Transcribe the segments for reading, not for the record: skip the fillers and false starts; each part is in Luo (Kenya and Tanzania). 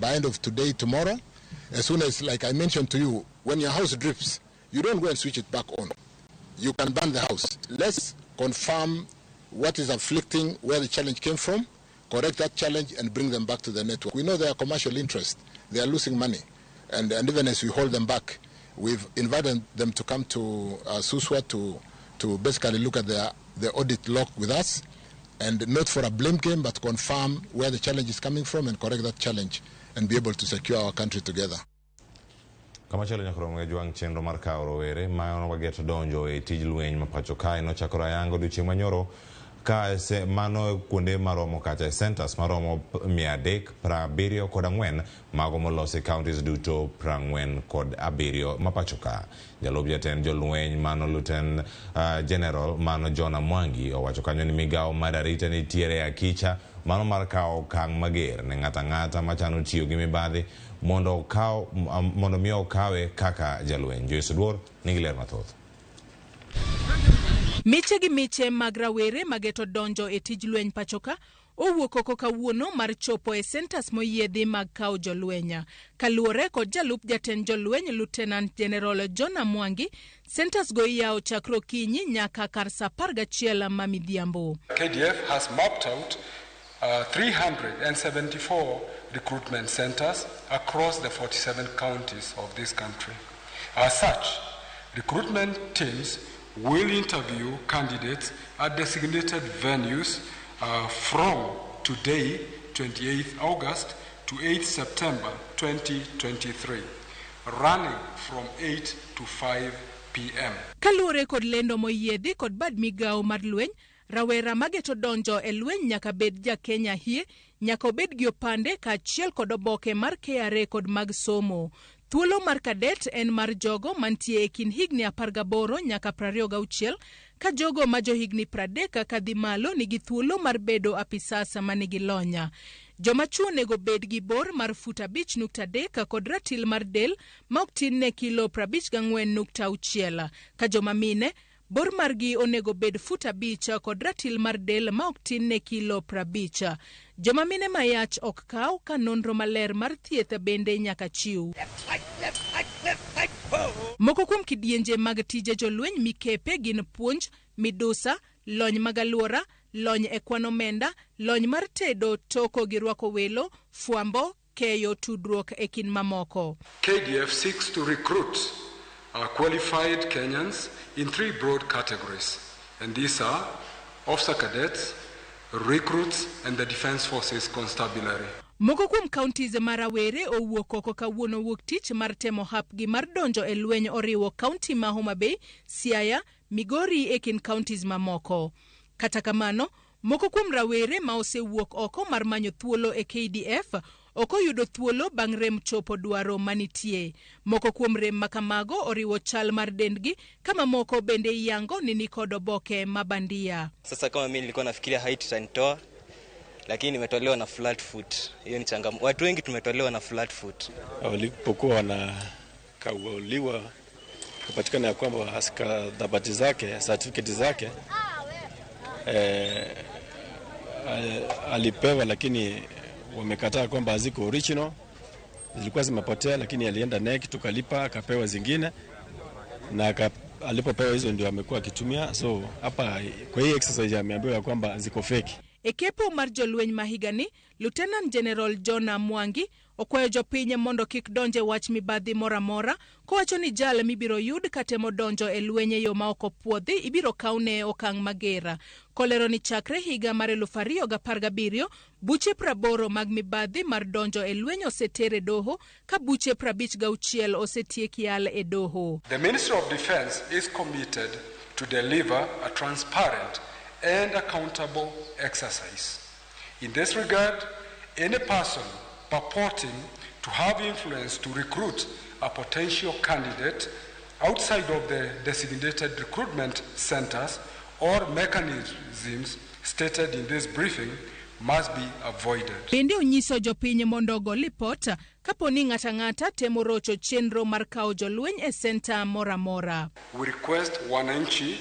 by end of today, tomorrow. As soon as, like I mentioned to you, when your house drips, you don't go and switch it back on. You can burn the house. Let's confirm what is afflicting, where the challenge came from, correct that challenge and bring them back to the network. We know they are commercial interest. They are losing money. And even as we hold them back, we've invited them to come to Suswa to basically look at the audit log with us, and not for a blame game, but confirm where the challenge is coming from and correct that challenge and be able to secure our country together. Kamachielo nyaka rom jwang' chenro mar kawo rowere ma wageto donjo e tij lweny ma pacho kae nochakore ayanga odiochieng' manyoro ka se, mano kuonde maromo kacha e centers maromo 374 mago molos e counties duto 47 ma pacho ka. Jalup jatend jolweny mano Lieutenant General mano John Mwangi owacho kanyo ni migawo mar arita nitiere e akicha mano mar kawo okang' mager ne ng'ato ang'ata machano tiyo gi mibadhi mondo mi okawe kaka jalweny. Joyce Oduor nigi ler mathoth. Miche gi miche mag rawere mageto donjo e tij lweny pachoka owuok oko kawuono mar chopo e centers moyiedhi mag kawo jolweny. Kaluwore kod jalup jatend jolweny Lieutenant General John Mwangi, centers go iyawo chakre okinyi nyaka kar sa 11 ma midhiambo. KDF has mapped out 374 recruitment centers across the 47 counties of this country. As such, recruitment teams will interview candidates at designated venues from today, 28th August, to 8th September 2023, running from 8 to 5 p.m. Kaluwore kod lendo moyiedhi kod bad migawo mar lweny, rawera mageto donjo e lweny nyaka bed ja Kenya hie, nyaka obed gi opande kaachiel kod oboke mar KRA kod mag somo. Thuolo mar cadet en mar jogo mantie e kind higni 18 nyaka 26, ka jogo ma johigni 30 kadhi malo nigi thuolo mar bedo apisas manigi lony. Joma chuo onego bed gi bor mar fut 5.3 kod ratil mar del ma ok tin ne kilo 54.6, ka joma mine bor margi onego bed fut 5 kod ratil mar del ma ok tin ne kilo 50. Joma mine mayach ok kaw ka nonro maler mar thieth bende nyaka chiw. Moko kuom kidienje mag tije jolweny mikepe gin puonj, midusa, lony mag alwora, lony e kwan omenda, lony mar tedo, toko gi rwako welo, fwambo, keyo tudruok e kind mamoko. KDF seeks to recruit qualified Kenyans in three broad categories, and these are officer cadets, recruits, and the Defense Forces Constabulary. Moko kuom counties ma rawere owuok oko kawuono wuok tich mar temo hapgi mar donjo e lweny oriwo county ma Homa Bay, Siaya, Migori e kind counties mamoko. Kata kamano, moko kuom rawere ma osewuok oko mar manyo thuolo e KDF ok oyudo thuolo bang' rem chopo dwaro manitie. Moko kuom rem ma kamago oriwo chal mar dendgi, ka mamoko bende iyango ni nikod oboke ma bandia. Sasa kama mimi nilikuwa nafikiria height itanitoa, lakini nimetolewa na flat foot. Hiyo ni changamoto. Watu wengi tumetolewa na flat foot. Walipokuwa wanakaguliwa kupatikana ya kwamba dhabati zake, certificate zake alipewa, lakini wamekataa kwamba haziko original, zilikuwa zimepotea, lakini alienda KNEC tukalipa, akapewa zingine na alipopewa hizo ndio amekuwa akitumia. So hapa kwa hii exercise ameambiwa kwamba ziko fake. E kepo mar jolweny ma higani, Lieutenant General John Mwangi okwayo jopiny mondo kik donje wach mibadhi moro amora, kowacho ni jal mibiro yud katemo donjo e lweny e yo ma ok opuodhi ibiro kawne okang' mager. Kolero ni chakre higa mar 2017, buche 80 mag mibadhi mar donjo e lweny oseter e doho, ka buche 56 osetiek yal e doho. The Ministry of Defense is committed to deliver a transparent and accountable exercise. In this regard, any person purporting to have influence to recruit a potential candidate outside of the designated recruitment centers or mechanisms stated in this briefing must be avoided. Bende onyiso jopiny mondo ogo lipot kapo ni ng'ato ang'ata temo rocho chenro mar kawo jolweny e senta moro amora. We request wananchi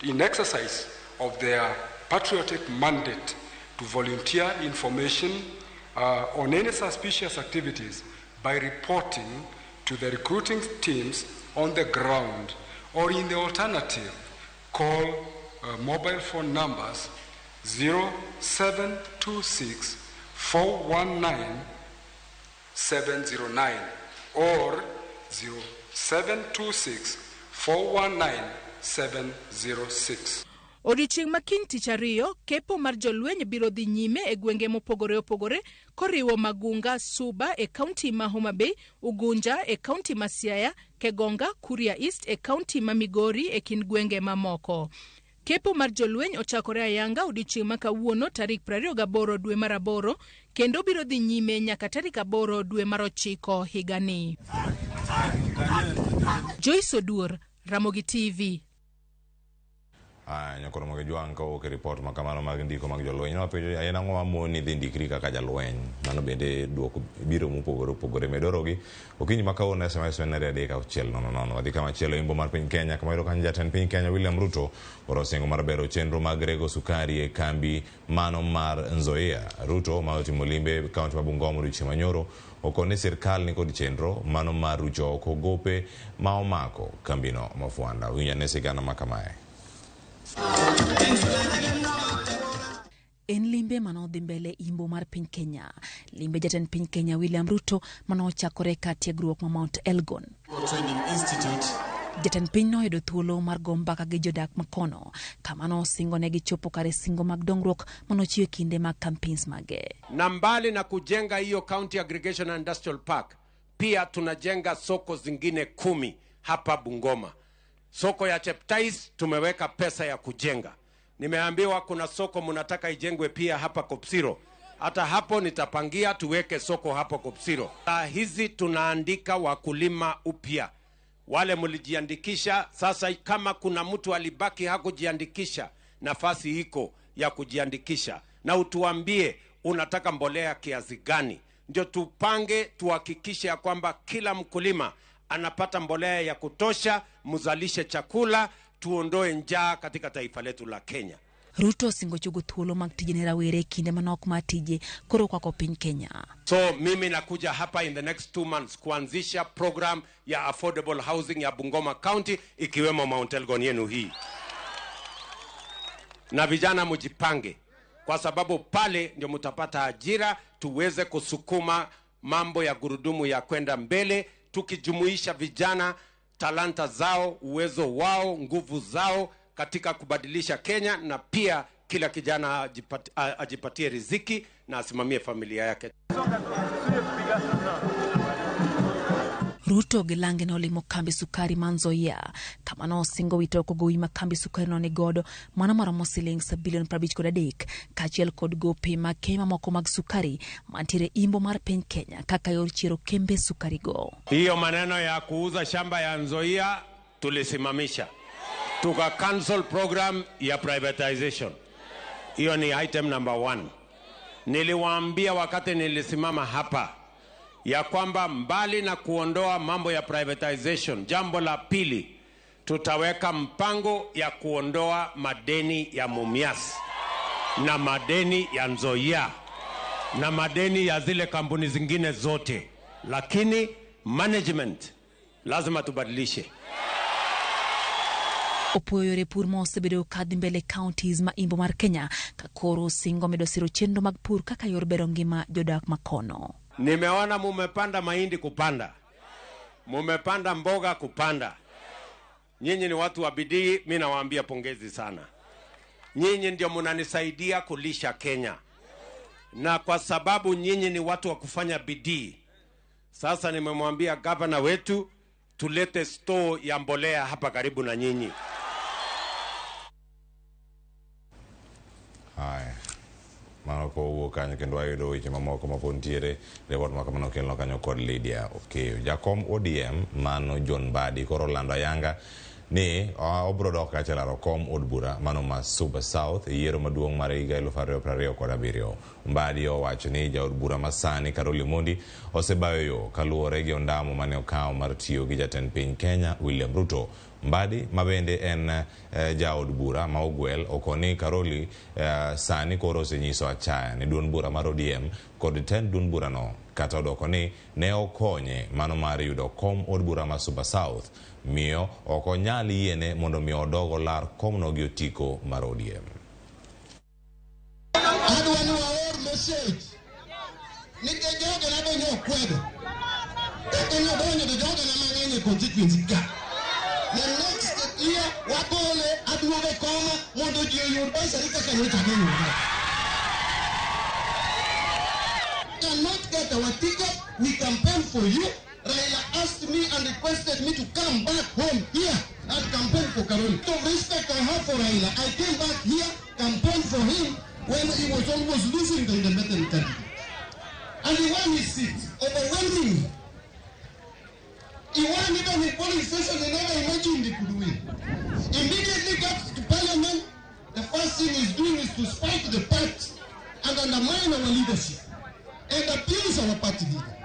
in exercise of their patriotic mandate to volunteer information on any suspicious activities by reporting to the recruiting teams on the ground, or in the alternative, call mobile phone numbers 0726 419 709 or 0726 419 706. Odiechieng' ma kiny tich ariyo, kepo mar jolweny biro dhi nyime e gwenge mopogore opogore koriwo Magunga, Suba e kaunti ma Homa Bay, Ugunja e kaunti ma Siaya, Kegonga, Kuria East e kaunti ma Migori e kind gwenge mamoko. Kepo mar jolweny ochakore ayanga odiechieng' ma kawuono tarik 28 dwe mar aboro kendo biro dhi nyime nyaka tarik 8 dwe mar ochiko higani. Joyce Oduor, Ramogi TV. Aya, nyakoro mag jwang' kowuok e ripot ma kamano mag ndiko mag jolweny. Nopenjo en ang'o mamoni dhi ndikri kaka jalweny. Mano bende duoko biro mopogore opogore. Medorogi okinyi ma kawuono SMS en 33600. Wadhi kama chielo imbo mar piny Kenya kama yudo kanyo jatend piny Kenya William Ruto oro singo mar bero chenro mag rego sukari e kambi mano mar Nzoia. Ruto ma otimo limbe kaunti ma Bungoma odiochieng' manyoro okone sirkal ni kod chenro mano mar rucho oko gope ma omako kambino ma Fuanda. Winj ane sigana ma kamae. En limbe manodhi mbele imbo mar piny Kenya. Limbe jatend piny Kenya William Ruto manochakore ka tiegruok ma Mount Elgon. Jatend piny noyudo thuolo mar go mbaka gi jodak makono kama nosingo ne gichopo kare singo mag dongruok manochiwo e kinde mag campaigns mage. Na mbali na kujenga hiyo County Aggregation and Industrial Park, pia tunajenga soko zingine 10 hapa Bungoma. Soko ya Cheptais tumeweka pesa ya kujenga. Nimeambiwa kuna soko mnataka ijengwe pia hapa Kopsiro. Hata hapo nitapangia tuweke soko hapo Kopsiro. Saa hizi tunaandika wakulima upya. Wale mlijiandikisha, sasa kama kuna mtu alibaki hakujiandikisha, nafasi iko ya kujiandikisha. Na utuambie unataka mbolea kiasi gani. Ndio tupange, tuhakikishe ya kwamba kila mkulima anapata mbolea ya kutosha, mzalishe chakula, tuondoe njaa katika taifa letu la Kenya. Ruto osingo chogo thuolo mag tije ne rawere kinde manok mar tije koro kwako piny Kenya. So mimi nakuja hapa in the next 2 months kuanzisha program ya affordable housing ya Bungoma County ikiwemo Mount Elgon yenu hii. Na vijana mjipange kwa sababu pale ndio mtapata ajira, tuweze kusukuma mambo ya gurudumu ya kwenda mbele tukijumuisha vijana, talanta zao, uwezo wao, nguvu zao katika kubadilisha Kenya, na pia kila kijana ajipatie riziki na asimamie familia yake. Ruto gi lange nolimo kambi sukari ma Nzoia kama nosingo wito oko gowi ma kambi sukari no nigodo mano maromo siling bilion 53 kaachiel kod gope mag kembe mamoko mag sukari mantiere imbo mar piny Kenya kaka yor chiero kembe sukari go. Hiyo maneno ya kuuza shamba ya Nzoia tulisimamisha, tuka cancel program ya privatization. Hiyo ni item number 1. Niliwaambia wakati nilisimama hapa ya kwamba mbali na kuondoa mambo ya privatization, jambo la pili tutaweka mpango ya kuondoa madeni ya Mumias na madeni ya Nzoia na madeni ya zile kampuni zingine zote, lakini management lazima tubadilishe. Opuoyo yore pur ma osebedo kadhi mbele counties ma imbo mar Kenya ka koro singo medo siro chenro mag pur kaka yor bero ngima jodak makono. Nimeona mumepanda mahindi kupanda, mumepanda mboga kupanda. Nyinyi ni watu wa bidii, mimi nawaambia pongezi sana. Nyinyi ndio mnanisaidia kulisha Kenya. Na kwa sababu nyinyi ni watu wa kufanya bidii, sasa nimemwambia governor wetu tulete store ya mbolea hapa karibu na nyinyi. Haya. Mano kowuok kanyo kendo wayudo weche mamoko mapod nitiere ripot ma kamano okelnwa kanyo kod Lydia Okeyo. Jakom ODM mano John Mbadi koro olando ayanga Ni obro dok kacha laro kom od bura mano ma Suba South e yiero maduong' mar higa 2027. Mbadi owacho ni jaod bura masani Caroli Omondi osebayo yo kaluwore gi ondamo mane okawo mar tiyo gi jatend piny Kenya William Ruto. Mbadi ma bende en jaod bura ma ogwel okoni Caroli sani koro osenyiso achaya ne duond bura mar ODM kod tend duond burano kata odoko ni ne okonye mano mar yudo kom od bura ma Suba South miyo ok onyal yiene mondo mi odog olar komno gi otiko mar ODM. Adwa ni waor message nikech jogena be nokwedo kaka nodonjo to jogena mang'eny e constituency ka. The next year wagole aduoge koma mondo ji oyud bursary kaka nyocha giyudo. Cannot get our ticket, we campaign for you. Raila asked me and requested me to come back home here and campaign for Caroli. The respect I have for Raila, I came back here, campaigned for him when he was almost losing the independent candidate. And he won his seat overwhelmingly. He won even in polling station he never imagined he could win. Immediately got to parliament, the first thing he's doing is to spike the party and undermine our leadership and abuse our party leader.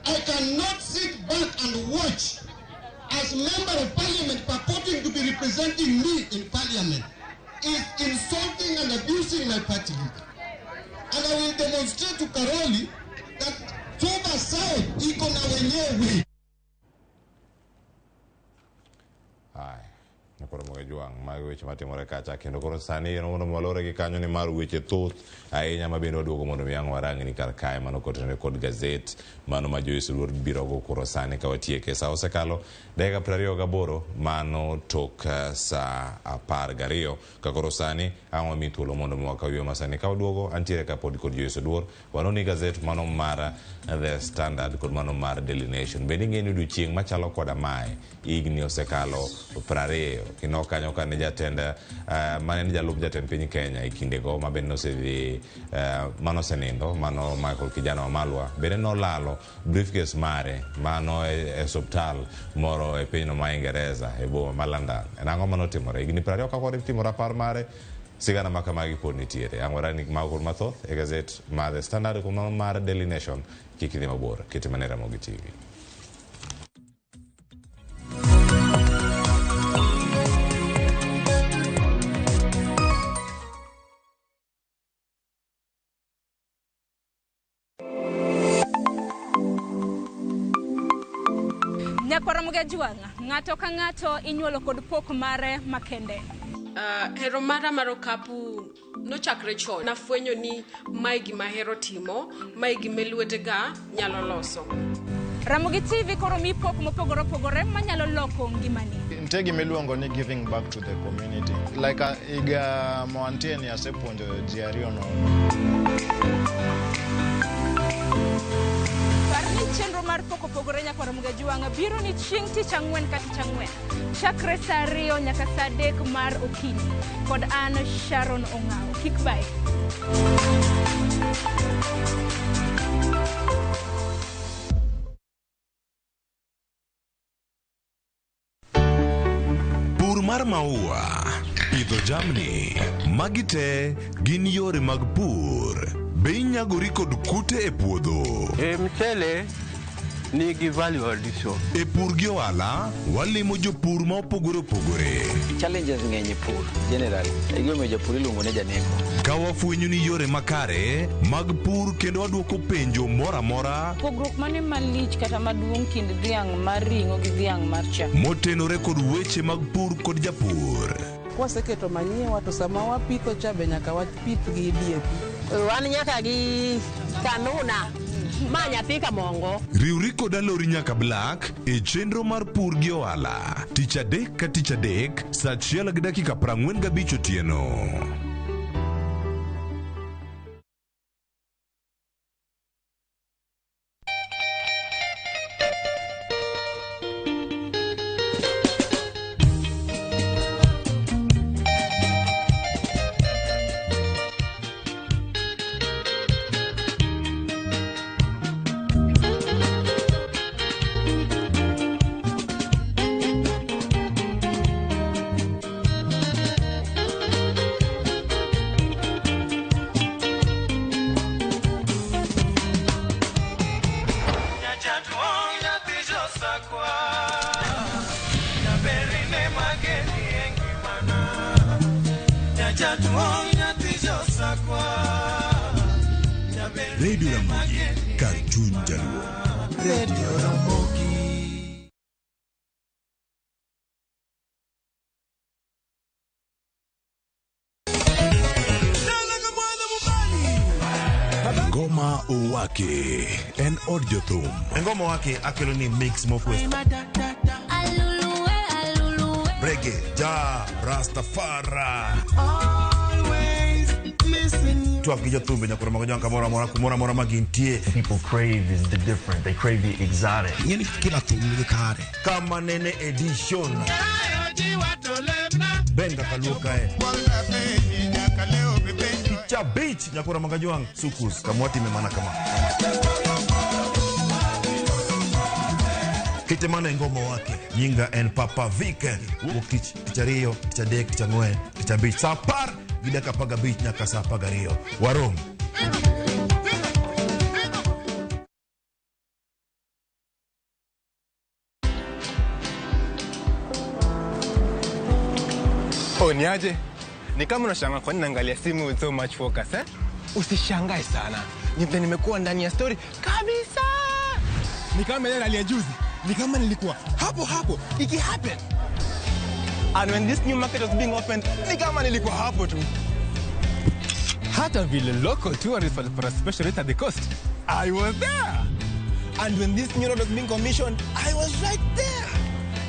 I cannot sit back and watch as member of parliament purporting to be representing me in parliament is insulting and abusing my party leader. And I will demonstrate to Caroli that Suba South iko na wenyewe. Haya, koro Moga Jwang', mago weche matimore kacha kendo koro sani en mondo walore gi kanyo ni mar weche thoth ahinya ma bende waduogo mondo mi ang' warangni kar kae mano kotenore kod gazet mano ma Joyce Oluor birogo koro sani ka watieke. Sa osekalo dakika 28 mano tok sa 12 ka koro sani ang' wami thuolo mondo mi wakaw yweyo masani ka waduogo antiere ka pod kod Joyce Oluor wanoni gazet mano mar The Standard kod mano mar Daily Nation. Bende ing'e ni odiochieng' machalo koda mae higni osekalo 20 kendo kanyo kane jatend mane en jalup jatend piny Kenya e kindego ma bende nosedhi manosenindo mano Michael Kijana Wamalwa bende nolalo briefcase mare mano e osiptal moro e pinyno ma Ingereza e boma ma London. En ang'o manotimore higni 20 kapod itimo rapar mare? Sigana ma kamagi pod nitiere. Ang' warangni mago kod mathoth e gazet mar The Standard kod mano mar Daily Nation. Kik idhi mabor, kete mana e Ramogi TV. Nyakwara Jwang', ng'ato ka ng'ato inyuolo kod pok mare makende. Hero mara mar okapu nochakre chon. Nafwenyo ni mae gima ahero timo, mae gima lwetega nyalo loso. Ramogi TV koro mi pok mopogore opogore manyalo loko ngimani. Nitie gima iluongo ni giving back to the community. Like higa mawantie ni asepuonjo ji ariyo nono. Par ni chenro mar pok opogore Nyakwara Jwang' biro ni chieng' tich ang'wen ka tich ang'wen. Chakre sa 2 nyaka sa 3 mar okinyi. Kod an Sharon Ong'awo. Kik bae. Pur mar maua, pidho jamni, magi te gin yore mag pur. Be inyagori kod kute e puodho? E mchele nigi value addition. E pur gi ohala, walimo jopur ma opogore opogore. Challenges ng'eny e pur generally. E gimomiyo japur iluongo ni janeko. Ka wafwenyo ni yore makare mag pur kendo wadwoko penjo moro amora Pogruok mane malich kata maduong' kind dhiang' mar ring'o gi dhiang' mar chak? Motenore kod weche mag pur kod japur. Kwaseketo manyiwa to sama wapitho cha be nyaka wapith gi DAP. Wan nyaka gi kanuna ma nyathi kamongo. Riwri kod Alori nyaka Black e chenro mar pur gi ohala tich adek ka tich adek sa 1:45 otieno. Jaduong' nyathi Josakwa, jaberine mageni e ngimana. Jaduong' nyathi Josakwa, jaberine Radio Ramogi, kar chuny Jaluo. Radio Ramogi. Ngoma Owake en od jothum. Ngoma wake akelo ni mix mokwe. Reggae, ja, Rastafari. Twak gi jothumbe nyakoro mag jwang' kamoro amora kumoro amora ma gintie. People crave is the different. They crave the exotic. Ing'eni kila thum nigi kare. Kama nene edition. Benga kaluo kae. Picha beach nyakoro mag jwang' sukus kamwatime mana kama. Kete mana e ngoma wake. Nyinga en Papa Vic. Wuok tich, tich ariyo, tich adek, tich ang'wen, tich abich. Sa apar gi dakika apar gabich nyaka sa apar gariyo. Warom. Oh, niaje? Ni kama unashangaa kwa nini naangalia simu with so much focus, eh? Usishangae sana. Ni vile nimekuwa ndani ya story kabisa. Ni kama ile rally ya juzi. Ni kama nilikuwa hapo hapo iki happen. And when this new market was being opened, ni kama nilikuwa hapo tu. Hata vile local tourists walipata a special rate at the coast, I was there. And when this new road was being commissioned, I was right there.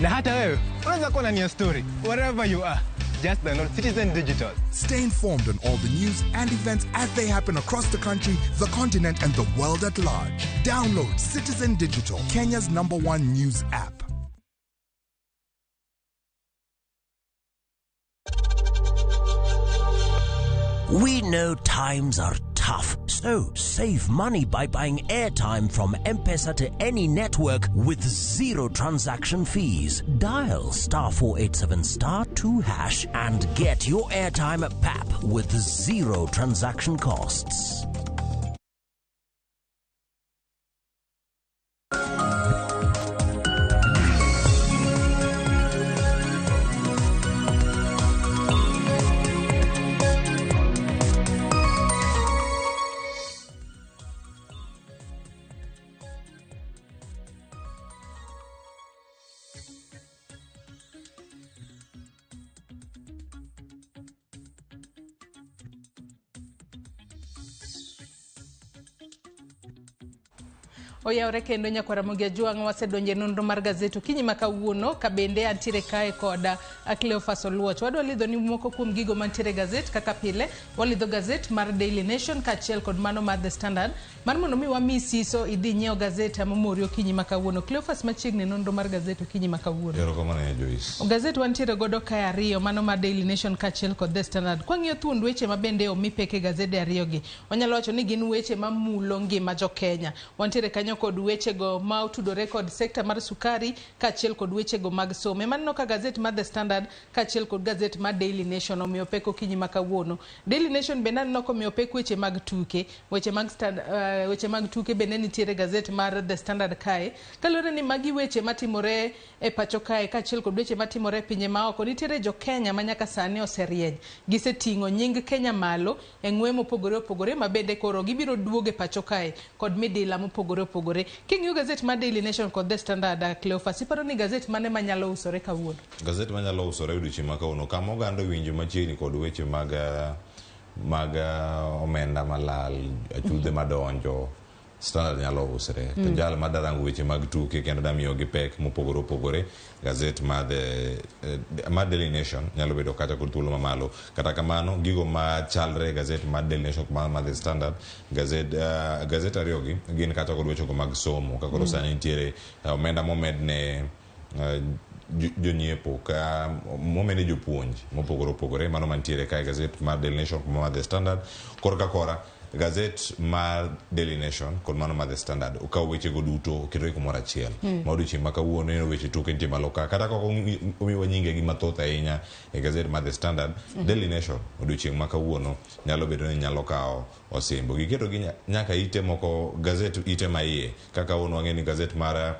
Na hata wewe unaweza kuwa ndani ya story wherever you are. Just download Citizen Digital. Stay informed on all the news and events as they happen across the country, the continent, and the world at large. Download Citizen Digital, Kenya's #1 news app. We know times are tough, so save money by buying airtime from M-Pesa to any network with zero transaction fees. Dial *487*2# and get your airtime at PAP with zero transaction costs. Oyawre kendo nyakwar Ramogi Ajwang' wasedonje nonro mar gazet okinyi ma kawuono ka bende antiere kae koda Cleophas Oluoch. Wadwa lidho ni moko kuom gigo mantiere e gazet kaka pile walidho gazet mar Daily Nation kaachiel kod mano mar The Standard mar mondo mi wami siso idhi nyiew gazet mamori okinyi ma kawuono. Cleophas machiegni nonro mar gazet okinyi ma kawuono. Erokamano Joyce. Gazet wantiere godo kae ariyo mano mar Daily Nation kaachiel kod The Standard. Kwang'iyo thuond weche ma bende omi pek e gazede ariyogi, wanyalo wacho ni gin weche mamulo ngima jo Kenya. Wantiere kanyo kod wechego ma otudore kod sekta mar sukari kaachiel kod wechego mag somo. Ema ka gazet mar The Standard kaachiel kod gazet mar Daily Nation omiyo pek okinyi ma kawuono. Daily Nation bende aneno komiyo pek weche mag tuke. Weche mag weche mag tuke bende nitiere gazet mar The Standard kae. Kaluwore ni magi weche matimore e pacho kae kaachiel kod weche matimore e pinje maoko, nitiere jo Kenya ma nyaka sani oserieny. Giseting'o nying Kenya malo e ng'we mopogore opogore ma bende koro gibiro duogo e pacho kae kod midila mopogore opogore. King'iyo gazet mar Daily Nation kod The Standard, Cleophas, iparo ni gazet mane manyalo usore kawuono? Gazet manyalo usore odiochieng' ma kawuono kama oganda owinjo machiegni kod weche mag omenda malal, achudhe madonjo, Standard nyalo usore. To jal madarango weche mag tuke kendo damiyogi pek mopogore opogore, gazet mar Daily Nation nyalo bedo kata kod thuolo mamalo. Kata kamano, gigo machalre gazet mar Daily Nation kod mar The Standard, gazet ariyogi gin kata kod wechego mag somo. Ka koro sani nitiere omenda momed ne jonyiepo ka momede jopuonj mopogore opogore, mano mantiere kae gazet mar Daily Nation kod mar The Standard. Korka kora Gazet mar Daily Nation kod mano mar The Standard okawo wechego duto oketogi kumoro achiel. Ma odiochieng' ma kawuono ineno weche tuke nitie malo ka. Kata kok omiwa nyingegi mathoth ahinya e gazet mar The Standard, Daily Nation odiochieng' ma kawuono nyalo bedo ni nyalo kawo osimbo. Giketo gi nyaka ite moko gazet ite ma iye kaka kawuono wang'e ni gazet mar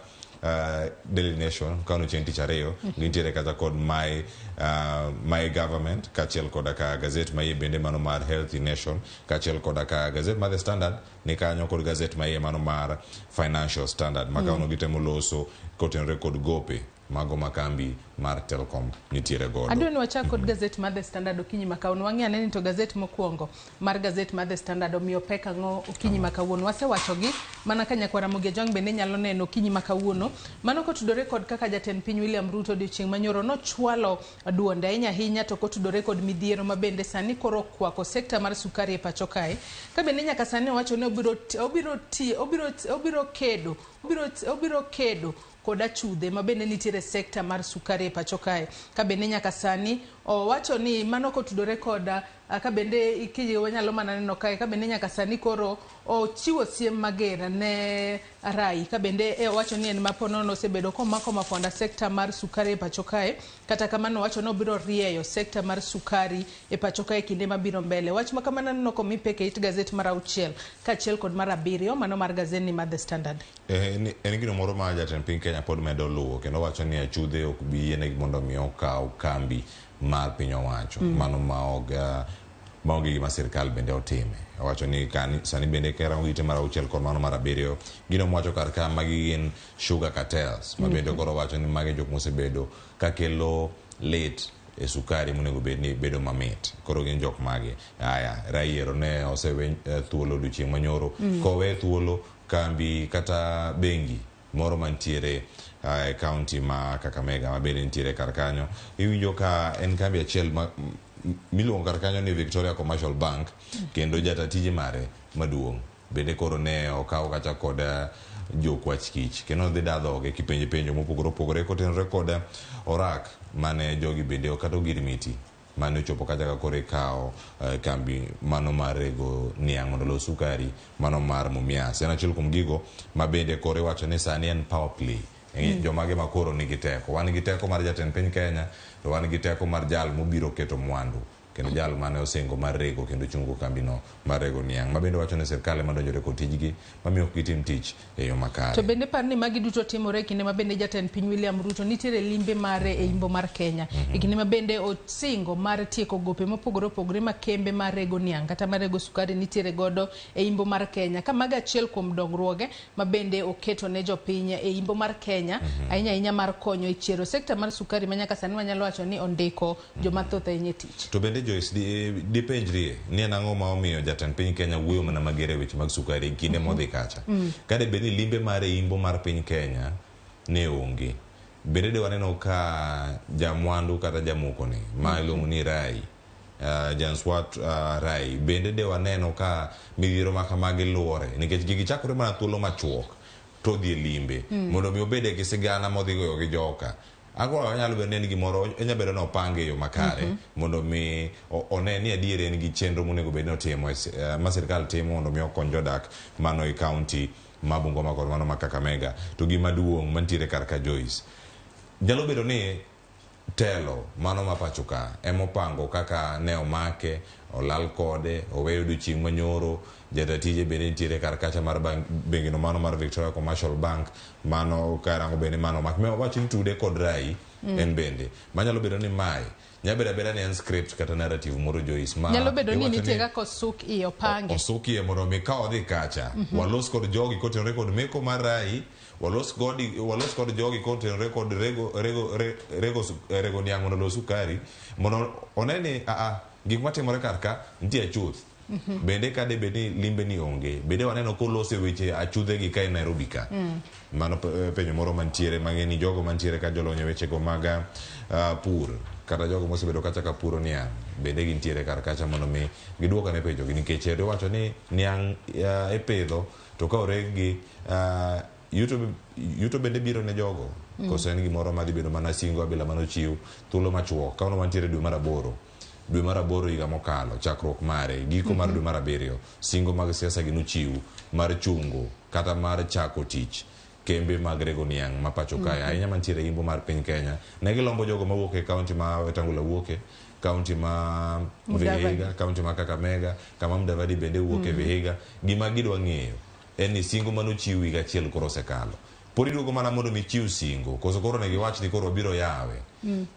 Daily Nation kawuono chieng' tich ariyo gintiere kata kod My Government kaachiel koda ka gazet ma iye bende mano mar Healthy Nation kaachiel koda ka gazet mar The Standard ni kanyo kod gazet ma iye mano mar Financial Standard ma kawuono gitemo loso kotenore kod gope mago ma kambi mar Telkom nitiere godo. Adwa ni wachak kod gazet mar The Standard okinyi ma kawuono. Wang'i ane ni to gazet mokwongo mar gazet mar The Standard omiyo pek ang'o okinyi ma kawuono. Wasewachogi mana ka nyakwar Ramogi Ajwang' bende nyalo neno okinyi ma kawuono. Mano kotudore kod kaka jatend piny William Ruto odiochieng' manyoro nochwalo duonde ahinya ahinya to kotudore kod midhiero ma bende sani koro okwako sekta mar sukari e pacho kae. Ka bende nyaka sani owacho ni obiro kedo kod achudhe ma bende nitiere sekta mar sukari e pacho kae. Ka bende nyaka sani owacho ni mano kotudore kod ka bende wanyalo mana neno kae ka bende nyaka sani koro ochiwo siem mager ne Rai. Ka bende owacho ni en maponono osebedo komako mafonda sekta mar sukari e pacho kae. Kata kamano owacho ni obiro rieyo sekta mar sukari e pacho kae kinde mabiro mbele. Wach ma kamano aneno komi pek e it gazet mar 6 kaachiel kod mar 7 mano mar gazetni mar The Standard. En gino moro ma jatend piny Kenya pod medo luwo kendo wacho ni achudhe ok bi yienegi mondo mi okaw kambi mar piny owacho. Mano maonge gima sirkal bende otime. Owacho ni sani bende karango ite mar 6 kod mano mar 7 gino mowacho kar ka magi gin sugar cartels ma bende koro wacho ni magi jok mosebedo kakelo lit e sukari monego bed ni bedo mamit. Koro gin jok mage. Aya, Rai ero ne osewe thuolo odiochieng' manyoro. Kowe thuolo kambi kata bengi moro mantiere e county ma Kakamega ma bende nitiere kar kanyo. Iwinjo ka en kambi achiel miluongo kar kanyo ni Victoria Commercial Bank kendo jata tije mare maduong' bende koro ne okaw kacha kod jokwach kich kendo dhi da dhoge kipenje penjo mopogore opogore kotenore kod orak mane jogi bende kata ogirimiti mane ochopo kacha ka koro ikawo kambi mano mar rego niang' mondo olos sukari mano mar Mumias. En achiel kuom gigo ma bende koro iwacho ni sani en power play. Jomage ma koro nigi teko. Wan gi teko mar jatend piny Kenya to wan gi teko mar jal mobiro keto mwandu kendo jal mane osingo mar rego kendo chungo kambino mar rego niang' ma bende wacho ni sirkal ema donjore kod tijgi mamiyo ok gitim tich e yo makare. To bende par ni magi duto timore e kinde ma bende jatend piny William Ruto nitiere limbe mare e imbo mar Kenya. E kinde ma bende osingo mar tieko gope mopogore opogore ma kembe mar rego niang' kata mar rego sukari nitiere godo e imbo mar Kenya. Ka mago achiel kuom dongruoge ma bende oketo ne jopiny e imbo mar Kenya, ahinya ahinya mar konyo e chiero sekta mar sukari ma nyaka sani wanyalo wacho ni ondiko joma thoth ahinya e tich. To bende Joyce, dipenjrie ni en ang'o ma omiyo jatend piny Kenya wuoyo mana mager e weche mag sukari e kinde modhi kacha. Kade bed ni limbe mare e imbo mar piny Kenya ne onge, bende de waneno ka jamwandu kata jamokoni ma iluongo ni Rai, Janswat Rai, bende de waneno ka midhiero ma kamagi luore nikech gigi chakore mana thuolo machuok to odhi e limbe mondo mi obede gi sigana modhi goyo gi joka. Ang'o nyalo bedo ni en gimoro onyalo bedo ni opange e yo makare mondo mi one ni adier en gi chenro monego bed ni otimo ma sirkal timo mondo mi okony jodak mano e county ma Bungoma kod mano ma Kakamega. To gima duong' mantiere kar ka Joyce, nyalo bedo ni telo mano ma pacho ka emopango kaka ne omake, olal kode, oweyo odiochieng' manyoro. Jata tije bende nitiere kar kacha mar bengino mano mar Victoria Commercial Bank mano karango bende mano omak. Wach ni tude kod Rai en bende manyalo bedo ni mae nyalo bedo abeda ni en script kata narrative moro Joyce ma nyalo bedo ni nitie kaka osuk iye opange. Osuk iye mondo mi ka odhi kacha walos kod jogi kotenore kod meko mar Rai, walos kod jogi kotenore kod rego niang' mondo olos sukari mondo one ni gik matimore kar ka nitie chuth. Bende ka de bed ni limbe ni onge, bende waneno kolose weche achudhe gi ka e Nairobi ka. Mano penjo moro mantiere mang'e ni jogo mantiere ka jolony e wechego mag pur kata jogo mosebedo kacha ka puro niang' bende gintiere kar kacha mondo mi giduok ane penjogi nikech iwacho ni niang' ipidho to ka oreggi yuto bende biro ne jogo. Koso en gimoro madhi bedo mana singo abila manochiw thuolo machuok kawuono wantiere dwe mar 8. Dwe mar aboro higa mokalo, chakruok mare, giko mar dwe mar abiriyo, singo mag siasa gi nochiw mar chungo kata mar chako tich kembe mag rego niang' ma pacho kae, ahinya mantiere e imbo mar piny Kenya. Ne gilombo jogo mawuok e kaunti ma Wetangula wuoke, kaunti ma Mudavadi. Vihiga, kaunti ma Kakamega, kama Mudavadi bende wuok e Vihiga. Gima gidwa ng'eyo en ni singo manochiw higa achiel koro osekalo. Pod iduogo mana mondo mi chiw singo, koso koro ne giwach ni koro wabiro yawe.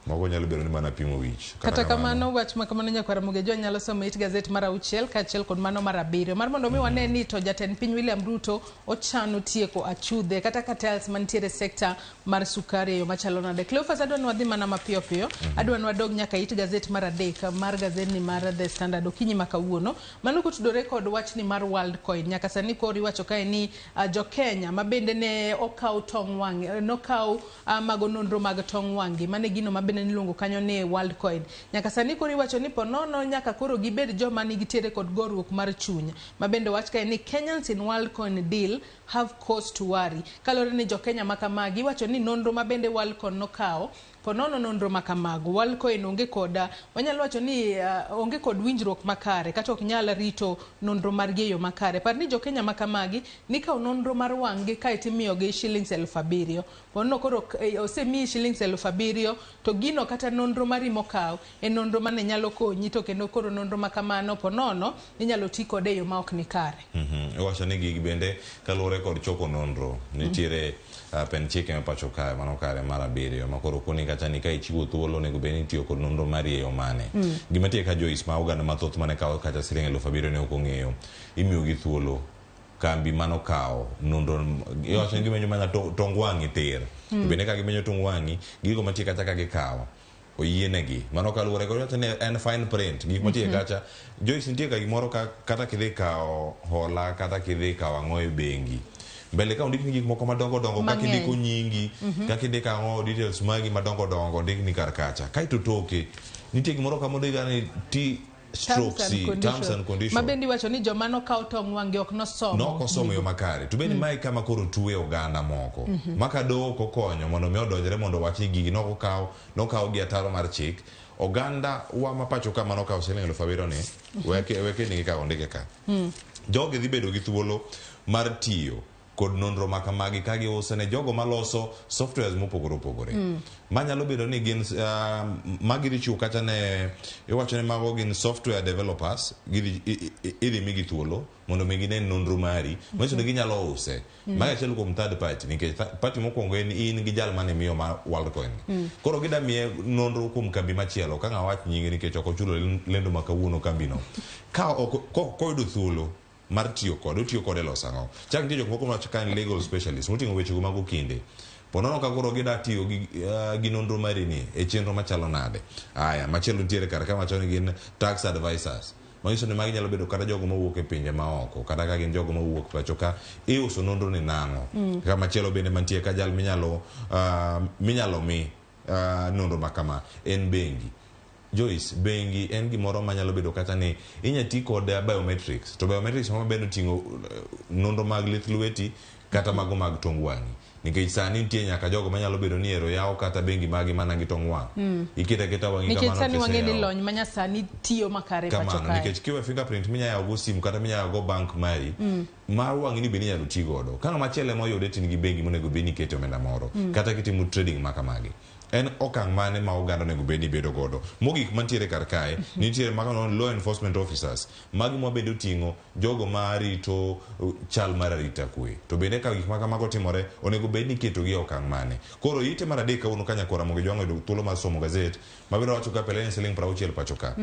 Moko nyalo bedo ni mana pimo wich. Kata kamano wach ma kamano nyakwar Ramogi Ojwang nyalo somo it gazet mar auchiel kaachiel kod mano mar abiriyo mar mondo mi wane ni to jatend piny William Ruto ochano tieko achudhe kata cartels mantiere e sekta mar sukari e yo machalo nade. Cleophas adwa ni wadhi mana mapiyo piyo, adwa ni wadog nyaka it gazet mar adek mar gazetni mar The Standard okinyi ma kawuono. Mano kotudore kod wachni mar Worldcoin. Nyaka sani koro iwacho kae ni jo Kenya ma bende ne okaw tong wang' nokaw mago nonro mag tong wang'gi mane gino ma bende niluongo kanyo ni Worldcoin. Nyaka sani koro iwacho ni ponono nyaka koro gibed joma nigitiere kod goruok mar chuny. Ma bende wach kae ni Kenyans in Worldcoin deal have cause to worry. Kaluwore ni jo Kenya ma kamagi iwacho ni nonro ma bende Worldcoin nokawo ponono nonro ma kamago Worldcoin onge kod wanyalo wacho ni onge kod winjruok makare kata ok nyal rito nonro margi e yo makare. Par ni jo Kenya ma kamagi nikawo nonro mar wang'gi kaeto imiyogi shillings 7,000. Ponono koro osemiyi shillings 7,000 to gino kata nonro mari mokaw en nonro mane nyalo konyi to kendo koro nonro ma kamano ponono inyalo ti kode e yo ma ok ni kare. Iwacho ni gigi bende kaluwore kod choko nonro nitiere pend chike ma pacho kae mano kare mar abiriyo ma koro koni kacha ni ka ichiwo thuolo onego bed ni itiyo kod nonro mari e yo mane. Gima tie ka Joyce ma oganda mathoth mane kawo kacha siling 7,000 ne ok ong'eyo imiyogi thuolo kambi manokawo nonro iwacho ni gimenyo mana tong wang'i tir. To bende ka gimenyo tong wang'i gigo mantie kacha ka gikawo oyienegi mano kaluwore kod wacho ni en fine print gik mantie kacha Joyce nitie ka gimoro kata kidhi kawo hola kata kidhi kawo ang'o e bengi mbele ka ondikni gik moko madongo dongo kaka indiko nyingi kaka indiko ang'o details magi madongo dongo ondikni kar kacha kaeto toke nitie gimoro kama ondika ni T stroke C terms and conditions ma bende iwacho ni joma nokaw tong wang'gi ok nosomo nok osomo yo makare to bende mae kama koro tuwe oganda moko ma ka doho ok okonyo mondo mi odonjre mondo owach ni gigi nokaw nokaw gi ataro mar chik oganda wa ma pacho ka manokawo siling 7,000 ni weke ni ka ondike ka jogi dhi bedo gi thuolo mar tiyo kod nonro ma kamagi ka giuso ne jogo maloso softwares mopogore opogore manyalo bedo ni gin magi dhi chiwo kata ne iwacho ni mago gin software developers gidhi idhi migi thuolo mondo mi gine nonro mari manyiso ni ginyalo use mago achiel kuom third party nikech party mokwongo en in gi jal mane miyo ma Worldcoin koro gida miye nonro kuom kambi machielo ka ng'a wach nyinge nikech ok ochulo lendo ma kawuono kambino ka ok koyudo thuolo mar tiyo kode otiyo kode loso ang'o chak nitie jok moko mawacho ka en legal specialist moting'o wechego mag okinde ponono ka koro gida tiyo gi nonro mari ni e chenro machalo nade aya machielo nitiere kar ka wacho ni gin tax advisors manyiso ni magi nyalo bedo kata jogo mawuok e pinje maoko kata ka gin jogo mawuok pacho ka iuso nonro ni nang'o ka machielo bende mantie ka jal minyalo minyalo mi nonro ma kama en bengi Joyce, bengi en gimoro manyalo bedo kata ni inya ti kod biometrics to biometrics ma bende oting'o nonro mag lith lweti kata mago mag tong wang'i nikech sani nitie nyaka jogo manyalo bedo ni ero yawo kata bengi magi mana gi tong wang' iketo aketa wang'i nikech kamano sani wang'e ni kiseyawo. lony manyasani tiyo makare pacho kamano kae nikech kiwe fingerprint minya yawo go simu kata minya yawo go bank mari mar wang'i ni bende inyalo ti godo ka ng'ama chielo ema oyude to in gi bengi monego bed ni ikete omenda moro kata kitimo trading ma kamagi en okang' mane ma oganda onego bed ni bedo godo mogik mantiere kar kae nitiere mago law enforcement officers magi ma bende oting'o jogo ma rito chal mar arita kwe to bende ka gik ma kamago timore onego bed ni iketogi e okang' mane koro ite mar adek kawuono ka nyakwara Ramogi Ojwang' oyudo thuolo mar somo gazet mabiro wacho ka pele en siling 60 pacho ka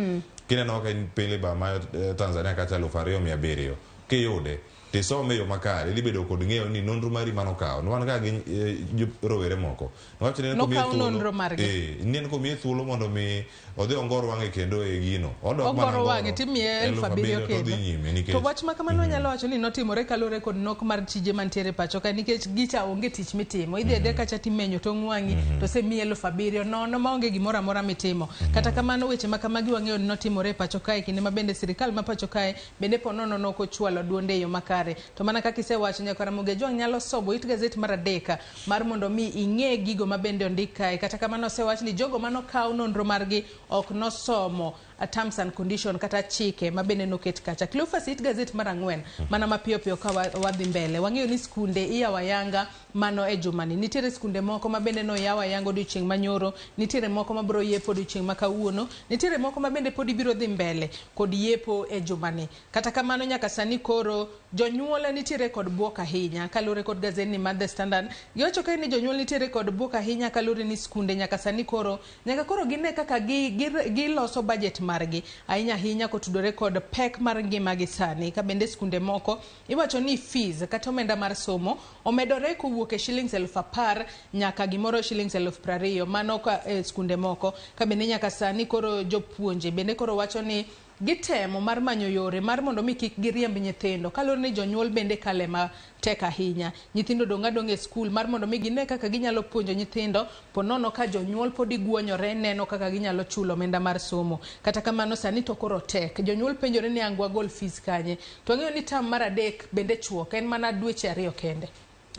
kineno kaka en piny liba ma Tanzania kacha 2,700 kiyude tisome e yo makare idhi bedo kod ng'eyo ni nonro mari manokawo wan ka gi rowere moko nowacho ni en komiye Nokaw thuolo nonro margi. Ni en komiye thuolo mondo mi odhi ongor wang'e kendo e gino odok mana Ongoro wang'e ngoro timiye 7,000 to odhi kendo. nyime nikech To wach ma kamano wanyalo wacho ni notimore kaluwore kod nok mar tije mantiere pacho ka nikech gicha onge tich mitimo. Idhi adhiya kacha timenyo tong wang'i to osemiyi 7,000 nono maonge gimoro amora mitimo. Kata kamano weche ma kamagi wang'eyo ni notimore e pacho kae kinde ma bende sirikal ma pacho kae bende ponono nok ochwalo duonde e yo makare. To mana kaka isewacho nyakwar Ramogi Ojwang' nyalo somo it gazet mar adek mar mondo mi ing'e gigo ma bende ondik kae. Kata kamano osewach ni jogo manokaw nonro margi ok nosomo terms and condition kata chike ma bende noket kacha. Cleophas, it gazet mar ang'wen mana mapiyo piyo ka wadhi mbele. Wang'eyo ni skunde iyawo ayanga mano e jumani. Nitiere skunde moko ma bende noyaw ayanga odiochieng' manyoro, nitiere moko mabiro yepo odiochieng' ma kawuono, nitiere moko ma bende pod ibiro dhi mbele kod yepo e jumani. Kata kamano nyaka sani koro jonyuol nitiere kod buok ahinya kaluwore kod gazetni mar The Standard. Giwacho kae ni jonyuol nitiere kod buok ahinya kaluwore ni skunde nyaka sani koro nyaka koro gine kaka giloso budget margi ahinya ahinya kotudore kod pek mar ngima gi sani. Ka bende skunde moko iwacho ni fees kata omenda mar somo omedore kowuok e shillings 10,000 nyaka gimoro shillings 20,000 mano ka e skunde moko. Ka bende nyaka sani koro jopuonje bende koro wacho ni gitemo mar manyo yore mar mondo mi kik giriemb nyithindo kaluwore ni jonyuol bende kale matek ahinya. Nyithindo dong' adong'a e skul mar mondo mi gine kaka ginyalo puonjo nyithindo ponono ka jonyuol pod iguonyore neno kaka ginyalo chulo omenda mar somo. Kata kamano sani to koro tek. Jonyuol penjore ni ang' wagol fees kanye. To wang'eyo ni term mar adek bende chuok en mana dweche 2 kende.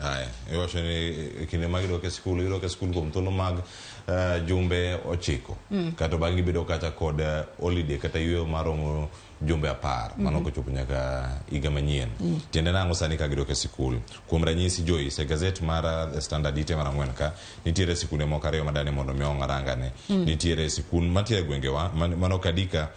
Aya, iwacho ni kinde ma gidok e skul, gidok e skul kuom thuolo mag jumbe 9. Kata bang' gibedo kata kod holiday kata yueyo maromo jumbe 10. Mano kochopo nyaka higa manyien. Tiende nang'o sani ka gidok e sikul? Kuom ranyisi Joyce, e gazet mar The Standard ite mar 4 ka, nitiere sikunde moko 2 madani mondo mi ong'arangane. Nitiere sikul mantiere e gwengewa, mano Kadika,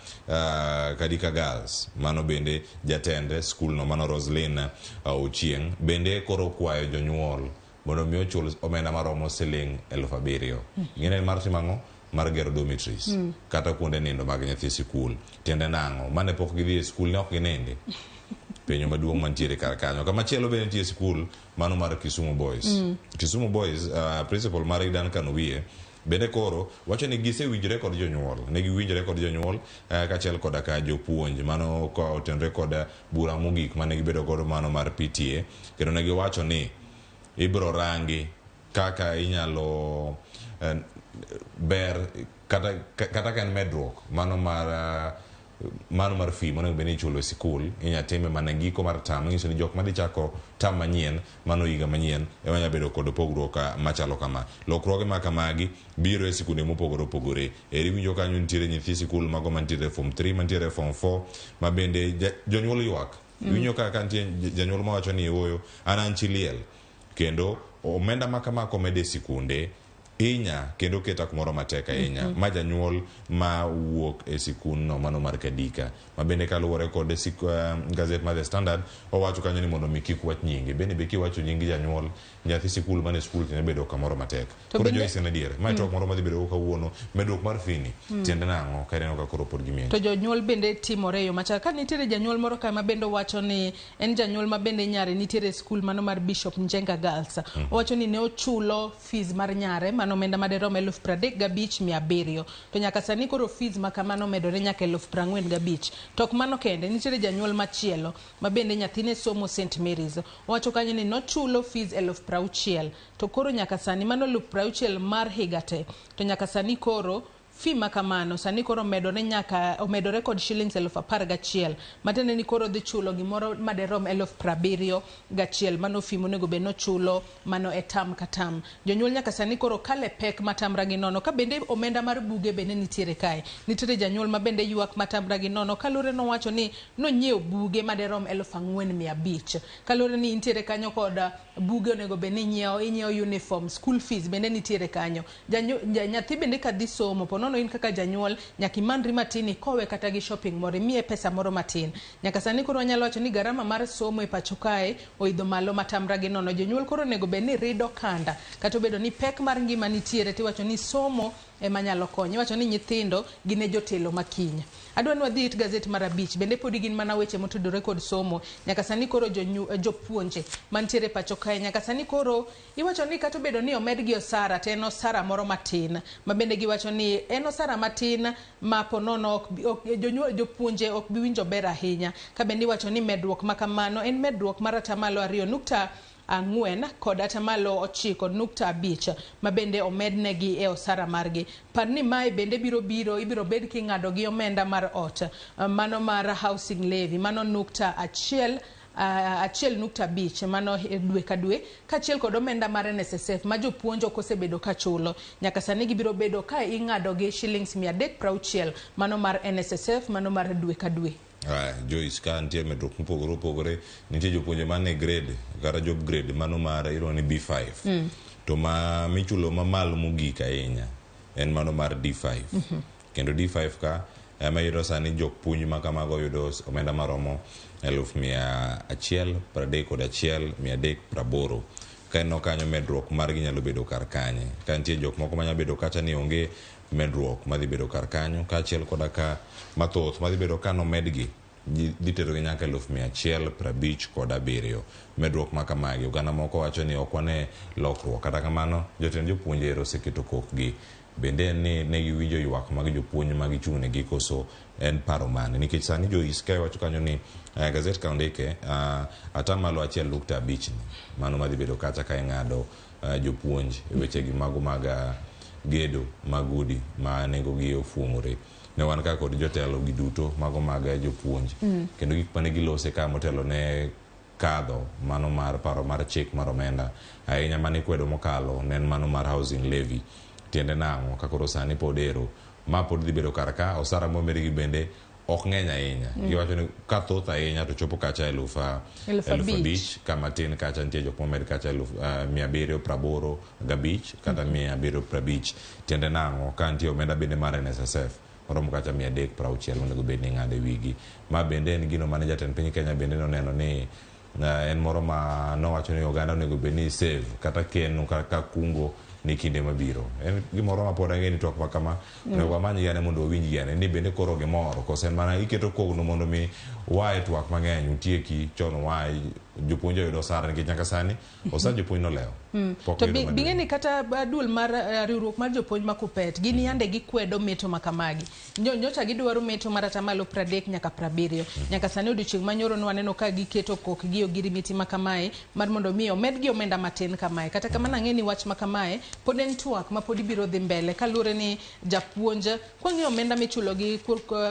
Kadika Girls, mano bende jatend skulno mano Roslyn Ochieng, bende koro kwayo jonyuol mondo mi ochul omenda maromo siling 7,000. Ng'ene mar timo ang'o? Mar gero dormitories kata kuonde nindo mag nyathi sikul. Tiende nang'o? Mane pok gidhi e skul ne ok ginindi. Penjo maduong' mantiere kar kanyo. Kamachielo bende nitie sikul mano mar Kisumu Boys. Kisumu Boys, principal mar Duncan Owiye bende koro wacho ni gisewinjore kod jonyuol. Ne giwinjore kod jonyuol kaachiel koda ka jopuonj mano ka otenore kod bura mogik mane gibedo godo mano mar PTA, kendo ne giwacho ni ibiro rangi kaka inyalo ber kata ka en medruok mano mar fee monego bed ni ichulo e sikul inya time mana giko mar term, manyiso ni jok madhi chako term manyien mano higa manyien ema nyalo bedo kod pogruok machalo kama. Lokruoge ma kamagi biro e sikunde mopogore opogore. Eri winjo kanyo nitiere nyithi sikul mago mantiere form 3 mantiere form 4 ma bende jonyuol ywak. Iwinjo ka nitie janyuol mawacho ni ooyo an chi liel kendo omenda ma kama komed e sikunde inya kendo keta kumoro matek ahinya. Ma janyuol ma wuok e sikundno mano mar Kadika ma bende kaluwore kod gazet mar The Standard owacho kanyo ni mondo mi kik wach nyinge. Bende be kiwacho nying janyuol nyathi sikul mane skul to bedo kamoro matek. Koro Joyce en adier mae twak moro madhi bedo kawuono medruok mar fee tiende nang'o ka ineno ka koro pod gimienyo. To jonyuol bende timore e yo machal. Ka nitiere janyuol moro ka ma bende owacho ni en janyuol ma bende nyare nitiere e skul mano mar Bishop Njenga Girls. Owacho ni ne ochulo fees mar nyare mano omenda maderom 35,700. To nyaka sani koro fees ma kamano omedore nyaka 45,000. To ok mano kende, nitiere janyuol machielo ma bende nyathine somo St Mary's. Owacho kanyo ni nochulo fees 60,000. To koro nyaka sani mano 60,000 mar higa te. To nyaka sani koro fee ma kamano sani koro omedore nyaka omedore kod shillings 11,000. Matiende ni koro dhi chulo gimoro maderom 71,000. Mano fee monego bed nochulo mano e term ka term. Jonyuol nyaka sani koro kale pek matamra gi nono. Ka bende omenda mar buge bende nitiere kae. Nitiere janyuol ma bende ywak matamra gi nono kaluwore nowacho ni nonyiewo buge maderom 4,500. Kaluwore ni nitiere kanyo kod buge onego bed ni inyiewo, inyiewo uniform, school fees bende nitiere kanyo. Nyathi bende kadhi somo ponono in kaka janyuol nyaka imandri matin ikowe kata gi shopping moro imiye pesa moro matin. Nyaka sani koro wanyalo wacho ni garama mar somo e pacho kae oidho malo matamra gi nono. Jonyuol koro onego bed ni rido kanda kata obedo ni pek mar ngima nitiere tiwacho ni somo ema nyalo konyo. Iwacho ni nyithindo gin e jotelo makiny. Adwa ni wadhi it gazet mar 5 bende podi gin mana weche motudore kod somo. Nyaka sani koro jopuonje mantiere pacho kae nyaka sani koro iwacho ni kata obedo ni omedgi osara to en osara moro matin ma bende giwacho ni en osara matin ma ponono jopuonje ok bi winjo ber ahinya. Ka bende iwacho ni medruok ma kamano en medruok mar 2.4 kod 9.5 ma bende omednegi e osara margi. Par ni mae bende biro ibiro bed king'ado gi omenda mar ot mano mar housing levy mano 0.1 1.5 mano dwe ka dwe, kaachiel kod omenda mar NSSF ma jopuonj ok osebedo ka chulo. Nyaka sani gibiro bedo ka ing'ado gi shillings 360 mano mar NSSF mano mar dwe ka dwe. Joyce, ka nitie medruok mopogore opogore, nitie jopuonje man e grade kata job grade mano mar iluongo ni B5. To ma michulo mamalo mogik ahinya en mano mar D5. Kendo D5 ka ema yudo sani jopuonj ma kamago yudo omenda maromo 131,380. Ka ineno kanyo medruok margi nyalo bedo kar kanye. Ka nitie jok moko manyalo bedo kacha ni onge medruok madhi bedo kar kanyo, kaachiel koda ka mathoth madhi bedo ka nomedgi dhi terogi nyaka 157,000. Medruok ma kamagi oganda moko wacho ni ok wane lokruok. Kata kamano jotend jopuonje ero oseketo kokgi. Bende en ni ne giwinjo ywak mag jopuonj ma gichung' negi koso en paro mane? Nikech sani Joyce ka iwacho kanyo ni gazet ka ondike 1.5% mano madhi bedo kacha ka ing'ado jopuonj e wechegi mago mag gedo mag udi ma nengogi ofuong'ore. Ne wan ka kod jotelo gi duto mago mag jopuonj. Kendo gik mane gilose ka motelo ne kadho mano mar paro mar chik mar omenda ahinya mane kwedo mokalo ne en mano mar housing levy. Tiende nang'o ka koro sani pod ero ma pod dhi bedo kar ka osara momedgi bende ok ng'eny ahinya. Giwacho ni ka thoth ahinya to chopo kacha 5,000, kama tin kacha nitie jok momed kacha 785 kata 750. Tiende nang'o ka nitie omenda bende mar NSSF oromo kacha 360 onego bed ni ing'ado e wigi. Ma bende en gino mane jatend piny Kenya bende noneno ni en moro ma nowacho ni oganda onego bed ni save kata keno kaka kungo ni kinde mabiro. En gimoro ma pod ang'e ni twak ma kama onego wamany gi ane mondo wawinj gi ane ni bende koro gimoro koso en mana iketo kogno mondo mi wae twak mang'eny utieki chon wae jopuonj oyud osara nikech nyaka sani osar jopuonj nolewo. To bing'e ni kata duol mar riwruok mar jopuonj ma KUPPET gin yande gikwedo meto ma kamagi. Nyocha gidwaro meto mar 30% nyaka 70. Nyaka sani odiochieng' manyoro nwaneno ka giketo kokgi ogirimiti ma kamae mar mondo mi omedgi omenda matin kamae. Kata kamano ang'e ni wach ma kamae pod en twak ma pod ibiro dhi mbele kaluwore ni japuonj kwang'iyo omenda michulo gi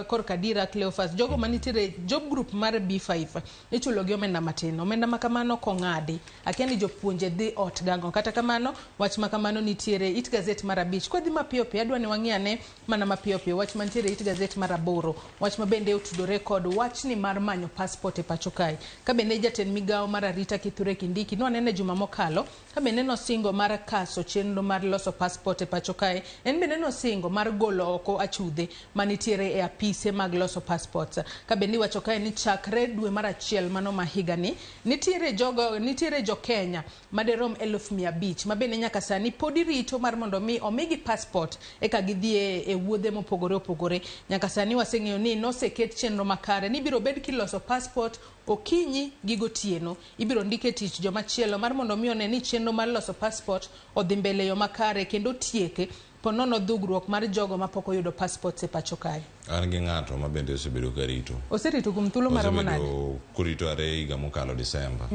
korka dira Cleophas, jogo manitiere job group mar B5 ichulo gi omenda matin. Omenda ma kamano kong'adi akia ni jopuonje dhi ot gang'o. Kata kamano wach ma kamano nitiere it gazet mar 5. Kwadhi mapiyo piyo adwa ni wang'i ane mana mapiyo piyo wach mantiere it gazet mar 8, wach ma bende otudore kod wachni mar manyo passport e pacho kae. Ka bende jatend migawo mar arita Kithure Kindiki nwanene juma mokalo ka bende nosingo mar kaso chenro mar loso passport e pacho kae, en bende nosingo mar golo oko achudhe manitiere e apise mag loso passports. Ka bende iwacho kae ni chakre dwe mar 1 mano ma higani nitiere jogo, nitiere jo Kenya maderom 500,000 ma bende nyaka sani pod irito mar mondo mi omigi passport eka gidhi e wuodhe mopogore opogore. Nyaka sani waseng'eyo ni noseket chenro makare ni ibiro bed kiloso passport okinyi gi gotieno. Ibiro ndike tich joma chielo mar mondo mi one ni chenro mar loso passport odhi mbele yo makare kendo tieke ponono dhugruok mar jogo mapok oyudo passports e pacho kae. An gi ng'ato ma bende osebedo ka rito. Oserito kuom thuolo maromo nade? Osebedo korito are higa mokalo Disemba.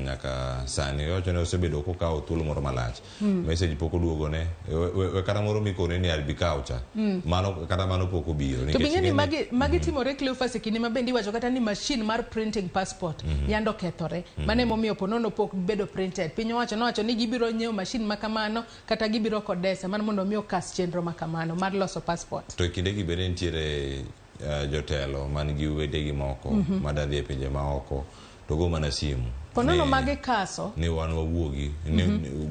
Nyaka sani owacho ni osebedo kokawo thuolo moro malach. Message pok oduogone. We kata moro mikone ni abi kawo cha. Mano kata mano pok obiro. To bing'e ni magi timore Cleophas e kinde ma bende iwacho kata ni machine mar printing passport yando kethore. Mano emomiyo ponono pok bedo printed. Piny owacho nowacho ni gibiro nyiewo machine ma kamano kata gibiro kodesa mar mondo mi okas chenro ma kamano mar loso passport. To e kindegi bende nitiere jotelo man gi wedegi moko madadhi e pinje maoko to go mana simu. Ponono magi kaso ni wan wawuogi, ni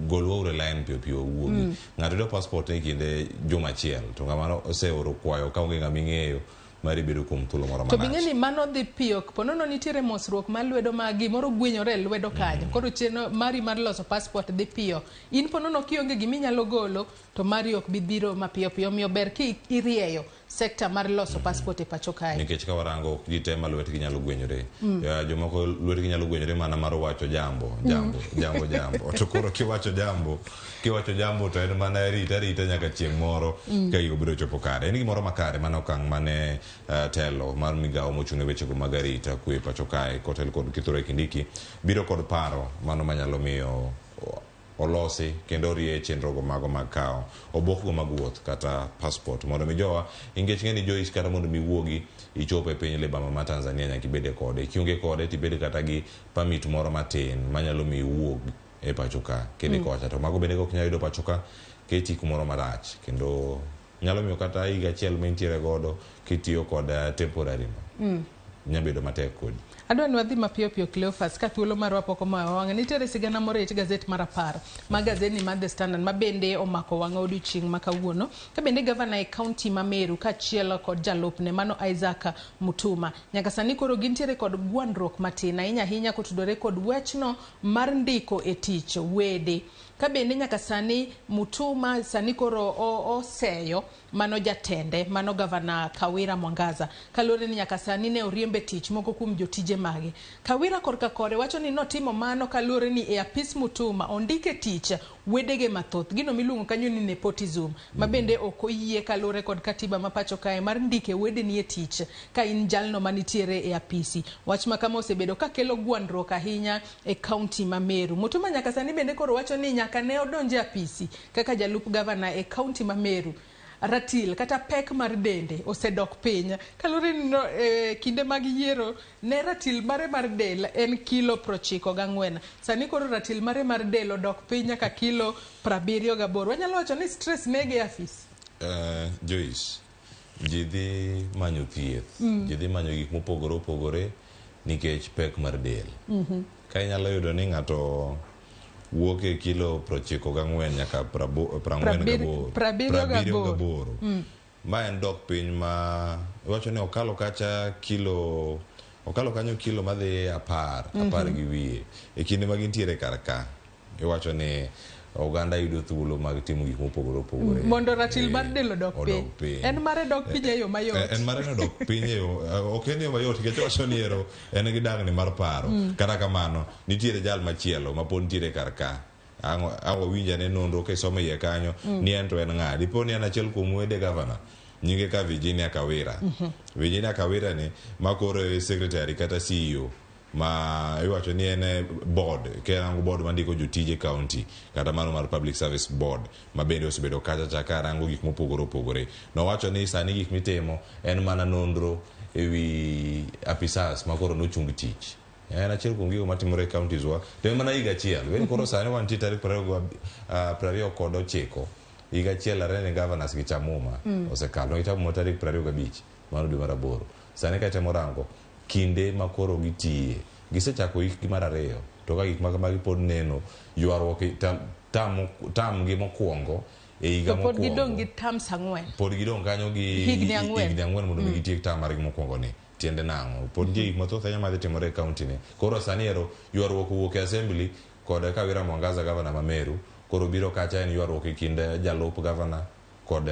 golwa uru e line piyo piyo wawuogi. Ng'ato yudo passport e kinde juma achiel to ng'ama oseoro kwayo ka onge ng'ama ing'eyo mari bedo kuom thuolo moro To bing'e malach. ni mano dhi piyo ponono nitiere mosruok mar lwedo ma gimoro gwenyore e lwedo kanyo. Koro chenro mari mar loso passport dhi piyo. In ponono kionge giminyalo golo to mari ok bi biro mapiyo piyo. Omiyo ber ki irieyo sekta mar loso passport e pacho kae. Nikech ka warango ok ji te ma lwetgi nyalo gwenyore. Jomoko lwetgi nyalo gwenyore mana mar wacho jambo, jambo, jambo, jambo. To koro kiwacho jambo, to en mana rita nyaka chieng' moro ka gigo biro chopo kare. En gimoro makare mano okang' mane telo mar migawo mochung' ne wechego mag arita kwe pacho kae kotel kod Kithure Kindiki biro kod paro mano manyalo miyo olosi kendo orie chenrogo mago mag kawo obokgo mag wuoth kata passport mondo mi jowa nikech ng'e ni Joyce kata mondo mi iwuogi ichop e piny libamba ma Tanzania nyaka ibede kode kionge kode tibed kata gi permit moro matin manyalo miyo iwuog e pacho ka kidhi kocha to mago bende ok nyal yudo pacho ka keti kumoro marach kendo nyalo miyo kata higa achiel ma intiere godo kitiyo kod temporary no nyalo bedo matek kodi. Adwa ni wadhi mapiyo piyo Cleophas ka thuolo marwa pok omayo wang'e. Nitiere sigana moro e it gazet mar 10 ma gazet mar The Standard ma bende omako wang'a odiochieng' ma kawuono. Ka bende gavana e kaunti ma Meru kaachiel kod jalupne mano Isaac Mutuma. Nyaka sani koro gintiere kod gwandruok matin ahinya ahinya kotudore kod wachno mar ndiko e tich wede. Ka bende nyaka sani Mutuma sani koro oseyo mano jatende mano gavana Kawira Mwangaza kaluwore ni nyaka sani ne oriembe tich moko kuom jotije mage. Kawira korka kore wacho ni notimo mano kaluwore ni e apis Mutuma ondike tich wedege mathoth gino miluongo kanyo ni nepotism ma bende ok oyie kaluwore kod katiba ma pacho kae mar ndike wedeni e tich ka in jalno manitiere e apisi. Wach ma kama osebedo kakelo gwandruok ahinya e kaunti ma Meru. Mutuma nyaka sani bende koro wacho ni nyaka ne odonje apisi kaka jalup gavana e kaunti ma Meru ratil kata pek mar dende osedok piny kaluwore ni kinde mag yiero ne ratil mare mar del en kilo 94. Sani koro ratil mare mar del odok piny nyaka kilo 78. Wanyalo wacho ni stress nege e afis. Joyce, ji dhi manyo thieth, ji dhi manyo gik mopogore opogore nikech pek mar del. Ka inyalo yudo ni ng'ato wuok e kilo 94 nyaka 48. 78. Ma en dok piny ma iwacho ni okalo kacha kilo okalo kanyo kilo madhi 10 gi wiye e kinde ma gintiere kar ka iwacho ni oganda yudo thuolo mag timo gik mopogore opogore mondo ratil mar del odok piny. En mare dok piny e yo mayot. En mare dok piny e yo ok en yo mayot nikech wacho ni ero en gi dangni mar paro. Kata kamano nitiere jal machielo ma pod nitiere kar ka ang' wawinjo ane nonro kisomo iye kanyo ni en to en ng'a dipo ni en achiel kuom wede gavana nyinge ka Virginia Kawira. Virginia Kawira ni ma koro e secretary kata CEO ma iwacho ni en board kerango board mandiko jotije county kata mano mar Public Service Board ma bende osebedo kacha chaka rango gik mopogore opogore. Nowacho ni sani gik mitimo en mana nonro ewi apisas ma koro nochung tich. En achiel kuom gigo matimore e counties wa to en mana higa achiel. Wen koro sani wantie tarik 29 higa achiel are ne governors gi chamuma osekalo. Gichamo muma tarik 25 mano dwe mar 8. Sani ka itemo rango kinde ma koro gitiye gisechako hikgi mar 2 to ka gik ma kamagi pod neno ywaruok tam gi mokwongo e higa mokwongo pod gidong' gi terms 4 pod gidong' kanyo gi higni 4 mondo mi gitiek tam margi mokwongo ni tiende nang'o pod nitie gik mathoth ahinya madhi timore e county ni koro sani ero ywaruok owuok e assembly kod Kawira Mwangaza gavana ma Meru koro biro kacha en ywaruok e kind jalup gavana kod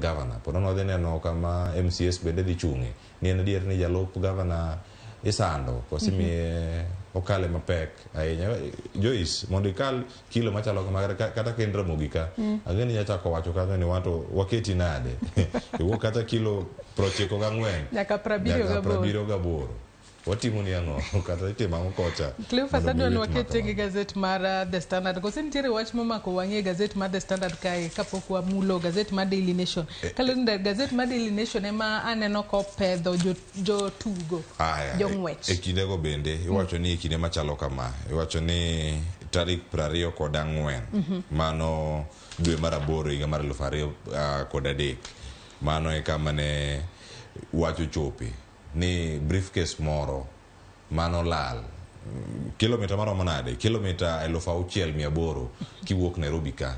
gavana. Pod wadhi neno kama MCS bende dhi chung'e ni en adier ni jalup gavana isando kosimiye okale mapek ahinya. Joyce, mondo ikal kilo machalo kama kata ka in Ramogi ka ang'e ni nyachako wacho kanyo ni wato waketi nade iwuok kata kilo 94 nyaka 78. Watimo ni ang'o kata itimo ang'o kocha. Cleophas adwa ni wakete gi gazet mar The Standard. Kose nitiere wach momako wang'i e gazet mar The Standard kae kapok wamulo gazet mar Daily Nation. Kaluwore ni gazet mar Daily Nation ema aneno kopedho jotugo jong'wech. E kindego bende iwacho ni e kinde machalo kama iwacho ni tarik 24 mano dwe mar 8 higa mar 2003 mano e kama ne wach ochope ni briefcase moro mano lal kilomita maromo nade kilomita 6800 kiwuok Nairobi ka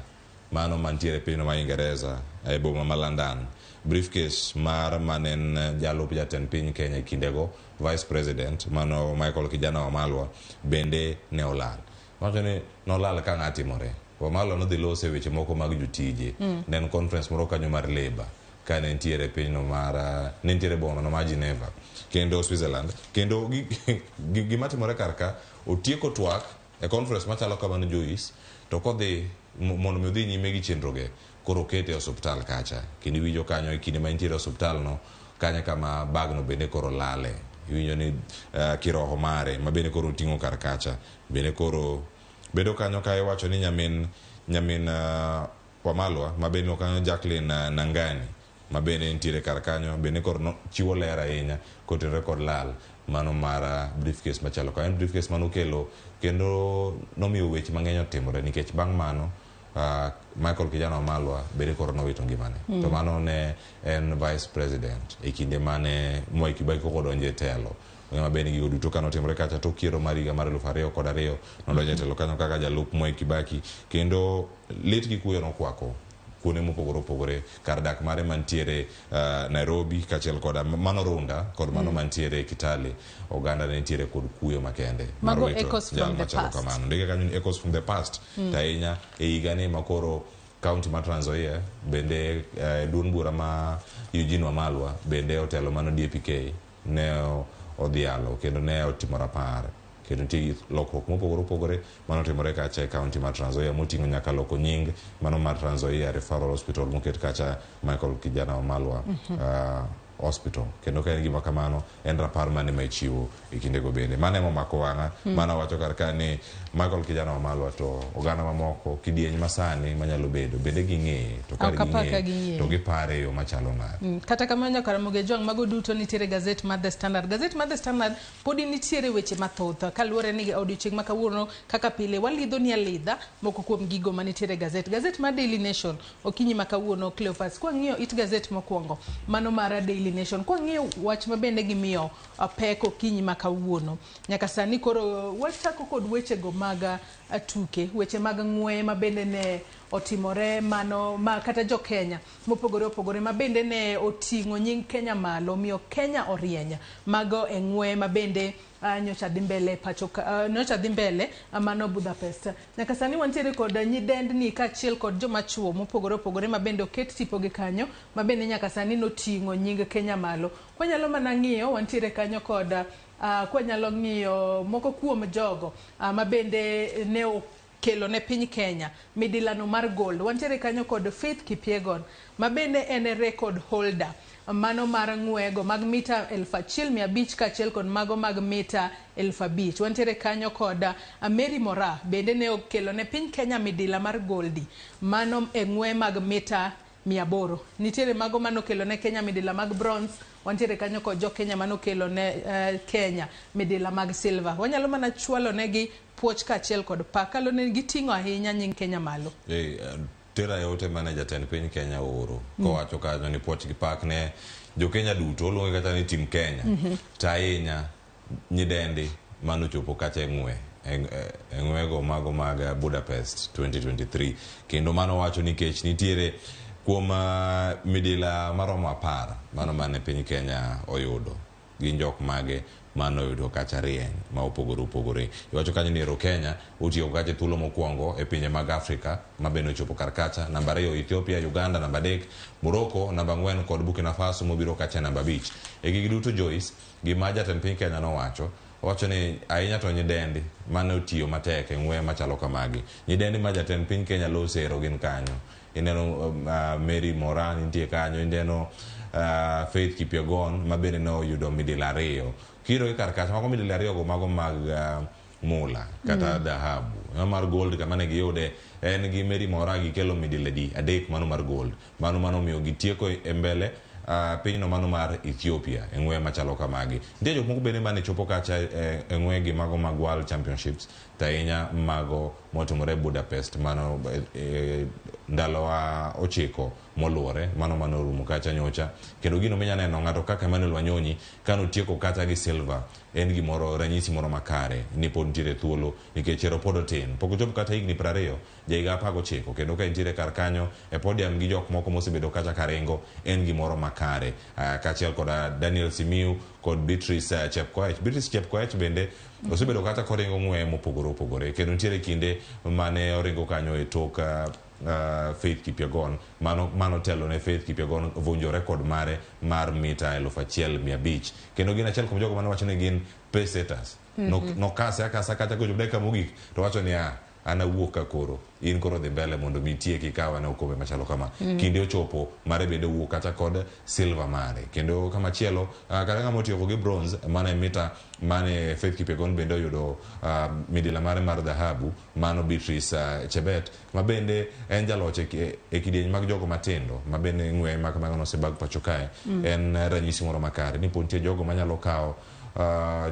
mano mantiere pinyno ma Ingereza e boma ma London. Briefcase mar manen jalup jatend piny Kenya e kindego vice president mano Michael Kijana Wamalwa bende ne olal. Wacho ni nolal ka ng'a timore. Wamalwa nodhi lose weche moko mag jotije. Ne en conference moro kanyo mar labor ka ne nitiere pinyno mar ne nitiere boma no mar Geneva kendo Switzerland kendo gima timore kar ka otieko twak e conference machalo kamano Joyce to kodhi mondo mi odhi nyime gi chenroge koro okete e osuptal kacha kendo iwinjo kanyo e kinde ma entiere e osuptal no kanyo kama bagno bende koro lale iwinjo ni kiroho mare ma bende koro oting'o kar kacha bende koro Bedo kanyo ka iwacho ni nyamin nyamin Wamalwa ma bende kanyo Jacqueline Nangani ma bende nitiere kar kanyo bende koro no, chiwo ler ahinya kotenore kod lal mano mar briefcase machalo ka en briefcase manokelo kendo nomiyo weche mang'eny otimore nikech bang' mano Michael Kijana Wamalwa bende koro nowito ngimane. To mano ne en vice president e kinde mane Mwai Kibaki kok odonjo e telo. Ng'ama bende gigo duto kanotimore kacha tok yiero mar higa mar 2002 nodonjo e telo kanyo kaka jalup Mwai Kibaki kendo lit gi kuyo nokwako kuonde mopogore opogore kar dak mare mantiere Nairobi kaachiel koda mano Runda kod mano mantiere Kitale oganda ne nitiere kod kuyo makende mar Mago wito echoes jal from the machalo past. kamano. Ndike kanyo ni echoes from the past to ahinya e higani ma koro kaunti mar Trans Nzoia bende duond bura ma Eugene Wamalwa bende otelo mano DAP-K ne odhialo kendo ne otimo rapar kendo nitie lokruok mopogore opogore manotimore kacha e kaunti mar Trans Nzoia moting'o nyaka loko nying mano mar Trans Nzoia Referral Hospital moket kacha Michael Kijana Wamalwa Hospital kendo ka en gima kamano en rapar mane ma ichiwo e kindego bende mano ema omako wang'a mano wacho kar ka ni Michael Kijana Wamalwa to oganda mamoko kidieny masani manyalo bedo bende ging'eye to kar Ok apar ka ging'eye ging'eye. to gipare e yo machalo nade. Kata kamano nyaka Ramogi Ojwang' mago duto nitiere gazet mar The Standard. Gazet mar The Standard podi nitiere weche mathoth kaluwore ni odiochieng' ma kawuono kaka pile walidho ni alidha moko kuom gigo manitiere gazet. Gazet mar Daily Nation okinyi ma kawuono Cleophas kwang'iyo it gazet mokwongo mano mar Daily Nation kwang'iyo wach ma bende gimiyo pek okinyi ma kawuono nyaka sani koro wachako kod wechego mag tuke weche mag ng'weye ma bende ne otimore mano ma kata jo Kenya mopogore opogore ma bende ne oting'o nying Kenya malo omiyo Kenya orieny mago e ng'weye ma bende nyocha dhi mbele pacho nyocha dhi mbele mano Budapest. Nyaka sani wantiere kod nyidendni kaachiel kod joma chuo mopogore opogore ma bende oket tipogi kanyo ma bende nyaka sani noting'o nying Kenya malo. Kwanyalo mana ng'iyo wantiere kanyo kod kwanyalo ng'iyo moko kuom jogo ma bende ne okelo ne piny Kenya midilano mar gold. Wantiere kanyo kod Faith Kipyegon ma bende en record holder mano mar ng'wego mag mita 1500 kaachiel kod mago mag mita 5000. Wantiere kanyo kod Mary Moraa bende ne okelo ne piny Kenya midila mar goldi mano e ng'we mag mita 800. Nitiere mago manokelo ne Kenya midila mag bronze, wantiere kanyo kod jo Kenya manokelo ne Kenya midila mag silver. Wanyalo mana chwalo negi puoch kaachiel kod pak kaluwore ni giting'o ahinya nying Kenya malo. Tera e ote mane jatend piny Kenya ooro kowacho kanyo ni puoch gi pak ne jo Kenya duto oluonge kata ni team Kenya to ahinya nyidendi manochopo kacha e ng'we e ng'wego mago mag Budapest 2023 kendo mano wacho nikech nitiere kuom midila maromo 10 mano mane piny Kenya oyudo gin jok mage manoyudo kacha rieny ma opogore opogore. Iwacho kanyo ni ero Kenya otieko kacha thuolo mokwongo e pinje mag Afrika ma bende ochopo kar kacha namba 2 Ethiopia, Uganda namba 3 Morocco namba 4 kod Burkina Faso mobiro kacha namba 5. E gigi duto Joyce, gima jatend piny Kenya nowacho owacho ni ahinya to nyidendi mane otiyo matek e ng'we machalo kamagi. Nyidendi ma jatend piny Kenya lose ero gin kanyo. Ineno Mary Moraa nitie kanyo, ineno Faith Kipyegon ma bende noyudo midila 2. Kiro gi kar kacha mago midila 2 go mago mag mula kata dhahabu. Mar gold kama ne giyude en gi Mary Moraa gikelo midila 3 mano mar gold. Mano mano miyo gitieko e mbele pinyno mano mar Ethiopia e ng'we machalo kamagi. Nitie jok moko bende mane chopo kacha e ng'we gi mago mag World Championships to ahinya mago motimore Budapest mano ndalo 9 moluwore mano mano orumo kacha nyocha kendo gino minya neno ng'ato kaka Emmanuel Wanyonyi kanotieko kacha gi silver en gimoro ranyisi moro makare ni pod nitiere thuolo nikech ero pod otin pok ochopo kata higni 20 jahiga 19 kendo ka entiere kar kanyo e podium gi jok moko mosebedo kacha karingo en gimoro makare kaachiel kod Daniel Simiyu kod Beatrice Chepkoech. Beatrice Chepkoech bende osebedo kata koringo ng'weye mopogore opogore kendo nitiere kinde mane oringo kanyo e tok Faith Kipyegon mano telo ne Faith Kipyegon vunjo rekod mare mar mita 1500 kendo gin achiel kuom jogo mane wacho ni gin pace setters. Nokase akasa kata kochopo dakika mogik to wacho ni An awuok ka koro, in koro dhi mbele mondo mi itiek ikaw ane okombe machalo kama. Kinde ochopo mare bende owuok kacha kod silver mare. Kendo kama chielo, kata ng'ama otieko gi bronze, mano e mita mane Faith Kipyegon bende oyudo midila mare mar dhahabu, mano Beatrice Chebet, ma bende en jaloch e kidieny mag jogo matindo, ma bende ng'weye ma kamago nosebag pacho kae. En ranyisi moro makare ni pod nitie jogo manyalo kawo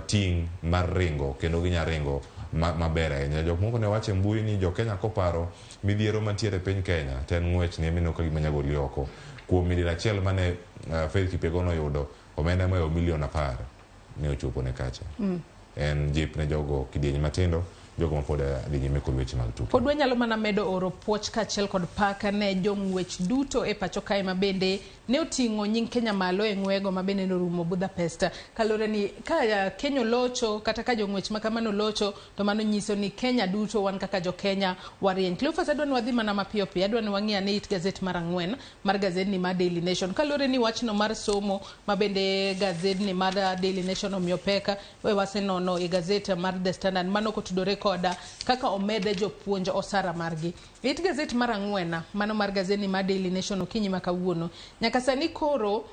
ting' mar ringo kendo ginya ringo maber ahinya. Jok moko ne wacho e mbui ni jo Kenya koparo midhiero mantiere e piny Kenya to en ng'wech ni emineno ka gima nyagoli oko. Kuom midila achiel mane Faith Kipyegon oyudo omenda mohewo milion 10 ne ochopo ne kacha. En jip ne jogo kidieny matindo, jogo mapod dhi nyime kod weche mag tuke. Pod wanyalo mana medo oro puoch kaachiel kod pak ne jong'wech duto e pacho kae ma bende ne oting'o nying Kenya malo e ng'wego ma bende norumo Budapest. Kaluwore ni ka Kenya olocho kata ka jong'wech ma kamano olocho to mano nyiso ni Kenya duto wan kaka jo Kenya warieny. Cleophas, adwa ni wadhi mana mapiyo piyo, adwa ni wang'i ane it gazet mar 4 mar gazedni mar Daily Nation. Kaluwore ni wachno mar somo ma bende gazedni mar Daily Nation omiyo pek, we wasenono e gazet mar The Standard, mano kotudore koda kaka omed jopuonj osara margi. It gazet mar 4 mano mar gazedni mar Daily Nation okinyi ma kawuono. Nyaka sani koro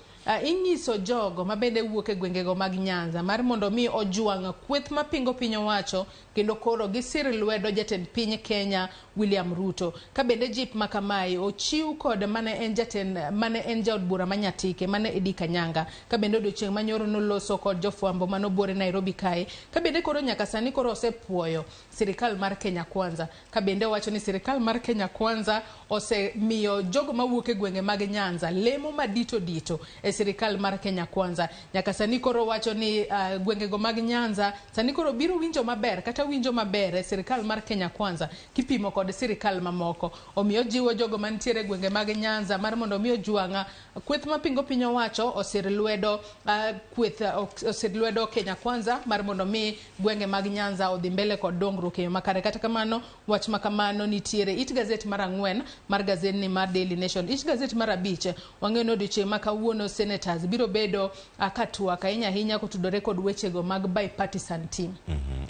inyiso jogo ma bende wuok e gwengego mag Nyanza mar mondo mi ojwang' kweth mapingo piny owacho kendo koro gisir lwedo jatend piny Kenya William Ruto. Ka bende jip ma kamae ochiw kod mane en jatend mane en jaod bura ma Nyatike mane Eddy Kanyanga. Ka bende odiochieng' manyoro noloso kod jofwambo manobuore Nairobi kae. Ka bende koro nyaka sani koro osepuoyo sirikal mar Kenya Kwanza. Ka bende owacho ni sirikal mar Kenya Kwanza osemiyo jogo mawuok e gwenge mag Nyanza lemo madito dito e sirikal mar Kenya Kwanza. Nyaka sani koro wacho ni gwengego mag Nyanza sani koro biro winjo maber kata winjo maber e sirikal mar Kenya Kwanza kipimo kod sirikal mamoko. Omiyo jiwo jogo mantiere e gwenge mag Nyanza mar mondo mi ojwang' kweth mapingo piny owacho osir lwedo kweth osir lwedo Kenya Kwanza mar mondo mi gwenge mag Nyanza odhi mbele kod dongruok e yo makare. Kata kamano wach ma kamano nitiere it gazet mar 4 mar gazedni mar Daily Nation. It gazet mar 5 wang'eyo ni odiochieng' ma kawuono senators biro bedo ka twak ahinya ahinya kotudore kod wechego mag bipartisan team.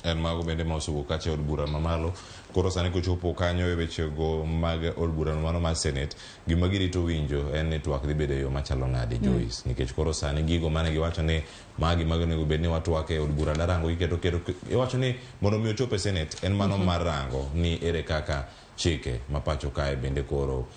En mago bende ma osewuok kacha e od bura mamalo. Koro sani kochopo kanyo e wechego mag od bura mano mar Senate, gima girito winjo en ni twak dhi bedo e yo machalo nade, Joyce, nikech koro sani gigo mane giwacho ni magi mago onego bed ni watwak e od bura darango giketo keto iwacho ni mondo mi ochop e Senate en mano mar rango ni ere kaka chike ma pacho kae bende koro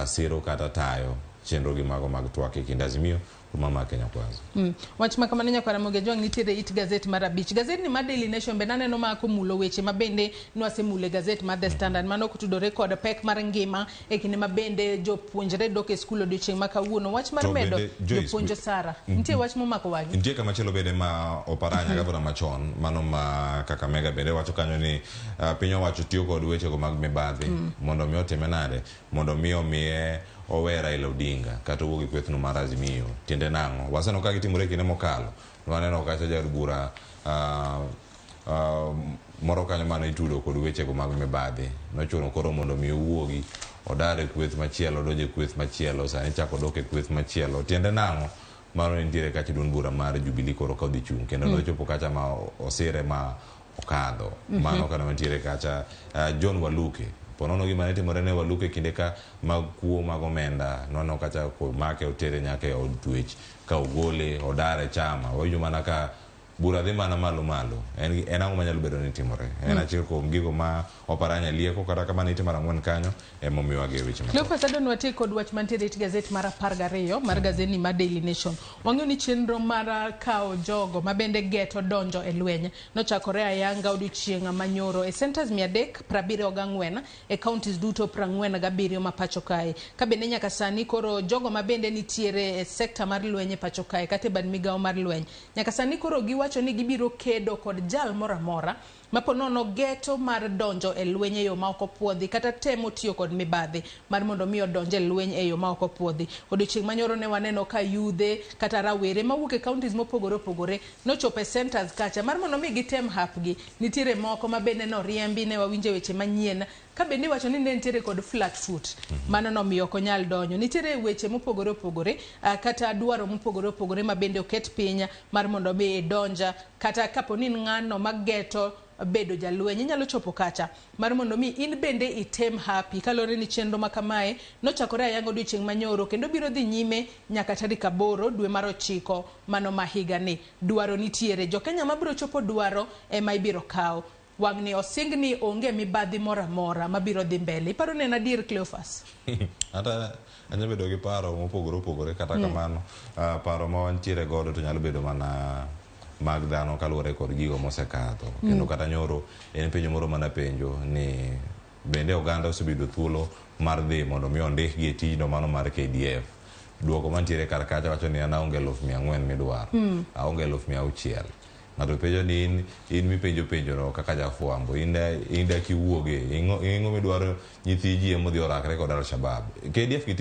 siro kata tayo chenro gi mago mag twak e kind Azimio kod mar Kenya Kwanza. Wach ma kamano nyakwara Moge Jwang' nitiere it gazet mar 5. Gazetni mar Daily Nation bende aneno ma komulo weche ma bende nwasemulo e gazet mar The Standard mano kotudore kod pek mar ngima e kinde ma bende jopuonjre dok e skul odiochieng' ma kawuono. Wach mar medo jopuonj osara. Nitie wach momako wang'i. Nitie kama chielo bende ma Oparanya gavana machon mano ma Kakamega bende wacho kanyo ni piny owacho tiyo kod wechego mag mibadhi mondo mi otime nade, mondo mi omiye owe Raila Odinga kata owuog e kwethno mar Azimio. Tiende nang'o? Waseneno ka gitimore e kinde mokalo. Nwaneno kacha jaod bura moro kanyo mane itudo kod wechego mag mibadhi. Nochuno koro mondo mi owuogi odar e kweth machielo, odonj e kweth machielo, sani chako odok e kweth machielo. Tiende nang'o? Mano nitiere kacha duond bura mar Jubilee koro ka odhi chung'. Kendo nochopo kacha ma osire ma okadho. Mano kana mantiere kacha John Waluke. Ponono gima ne timore ne Waluke kinde ka mag kuo mag omenda, nwaneno kacha komake otere nyaka e od twech, ka ogole odare chama. Wawinjo mana ka bura dhi mana malo malo. En ang'o manyalo bedo ni timore? En achiel kuom gigo ma Oparanya lieko, kata kamano ite mar 4 kanyo emomiyo wagi weche mathoth. Cleophas, adwa ni watiek kod wach mantiere it gazet mar 12 mar gazetni mar Daily Nation. Wang'eyo ni chenro mar kawo jogo ma bende geto donjo e lweny nochakore ayanga odiochieng' manyoro e centers 374 e counties duto 47 ma pacho kae. Ka bende nyaka sani koro jogo ma bende nitiere e sekta mar lweny e pacho kae kata e bad migawo mar lweny nyaka sani koro giwacho ni gibiro kedo kod jal moro amora maponono geto mar donjo e lweny e yo ma ok opuodhi kata temo tiyo kod mibadhi mar mondo mi odonj e lweny e yo ma ok opuodhi. Odiochieng' manyoro ne waneno ka yudhe kata rawere mawuok e counties mopogore opogore nochopo e centers kacha mar mondo mi gitem hapgi. Nitiere moko ma bende noriembi, ne wawinjo weche manyien ka bende iwacho ni ne nitiere kod flat foot, mano nomiyo ok onyal donjo. Nitiere weche mopogore opogore kata dwaro mopogore opogore ma bende oket piny mar mondo mi idonja kata kapo ni ng'ano mageto bedo jalweny inyalo chopo kacha mar mondo mi in bende item happy kaluwore ni chenro ma kamae nochakore ayanga odiochieng' manyoro kendo biro dhi nyime nyaka tarik 8 dwe mar 9 mano ma higani. Dwaro nitiere, jokenya mabiro chopo dwaro ema ibiro kawo. Wang'ni osing ni onge mibadhi moro amora mabiro dhi mbele. Iparo ni en adier, Cleophas? Ata anyalo bedo gi paro mopogore opogore kata kamano paro ma wantiere godo to nyalo bedo mana mag dhano kaluwore kod gigo mosekadho. Kendo kata nyoro en penjo moro mana penjo ni bende oganda osebedo thuolo mar dhi mondo mi ondikgi e tijno mano mar KDF. Duoko mantiere kar kacha wacho ni an aonge 4,000 midwaro. Aonge 6,000. Ng'ato penjo ni in mipenjo penjono kaka jafwambo, in dak iwuoge, ing'o midwaro nyithi ji emodhi orakre kod Al-Shabaab. KDF gi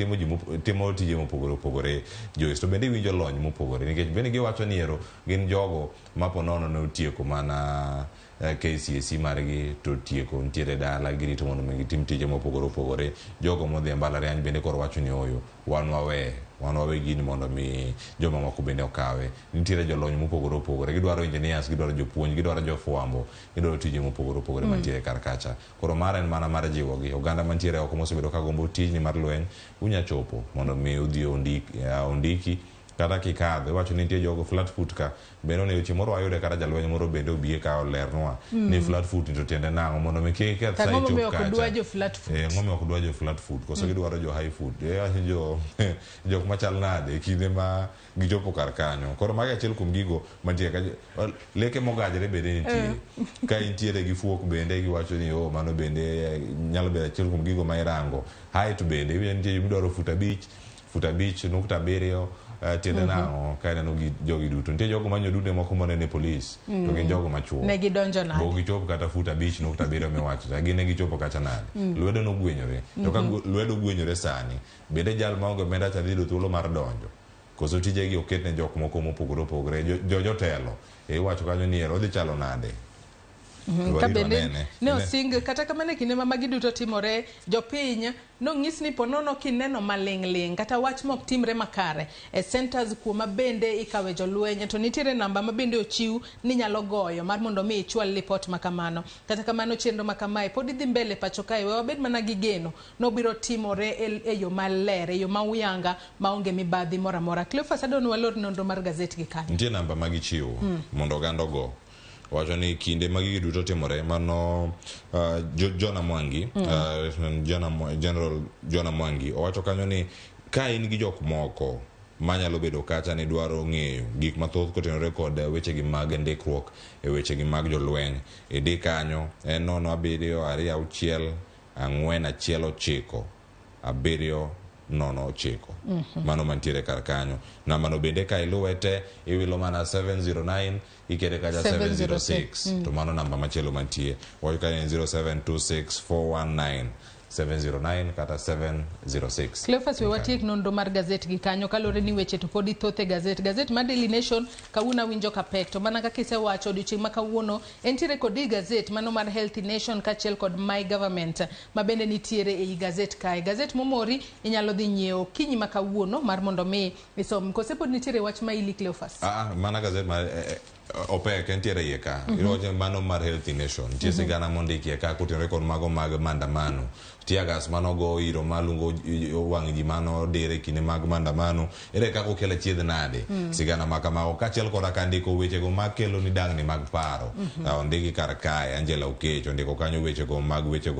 timo tije mopogore opogore, Joyce, to bende iwinjo lony mopogore nikech bende giwacho ni ero gin jogo ma ponono ne otieko mana KCSE margi to tieko nitiere dala girito mondo mi gitim tije mopogore opogore. Jogo modhi e mbalariany bende koro wacho ni oyo, wan wawe gini mondo mi joma moko bende okawe. Nitiere jolony mopogore opogore, gidwaro engineers, gidwaro jopuonj, gidwaro jofwambo, gidwaro tije mopogore opogore mantiere kar kacha. Koro mara en mana mar jiwogi oganda mantiere oko mosebedo ka gombo tijni mar lweny, unya chopo mondo mi udhi ondiki kata kikadho. Iwacho ni nitie jogo flat foot ka bende onego chieng' moro wayude kata jalweny moro bende obi ka olernwa ni flat foot to tiende nang'o mondo mi kik keth sa Ang'o momiyo ichop ok dwa kacha. jo flat foot? Ang'o momiyo ok dwa jo flat foot koso gidwaro jo high foot? Jo jok machal nade e kinde ma gichopo kar kanyo. Koro mago achiel kuom gigo mantie ka leke mogajre bende nitie. Ka intiere gi fuok bende giwacho ni oh mano bende nyalo bedo achiel kuom gigo ma irango. Height bende iwinjo nitie midwaro fut 5, fut 5.7 tiende nang'o ka ineno gi jogi duto. Nitie jogo manyo dude moko monene polis to gin jogo machuo. Ne gidonjo nade? Bo gichopo kata fut 5.7 miwacho cha, gin ne gichopo kacha nade? Lwedo nogwenyore. To ka lwedo ogwenyore sani, bende jal maonge omenda cha dhi yudo thuolo mar donjo. Koso tijegi oket ne jok moko mopogore opogore, jotelo. Iwacho kanyo ni ero odhi chalo nade? Ka bende ne osing kata kamano e kinde ma magi duto timore, jopiny nong'is ni ponono kineno maling' ling' kata wach mok timre makare e centers kuoma bende ikawe jolweny to nitiere namba ma bende ochiw ni nyalo goyo mar mondo mi ichwal lipot ma kamano. Kata kamano chenro ma kamae pod dhi mbele pacho kae, we wabed mana gi geno nobiro timore e yo maler, e yo ma uyanga maonge mibadhi moro amora. Cleophas, adwaro ni walor nonro mar gazet gi kanyo. Nitie namba ma gichiwo mondo oganda ogo. Wacho ni kinde ma gigi duto timore mano Jona Mwangi, General Jona Mwangi owacho kanyo ni ka in gi jok moko manyalo bedo kacha ni dwaro ng'eyo gik mathoth kotenore kod wechegi mag ndikruok e wechegi mag jolweny, idhi kanyo en 0 7 2 6 4 1 9 7 0 9. Mano mantiere kar kanyo. Nambano bende ka iluwe te iwilo mana 709 ikete kacha 706 to mano namba machielo mantie. Wacho ka en 0726 419 709 kata 706. Cleophas, we watiek nonro mar gazet gi kanyo kaluwore ni weche to podi thoth e gazet. Gazet mar Daily Nation kawuono awinjo ka pek to mana kaka isewacho odiochieng' ma kawuono entiere kod gazet mano mar Healthy Nation kaachiel kod My Government ma bende nitiere ei gazet kae. Gazet momori inyalo dhi nyiewo okinyi ma kawuono mar mondo mi isom. Kose pod nitiere wach ma ili, Cleophas? Mana gazet mar opek entiere iye ka. Iwacho mano mar Healthy Nation. Nitie sigana mondikie ka kotenore kod mago mag maandamano. Tear gas manogo iro malungo wang' ji mano dire kinde mag maandamano. Ere kaka okel achiedh nade? Sigana ma kamago kaachiel koda ka ndiko wechego makelo ni dangni mag paro. Ondiki kar kae Angela Okech ondiko kanyo wechego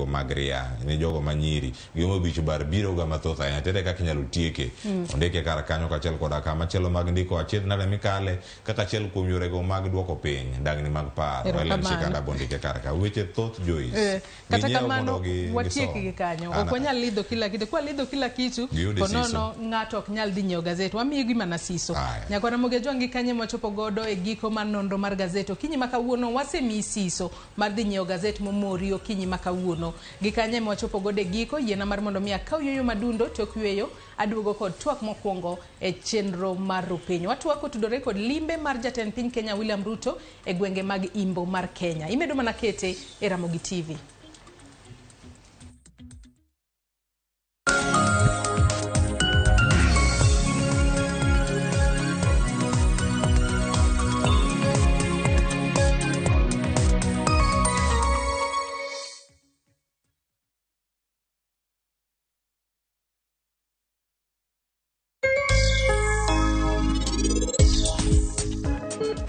mag ria ni jogo manyiri gimomiyo bich bar biro ga mathoth ahinya. Tere kaka inyalo tieke. Ondike kar kanyo kaachiel koda kamachielo mag ndiko achiedh nade mikale kaka achiel kuom yorego mag duoko piny dangni mag paro. Ellen Shikanda bondike kar ka. Weche thoth, Joyce. Kata kamano watiek gi kanyo. Ok wanyal lidho kila kitu. Kwa lidho kila kitu ponono ng'ato ok nyal dhi nyiewo gazet. Wamiyo gi mana siso. Nyakwara Ramogi gi kanye mwachopo godo e giko mar nonro mar gazet. Okinyi ma kawuono wasemiyi siso mar dhi nyiewo gazet momori okinyi ma kawuono. Gi kanye mwachopo godo e giko, yiena mar mondo mi akaw yueyo madundo tok yueyo aduogo kod twak mokwongo e chenro mar Rupiny. Watwak otudore kod limbe mar jatend piny Kenya William Ruto e gwenge mag Imbo mar Kenya. Imedo mana kete e Ramogi TV.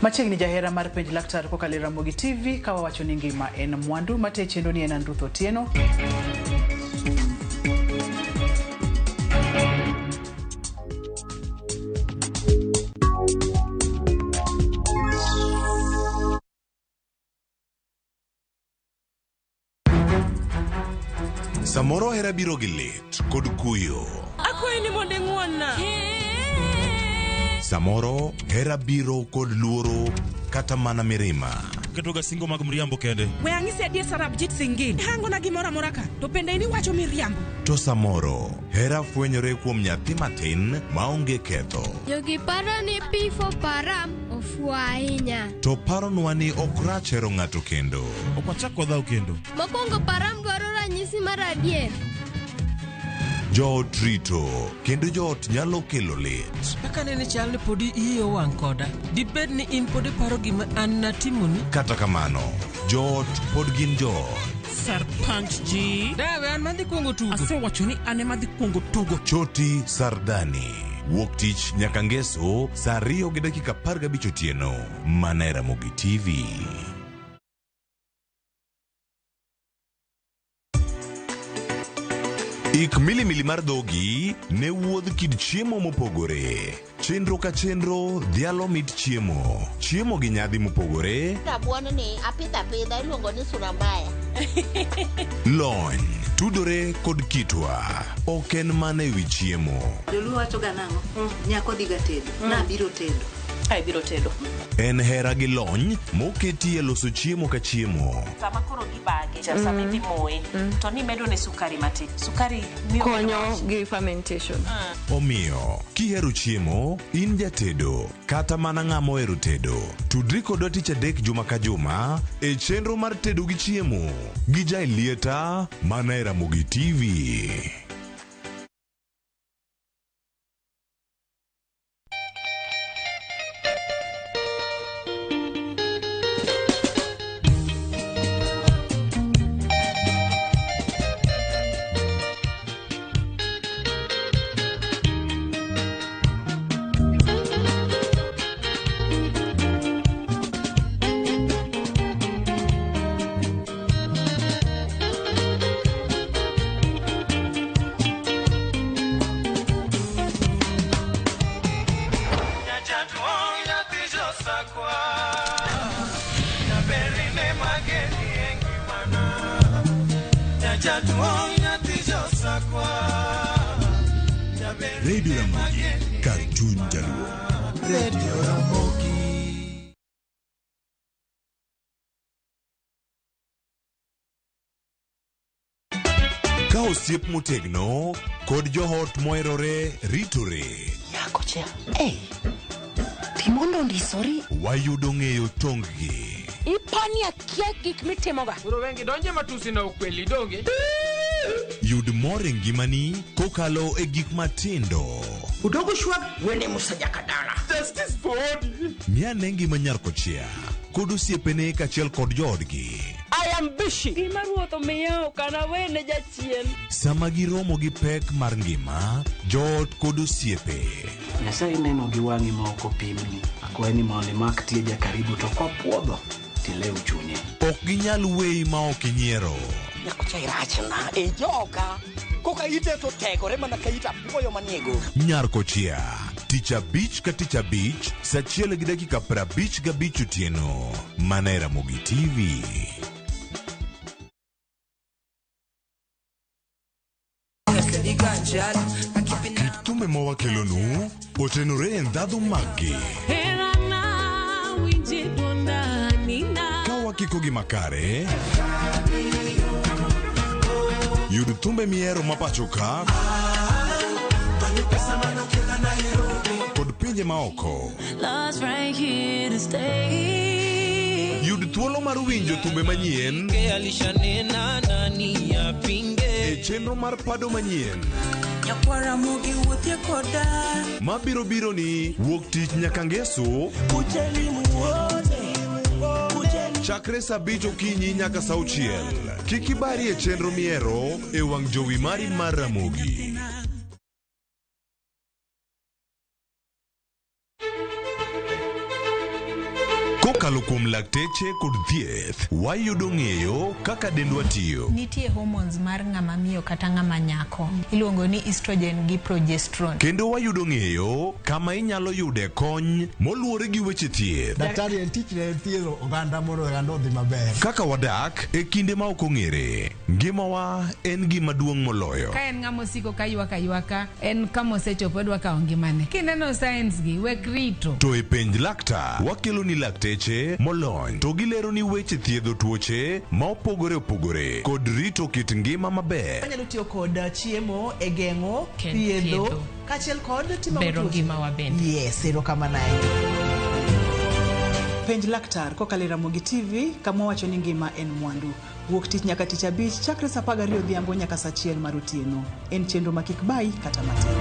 Machiegni jahera mar penj laktar kokalo e Ramogi TV ka wawacho ni ngima en mwandu mate chenro ni en an Ruth Otieno. Samoro hera biro gi lit kod kuyo. Akwayi ni mondo ing'won-na. Samoro hera biro kod luoro kata mana mirima. Ketoga singo mag mriambo kende. We ang'isi adier Sarabjit Singh. Hangona gimoro amora ka to bende in iwacho miriambo. To samoro hera fwenyore kuom nyathi matin maonge ketho. Jogi paro ni P for Param ofuwo ahinya. To paronwa ni ok rach hero ng'ato kendo. Ok wachak wadhaw kendo. Mokwongo Param dwaro ranyisi mar adier. Joot rito kendo joot nyalo kelo lit. Kaka nene chal ni podi iyi owang' koda. Dibed ni in pod iparo gima an natimoni? Kata kamano, joot pod gin joot. Sarpanch ji. Dawe an madhi kuongo tugo. Asewacho ni an ema adhi kuongo tugo. Choti Sardani. Wuok tich nyaka ngeso saa 2:15 otieno. Mana e Ramogi TV. Ik milimili mar dhogi ne wuodh kit chiemo mopogore. Chenro ka chenro dhialo mit chiemo. Chiemo gi nyadhi mopogore. Rabuon ni apidho apidha iluongo ni sura mbaya. Lony tudore kod kitwa. Ok en mana ewi chiemo. Joluo wacho ga nang'o? Nyako dhiga tedo. Nabiro tedo. Ai biro tedo. En hera gi lony moketi e loso chiemo ka chiemo. Sama koro gibage, sama idhi moye, to nimedo ne sukari matin. Sukari miyo konyo gi fermentation. Omiyo, kihero chiemo, in jatedo, kata mana ng'ama ohero tedo, tudri kodwa tich adek juma ka juma e chenro mar tedo gi chiemo gi Jaelieta mana e Ramogi TV. Radio Ramogi, kar chuny jaluo. Radio Ramogi. Ka osiep motegno kod joot moherore ritore. Nyakocha, hey, timondo ndisori. Wayudo ng'eyo tong-gi. Ipani akia gik mitimoga. Koro wengi donje matusi na ukweli donge. Yud mor e ngimani kokalo e gik matindo. Udogo shwag wene Musa Jakadala. Justice for Odi. Miane ngima nyar kochia kod osiepene kaachiel kod joodgi. I am busy. Gima ruoth omiya ok anawene jachien. Sama giromo gi pek mar ngima, joot kod osiepe. Nyasaye neno gi wang'i ma ok opimni. Akwayi ni mondo imak tie jakaribu to kopuodho tilew chunye. Ok ginyal weyi ma ok inyiero. Nyakocha irachna e joka. Koka ite to tegore mana ka ita apuoyo manie go. Nyar kochia, tich abich ka tich abich, saa 1:55 otieno. Mana e Ramogi TV. Kit thumbe mawakelonu otenore e ndhadhu maggi. Ka wakiko gi makare, yud thumbe mihero mapacho ka kod pinje maoko. Yud thuolo mar winjo thumbe manyien e chenro mar pado manyien mabiro biro ni wuok tich nyaka ngeso chakre saa 5 okinyi nyaka saa 6. Kik ibari e chenro mihero e wang' jowi mari mar Ramogi. Kokalo kuom lakteche kod thieth, wayudo ng'eyo kaka dendwa tiyo. Nitie hormones mar ng'ama miyo kata ng'ama nyako. Iluongo ni estrogen gi progesterone. Kendo wayudo ng'eyo kama inyalo yude kony moluwore gi weche thieth. Daktari en tich ne thiedho oganda mondo oganda odhi maber. Kaka wadak e kinde ma ok ong'ere, ngimawa en gima duong' moloyo. Ka en ng'ama osiko ka ywak aywaka, en kama osechopo odwa kawo ngimane. Kineno signs gi, wek rito. To e Penj Laktar, wakelo ni lakteche molony to gilero ni weche thiedho tuoche ma opogore opogore kod rito kit ngima maber. Wanyalo tiyo kod chiemo e geng'o, thiedho, kaachiel kod timo bero ngimawa bende. Yes, erokamano ahinya. Penj Laktar kokalo e Ramogi TV kama wacho ni ngima en mwandu. Wuok tich nyaka tich abich chakre saa 12 odhiambo nyaka saa 1 mar otieno. En chenro ma kik bayi kata matin.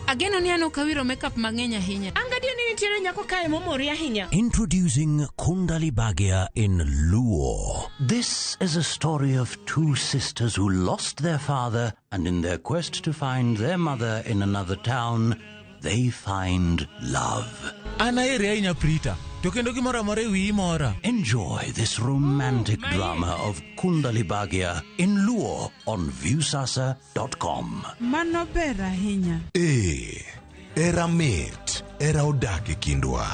Ageno ni an ok awiro makeup mang'eny ahinya. Angadio ni nitiere nyako kae momori ahinya. Introducing Kundali Bhagya in Luo. This is a story of two sisters who lost their father, and in their quest to find their mother in another town, they find love. An aheri ahinya Prita, to kendo gimoro amora e wiyi mora. Enjoy this romantic drama of Kundali Bhagya in Luo on Viusasa.com. Mano ber ahinya. Ee, era mit, era odak e kindwa.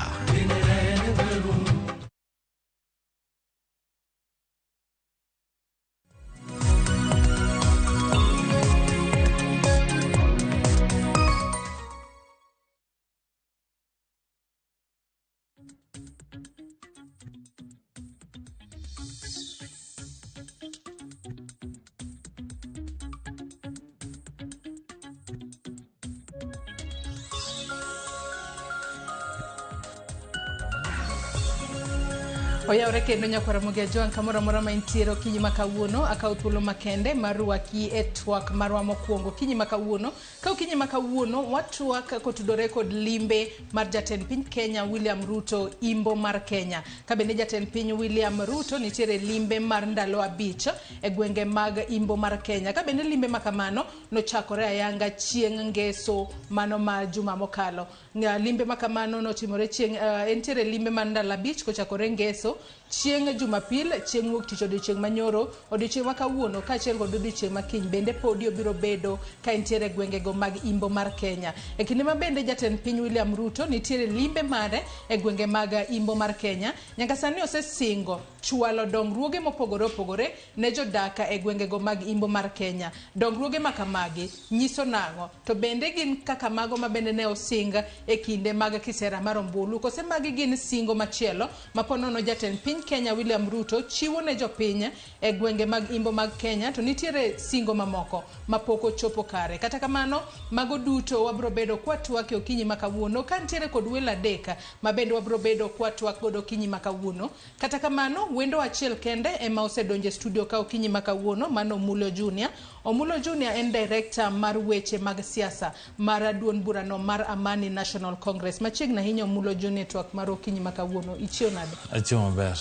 Oyawre kendo nyakwar Ramogi Ajwang' kamoro amora ma intiere okinyi ma kawuono akawo thuolo makende mar rwaki e twak marwa mokwongo okinyi ma kawuono. Ka okinyi ma kawuono watwak kotudore kod limbe mar jatend piny Kenya William Ruto imbo mar Kenya. Ka bende jatend piny William Ruto nitiere limbe mar ndalo 5 e gwenge mag imbo mar Kenya. Ka bende limbe ma kamano nochakore ayanga chieng' ngeso mano ma juma mokalo. Limbe ma kamano notimore chieng' entiere limbe mar ndalo 5 kochakore ngeso chieng' Jumapil, chieng' wuok tich, odiochieng' manyoro, odiochieng' ma kawuono kaachiel kod odiochieng' ma kiny bende podi obiro bedo ka entiere gwengego mag imbo mar Kenya. E kinde ma bende jatend piny William Ruto nitiere limbe mare e gwenge mag imbo mar Kenya, nyaka sani osesingo chwalo dongruoge mopogore opogore ne jodak e gwengego mag imbo mar Kenya. Dongruoge ma kamagi nyiso nang'o? To bende gin kaka mago ma bende ne osing e kinde mag kisera mar ombulu, kose magi gin singo machielo ma ponono jatend piny Kenya William Ruto chiwo ne jopiny e gwenge mag imbo mag Kenya, to nitiere singo mamoko mapok ochopo kare. Kata kamano, mago duto wabro bedo kwatwak e okinyi ma kawuono ka nitiere kod welo 3 ma bende wabro bedo kwatwak godo okinyi ma kawuono. Kata kamano, wendo achiel kende ema osedonjo e studio ka okinyi ma kawuono, mano Omulo Junior. Omulo Junior en director mar weche mag siasa mar duond burano mar Amani National Congress. Machiegni ahinya Omulo Junior, twak mar okinyi ma kawuono, ichiew nade? Achiew maber.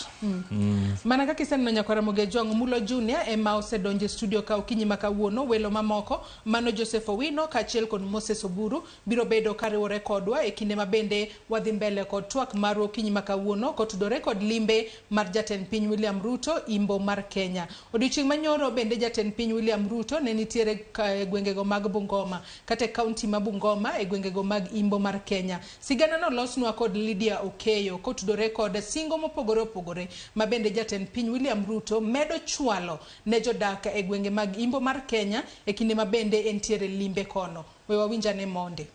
Mana kaka iseneno nyakwar Ramogi Ajwang', Omulo Junior ema osedonjo e studio ka okinyi ma kawuono. Welo mamoko mano Joseph Owino kaachiel kod Moses Oburu biro bedo kariwore kodwa e kinde ma bende wadhi mbele kod twak mar okinyi ma kawuono kotudore kod limbe mar jatend piny William Ruto imbo mar Kenya. Odiochieng' manyoro bende jatend piny William Ruto ne nitiere e gwengego mag Bungoma kata e kaunti ma Bungoma e gwengego mag imbo mar Kenya. Sigana no losnwa kod Lydia Okeyo kotudore kod singo mopogore opogore ma bende jatend piny William Ruto medo chwalo ne jodak e gwenge mag imbo mar Kenya e kinde ma bende entiere limbe kono. We wawinjane monde.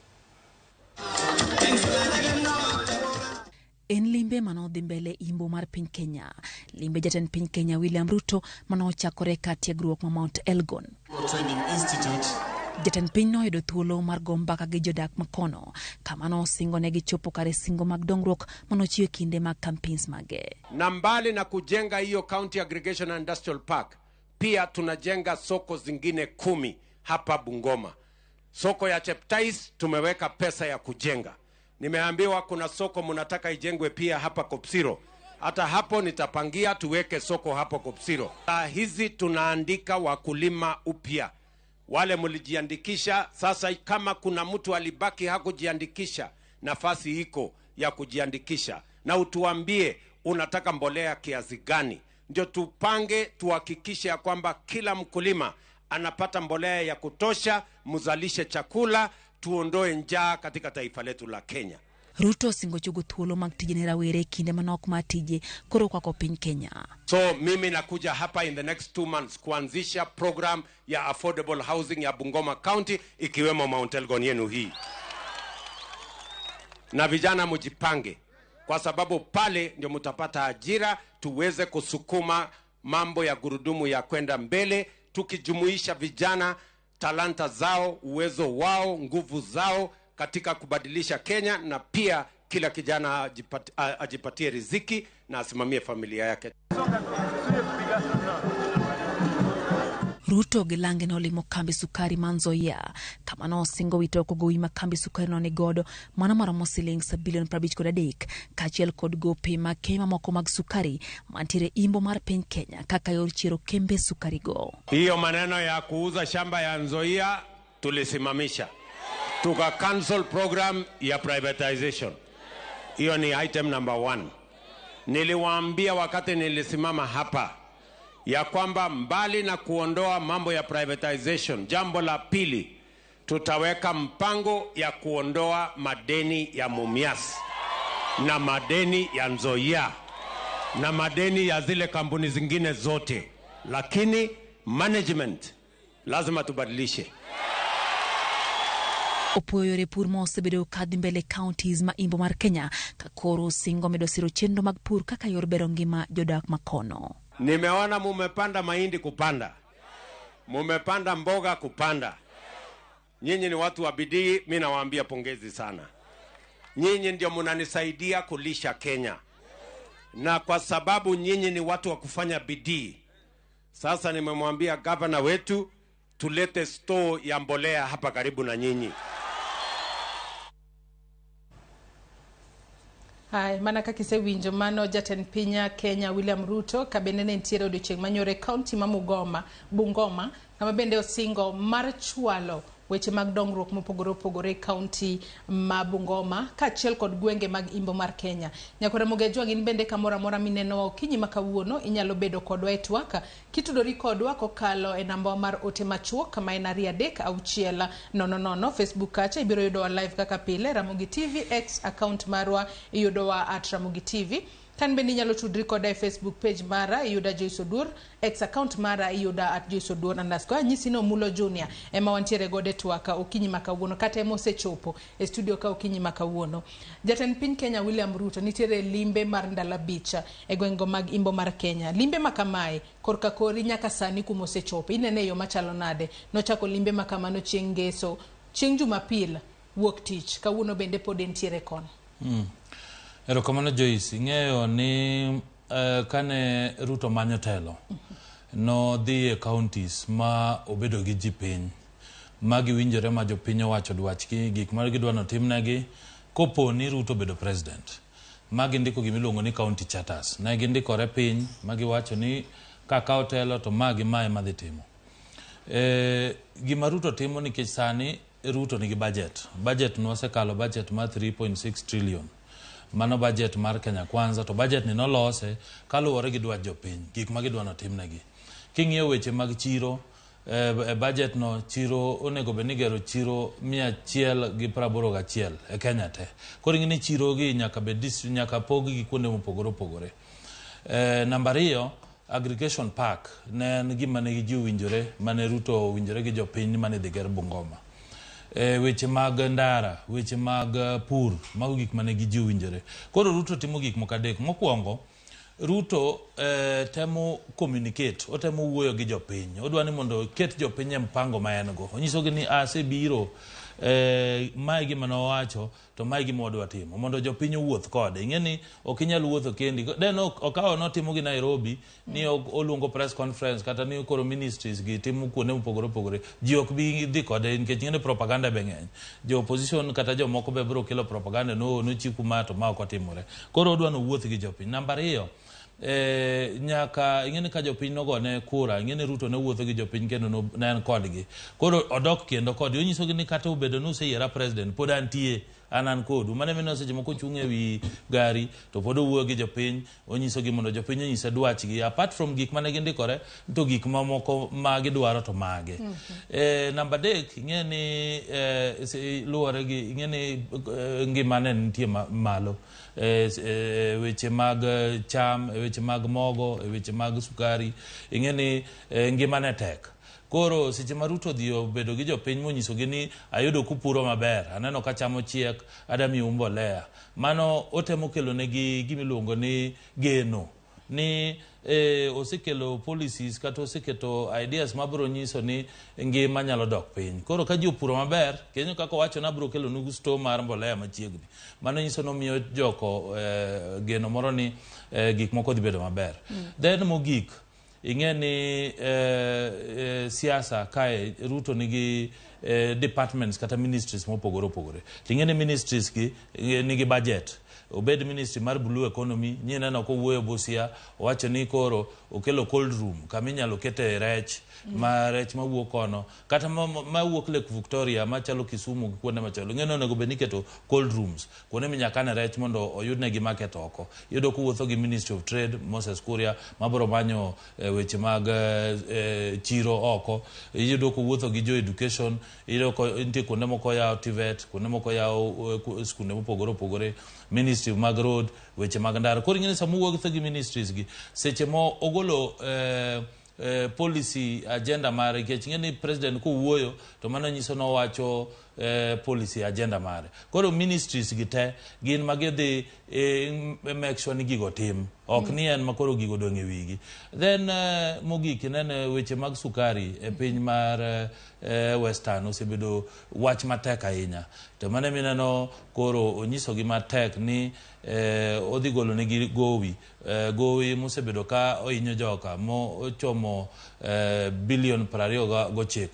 En limbe manodhi mbele imbo mar piny Kenya. Limbe jatend piny Kenya William Ruto manochakore ka tiegruok ma Mount Elgon. Training Institute. Jatend piny noyudo thuolo mar go mbaka gi jodak makono kama nosingo ne gichopo kare singo mag dongruok manochiwo e kinde mag campaigns mage. Na mbali na kujenga hiyo County Aggregation and Industrial Park, pia tunajenga soko zingine 10 hapa Bungoma. Soko ya Cheptais tumeweka pesa ya kujenga. Nimeambiwa kuna soko mnataka ijengwe pia hapa Kopsiro. Hata hapo nitapangia tuweke soko hapo Kopsiro. Saa hizi tunaandika wakulima upya. Wale mlijiandikisha, sasa kama kuna mtu alibaki hakujiandikisha, nafasi iko ya kujiandikisha, na utuambie unataka mbolea kiasi gani, ndio tupange, tuhakikishe ya kwamba kila mkulima anapata mbolea ya kutosha, mzalishe chakula, tuondoe njaa katika taifa letu la Kenya. Ruto osingo chogo thuolo mag tije ne rawere e kinde manok mar tije koro okwako piny Kenya. So mimi nakuja hapa in the next 2 months kuanzisha program ya affordable housing ya Bungoma County ikiwemo Mount Elgon yenu hii. Na vijana mjipange, kwa sababu pale ndio mtapata ajira, tuweze kusukuma mambo ya gurudumu ya kwenda mbele, tukijumuisha vijana, talanta zao, uwezo wao, nguvu zao katika kubadilisha Kenya, na pia kila kijana ajipatie riziki na asimamie familia yake. Ruto gi lange nolimo kambi sukari ma Nzoia kama nosingo wito oko gowi ma kambi sukari no nigodo mano maromo siling bilion 53 kaachiel kod gope mag kembe mamoko mag sukari mantiere imbo mar piny Kenya kaka yor chiero kembe sukari go. Hiyo maneno ya kuuza shamba ya Nzoia tulisimamisha, tuka cancel program ya privatization. Hiyo ni item number one. Niliwaambia wakati nilisimama hapa ya kwamba mbali na kuondoa mambo ya privatization, jambo la pili tutaweka mpango ya kuondoa madeni ya Mumias na madeni ya Nzoia na madeni ya zile kampuni zingine zote, lakini management lazima tubadilishe. Opuoyo yore pur ma osebedo kadhi mbele counties ma imbo mar Kenya ka koro singo medo siro chenro mag pur kaka yor bero ngima jodak makono. Nimeona mumepanda mahindi kupanda, mumepanda mboga kupanda. Nyinyi ni watu wa bidii, mi nawaambia pongezi sana. Nyinyi ndio mnanisaidia kulisha Kenya, na kwa sababu nyinyi ni watu wa kufanya bidii, sasa nimemwambia gavana wetu tulete store ya mbolea hapa karibu na nyinyi. Hai, mana kaka isewinjo mano jatend piny Kenya William Ruto ka bende ne nitiere odiochieng' manyoro e kaunti ma Mugoma, Bungoma kama bende osingo mar chwalo weche mag dongruok mopogore opogore e kaunti ma Bungoma kaachiel kod gwenge mag imbo mar Kenya. Nyakwar Ramogi Ajwang' in bende kamoro amora minenowa okinyi ma kawuono inyalo bedo kodwa e twak kitudori kodwa kokalo e namba mar ote machuok ma en 23600. Facebook kacha ibiro yudowa live kaka pile, Ramogi TV. X account marwa iyudowa @RamogiTV. Kan bende inyalo tudri koda e Facebook page mara iyuda Joyce Odur, X account mara iyuda @JoyceOduor_. Anyisi ni Omulo Junior ema wantiere godo e twak okinyi ma kawuono kata ema osechopo e studio ka okinyi ma kawuono. Jatend piny Kenya William Ruto nitiere limbe mar ndalo 5 e gwenge mag imbo mar Kenya. Limbe ma kamae korka kori nyaka sani kuma osechopo inene e yo machalo nade? Nochako limbe ma kamano chieng' ngeso, chieng' Jumapil wuok tich, kawuono bende pod entiere kono. Erokamano Joyce, ing'eyo ni kane Ruto manyo telo, nodhi e counties ma obedo gi ji piny, ma giwinjore ma jopiny owacho dwachgi, gik ma gidwa notimnegi kopo ni Ruto obedo president. Ma gindiko gimiluongo ni county charters. Ne gindikore piny ma giwacho ni kakawo telo to ma gi ma ema dhi timo. Gima Ruto timo nikech sani Ruto nigi budget. Budget nosekalo budget mar 3.6 trillion. Mano budget mar Kenya Kwanza to budget ni nolose kaluwore gi dwach jopiny, gik ma gidwa notimnegi. King'iyo weche mag chiro, e budget no chiro onego bed ni igero chiro 181 e Kenya te. Koro ing'e ni chiro gi nyaka bed nyaka pog gi kuonde mopogore opogore. Namba 2, aggregation park ne en gima ne ji owinjore mane Ruto owinjore gi jopiny mane idhi ger Bungoma. Weche mag ndara, weche mag pur, mago gik mane gi ji owinjore. Koro Ruto timo gik moko adek. Mokwongo, Ruto temo communicate, otemo wuoyo gi jopiny. Odwa ni mondo oket jopiny e mpango ma en go. Onyisogi ni asebiro, mae gima nowacho to mae gima wadwa timo mondo jopiny owuoth kode. Ing'e ni ok inyal wuotho kendi. Den okawo notimo gi Nairobi ni oluongo press conference kata ni koro ministries gi timo kuonde mopogore opogore. Ji ok bi dhi kode nikech ing'e ni propaganda be ng'eny. Jo opposition kata jomoko be biro kelo propaganda no nochiku ma to ma ok otimore. Koro odwa ni owuoth gi jopiny. Namba 2, Nyaka ing'e ni ka jopiny nogone kura, ing'e ni Ruto ne wuotho gi jopiny kendo ne en kodgi. Koro odok kendo kodgi, onyisogi ni kata obedo ni useyiera president, pod antie, an kodu. Mano emomiyo seche moko ochung' ewi gari to pod owuoyo gi jopiny, onyisogi mondo jopiny onyise dwachgi. Apart from gik mane gindikore, to gik mamoko ma gidwaro to mage. Namba 3, ing'e ni luwore gi, ing'e ni ngimane nitie malo. Weche mag cham, weche mag mogo, weche mag sukari, ing'e ni ngimane tek. Koro seche ma Ruto odhi obedo gi jopiny monyisogi ni ayudo kupuro maber, aneno ka cham ochiek, adwa miyou mbolea. Mano otemo kelo negi gimiluongo ni geno ni osekelo policies kata oseketo ideas mabiro nyiso ni ngima nyalo dok piny. Koro ka ji opuro maber, kendo kaka owacho ni abiro kelo nugu store mar mbolea machiegni. Mano nyiso ni omiyo joko geno moro ni gik moko dhi bedo maber. Then mogik, ing'e ni siasa kae Ruto nigi departments kata ministries mopogore opogore. Ing'e ni ministries gi nigi budget. Obed ministry mar blue economy, nyineno kowuoyo Busia, owacho ni koro okelo cold room kama inyalo kete rech, ma rech mawuok kono, kata mawuok Lake Victoria machalo Kisumu gi kuonde machalo. Ing'e ni onego bed ni iketo cold rooms, kuonde minyalo kane rech mondo oyudnegi market oko. Iyudo kowuotho gi Ministry of Trade, Moses Kuria, mabiro manyo weche mag chiro oko. Iyudo kowuotho gi jo education, iyudo ko nitie kuonde moko oyawo TVET, kuonde moko oyawo skunde mopogore opogore, ministry mag road, weche mag ndara. Koro ing'e ni sama owuotho gi ministries gi, seche mo ogolo policy agenda mare, nikech ing'e ni president kowuoyo to mano nyiso ni owacho policy agenda mare. Koro ministries gi te gin magidhi make sure ni gigo tim, ok ni en ma koro gigo dong' e wigi. Then mogik inene weche mag sukari e piny mar Western osebedo wach matek ahinya. To mano mineno koro onyisogi matek ni odhi golo negi gowi, gowi mosebedo ka ohinyo joka mo ochomo bilion 29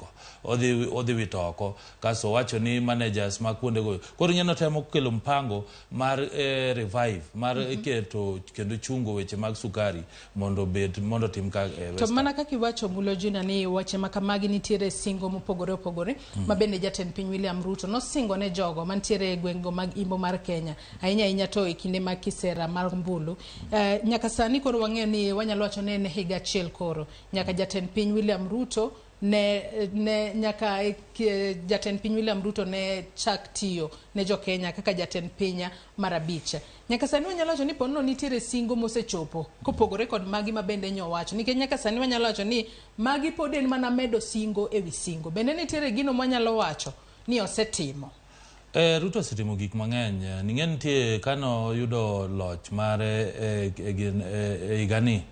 odhi wito oko. Kasto owacho ni managers mag kuondego koro ing'e notemo kelo mpango mar revive mar keto kendo chungo weche mag sukari mondo obed mondo tim ka To mana kaka iwacho Mulo Junior ni weche ma kamagi nitiere singo mopogore opogore ma bende jatend piny William Ruto nosingo ne jogo mantiere e gwengego mag imbo mar Kenya, ahinya ahinya to e kinde mag kisera mar ombulu. Nyaka sani koro wang'eyo ni wanyalo wacho ni en higa achiel koro nyaka jatend piny William Ruto ne nyaka jatend piny William Ruto ne chak tiyo ne jo Kenya kaka jatend piny mar 5. Nyaka sani wanyalo wacho ni ponono nitiere singo mosechopo kopogore kod magi ma bende nyowacho, nikech nyaka sani wanyalo wacho ni magi pod en mana medo singo ewi singo. Bende nitiere gino mwanyalo wacho ni osetimo? Ruto osetimo gik mang'eny. Ning'e nitie kano yudo loch mare higani.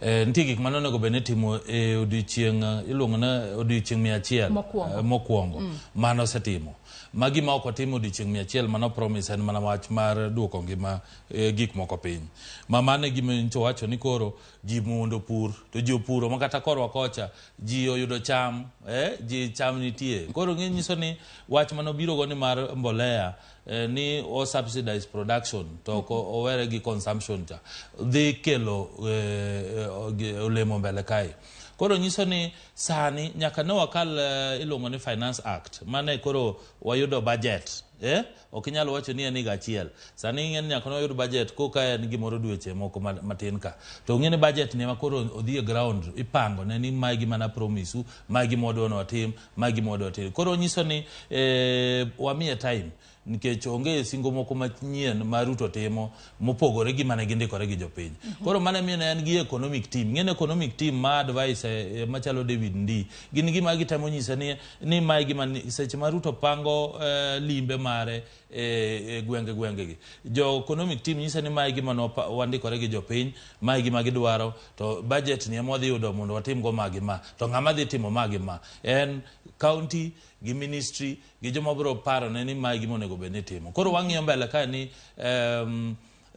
Nitie gik mane onego bed ni itimo e odiochieng' iluongo ni odiochieng' 100 mokwongo. Mano osetimo. Magi ma ok otimo odiochieng' 100 mano promise en mana wach mar duoko ngima gik moko piny. Ma mano e gima nyocha owacho ni koro ji mondo opur, to ji opuro ma kata korwa kocha ji oyudo cham, ji cham nitie. Koro nyiso ni wach mane obiro go ni mar mbolea, ni o subsidize production to ok owere gi consumption cha dhi kelo olemo mbele kae. Koro nyiso ni sani nyaka ne wakal iluongo ni Finance Act mane koro wayudo budget. Ok inyal wacho ni en higa achiel. Sani ing'e ni nyaka ne wayud budget koka en gimoro dweche moko matin ka. To ing'e ni budget ni ema koro odhi e ground ipango ne ni mae gima na promise u, mae gima wadwa ni watim, mae gima wadwa tim. Koro nyiso ni wamiye time nikech onge singo moko manyien ma Ruto timo mopogore gi mane gindikore gi jopiny. Koro mano emiyo ne en gi economic team. Ing'e ni economic team ma advice machalo David Ndii gin gima gitemo nyise ni mae gima seche ma Ruto pango limbe mare e gwenge gi. Jo economic team nyise ni mae gima wandikore gi jopiny, mae gima gidwaro, to budget ni ema wadhi yudo mondo watim go ma gi ma. To ng'ama dhi timo ma gi ma? En county gi ministry gi joma biro paro ne ni mae gima onego bed ni itimo. Koro wang'iyo mbele kae ni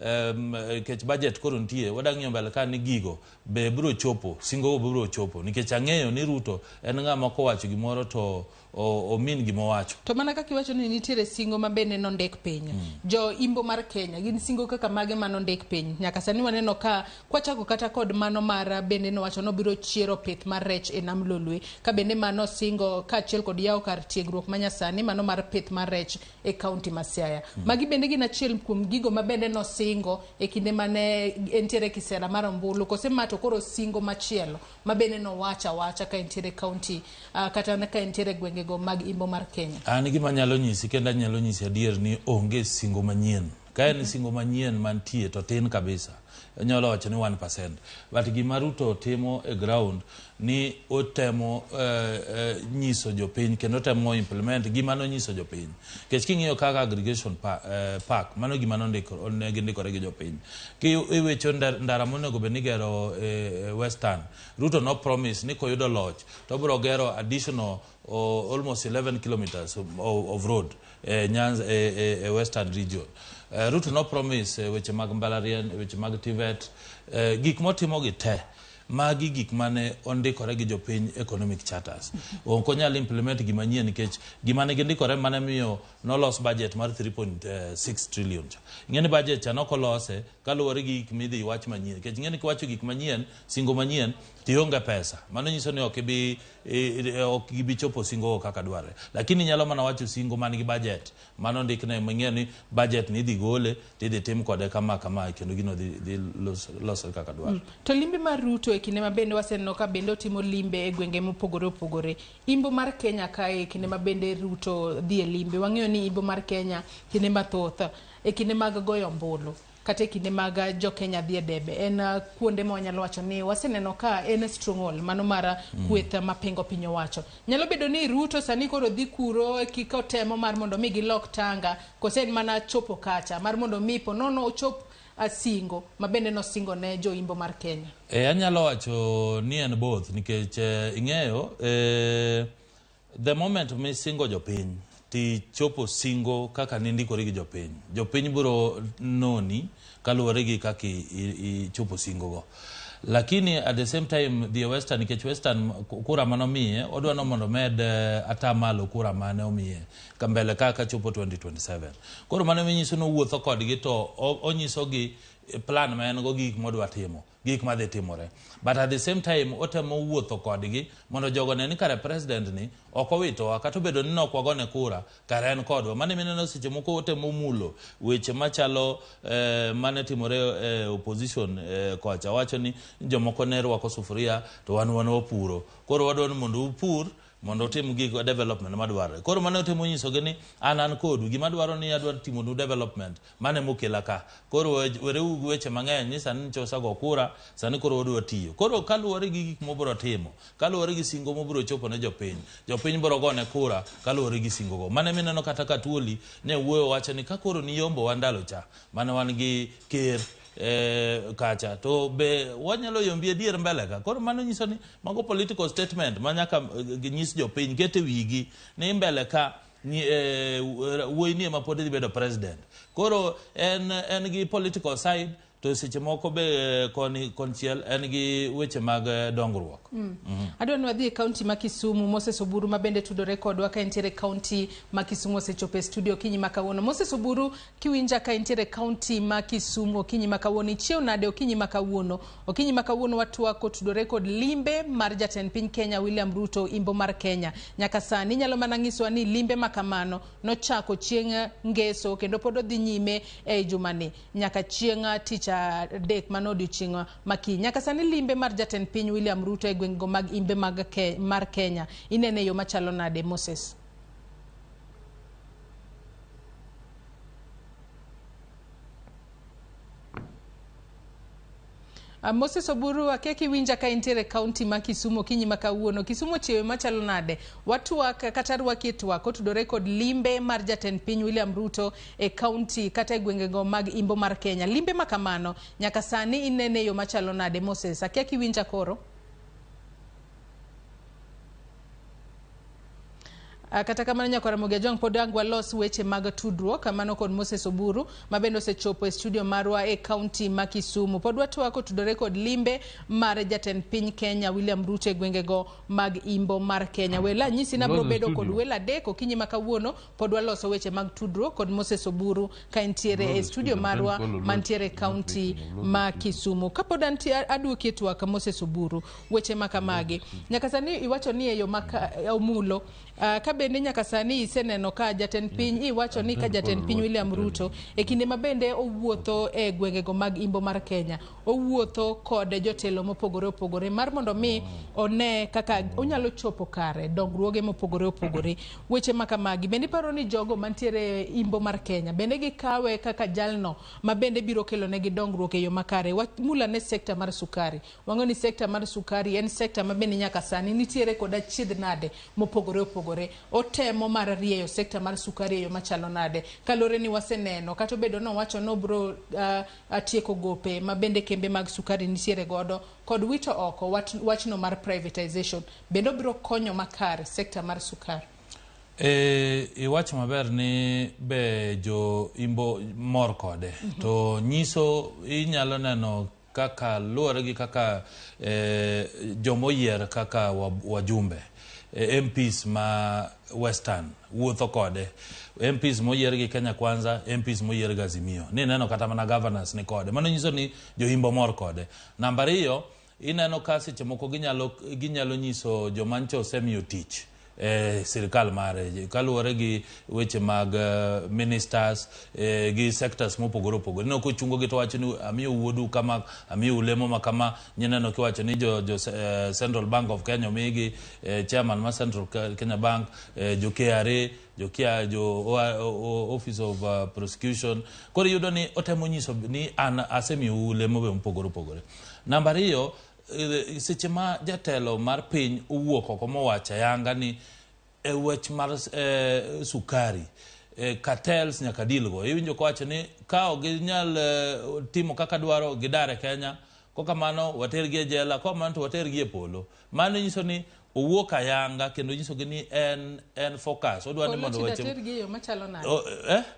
Nikech budget koro nitie, wadwa ng'iyo mbele ka ni gigo be biro chopo, singo go biro chopo. Nikech ang'eyo ni Ruto en ng'ama kowacho gimoro to omin gima owacho. To mana kaka iwacho ni nitiere singo ma bende nondik piny. Jo imbo mar Kenya gin singo kaka mage ma nondik piny. Nyaka sani waneno ka kwachako kata kod mano mar bende nowacho nobiro chiero pith mar rech e nam Lolwe. Ka bende mano singo kaachiel kod yawo kar tiegruok manyasani mano mar pith mar rech e kaunti ma Siaya. Magi bende gin achiel kuom gigo ma bende nosingo e kinde mane entiere kisera mar ombulu. Kose ma to koro singo machielo ma bende nowacho awacha ka entiere kaunti kata ka entiere gwengego mag imbo mar Kenya. An gima anyalo nyisi kendo anyalo nyisi adier ni onge singo manyien. Ka en singo manyien mantie to tin kabisa. Anyalo wacho ni 1%. But gima Ruto timo e ground ni otemo nyiso jopiny kendo otemo implement gima nonyiso jopiny. Nikech king'iyo kaka aggregation park, mano gima nondiko, ne gindikore gi jopiny. Ki iwecho ndara monego bed ni igero Western, Ruto no promise ni koyudo loch to obiro gero additional almost 11 kilometers of road Nyanza, Western region. Ruto no promise weche mag mbalariany, weche mag TVET, gik motimo gi te. Magi gik mane ondikore gi jopiny economic charters. Ok onyal implement gima nyien nikech gima ne gindikore mane miyo nolos budget mar 3.6 trillion cha. Ing'e ni budget cha nokolose kaluwore gi gik midhi wach manyien. Nikech ing'e ni kiwacho gik manyien, singo manyien, tionge pesa. Mano nyiso ni ok gibi chopo singo kaka dwarre. Lakini inyalo mana wacho singo man gi budget. Mano ndikne ming'e ni budget ni idhi gole, tidhi tim kode kama kama kendo gino dhi losre kaka dwarre. To limbe mar Ruto e kinde ma bende waseneno ka bende otimo limbe e gwenge mopogore opogore. Imbo mar Kenya kae e kinde ma bende Ruto dhi e limbe. Wang'eyo ni imbo mar Kenya kinde mathoth e kinde mag goyo ombulu kata e kinde mag jo Kenya dhi e debe en kuonde ma wanyalo wacho ni waseneno ka en stronghold mano mar kweth mapingo piny owacho. Nyalo bedo ni Ruto sani koro dhi kuro kikotemo mar mondo mi gilok tanga kose en mana chopo kacha mar mondo mi po nono ochop singo ma bende nosingo ne jo imbo mar Kenya. Anyalo wacho ni en both nikech ing'eyo the moment misingo jopiny ti chopo singo kaka nindikori gi jopiny. Jopiny biro noni kaluwore gi kaka ichopo singo go. Lakini at the same time the Western nikech Western kura manomiye odwa no mondo med atamalo kura mane omiye ka mbele kaka chopo 2027. Koro mano minyiso ni owuotho kodgi to onyisogi plan ma en go gik modwa timo, gik madhi timore. But at the same time otemo wuotho kodgi mondo jogo ne ni kare president ni ok owitowa kata obedo ni nok wagone kura kare en kodwa. Mano mineno seche moko otemo mulo weche machalo mane timore opposition kocha wacho ni jomoko ne rwako sufuria to wan wapuro. Koro wadwa ni mondo upur mondo utim gik development madwarore. Koro mano otemo nyisogi ni an kodu, gima dwaro ni adwaro timonu development mane mokela ka. Koro wereuru gi weche mang'eny ni sani nyocha usago kura, sani koro wadwa tiyo. Koro kaluwore gi gik mobiro timo, kaluwore gi singo mobiro chopo ne jopiny, jopiny biro gone kura kaluwore gi singo go. Mane mineno kata ka Tuoli ne wuoyo wacho ni ka koro niyombowa ndalo cha, mane wan gi ker kacha to be wanyalo yombi adier mbele ka. Koro mano nyiso ni mago political statement ma nyaka ginyis jopiny kete wigi ni mbele ka ni wuoyi ni ema pod dhi bedo president. Koro en gi political side to seche moko be koni konchiel en gi weche mag dongruok. Adwa ni wadhi e kaunti ma Kisumu. Moses Oburu ma bende tudore kodwa ka entiere kaunti ma Kisumu osechopo e studio okinyi ma kawuono. Moses Oburu, kiwinja ka entiere kaunti ma Kisumu okinyi ma kawuono, ichiew nade okinyi ma kawuono? Okinyi ma kawuono watwak kotudore kod limbe mar jatend piny Kenya William Ruto imbo mar Kenya. Nyaka sani inyalo mana nyiswa ni limbe ma kamano nochako chieng' ngeso kendo pod odhi nyime e jumani nyaka chieng' tich adek mano odiochieng' makiny. Nyaka sani limbe mar jatend piny William Ruto e gwengego mag imbe mag mar Kenya inene yo machalo nade Moses? Moses Oburu, akia kiwinja ka intiere kaunti ma Kisumu okinyi ma kawuono. Kisumu ochiewe machalo nade? Watwak kata rwaki e twak otudore kod limbe mar jatend piny William Ruto e kaunti kata e gwengego mag imbo mar Kenya. Limbe ma kamano nyaka sani inene yo machalo nade Moses? Akia kiwinja koro? Kata kamano nyakwar Ramogi Ajwang' pod ang' walos weche mag tudruok kamano kod Moses Oburu ma bende osechopo e studio marwa e kaunti ma Kisumu. Pod watwak kotudore kod limbe mar jatend piny Kenya William Ruto e gwengego mag Imbo mar Kenya. Wela anyisi nabro bedo kod welo adek okinyi ma kawuono pod waloso weche mag tudruok kod Moses Oburu ka entiere e studio marwa mantiere e kaunti ma Kisumu. Kapod antie aduoki e twak Moses Oburu weche ma kamagi. Nyaka sani iwacho ni e yo ma omulo ka bende nyaka sani iseneno ka jatend piny iwacho ni ka jatend piny William Ruto e kinde ma bende owuotho e gwengego mag Imbo mar Kenya owuotho kod jotelo mopogore opogore mar mondo mi one kaka onyalo chopo kare dongruoge mopogore opogore. Weche ma kamagi bende iparo ni jogo mantiere Imbo mar Kenya bende gikawe kaka jalno ma bende biro kelo negi dongruok e yo makare? Mula ne sekta mar sukari. Wang'eyo ni sekta mar sukari en sekta ma bende nyaka sani nitiere kod achiedh nade mopogore opogore. Otemo mar rieyo sekta mar sukari e yo machalo nade? Kaluwore ni waseneno kata obedo ni owacho ni obiro tieko gope ma bende kembe mag sukari nitiere godo kod wito oko wachno mar privatization. Bende obiro konyo makare sekta mar sukari? Iwacho maber ni be jo Imbo mor kode. To nyiso inyalo neno kaka luwore gi kaka jomoyier kaka wajumbe MPs ma Western wuotho kode, MPs moyier gi Kenya Kwanza, MPs moyier gi Azimio, ni neno kata mana governors ni kode. Mano nyiso ni jo Imbo mor kode. Namba ariyo, ineno ka seche moko ginyalo nyiso joma ncho osemiyo tich sirikal mare kaluwore gi weche mag ministers gi sectors mopogore opogore. Ineno kochungo gi to wacho ni amiyo wuodu kama, amiyo lemo ma kama. Ineno kiwacho ni jo Central Bank of Kenya omigi chairman ma Central Kenya Bank, jo KRA, jo kia, jo Office of Prosecution. Koro iyudo ni otemo nyiso ni an asemiyo lemo be mopogore opogore. Namba ariyo, seche ma jatelo mar piny owuok oko mowacho ayanga ni e wach mar sukari cartels nyaka deal go. Iwinjo kowacho ni ka ok ginyal timo kaka dwaro gidar e Kenya, kokamano watergi e jela, kokamano to watergi e polo. Mano nyiso ni owuok ayanga kendo nyisogi ni en focus. Odwa ni mondo weche tergi e yo machalo nade?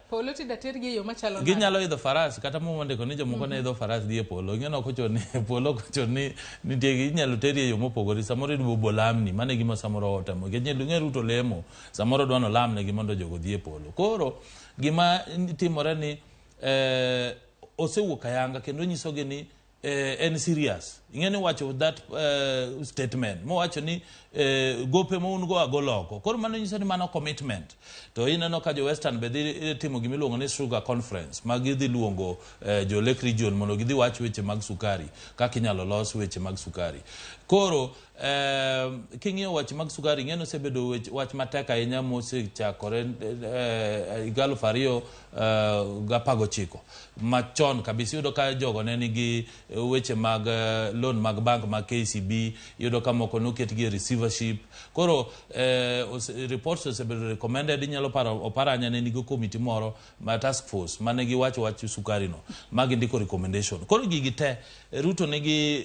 Polo tidatergi e yo machalo nade? Ginyalo idho faras kata mondiko ni jomoko ne idho faras dhi e polo. Ing'e ok ochuno ni polo ok ochuno ni nitie inyalo teri e yo mopogore. Samoro idwa lamni, mano e gima samoro otemo. Nikech ing'e Ruto lemo, samoro odwa nolamnegi mondo jogo odhi e polo. Koro gima timore ni osewuok ayanga kendo nyisogi ni en serious. Ing'e ni wacho that statement mowacho ni gope ma un go agolo oko. Koro mano nyiso ni mano commitment. To ineno ka jo Western be dhi timo gimiluongo ni sugar conference ma gidhi luongo jo Lake Region mondo gidhi wach weche mag sukari kaka inyalo los weche mag sukari. Koro king'iyo wach mag sukari, ing'e ni osebedo wach matek ahinya mosechakore higa 2019 machon kabisa. Iyudo ka jogo ne nigi weche mag loan mag bank mag KCB, iyudo ka moko noketgi e receivership. Koro reports osebedo recommended. Inyalo paro Oparanya ne nigi committee moro ma task force mane giwacho wach sukari no ma gindiko recommendation. Koro gigi te Ruto nigi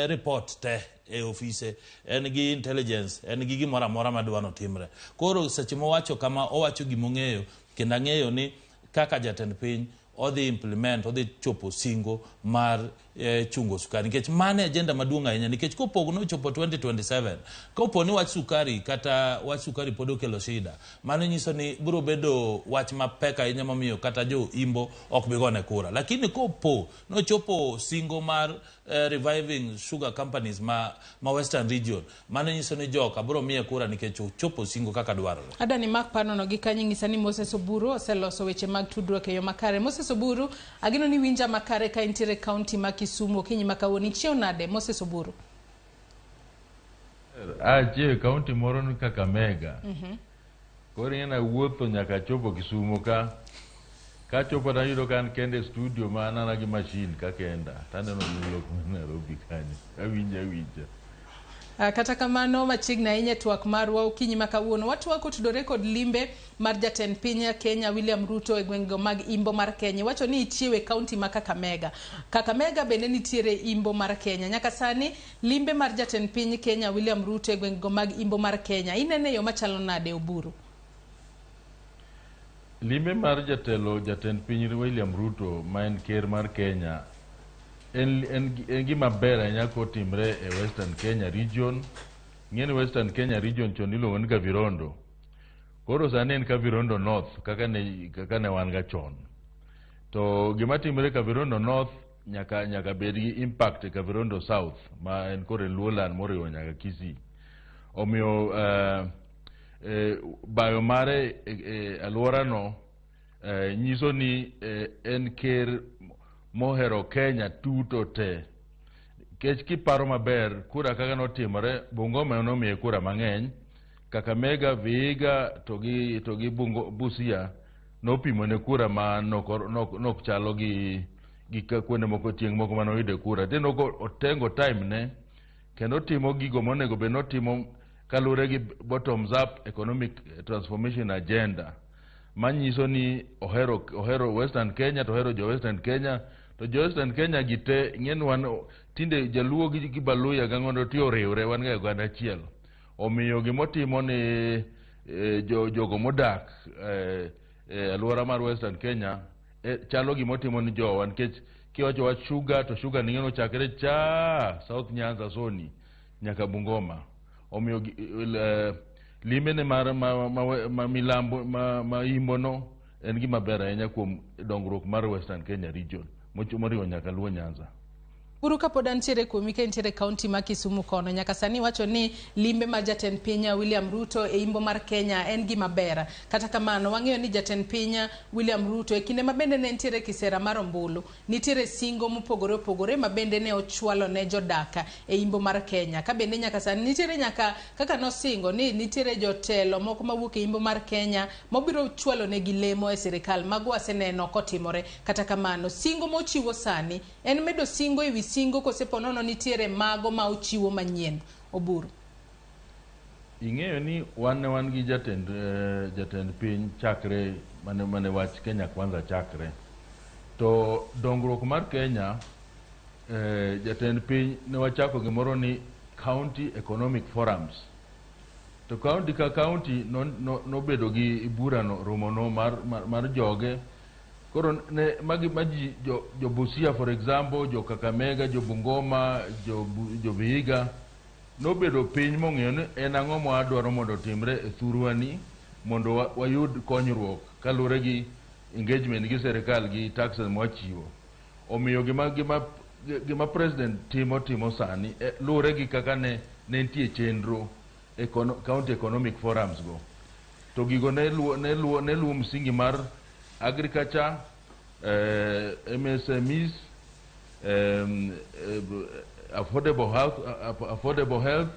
report te e ofise, en gi intelligence, en gi gimoro amora madwa notimre. Koro seche mowacho kama, owacho gimong'eyo, kendo ang'eyo ni kaka jatend piny odhi implement, odhi chopo singo mar chungo sukari, nikech mano e agenda maduong' ahinya. Nikech kopo nochopo 2027, kopo ni wach sukari kata wach sukari pod okelo shida, mano nyiso ni biro bedo wach mapek ahinya momiyo kata jo Imbo ok bi gone kura. Lakini kopo nochopo singo mar reviving sugar companies ma Western Region, mano nyiso ni joka biro miye kura nikech ochopo singo kaka dwarore. Adani Mark panono gi kanyo nyisa ni Moses Oburu oseloso weche mag tudruok e yo makare. Moses Oburu, ageno ni winja makare ka intiere kaunti ma Kisumu okinyi ma kawuono. Ichiew nade Moses Oburu? Achiew e kaunti moro ni Kakamega. Koro ing'e nawuotho nyaka achopo Kisumu ka. Kachopo tayudo ka an kende e studio ma anana gi machine ka kenda. Taneno mulo Nairobi kanyo. Awinjo awinja. Kata kamano machiegni ahinya e twak marwa okinyi ma kawuono, watwak otudore kod limbe mar jatend piny Kenya William Ruto e gwengego mag Imbo mar Kenya. Iwacho ni ichiew e kaunti ma Kakamega. Kakamega bende nitiere Imbo mar Kenya. Nyaka sani limbe mar jatend piny Kenya William Ruto e gwengego mag Imbo mar Kenya inene e yo machalo nade Oburu? Limbe mar jatelo jatend piny William Ruto ma en ker mar Kenya en gima ber ahinya kotimre e Western Kenya region. Ing'e ni Western Kenya region chon iluongo ni Kavirondo. Koro sani en Kavirondo North kaka ne wan ga chon. To gima timre Kavirondo North nyaka bed gi impact e Kavirondo South ma en koro e Luoland moriwo nyaka Kisii. Omiyo bayo mare e alworano nyiso ni en ker mohero Kenya tuto te. Nikech kiparo maber, kura kaka notimore, Bungoma nomiye kura mang'eny, Kakamega, Vihiga to gi Busia nopimone kura ma nok chalo gi kuonde moko tieng' moko manoyude kura. Tineno ko otengo time ne kendo otimo gigo monego bed notimo kaluwore gi bottoms up economic transformation agenda manyiso ni ohero Western Kenya to ohero jo Western Kenya to jo Western Kenya gi te. Ing'eni wan tinde Jaluo gi Baluya gang'ondo ti oriwre, wan ga e oganda achiel. Omiyo gimotimo ni jogo modak e alwora mar Western Kenya chalo gimotimo ni jowa, nikech kiwacho wach sugar to sugar ning'e nochakre cha South Nyanza Soni nyaka Bungoma. Omiyo limene mar ma milambo ma imbo no en gima ber ahinya kuom dongruok mar Western Kenya region moriwo nyaka Luo Nyanza. Buru kapod antiere kuomi ka intiere kaunti ma Kisumu kono, nyaka sani wacho ni limbe mar jatend piny William Ruto e imbo mar Kenya en gima ber. Kata kamano, wang'eyo ni jatend piny William Ruto e kinde ma bende ne nitiere kisera mar ombulu, nitiere singo mopogore opogore ma bende ne ochwalo ne jodak e imbo mar Kenya. Ka bende nyaka sani nitiere nyaka kaka nosingo ni nitiere jotelo moko mawuok e imbo mar Kenya mobiro chwalo negi lemo e sirikal. Mago waseneno kotimore. Kata kamano, singo mochiwo sani en medo singo ewi singo kose ponono nitiere mago ma ochiwo manyien? Oburu. Ing'eyo ni wan ne wan gi jatend piny chakre mane wach Kenya Kwanza chakre. To dongruok mar Kenya, jatend piny ne wachako gimoro ni County Economic Forums. To county ka county nobedo gi burano, romono mar joge. Koro ne magi maji jo Busia, for example, jo Kakamega, jo Bungoma, jo Vihiga nobedo piny mong'eyo ni en ang'o ma wadwaro mondo otimre e thurwani mondo wayud konyruok kaluwore gi engagement gi sirikal gi taxes mwachiwo. Omiyo gima president timo sani luwore gi kaka ne nitie chenro county economic forums go. To gigo ne luwo msingi mar agriculture, MSMEs, affordable health, affordable health,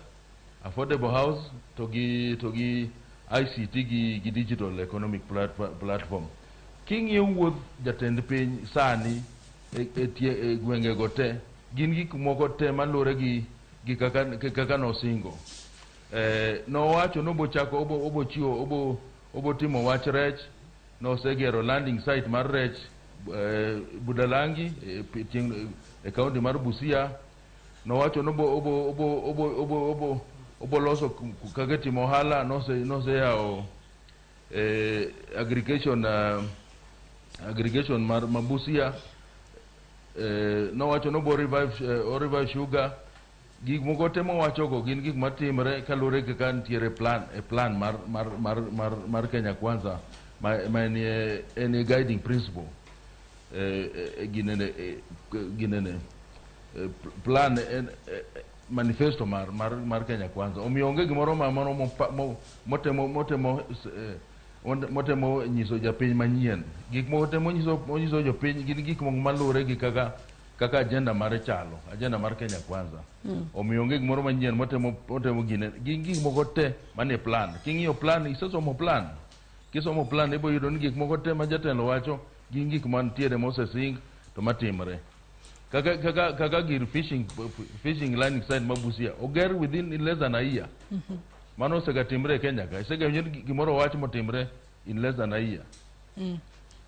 affordable house, to gi ICT gi digital economic platform. King'iyo wuodh jatend piny sani e gwengego te, gin gik moko te maluwore gi kaka nosingo. Nowacho nobo chako obo chiwo obo timo wach rech. Nosegero landing site mar rech Budalangi e kaunti mar Busia. Nowacho nobo obo loso kaka itimo ohala. Noseyawo aggregation mar ma Busia. Nowacho nobo revive sugar. Gik moko te mowachogo gin gik matimre kaluwore gi kaka nitiere plan e plan mar Kenya Kwanza ma en e guiding principle ginene plan en manifesto mar Kenya Kwanza. Omiyo onge gimoro ma moro motemo nyiso japiny manyien. Gik moko te monyiso jopiny gin gik moko maluwore gi kaka agenda mare chalo, agenda mar Kenya Kwanza. Omiyo onge gimoro manyien motemo gine. Gin gik moko te manie plan. King'iyo plan, isesomo plan, kisomo plan ibo yudo ni gik moko te ma jatelo wacho gin gik mantiere mosesing to matimre, kaka gir fishing landing site ma Busia oger within less than a year. Mano osegatimre e Kenya ka isegawinjo ni gimoro owach motimre in less than a year.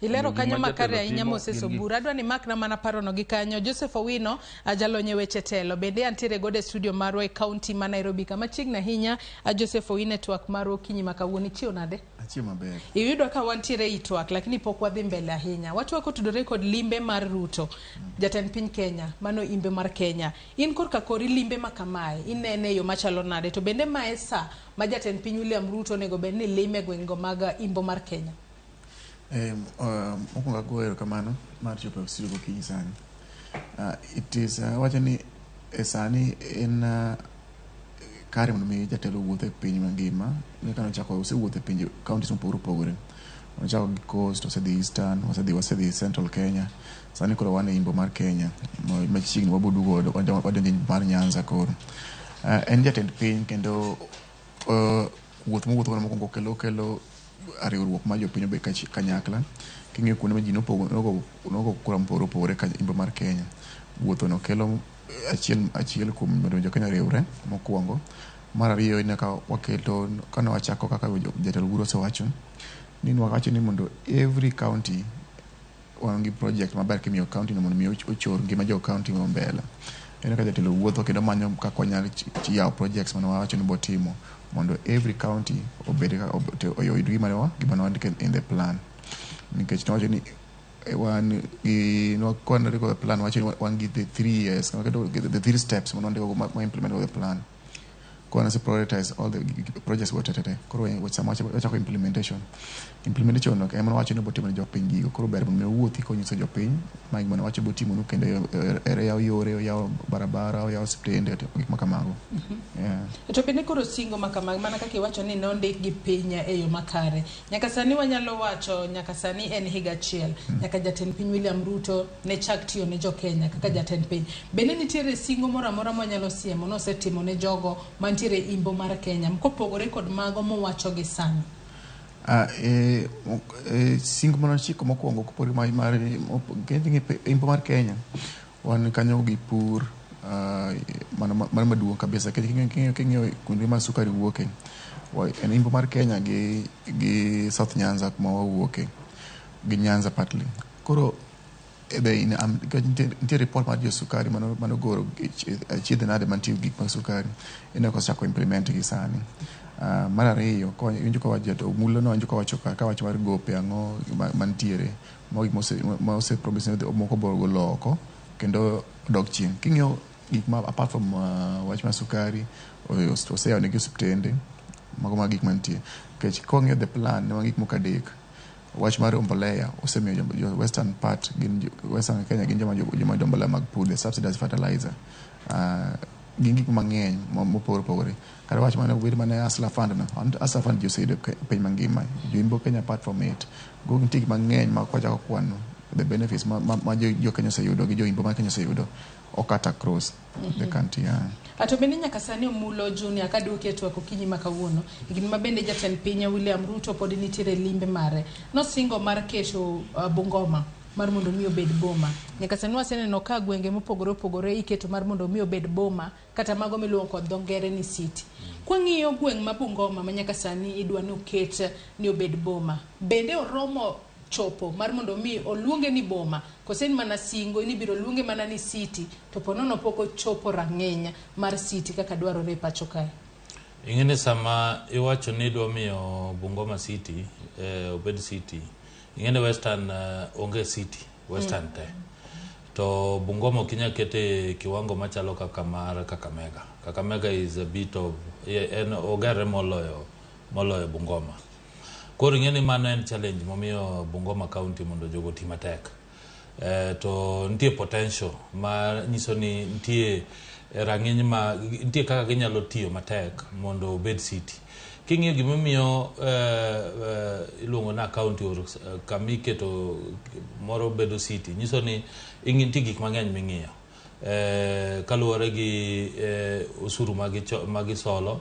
Ilero Omiyo kanyo gima makare jatelo ahinya timo Moses gin Obura. Adwa ni makna mana parono gi kanyo. Joseph Owino, jalony e weche telo. Bende antiere godo e studio marwa e kaunti ma Nairobi kama chiegni ahinya. Joseph Owino, e twak marwa okinyi ma kawuono. Ichiew nade? Achiemo maber. Iyudo ka wantiere e twak lakini pok wadhi mbele ahinya. Watwak otudore kod limbe mar Ruto, jatend piny Kenya, mano imbe mar Kenya. In korka kori limbe ma kamae, inene e yo machalo nade? To bende mae sa ma jatend piny William Ruto onego bed ni lime gwengego mag imbo mar Kenya? Mokwongo agoyo erokamano mar chopo e studio gokinyi sani. It is awacho ni e sani en kare mondo mi jatelo owuoth e piny mangima. Kaka nochako osewuotho e pinje counties mopogore opogore. Ochako gi Coast, osedhi Eastern, wasedhi Central Kenya. Sani koro wan e imbo mar Kenya. Machiegni wabo duogo wadonjo e imbo mar Nyanza koro. En jatend piny kendo wuoth mowuotho godo mokwongo kelo riwruok mar jopiny obed kanyakla. King'iyo kuonde ma ji nogo kura mopogore opogore ka imbo mar Kenya. Wuotho no kelo achiel kuom mondo jo Kenya oriwre mokwongo. Mar ariyo ineno ka waketo kane wachako kaka jatelo Oburu osewacho ni wawacho ni mondo every county wan gi project maber kimiyo county no mondo mi ochor ngima jo county no mbele. Ineno ka jatelo wuotho kendo manyo kaka wanyalo yawo projects mane wawacho ni botimo mondo every county obed oyud gima ne wandiko in the plan. Nikech nowacho ni wan gi kwandiko the plan wacho ni wan gi the 3 years the 3 steps mane wandiko ma implement the plan. Koro nase prioritize all the projects go te. Koro sama wachako implementation. Implementation no ema wacho ni botimo ne jopiny gigo. Koro ber mondo mi owuothi konyiso jopiny ma gima nowacho botimonu kendo ere yawo yore, oyawo barabara, oyawo osiptende, gik ma kamago. Yeah. To bende koro singo ma kamago mana kaka iwacho ni nondik gi piny e yo makare. Nyaka sani wanyalo wacho nyaka sani en higa achiel. Nyaka jatend piny William Ruto ne chak tiyo ne jo Kenya kaka jatend piny. Bende nitiere singo moro amora mwanyalo siemo nosetimo ne jogo mantiere imbo mar Kenya kopogore kod mago mowacho gi sani? Singo manochiko mokwongo kopogore mar imbo mar Kenya wan kanyo gi pur mano maduong' kabisa. King'iyo kuonde ma sukari wuoke, en imbo mar Kenya gi South Nyanza kuma wawuoke gi Nyanza partly. Koro nitie report mar jo sukari manogoro achiedh nade mantie gik mag sukari ineno kosechako implement gi sani. Mar ariyo iwinjo ka Omulo nowinjo kawacho kawacho mar gope ang'o mantiere mago gik ma ose promise ni moko biro golo oko kendo dok chien. King'iyo gik ma apart from wach mar sukari oseyawo negi osiptende mago ma gik mantie. Nikech kwang'iyo the plan ne wan gik moko adek. Wach mar mbolea osemiyo jo western part gin western Kenya gin joma yudo mbolea mag pur, the subsidized fertilizer. Gin gik mang'eny mopogore opogore. Kata wach mane obed mane Hustler Fund no, Hustler Fund ji oseyudo e piny mangima. Jo Imbo Kenya apart from it. Go nitie gik mang'eny ma kwachako kwano the benefits ma jo Kenya oseyudo gi jo Imbo mar Kenya oseyudo okat across the country. Yeah. Ato bende nyaka sani Omulo Junior kaduoki e twak okinyi ma kawuono, e kinde ma bende jatend piny William Ruto pod nitiere limbe mare, nosingo mar keto Bungoma mar mondo mi obed boma. Nyaka sani waseneno ka gwenge mopogore opogore iketo mar mondo mi obed boma, kata mago miluongo kod dho ngere ni city. Kwang'iyo gweng' ma Bungoma ma nyaka sani idwa ni oket ni obed boma, bende oromo chopo mar mondo mi oluonge ni boma, kose en mana singo ni ibiro luonge mana ni city, to ponono pok ochopo rang'iny mar city kaka dwarore e pacho kae? Ing'e ni sama iwacho ni idwa miyo Bungoma city obed city, ing'e ni Western onge city, Western te. To Bungoma ok inyal kete kiwango machalo kaka mar Kakamega. Kakamega is a bit of, en ogerre moloyo Bungoma. Koro ing'e ni mano en challenge momiyo Bungoma County mondo jogo oti matek. To nitie potential ma nyiso ni nitie rang'iny ma nitie kaka ginyalo tiyo matek mondo obed city. King'iyo gimomiyo iluongo na county or kama iketo moro bedo city, nyiso ni nitie gik mang'eny ming'iyo. Kaluwore gi osuru magisolo,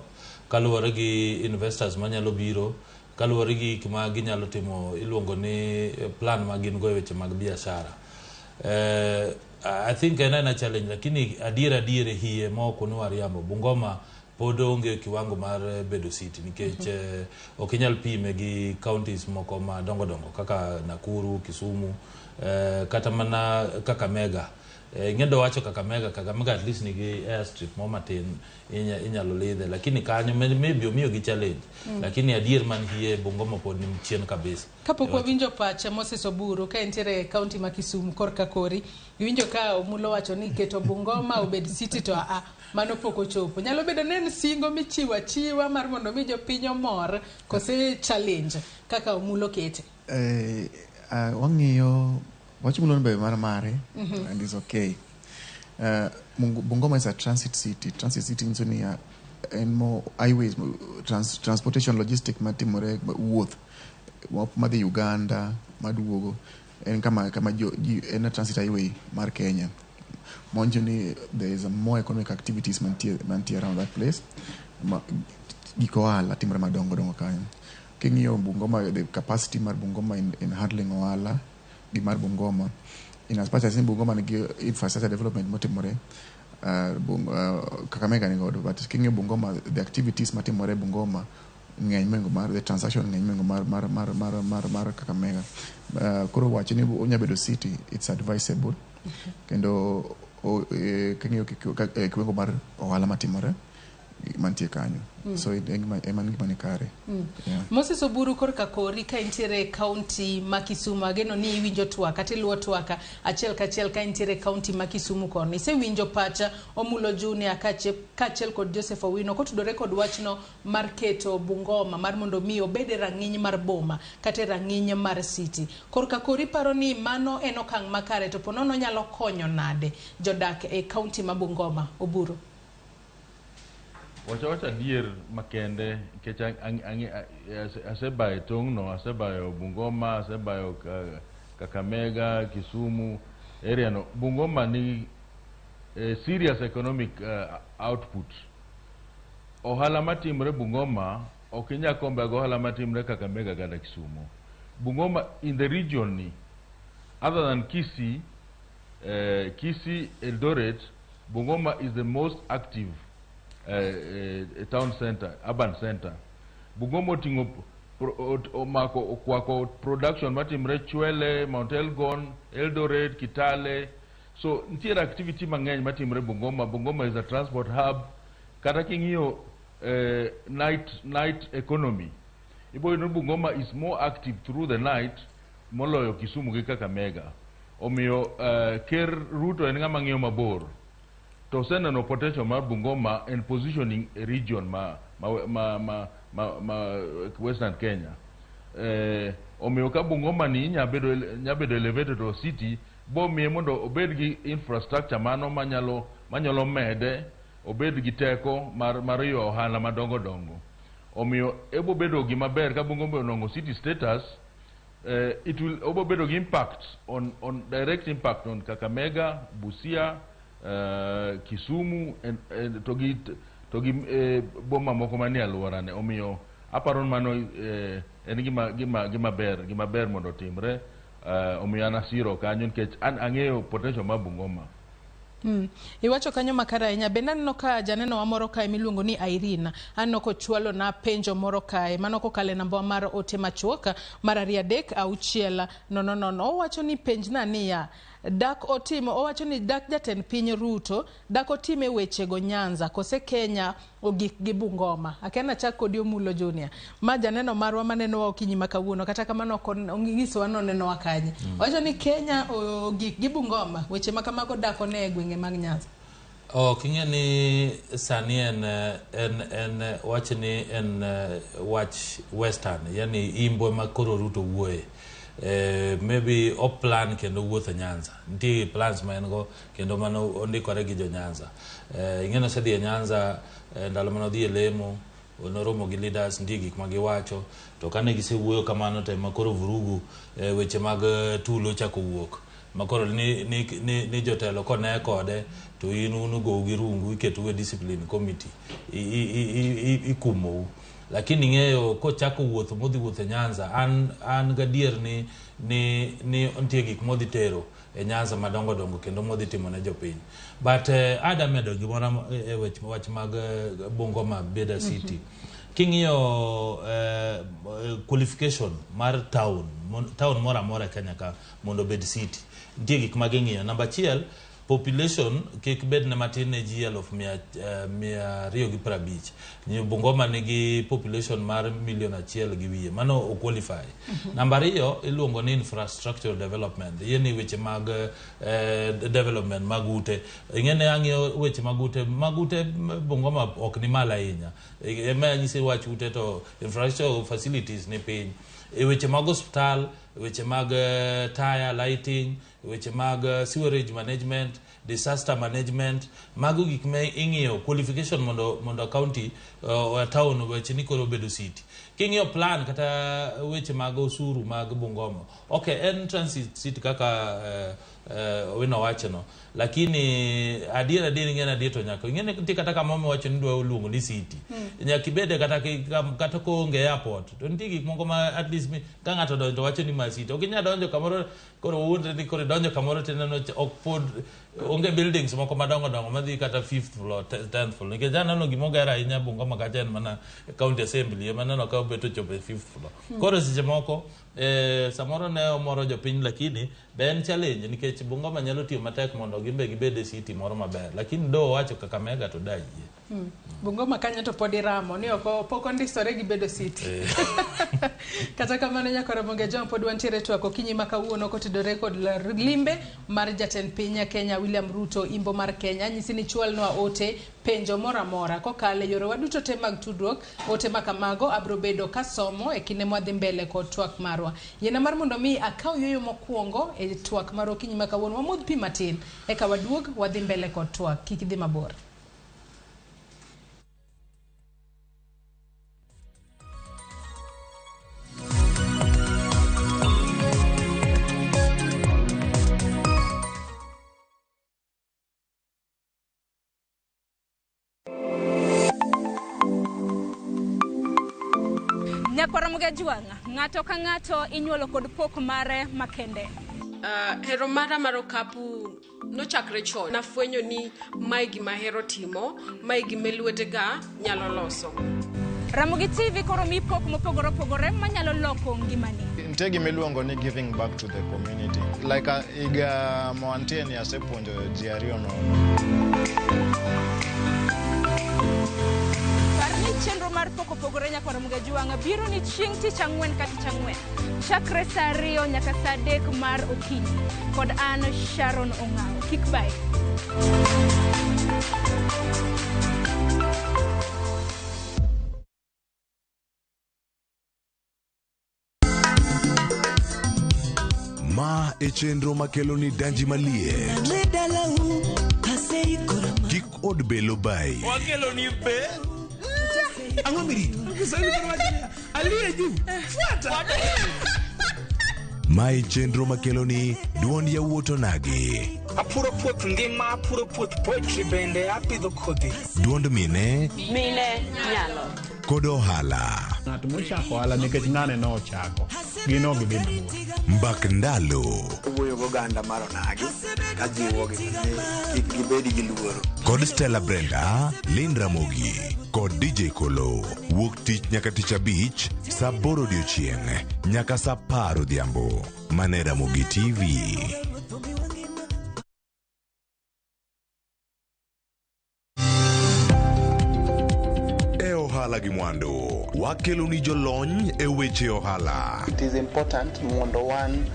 kaluwore gi investors manyalo biro, kaluwore gi gik ma ginyalo timo iluongo ni plan ma gin go e weche mag biashara. I think en aena challenge, lakini adier hie ma ok wariambo, Bungoma pod onge kiwango mar bedo city nikech ok inyal pime gi counties moko madongo dongo kaka Nakuru, Kisumu, kata mana Kakamega. Ing'e wacho Kakamega, Kakamega at least nigi airstrip mo matin inyalo lidhe, lakini kanyo maybe omiyo gi challenge. Lakini adier man hie Bungoma pod ni chien kabisa. Kapok wawinjo pache Moses Oburu ka entiere e kaunti ma Kisumu korka kori, iwinjo ka Omulo wacho ni keto Bungoma obed city to aa mano pok ochopo. Nyalo bedo ni en singo michiwo achiwa mar mondo mi jopiny omor kose challenge kaka Omulo kete. Wang'iyo wach Omulo be mar mare and is okay. Bungoma is a transit city. Transit city nyiso ni en mo highways, transportation logistic matimore, wuoth madhi Uganda maduogo, en kama jo, ji, en a transit highway mar Kenya. Monjo ni there is a more economic activities mantie around that place. Gik ohala timore madongo dongo kanyo. King'iyo Bungoma, the capacity mar Bungoma in handling ohala gi mar Bungoma, in as much as in Bungoma nigi infrastructure development motimore, Kakamega ni godo, but king'iyo Bungoma, the activities matimore Bungoma ng'eny mohingo mar the transaction ng'eny mohingo mar Kakamega. Koro wacho ni onya bedo city, it's advisable. Kendo king'iyo kiwango mar ohala matimore mantie kanyo. So en gima ni kare. Yeah. Moses Oburu korka kori ka intiere e kaunti ma Kisumu, ageno ni iwinjo twak kata iluwo twak achiel kachiel ka intiere e kaunti ma Kisumu koni. Isewinjo pacha Omulo Junior kaachiel kod Joseph Owino kotudore kod wachno mar keto Bungoma mar mondo mi obed e rang'iny mar boma kata e rang'iny mar city. Korka kori paro ni mano en okang' makare to ponono nyalo konyo nade jodak e kaunti ma Bungoma? Oburu. Wacha adier makende nikech asebayo tong'no, asebayo Bungoma, asebayo Kakamega, Kisumu area no. Bungoma ni serious economic output. Ohala matimore Bungoma ok inyal compare go ohala matimore Kakamega kata Kisumu. Bungoma in the region ni, other than Kisii, Eldoret, Bungoma is the most active town center, urban center. Bungoma oting'o omako okwako production matimre Chwele, Mount Elgon, Eldoret, Kitale. So nitiere activity mang'eny matimre Bungoma. Bungoma is a transport hub. Kata king'iyo night economy, ibo yudo ni Bungoma is more active through the night moloyo Kisumu gi Kakamega. Omiyo Ker Ruto en ng'ama ng'iyo mabor. To oseneno potential mar Bungoma en positioning a region ma Western Kenya. Omiyo ka Bungoma ni nya bedo elevated to city, bo miye mondo obed gi infrastructure mano manyalo mede obed gi teko mar yo ohala madongo dongo. Omiyo ebo bedo gima ber ka Bungoma onongo city status, it will obo bedo gi impact on direct impact on Kakamega, Busia, Kisumu and to gi boma moko manie alworane. Omiyo aparo ni mano en gima ber mondo otimre. Omiyo an asiro kanyo nikech an ang'eyo potential mar Bungoma. Iwacho kanyo makare ahinya. Bende aneno ka janeno wa moro kae miluongo ni Irene. Aneno kochwalo na penjo moro kae. Mano kokalo e namba mar ote machuok mar 2 3 6 0 0. Owacho ni penjna niya, dak otimo, owacho ni dak jatend piny Ruto, dak otime wechego Nyanza kose Kenya ogik gi Bungoma. Akia nachak kodi Omulo Junior. Ma janeno marwa manenowa okinyi ma kawuono, kata kamano ok onyisowa ni onenowa kanye. Owacho ni Kenya ogik gi Bungoma, weche ma kamago dak one e gwenge mag Nyanza. Ok ing'e ni sani en wach ni en wach Western, yani imbo ma koro Ruto wuoye. Maybe o plan kendo wuotho Nyanza. Nitie plans ma en go kendo mano ondikore gi jo Nyanza. Ing'e ni osedhi e Nyanza ndalo mane odhi e lemo, noromo gi leaders, nitie gik ma giwacho. To kane gisewuoyo kamano to ema koro vurugu, weche mag tulo ochako wuok. Ma koro ni jotelo kone kode to in unugou gi rungu, iketou e discipline committee, ikumou. Lakini ing'eyo kochako wuotho modhi wuotho e Nyanza, an gadier ni nitie gik modhi tero e Nyanza madongo dongo kendo modhi timo ne jopiny. But ada medo gimoro e wach mag Bungoma Beda City. King'iyo qualification mar town moro amora e Kenya ka mondo obed city, nitie gik ma ging'iyo. Namba achiel, Population kik bed ne matin ne ji 250,000. Bungoma nigi population mar 1.1 million. Mano o qualify. Namba 2 iluongo ni infrastructure development. Yie weche mag development mag ute. Ing'e ni ang'iyo weche mag ute Bungoma ok ni malo ahinya. Ema anyisi wach ute to infrastructure facilities ni piny. E weche mag osiptal, weche mag tire lighting, weche mag sewerage management, disaster management, mago gik ma ing'iyo qualification mondo county o town weche ni koro obedo city. King'iyo plan kata weche mag osuru mag Bungoma, okay, en transit city kaka Owino wacho no, lakini adier ing'e ni adier to nyaka ing'e ni nitie kata kama miwacho ni dwa luongo ni city. Nyaka ibede kata koonge airport to nitie gik moko ma at least ka ng'ato odonjo to wacho ni ma city. Ok inyal donjo kamoro koro wuondre ni koro idonjo kamoro tineno ok pod onge buildings moko madongo dongo madhi kata fifth floor, 10th floor, nikech aneno gimoger ahinya Bungoma kacha en mana county assembly ema aneno ka obet ochopo e fifth floor. Koro seche moko samoro ne omoro jopiny, lakini be en challenge nikech Bungoma nyalo tiyo matek mondo gin be gibed e city moro maber, lakini do owacho Kakamega to dayie. Bungoma kanyo to pod iramo ni ok pok ondisore gi bedo city. Kata kamano, nyakora Bonge Jong, pod wantiere twak okinyi ma kawuono kotudore kod limbe mar jatend piny Kenya William Ruto imbo mar Kenya. Nyisi ni chwalnwa ote, penjo moro amora kokalo e yorewa duto te mag tudruok. Ote ma kamago abro bedo kasomo e kinde mwadhi mbele kod twak marwa. Yiena mar mondo mi akaw yueyo mokwongo e twak mar okinyi ma kawuono, wamodh pi matin eka waduog wadhi mbele kod twak. Kik idhi mabor. Nyakwara Mugajwang', ng'ato ka ng'ato inyuolo kod pok mare makende. Hero mara mar okapu nochakre chon. Nafwenyo ni mae gima ahero timo, mae gima lwetega nyalo loso. Ramogi TV koro mi pok mopogore opogore manyalo loko ngimani. Nitie gima iluongo ni giving back to the community. Like higa mawantie ni asepuonjo ji ariyo nono. Par ni chenro mar pok opogore nyakwara Mugajwang' biro ni chieng' tich ang'wen ka tich ang'wen chakre saa 2 nyaka saa 3 mar okinyi kod an Sharon Ong'awo. Kik bayi. Ma e chenro makelo ni danji maliet. Kik od belo bayi. Wakelo ni be. Ang'o mirito? Kiswahili koro wacho niya, aliye juu. Fuata. Ma e chenro makelo ni duond yawuot onagi. Apuro puoth ngima, apuro puoth poetry bende apidho kodhi. Duond mine Mine nyalo. Kod ohala. Ng'at mochako ohala nikech ng'ane nochako, gin ok gidhi mabor. Mbak ndalo. Wuoyo goganda mar onagi kajiwogi ni kik gibed gi luoro. Kod Stella Brenda, Lynn Ramogi kod DJ Kolo. Wuok tich nyaka tich abich, saa 8 odiochieng' nyaka saa 10 odhiambo. Mane Ramogi TV. E ohala gi mwandu, wakelo ni jolony e weche ohala. It is important mondo wan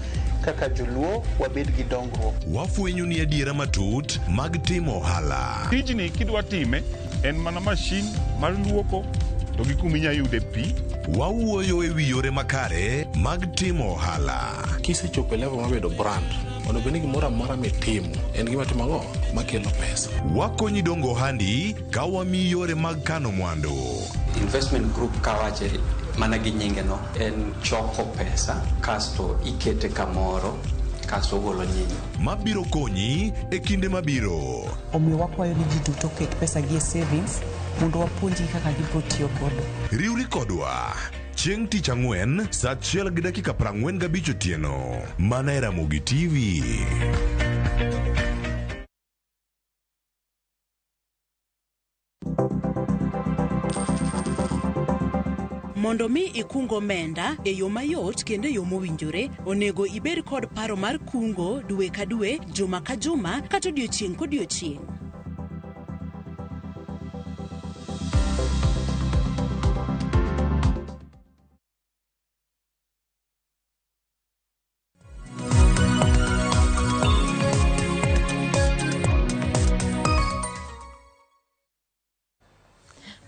kaka joluo wabed gi dongruok. Wafwenyo ni adiera matut mag timo ohala. Tijni kidwa time en mana mashin mar luoko to gi kuma inya yude pi. Wawuoyo e wi yore makare mag timo ohala. Kisechopo e level mar bedo brand, onego bed ni gimoro amora mitimo en gima timo ang'o makelo pesa. Wakonyi dongo ohandi ka wamiyi yore mag kano mwandu. Investment group kawache mana gi nyinge no en choko pesa kasto ikete kamoro kasto ogolo nyinyo. Mabiro konyi e kinde mabiro. Omiyo wakwayo ni ji duto oket pesa gi e savings mondo wapuonjgi kaka gibiro tiyo godo. Riwri kodwa chieng' tich ang'wen saa 1:45 otieno mana e Ramogi TV. Mondo mi ikung omenda e yo mayot kendo e yo mowinjore, onego ibed kod paro mar kungo dwe ka dwe, juma ka juma, kata odiochieng' kodiochieng'.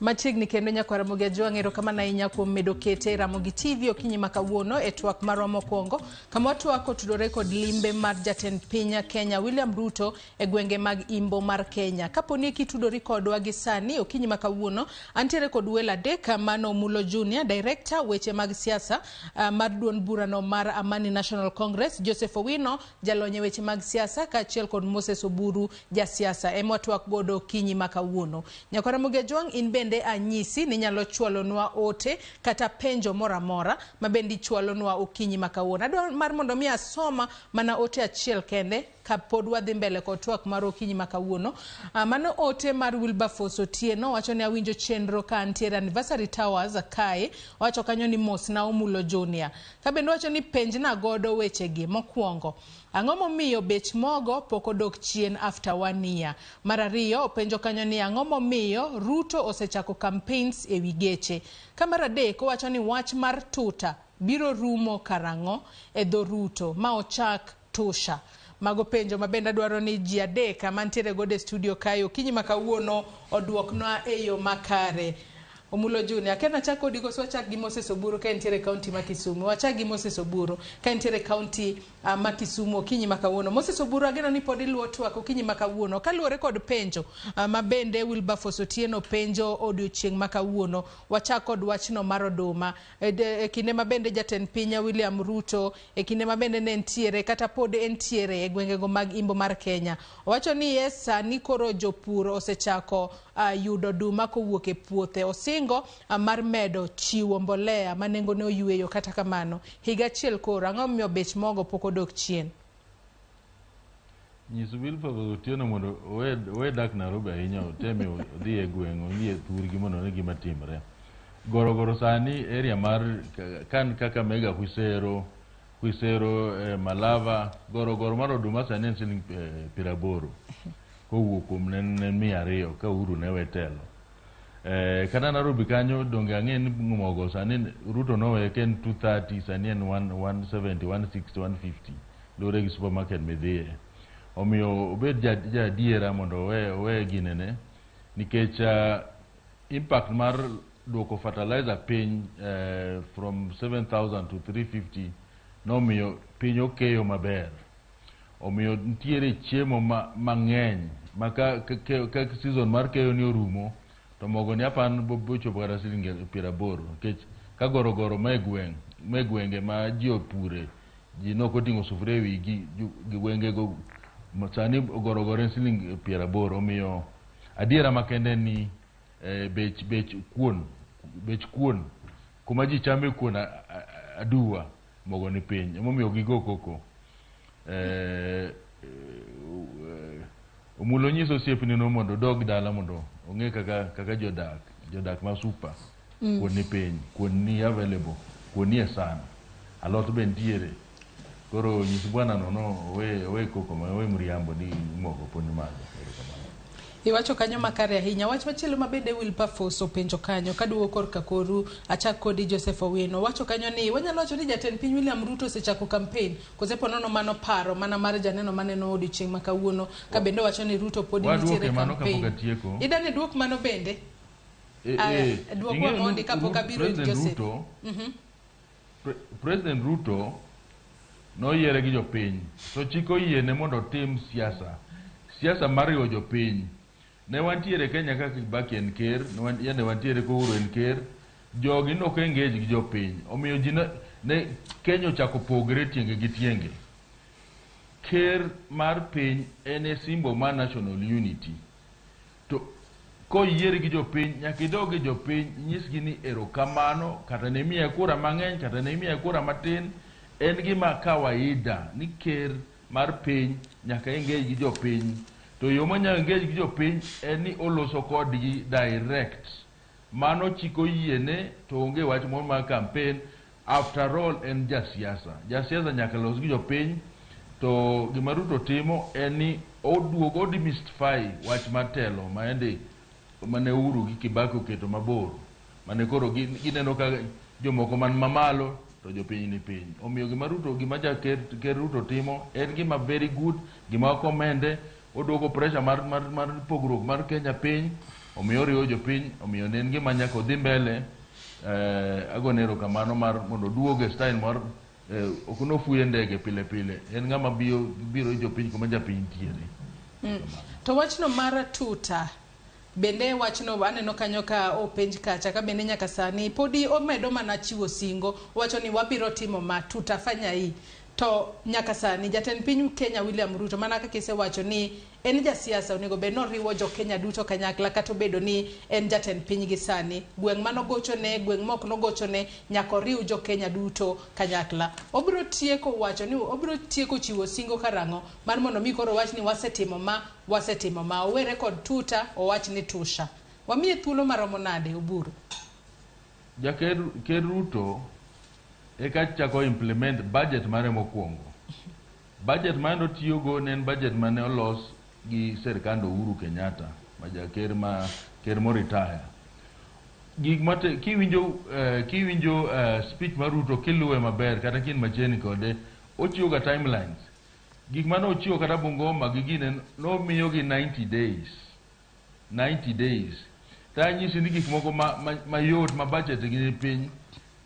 Machiegni kendo nyakwar Ramogi Ajwang', erokamano ahinya kuom medo kete e Ramogi TV okinyi ma kawuono e twak marwa mokwongo, kama watwak otudore kod limbe mar jatend piny Kenya William Ruto e gwenge mag Imbo mar Kenya. Kapo ni kitudori kodwa gi sani okinyi ma kawuono, antiere kod welo adek, mano Omulo Junior, Director weche mag siasa mar duond burano mar Amani National Congress, Joseph Owino, jalony e weche mag siasa, kaachiel kod Moses Oburu, jasiasa, ema watwak godo okinyi ma kawuono. Nyakwar Ramogi Ajwang', in bende anyisi ni inyalo chwalonwa ote kata penjo moro amora ma bende ichwalonwa okinyi ma kawuono. Adwa mar mondo mi asoma mana ote achiel kende kapod wadhi mbele kod twak mar okinyi ma kawuono. Mano ote mar Wilberforce Otieno, wacho ni awinjo chenro ka antiere Anniversary Towers kae, owacho kanyo ni mos na Omulo Junior. Ka bende owacho ni penjna godo wechegi. Mokwongo, ang'o momiyo bech mogo pok odok chien after 1 year? Mar ariyo, openjo kanyo ni ang'o momiyo Ruto osechako campaigns e wi geche? Ka mar adek, owacho ni wach mar tuta biro rumo karang'o e dho Ruto ma ochak tusha? Mago penjo ma bende adwaro ni ji adek mantiere godo e studio kae okinyi ma kawuono oduoknwa e yo makare. Omulo Junior, akia nachak kodi koso wachak gi Moses Oburu ka entiere e kaunti ma Kisumu. Wachak gi Moses Oburu ka entiere e kaunti ma Kisumu okinyi ma kawuono. Moses Oburu, ageno ni pod iluwo twak okinyi ma kawuono. Kaluwore kod penjo ma bende Wilberforce Otieno penjo odiochieng' ma kawuono, wachak kod wachno mar oduma. E kinde ma bende jatend piny William Ruto, e kinde ma bende ne entiere kata pod entiere e gwengego mag Imbo mar Kenya, owacho ni yes, sani koro jopur osechako yudo oduma kowuok e puothe. Osingo mar medo chiwo mbolea ma nengone oyweyo. Kata kamano, higa achiel koro, ang'o momiyo bech mogo pok odok chien? Nyis Wilberforce Otieno mondo owe dak Nairobi ahinya, oteme odhi e gweng', odhi e thurgi mondo one gima timre. Gorogoro sani area mar kan Kakamega, Khwisero, Malava, gorogoro mar oduma sani en siling 80 kowuok kuom ne 200 ka Uhuru ne we telo. Kata Nairobi kanyo donge ang'e ni mogo sani Ruto nowe ka en 230, sani en 170, 160, 150 luwore gi supermarket midhiye. Omiyo obed ja adiera mondo owe ginene, nikech impact mar duoko fertilizer piny from 7,000 to 350 nomiyo piny okeyo maber. Omiyo nitiere chiemo mang'eny ma ka season mar keyo ni orumo to mogo ni apan bochopo kata siling 80, nikech ka gorogoro ma e gweng', ma e gwenge ma ji opure, ji nok oting'o sufuria e wigi, gi gwengego sani gorogoro en siling 80. Omiyo adiera makende ni bech kuon kuma ji chame kuon aduwa mogo ni piny, emomiyo gigo koko. Omulo nyiso osiepne no mondo odog dala mondo ong'e kaka jodak ma super. Kuon ni piny, kuon ni available, kuon ni e san, alot be nitiere. Koro nyis bwana no no owe koko ma owe mriambo ni mogo pod ni malo. Iwacho kanyo makare ahinya. Wach machielo ma bende Wilberforce openjo kanyo, kaduogo korka koru, achak kodi Joseph Owino. Wacho kanyo ni wanyalo wacho ni jatend piny William Ruto osechako campaign, kose po nono mano paro mana mar janeno maneno odiochieng' ma kawuono, ka bende wacho ni Ruto pod nitiere campaign. Idani duok mano bende? Duok mondi kapok abiro Joseph. President Ruto noyiere gi jopiny, to chik oyiene mondo otim siasa. Siasa mar riwo jopiny. Ne wantiere Kenya kaka Kibaki en ker, ne wantiere Uhuru en ker, jogi nok engage gi jopiny. Omiyo ji ne Kenya ochako pogre tienge gi tienge. Ker mar piny en e symbol mar national unity. To koyier gi jopiny, nyaka idog gi jopiny, nyisgi ni erokamano, kata ne imiye kura mang'eny, kata ne imiye kura matin, en gima kawaida ni ker mar piny nyaka engage gi jopiny. To yo manyalo engage gi jopiny en ni oloso kodgi direct. Mano chik oyiene to onge wach moro mar campaign. After all en jasiasa. Jasiasa nyaka los gi jopiny to gima Ruto timo en ni oduogo o demystify wach mar telo maende mane Uhuru gi Kibaki oketo mabor mane koro gineno ka jomoko man mamalo to jopiny ni piny. Omiyo gima Ruto gima ja ker, ker Ruto timo en gima very good, gima okomende oduogo pressure mar, mar, mar pogruok mar Kenya piny, omiyo oriwo jopiny, omiyo ne en gima nyaka odhi mbele. Agone erokamano mar mondo oduog e style mar ok nofuye ndege pile pile, en ng'ama biro jopiny kuma japiny nitiere. To wachno mar tuta bende wachno aneno kanyo ka openj kacha ka bende nyaka sani podi omedo mana chiwo singo owacho ni wabiro timo ma tutafanya hii to nyaka sani jatend piny Kenya William Ruto mana kaka isewacho ni en jasiasa onego bed ni oriwo jo Kenya duto kanyakla kata obedo ni en jatend piny gi sani gweng' manogochone gweng' mok nogochone nyaka oriw jo Kenya duto kanyakla obiro tieko wacho ni obiro tieko chiwo singo karang'o mar mondo mi koro wach ni wasetimo ma wasetimo ma owere kod tuta owach ni tusha wamiye thuolo maromo nade Oburu? Jaker Ker Ruto eka chako implement budget mare mokwongo. Budget mane otiyogo ne en budget mane olos gi serikand Uhuru Kenyatta ma jaker ma ker moritaya. Gik mate kiwinjo kiwinjo speech mar Ruto kiluwe maber kata kin machiegni kode ochiwo ga timelines. Gik mane ochiwo kata Bungoma gi gine nomiyogi 90 days. 90 days. Tanyisi ni gik moko mayot ma budget gi ni piny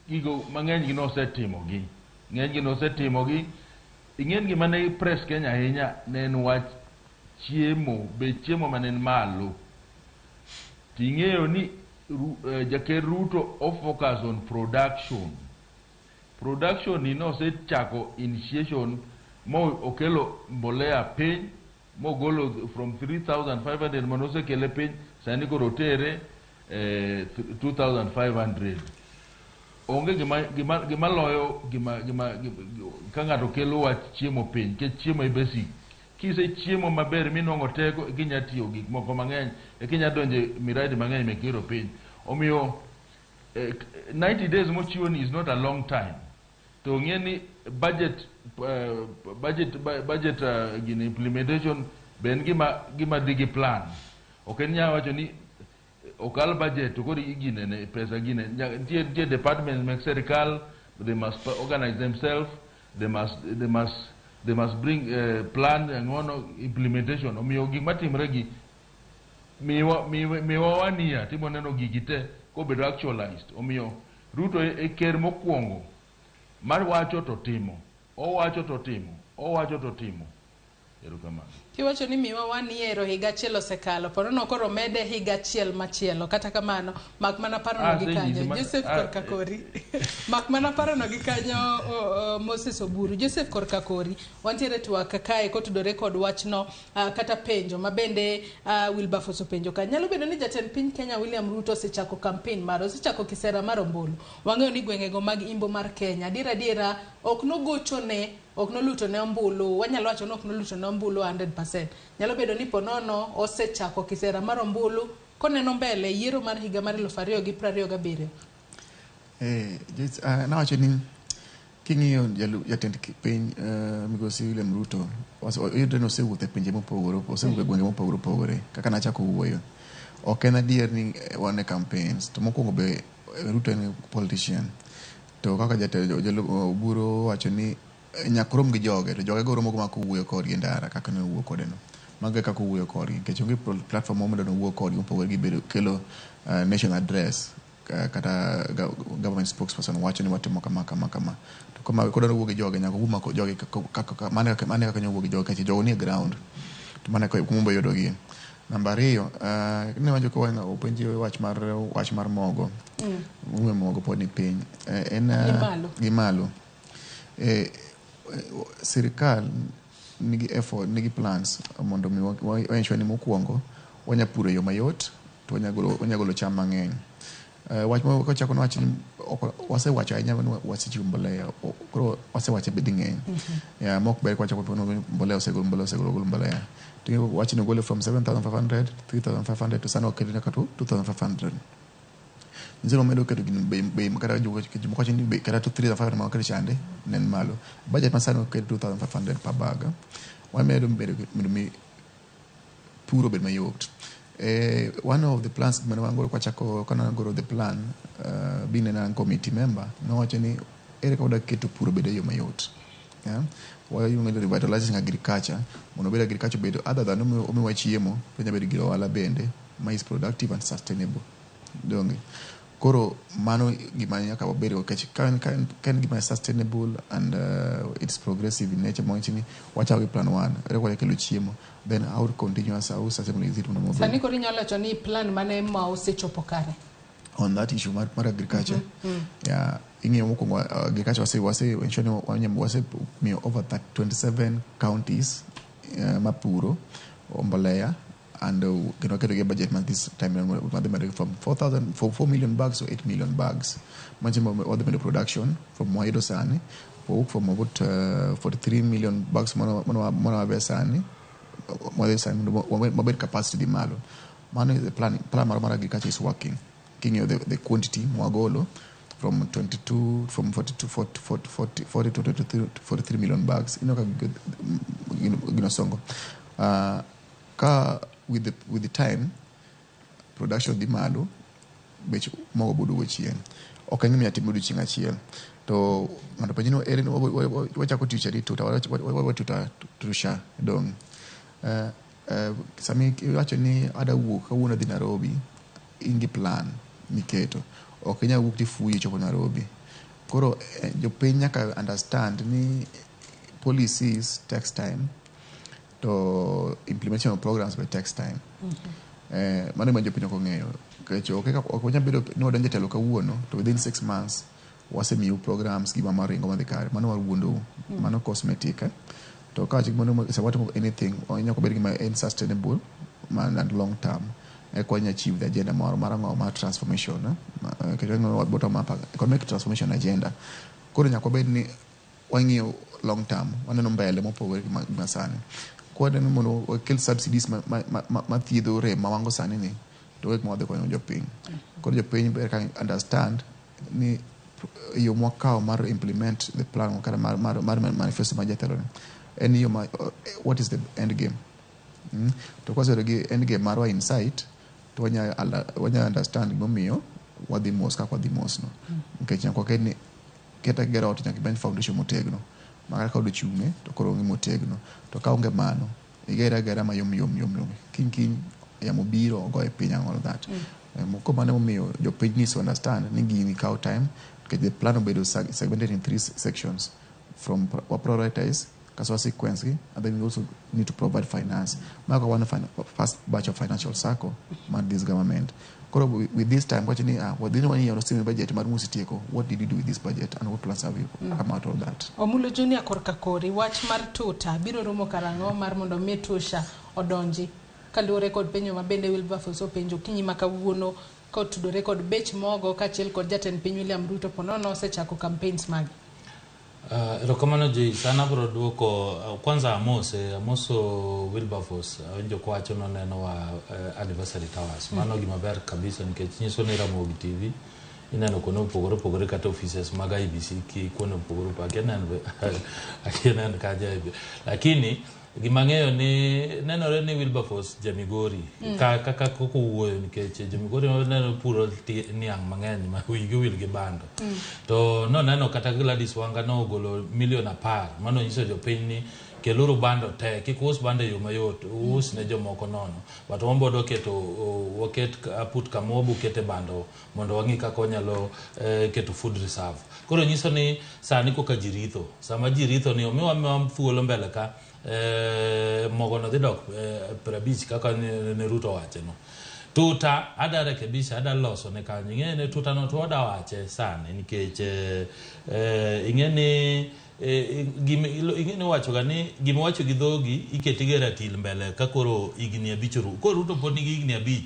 gigo mang'eny gi nosetimogi. Ng'eny gi nosetimogi. Ing'en gima ne press Kenya ahinya ne en wach chiemo, bech chiemo mane ni malo. Ting'eyo ni jaker Ruto o focus on production. Production ni nosechako initiation mo okelo mbolea piny mogolo from 3500 manosekele piny sani koro otere 2500. Onge gima loyo gima ka ng'ato kelo wach chiemo piny nikech chiemo e basic. Kise chiemo maber minwang'o teko ginya tiyo gik moko mang'eny ekinya donje miradi mang'eny mekiro piny. Omiyo 90 days mochiwo ni is not a long time. To ng'e ni budget gini implementation be en gima dhi gi plan. Ok en nya wacho ni okal budget to koro igine ne pesa gine. Nitie department mek serikal, they must organize themselves, they must bring plan ang'ono implementation. Omiyo gik matimre gi miwa wania timo neno gigi te kobedo actualized. Omiyo Ruto e ker mokwongo mar wacho to timo, owacho to timo, owacho to timo. Erokamano. Kiwacho ni miwa waniero higa achiel osekalo, ponono koro mede higa achiel machielo. Kata kamano, mak mana parono gi kanyo. Joseph korka kori. Mak mana parono gi kanyo Moses Oburu. Joseph korka kori. Wantiere twak kae kotudore kod wachno kata penjo mabende Wilberforce openjo ka. Nyalo bedo ni jatend piny Kenya William Ruto osechako campaign mare, osechako kisera mar ombulu. Wang'eyo ni gwengego mag imbo mar Kenya adiera adiera ok nogochone ok noluto ne ombulu, wanyalo wacho ni ok noluto ne ombulu 100%. Nyalo bedo ni ponono osechako kisera mar ombulu koneno mbele yiero mar higa mar 2027. Nawacho ni king'iyo jatend piny migosi William Ruto oyudre ni osewuotho e pinje mopogore, osewuok e gwenge mopogore opogore kaka nachako wuoyo. Ok en adier ni wan e campaigns to mokwongo be Ruto en politician to kaka jatelo Oburu wacho ni nyaka rom gi joge to joge go romo go ma kowuoyo kodgi e ndara kaka ne owuoyo kode no. Mago e kaka owuoyo kodgi nikech onge platform moro mondo owuo kodgi mopogore gi bedo kelo national address kata government spokesperson wacho ni watimo kama kama kama. To kama kodwa wuo gi joge nyaka owuo mako joge kaka mano kaka nyalo wuo gi joge nikech jogo nie ground. To mano e kuma yudogie. Namba ariyo, ne wacho ka openji wach mar mogo. Ong'we mogo pod ni piny. En gi malo. Sirikal nigi effort, nigi plans mondo mi wa ensure ni mokwongo wanya puro e yo mayot to wanya golo cham mang'eny. Wach moro kochako nowach ni wasewacho ahinya ni wasechiwo mbolea, koro wasewache be ding'eny. Yeah, mok ber kwachako ni mbolea osegol, mbolea osegol, ogol mbolea. To wach ni ogole from 7,500, 3,500 to sani wakete nyaka to 2,500. Nyiso ni wamedo keto gino bei bei kata jomoko wacho ni bei kata 3500 ma waketo chande ne en malo. Budget ma sani waketo 2500 per bag. Wamedo bedo mondo mi pur obed mayot. One of the plans mane wan godo kwachako kane wagoro the plan being an committee member nowacho ni ere kaka wadwa keto pur obed e yo mayot. Yeah? Waluongo ni revitalizing agriculture mondo obed agriculture obed other than omiwa chiemo to onyalo bedo gir ohala bende ma is productive and sustainable. Donge? Koro mano gima nyaka wabedgo nikech ka en gima sustainable and it's progressive in nature mawacho ni wachako gi plan one ere kaka wanyalo kelo chiemo then how continuous how sustainable is it mondo Sani wabed koro inyalo wacho ni plan mane ma osechopo kare? on that issue mar agriculture. Yeah, ing'iyo mokwongo agriculture wase ensure ni wase miyo over 27 counties mapuro mbolea and kendo waketo gi e budget ma this time round wadhi medo from 4000 for 4 million bags to 8 million bags. Manyiso ni wadhi medo production from wayudo sani wawuok from about 43 million bags mano wabe sani wadhi sani mondo wabed capacity dhi malo. Mano is the plan mar agriculture is working. King'iyo the quantity mwagolo from 22 from 42 40, 40, 40, 40 to 23, 43 million bags ineno ka gino songo ka with the time production dhi malo bech mogo boduogo chien ok en gima timo odiochieng' achiel to ng'ato penjo ni ere wachako tich adi tuta watuta tusha dong sami iwacho ni ada wuok kawuono adhi Nairobi in gi plan miketo ok inyal wuok tifuyo chopo Nairobi koro jopiny nyaka understand ni policies takes time to implementation of programs be takes time. Mano ema jopiny ok ong'eyo nikech ok wanyal bedo ni wadonjo e telo kawuono to within 6 months wasemiu programs gima maringo madhi kare mano wawuondou mano cosmetic To ka mano sama watimo anything nyaka obed gima en sustainable man and long term eka wanya achieve the agenda moro mar ang'o mar transformation nikech wang'iyo bottom up economic transformation agenda. Koro nyaka wabed ni wang'iyo long term waneno mbele mopogore gi ma sani. Kwaneno mondo wakel subsidies mathiedho rem ma wango sani ni to gik ma wadhi konyo jopiny. Koro jopiny ber ka understand ni yo mwakawo mar implement the plan kata mar manifesto mar jatelo ni en yo ma what is the end game. To kwasebedo gi end game marwa in sight to wanya understand gimomiyo wadhi mos kaka wadhi mos no. Nikech nyaka waket ni kata gero ot nyaka ibed foundation motegno ma kata ka od ochung'e to koro onge motegno. To ka onge mano igere agera mayom yom yom yom kiny kiny yamo biro ogoye piny and all that. Koro mano emomiyo jopiny needs to understand ni gini kawo time nikech the plan obedo segmented in 3 sections from wa prioritize kaso wa sequence gi and then we also need to provide finance. Mago wan first batch of financial circle mar this government. Koro with this time wacho ni within 1 year wasemiyo budget mar musetieko, what did you do with this budget and what plans have you come out of that? Omulo Junior korka kori wach mar tuta biro rumo karang'o mar mondo mi tusha odonji kaluwore kod penjo ma bende Wilberforce openjo okinyi ma kawuono kotudore kod bech mogo kaachiel kod jatend piny William Ruto ponono osechako campaigns mage. Erokamano Joyce, an abiro duoko kwanza amose amoso Wilberforce awinjo kowacho noneno wa Anniversary Towers. Mano gima ber kabisa nikech nyiso ni Ramogi TV ineno kuonde mopogore opogore kata offices mag IEBC ki kuonde mopogore opogore akia neno kaja IEBC. Lakini gima ang'eyo ni nenore ni Wilberforce ja Migori kaka kaka owuoyo nikech jo Migori neno puro niang' mang'eny ma wigi owil gi bando. To noneno kata Gladys Wanga nogolo milion 10 mano nyiso jopiny ni keluru bando te kik us bando e yo mayot us ne jomoko nono but wan be wadwa keto waket put kama wabokete bando mondo wang'i kaka wanyalo keto food reserve. Koro nyiso ni sani koka ji ritho sama ji ritho ni omiwa miwa thuolo mbele ka mogo no dhi dok 50 kaka ne Ruto owache no. Tuta ada rekebisha ada loso ne kanyo ing'e ni tuta no to wada wache sani nikech ing'e ni ing'e ni wacho ga ni gima wacho gi dhogi iketi ga e ratil mbele ka koro higni 5 orumo. Koro Ruto pod nigi higni 5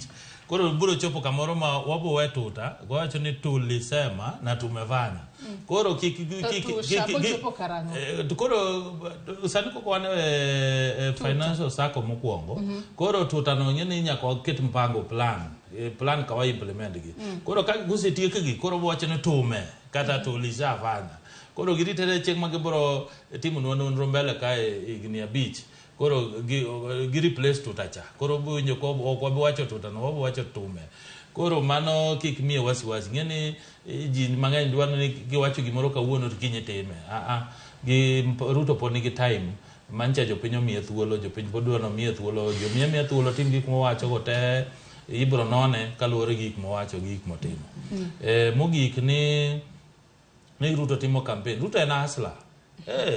Koro biro chopo kamoro ma wabo we tuta, wawacho ni tulisema na tumefanya. Koro kik kik kik kik koro sani koko wan e financial sacco mokwongo. Koro tuta no ng'e ni nyaka waket mpango plan, plan ka wa implement gi. Koro ka gosetiek gi, koro wacho ni tume kata tulishafanya. Koro giritere chieng' ma gibiro timonwa nonro mbele kae higni 5. Koro gi replace tuta cha. Koro winjo ko ok wabi wacho tuta no, wabi wacho tume. Koro mano kik miye wasiwasi. Ng'e ni ji mang'eny dwaro ni giwacho gimoro kawuono to kiny itime. Gi Ruto pod nigi time mancha jopiny omiye thuolo, jopiny pod dwaro ni omiye thuolo, jomiye miye thuolo tim gik mowacho go te, ibro none kaluwore gi gik mowacho gi gik motimo. Mogik ni Ruto timo campaign. Ruto en hustler.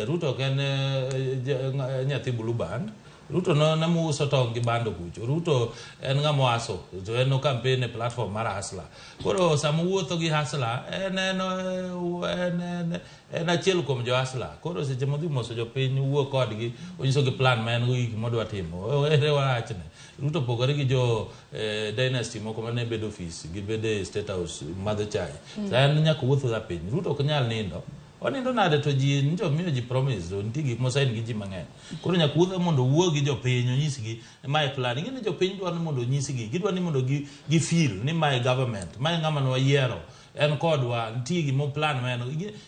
Ruto ok en nyathi Blue Band. Ruto no ne uso tong' gi bando kucho. Ruto en ng'ama oaso, to en o campaign e platform mar hustler. Koro sama owuotho gi hustler, en en en en achiel kuom jo hustler. Koro seche modhi moso jopiny wuo kodgi, onyisogi plan ma en go, gik modwa timo. Ere wachne. Ruto opogore gi jo dynasty moko mane bedo ofis, gibedo e State House madho chai. Sa en nyaka owuoth ga piny. Ruto ok nyal nindo. Onindo nade to ji njo miyo ji promise, to nitie gik mosign gi ji mang'eny. Koro nyaka wuotho mondo owuo gi jopiny, onyisgi mae plan. Ing'e ni jopiny dwaro ni mondo onyisgi, gidwaro ni mondo gi feel ni mae government, mae ng'ama ne wayiero, en kodwa, nitie gimo plan ma en.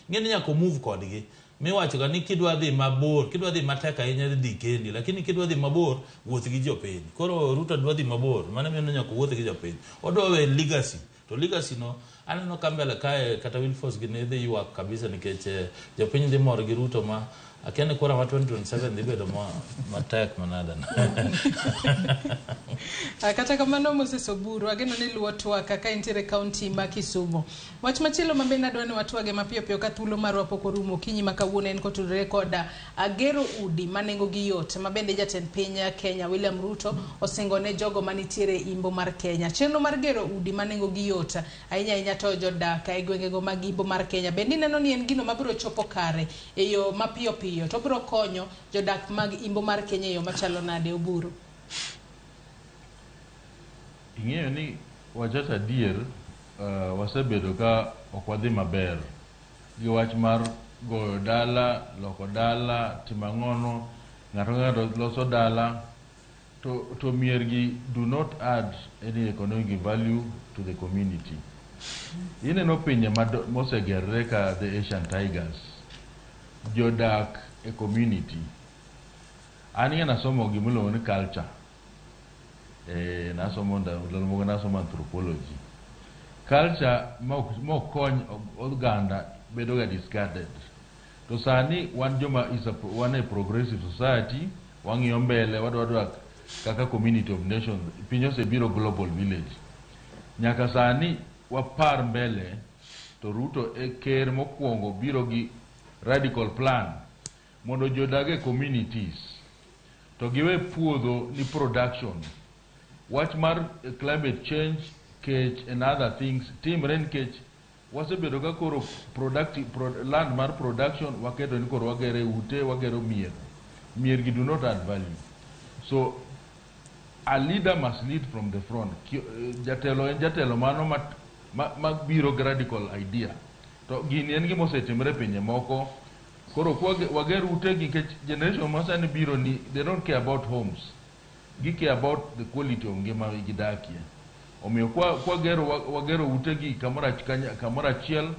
Ing'e ni nyaka move kodgi. Miwacho ga ni kidwa dhi mabor, kidwa dhi matek ahinya dhi kendi, lakini kidwa dhi mabor, wuoth gi jopiny. Koro Ruto dwa dhi mabor, mano miyo nyaka owuoth gi jopiny. Odwa we legacy. To legacy no, aneno ka mbele kae kata Wilforce gi ne dhi ywak kabisa nikech jopiny dhi mor gi Ruto ma akia ni kura ma 2027 dhi bedo matek manade. Kata kamano Moses Oburu, ageno ni luwo twak ka intiere kaunti ma Kisumu. Wach machielo ma bende adwa ni watwage mapiyo piyo ka thuolo marwa pok orumo okinyi ma kawuono en kotudore kod gero udi ma nengo gi yot ma bende jatend piny Kenya William Ruto osingo ne jogo manitiere imbo mar Kenya. Chenro mar gero udi ma nengo gi yot ahinya ahinya to jodak e gwengego mag imbo mar Kenya bende ineno ni en gino mabiro chopo kare e yo mapiyo piyo to biro konyo jodak mag imbo mar Kenya e yo machalo nade, Oburu? Ing'eyo ni wachach adier, wasebedo ka ok wadhi maber gi wach mar goyo dala, loko dala, timo ang'ono, ng'ato ka ng'ato loso dala, to mier gi do not add any economic value to the community. Ineno pinje mosegerre ka the Asian Tigers, jodak e community. An ing'e nasomo gimiluongo ni culture. Nasomo ndalo moko nasomo anthropology. Culture mok kony oganda bedo ga discarded. To sani wan joma wan e progressive society, wang'iyo mbele, wadwa dak kaka community of nations. Piny osebiro global village. Nyaka sani wapar mbele, to Ruto e ker mokwongo biro gi radical plan mondo jodag e communities to giwe puodho ni production. Wach mar climate change, kech and other things timre nikech wasebedo ka koro land mar production waketo ni koro wagere ute, wagero mier. Mier gi do not add value. So a leader must lead from the front. Jatelo en jatelo mano ma biro gi radical idea. To gini en gima osetimre e pinje moko. Koro wager ute gi nikech generation ma sani biro ni they don't care about homes. Gi care about the quality of ngima gidakie. Omiyo kwa wagero ute gi kamoro achiel,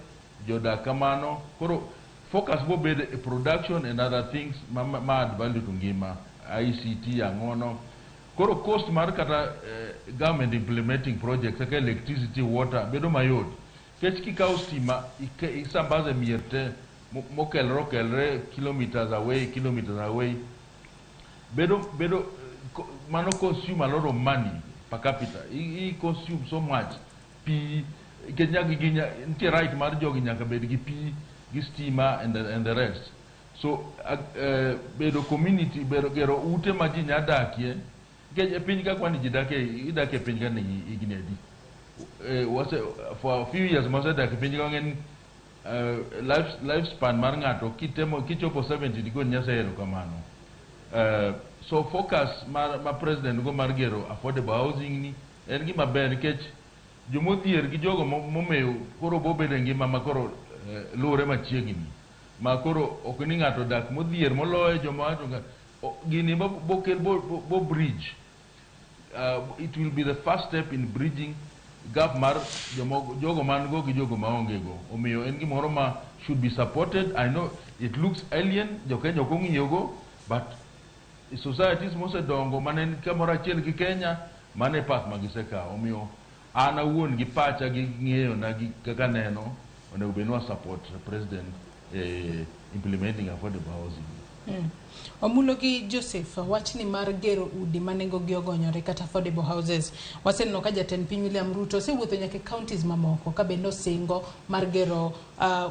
jodak kamano. Koro focus bo bed e production and other things ma add value to ngima, ICT ang'ono. Koro cost mar kata government implementing projects kaka electricity, water bedo mayot. Nikech kikawo stima isambaze mier te mokelre okelre kilometers away, kilometers away. Bedo mano consume a lot of money per capita. I consume so much pi nikech nyaka gi nitie right mar jogi nyaka bed gi pi gi stima and the rest. So bedo community, bedo gero ute ma ji nya dakie nikech e piny ka kwani ji dak e idak e piny ka nigi higni adi. Wase, for a few years masedak e piny ka ng'en life span mar ng'ato kitemo kichopo 70 digoni Nyasaye erokamano. So focus mar ma president go mar gero affordable housing ni En gima ber nikech jomodhier gi jogo momew koro bobedo e ngima ma koro luwore machiegni. Ma koro ok ni ng'ato dak modhier moloyo joma gini bokel bo bridge. It will be the first step in bridging gap mar jogo man go gi jogo maonge go. Omiyo en gimoro ma should be supported. I know it looks alien, jo Kenya ok ong'iyo go, but societies mosedongo mane en kamoro achiel gi Kenya, mano e path ma gisekawo. Omiyo an awuon gi pacha gi ng'eyo na gi kaka neno, onego bed ni wa support president implementing affordable housing. Omulo gi Joseph, wachni mar gero udi ma nengogi ogonyore kata affordable houses. Waseneno ka jatend piny William Ruto osewuotho nyaka e counties mamoko ka bende osingo mar gero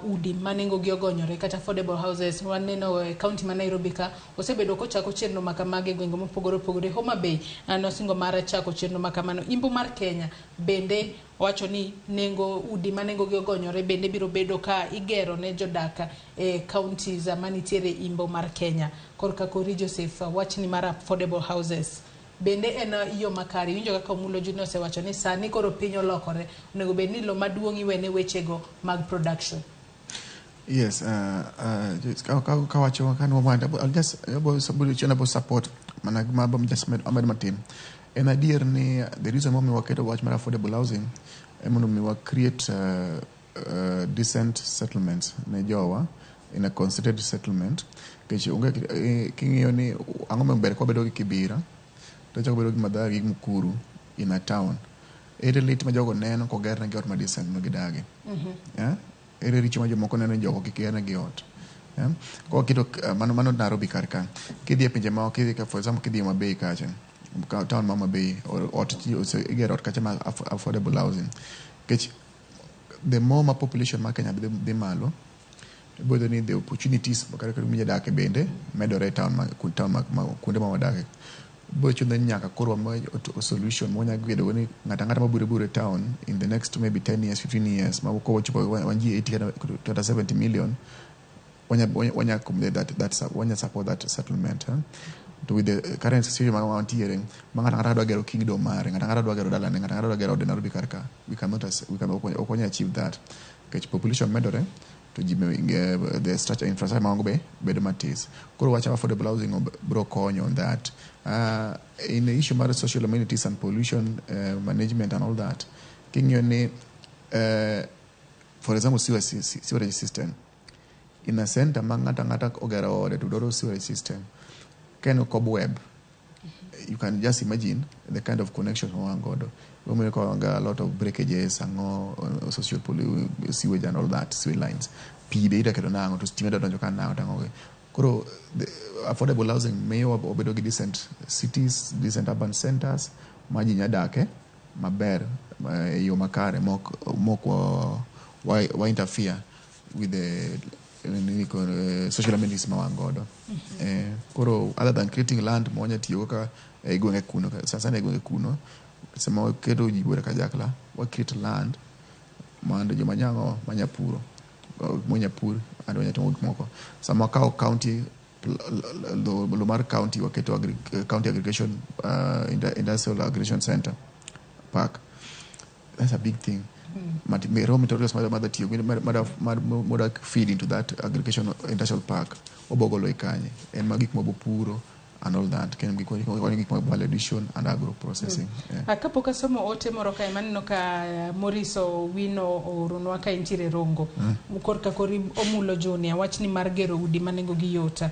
udi ma nengogi ogonyore kata affordable houses. Waneno e county ma Nairobi ka osebedo kochako chenro ma kamagi e gwenge mopogore opogore. Homa Bay nosingo mar chako chenro ma kamano. Imbo mar Kenya bende owacho ni nengo udi ma nengogi ogonyore bende biro bedo ka igero ne jodak e counties manitiere imbo mar Kenya. Korka kori Joseph, wachni mar affordable houses bende en yo makare. Iwinjo kaka Omulo Junior osewacho ni sani koro piny olokore, onego bed ni lo maduong' iwene wechego mag production. Yes, kawacho ka I'll just abo support mana gima just amed matin. En adier ni the reason momiyo waketo wach mar affordable housing en mondo mi wa create decent settlements ne jowa in a considered settlement. Nikech onge king'iyo ni ang'o maber ka wabedo gi Kibera to wachako bedo gi Mathare gi Mukuru in a town. Ere lit ma jogo neno koger negi ot ma decent ma gidage? Yeah? Ere richo ma jomoko neno ni jogo kik gernegi ot? Yeah? Kwaketo mano Nairobi kar ka. Kidhi e pinje maoko, kidhi for example kidhi Homa Bay kacha, town ma Homa Bay, ot igero ot kacha ma affordable housing. Nikech the more ma population ma Kenya dhi malo, ibiro yudo ni the opportunities kata kuma idake bende medore e town ma town ma kuonde ma wadake. Biro chuno ni nyaka koro wamany solution ma wanyalo bedo go ni ng'ato ang'ata mabiro biro e town in the next maybe 10 years, 15 years, ma kochopo wan ji 80 kata 70 million, wanya accommodate that wanya support that settlement. Eh? To with the current situation ma wantiere, ma ng'ato ang'ata dwa gero kingdom mare, ng'ato ang'ata dwa gero dalane, ng'ato ang'ata dwa gero ode Nairobi kar ka, we cannot we can ok wanyal achieve that. Nikech population medore, to ji the structure infrastructure mago be bedo matis. Koro wach affordable housing biro konyo on that. In the issue mar social amenities and pollution management and all that, king'iyo ni for example sewerage system in a center ma ng'ato ang'ata ogero ode to dwaro sewerage system, ka en cobweb, you can just imagine the kind of connections ma wan godo. Omiyo ka wan a lot of breakages, ang'o, social sewage and all that, sewage lines. Pi be ida keto nang'o, to stima idwa donjo ka nang'o tang'o. Koro the affordable housing miyo wabedo gi decent cities, decent urban centers ma ji nya dake maber e yo makare mok wa interfere with the social amenities ma wan godo. Koro other than creating land ma wanya tiyogo ka e gwenge kuno, sana sana e gwenge kuno, sama waketo ji buore kanyakla, wa create land mondo joma nyango manya puro, monya pur and wanya timo gik moko. Sama wakawo county lo mar county waketo county aggregation industrial aggregation center park, that's a big thing. Raw materials madwa tiyo moda feed into that aggregation industrial park wabogolo e kanye en ma gik mabopuro and all that ken gik gik mag value addition and agro processing, yeah. Kapok asomo ote moro kae maneno ka Maurice Owino ooronwa ka entiere Rongo. Korka kori Omulo Junior, wachni mar gero udi ma nengogi yot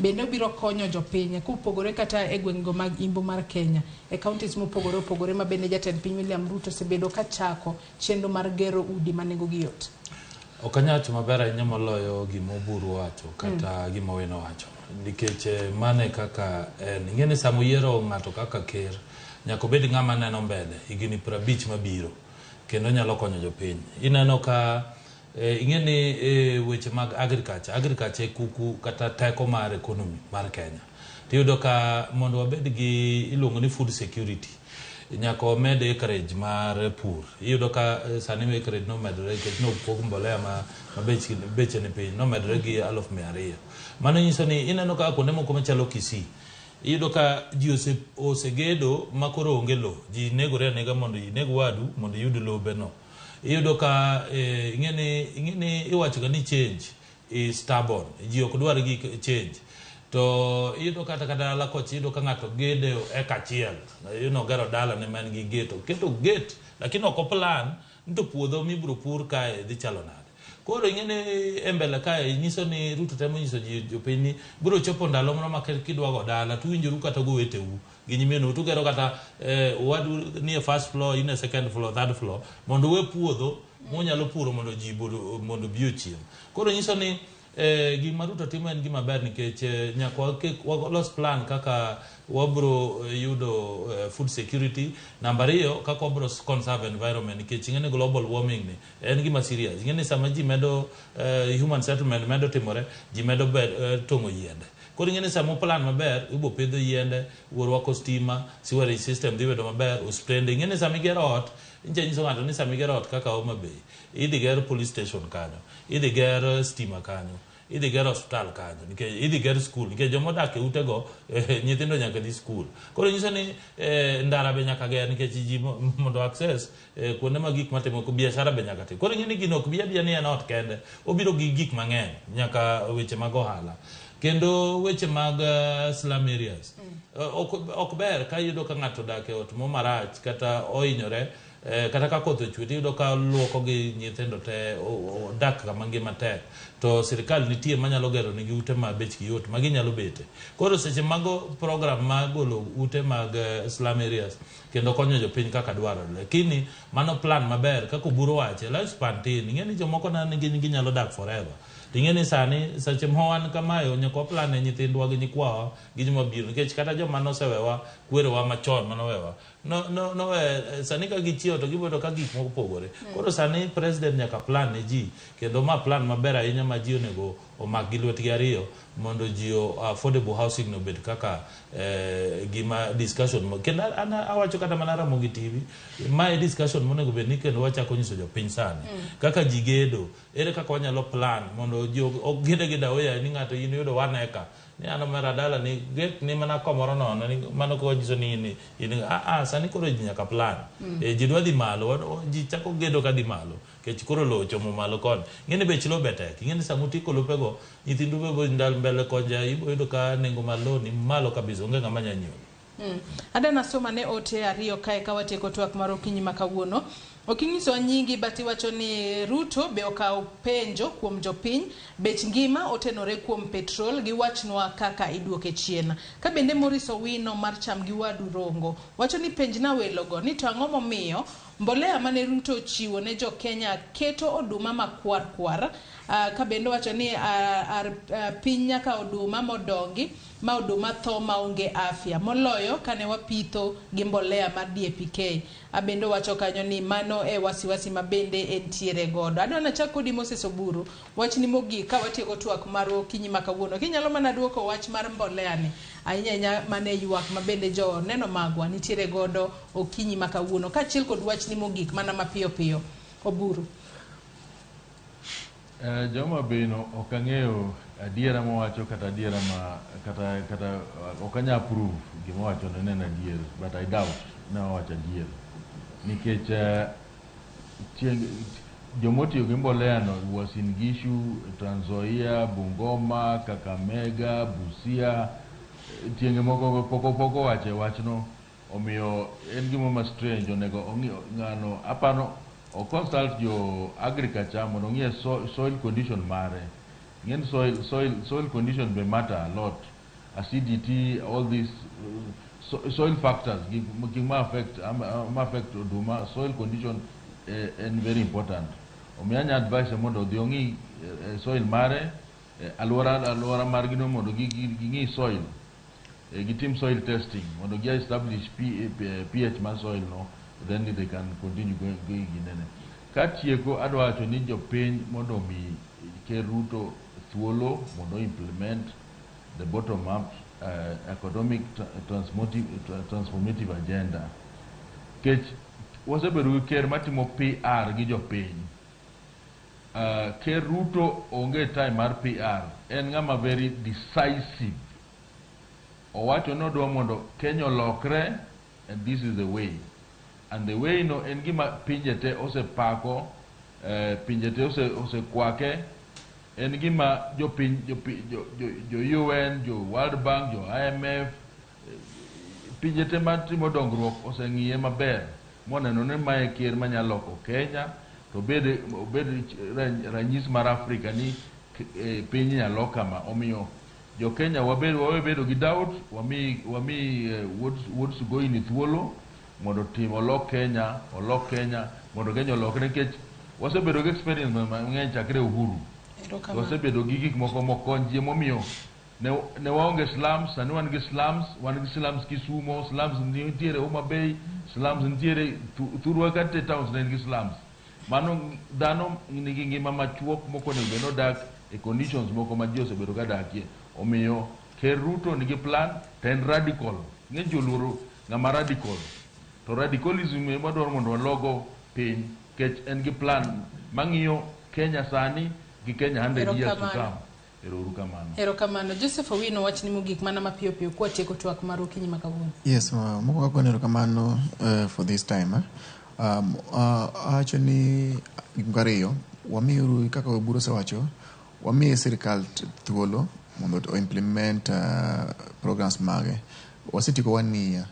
bende obiro konyo jopiny kopogore kata e gwengego mag imbo mar Kenya e counties mopogore opogore ma bende jatend piny William Ruto osebedo ka chako chenro mar gero udi ma nengogi yot. Ok anyal wacho maber ahinya moloyo gima Oburu owacho kata gima Owino owacho nikech mano e kaka en. Ing'e ni sama uyiero ng'ato kaka ker, nyaka obed ng'ama neno mbele higni 50 mabiro kendo nyalo konyo jopiny. Ineno ka ing'e ni weche mag agriculture, agriculture e kuku kata teko mar economy mar Kenya. Tiyudo ka mondo wabed gi iluongo ni food security, nyaka wamed acreage mar pur. Iyudo ka sani acreage nomedore nikech nopog mbolea ma beche ni piny nomedore gi 200,000. Mano nyiso ni ineno ka kuonde moko machalo Kisii Iyudo ka ji osegedo ma koro onge lowo. Ji negore anega mondo ineg wadu mondo iyud lobe no. Iyudo ka ing'e ni iwacho ga ni change is stubborn. Ji ok dwar gik change. To iyudo kata ka dala kocha iyudo ka ng'ato gedo eka achiel. Gero dala ne ma en gi gate. Oketo gate lakini ok oplan ni to puodho mibiro pur kae dhi chalo nade. Koro ing'e ni e mbele kae nyiso ni Ruto temo nyiso ji jopiny ni biro chopo ndalo moro ma kidwa go dala tuwinjoru kata goweteu gi nyiminu tugero kata owadu nie first floor, in e second floor, third floor mondo uwe puodho munyalo puro mondo ji mondo obi ochiem. Koro nyiso ni gima Ruto timo en gima ber nikech nyaka walos plan kaka wabro yudo food security. Namba ariyo, kaka wabro conserve environment nikech ing'e ni global warming ni en gima serious. Ing'e ni sama ji medo human settlement medo timore, ji medo tong'o yiende. Koro ing'e ni sama plan maber, ibo pidho yiende, urwako stima, sewerage system dhi bedo maber, osiptende. Ing'e ni sama igero ot, nyicha nyiso ng'ato ni sama igero ot kaka Homa Bay, idhi ger police station kanyo, idhi ger stima kanyo, idhi ger osiptal kanyo, nikech idhi ger skul, nikech joma odak e utego nyithindo nyaka dhi skul. Koro nyiso ni ndara be nyaka ger nikech ji mondo access kuonde ma gik matimo biashara be nyaka tim. Koro ing'e ni gino ok bi abiya ni en ot kende, obiro gi gik mang'eny nyaka weche mag ohala. Kendo weche mag slum areas ok ber ka iyudo ka ng'ato odak e ot mo marach kata ohinyore, kata ka koth ochwe tiyudo ka luoko gi nyithindo te odak kama ngima tek, to sirikal nitie manyalo gero nigi ute ma bechgi yot ma ginyalo bete. Koro seche mago program mar golo ute mag slum areas kendo konyo jopiny kaka dwarore, lakini mano plan maber kaka Oburu wache, lifespan tin. Ing'e ni jomoko neno ni gin ginyalo dak forever. Ing'e ni sani seche ma wan kamae nyaka waplan ne nyithindwa gi nyikwawa gi joma biro, nikech kata joma nosewewa kwerewa machon manowewa no sani ka gichiewo to gibedo ka gik moko opogore. Koro sani president nyaka plan ne ji, kendo ma plan maber ahinya ma ji onego omak gi lwetgi ariyo mondo ji affordable housing no obed kaka gima discussion. Kendo an awacho kata mana Ramogi TV, mae discussion monego bed ni kendo wachako nyiso jopiny sani kaka ji gedo, ere kaka wanyalo plan mondo ji ok gede gi daoya ni ng'ato in yudo 1 acre ni an omera dala ni get ni mana komoro nono ni mano ko nyiso ni in sani koro ji nyaka plan. Ji dwa dhi malo, ji chako gedo ka dhi malo nikech koro lowo ochomo malo koni. Ing'e ni bech lowo be tek, ing'e ni sama utieko lopego nyithindu be bo ndalo mbele kocha ibo yudo ka nengo mar lowo ni malo kabisa, onge ng'ama nyalo nyiewo. Adana soma ne ote ariyo kae ka watieko twak mar okinyi ma kawuono. Ok inyisowa nyingi but iwacho ni Ruto be okawo penjo kuom jopiny, bech ngima otenore kuom petrol, giwachnwa kaka iduoke chien. Ka bende Maurice Owino mar cham gi wadu Rongo wacho ni penjna welogo ni to ang'o momiyo mbolea mane Ruto ochiwo ne jo Kenya keto oduma makwar kwar. Ka bende wacho ni piny nyaka oduma modongi ma oduma tho maonge afya moloyo kane wapitho gi mbolea mar DAPK. Abende wacho kanyo ni mano e wasiwasi ma bende entiere godo. Adwa nachak kodi Moses Oburu, wachni mogik ka watieko twak mar okinyi ma kawuono. Kinyalo mana duoko wach mar mbolea ni ahinya ahinya mane ywak ma bende jo neno magwa nitiere godo okinyi ma kawuono, kaachiel kod wachni mogik mana mapiyo piyo. Oburu. Joma beno ok ang'eyo adiera mowacho kata adiera ma kata ok anyal prove gima owacho ne en adier, but I doubt ne owacho adier nikech jomotiyo gi mbolea no Uasin Gishu, Trans Nzoia, Bungoma, Kakamega, Busia, tienge moko pok owache wachno, omiyo en gima ma strange. Onego ong'i ng'ano apano o consult jo agriculture mondo ong'e soil condition mare. Ng'en soil condition be matter a lot, acidity, all these soil factors gik ma affect oduma. Soil condition en very important, omiyo anya advise mondo odhi ong'i soil mare, aluora margi no, mondo ging'i soil, gitim soil testing mondo gi establish pH mar soil no, then they can continue going ginene. Katieko, adwa wacho ni jopiny mondo omi Ker Ruto thuolo mondo implement the bottom up economic transformative agenda. Kech wasebedo gi ker matimo PR gi jopiny. Ker Ruto onge time mar PR, en ng'ama very decisive. Owacho ni odwa mondo Kenya olokre and this is the way. And the way no en gima pinje te osepako, pinje te osekwake, en gima jopiny jo UN, jo World Bank, jo IMF, pinje te matimo dongruok oseng'iye maber moneno ni mae ker manyalo loko Kenya to obed ranyisi mar Afrika ni piny nyalo kama. Omiyo jo Kenya wawe bedo gi doubt, wami Wuod Sugoi ni thuolo mondo otim olok Kenya mondo Kenya olokre, nikech wasebedo gi experience mang'eny chakre Uhuru. Wasebedo gi gik moko mokony ji, emomiyo ne waonge slums, sani wan gi slums, wan gi slums Kisumo, slums nitiere Homa Bay, slums nitiere thurwa kata towns ne nigi slums. Mano dhano nigi ngima machuok moko onego bed ni odak e conditions moko ma ji osebedo ka dakie. Omiyo Ker Ruto nigi plan to en radical. Ng'eny ji oluoro ng'ama radical. To radicalism ema dwaro mondo walogo piny, nikech en gi plan mang'iyo Kenya sani gi Kenya 100 years to come. Erokamano. Erokamano. Joseph Owino, wachni mogik mana mapiyo piyo kwatieko twak mar okinyi ma kawuono. Yes, mokwongo agone erokamano for this time. Awacho ni gik moko ariyo, wamiuru kaka Oburu osewacho, wamiye sirikal thuolo mondo o implement programs mage. Wasetieko 1 year,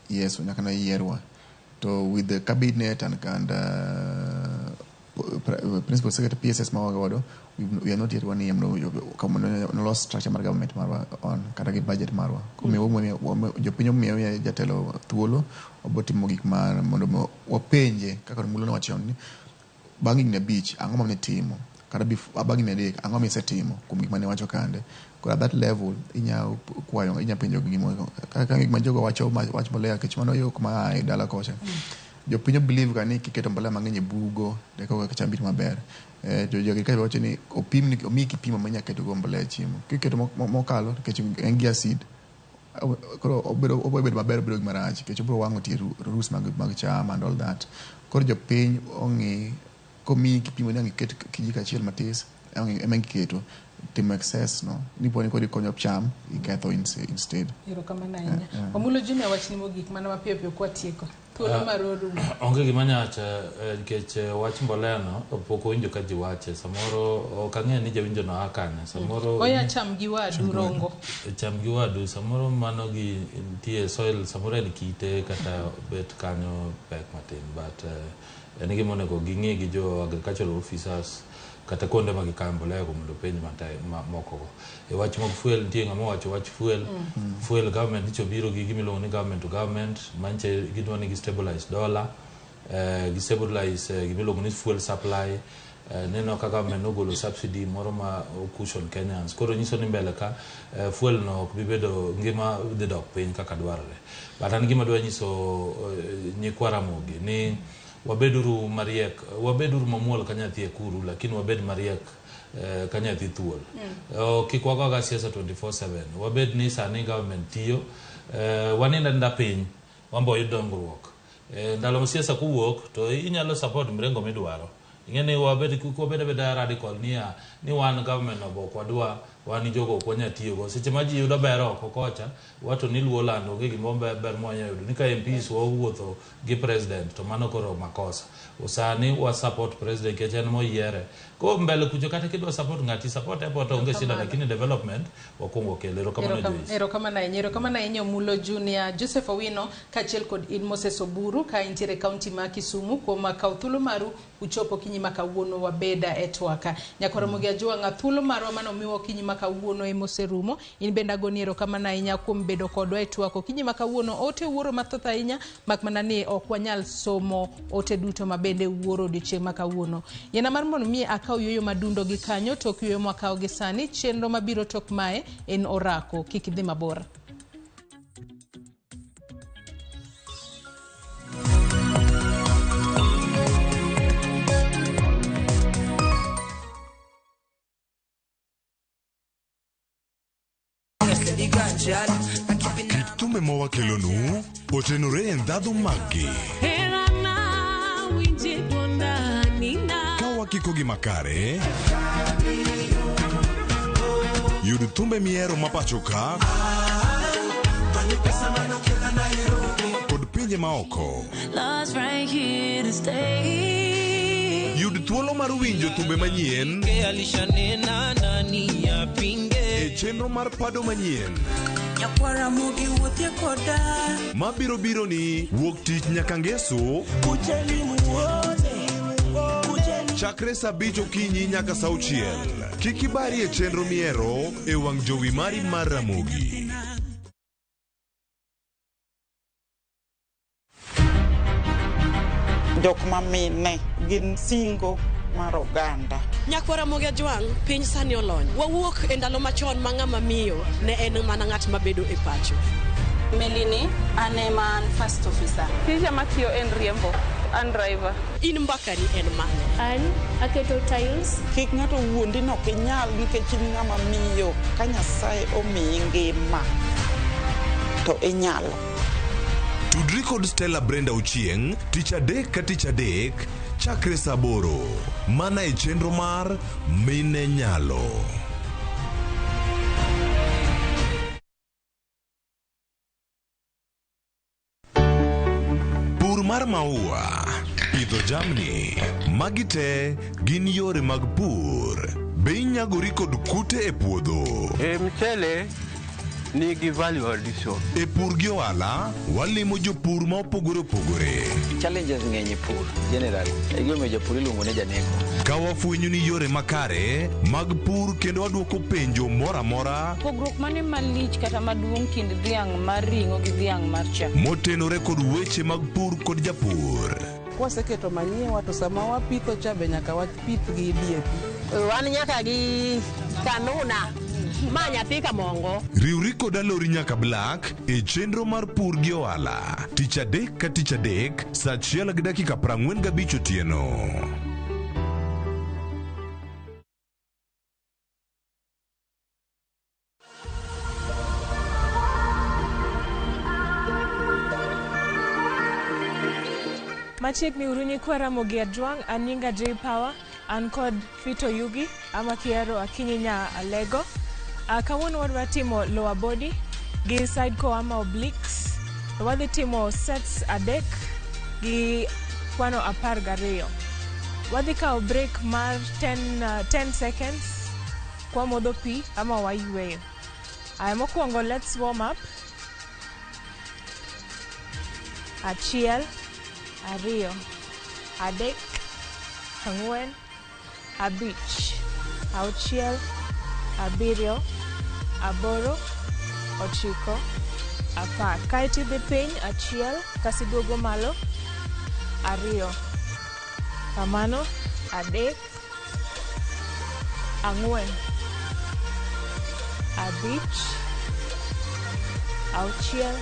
yes, nyaka ne yierwa. To with the cabinet and principal secretary PSS mawagodo, we are not yet 1 year mondo los structure mar government marwa on kata gi budget marwa. Omiyo jopiny omiyo jatelo thuolo obotimo gik mar mondo wapenje kaka Mulo nowacho ni bang' higni 5 ang'o mane timo, kata bang' higni 3 ang'o misetimo kuom gik mane wacho kande. Koro at that level inya kwayo, inya penjo gimoro kaka gik ma jogo wacho wach mbolea, nikech mano yo kuma ae dala kocha. Jopiny believe ga ni kiketo mbolea mang'eny e bugo eka cham biro maber. To jogi ka wacho ni opim ni omiyi kipimo ma inya keto go mbolea e chiemo. Kiketo mokalo nikech en gi acid, koro obiro bedo maber, obiro bedo marach nikech obiro wang'o tie roots mag cham and all that. Koro jopiny ong'i komiyi kipimo ni ang' iket kijiko achiel matis ema iketo, timo excess no nipo ni koro ikonyo cham iketho instead. Erokamano ahinya. Omulo Junior, wachni mogik mana mapiyo piyo kwatieko. Thuolo mar orumo. Onge gima nyawacho nikech wach mbolea no pok owinjo ka ji wache. Samoro ok ang'eyo ni jawinjo no a kanye. Samoro oya cham gi wadu rongo. Cham gi wadu, samoro mano gi nitie soil, samoro en kite kata bet kanyo pek matin, but en gima onego ging'i gi jo agricultural officers kata kuonde ma gikawe mbolea go mondo penj moko go. E wach mag fuel, nitie ng'ama owacho wach fuel. Fuel government nyicho biro gi gima iluongo ni government to government, manche gidwa ni gi stabilize dollar, gi stabilize gima iluongo ni fuel supply. Neno ka government nogolo subsidy moro ma cushion Kenyans. Koro nyiso ni mbele ka fuel no ok bi bedo ngima dhi dok piny kaka dwarore. But an gima dwa nyiso nyikwa Ramogi ni wabeduru mariek, wabeduru mamuol ka nyathi e kuru, lakini wabed mariek ka nyathi thuol. Kik wagoga siasa 24/7. Wabed ni sani government tiyo, wanind aninda piny, wambo yud dongruok. Ndalo ma siasa kowuok to inyalo support mrengo midwaro. Ing'e ni wabed kik wabed abeda radical niya ni wan government no ok wadwa, wan jogo ok wanyal tiyogo. Seche ma ji yudo ber oko kocha, wato ni luo lando onge gima ber mwanyalo yudo. Ni ka MPs wawuotho gi president to mano koro makosa. Sani wa support president nikech en moyiere. Ko mbele kucho kata kidwa support ng'ati support airport onge shida, lakini development wakwongo kelo. Erokamano Joyce. Erokamano ahinya. Erokamano ahinya Omulo Junior, Joseph Owino kaachiel kod in Moses Oburu ka intiere kaunti ma Kisumu kuom kawo thuolo maru uchopo okinyi ma kawuono wabeda e twaka. Nyakwar Ramogi Ajwang'a, thuolo marwa mane omiwa okinyi ma kawuono ema oserumo. In bende agoni erokamano ahinya kuom bedo kodwa e twak okinyi ma kawuono. Ote wuoro mathoth ahinya, mak mana ni ok wanyal somo ote duto ma bende wuoro odiochieng' ma kawuono. Yiena mar mondo mi akaw yueyo madundo gi kanyo, tok yueyo mwakawo gi sani. Chenro mabiro tok mae en orako. Kik idhi mabor. Kit thumbe ma wakelonu otenore e ndhadhu maggi. Ka wakiko gi makare, yud thumbe mihero ma pacho ka. Kod pinje maoko. Yud thuolo mar winjo thumbe manyien e chenro mar pado manyien mabiro biro ni wuok tich nyaka ngeso chakre saa 5 okinyi nyaka saa 6. Kik ibari e chenro miero e wang' jowi mari mar Ramogi. Jok mamine gin singo mar oganda. Nyakwar Ramogi Ajwang', piny sani olony. Wawuok e ndalo machon ma ng'ama miyo ne en mana ng'at mabedo e pacho. Melini, an ema an first officer. Tija matiyo en riembo, an driver. In mbakani en mane? An aketo tiles. Kik ng'ato wuondi ni ok inyal nikech in ng'ama miyo. Ka Nyasaye omiyi ngima, to inyalo. Tudri kod Stella Brenda Ochieng' tich adek ka tich adek chakre saa 8 mana e chenro mar Mine Nyalo. Pur mar maua, pidho jamni, magi te gin yore mag pur. Be inyagori kod kute e puodho? E mchele nigi value addition. E pur gi ohala, walimo jopur ma opogore opogore. Challenges ng'eny e pur generally. E gimomiyo japur iluongo ni janeko. Ka wafwenyo ni yore makare mag pur kendo wadwoko penjo moro amora Pogruok mane malich kata maduong' kind dhiang' mar ring'o gi dhiang' mar chak? motenore kod weche mag pur kod japur. Kwaseketo manyiwa to sama wapitho cha be nyaka wapith gi DAP. Wan nyaka gi kanuna ma nyathi kamongo. Riwri kod Alori nyaka Black e chenro mar pur gi ohala tich adek ka tich adek saa 1:45 otieno. Machiegni uru nyikwa Ramogi Ajwang', an nyinga J Power, an kod Fito Yugi, ama Kiero Akinyi nya Alego. Kawuono wadwa timo lower body gi side core ama obliques. Wadhi timo sets adek gi kwano 12. Wadhi kawo break mar 10 seconds kwa modho pi ama wayweyo. Aya, mokwongo let's warm up. 1, 2, 3, 4, 5, 6, 7, 8, 9, 10. Kaeto idhi piny 1, kasiduogo malo 2, kamano 3, 4, 5, 6,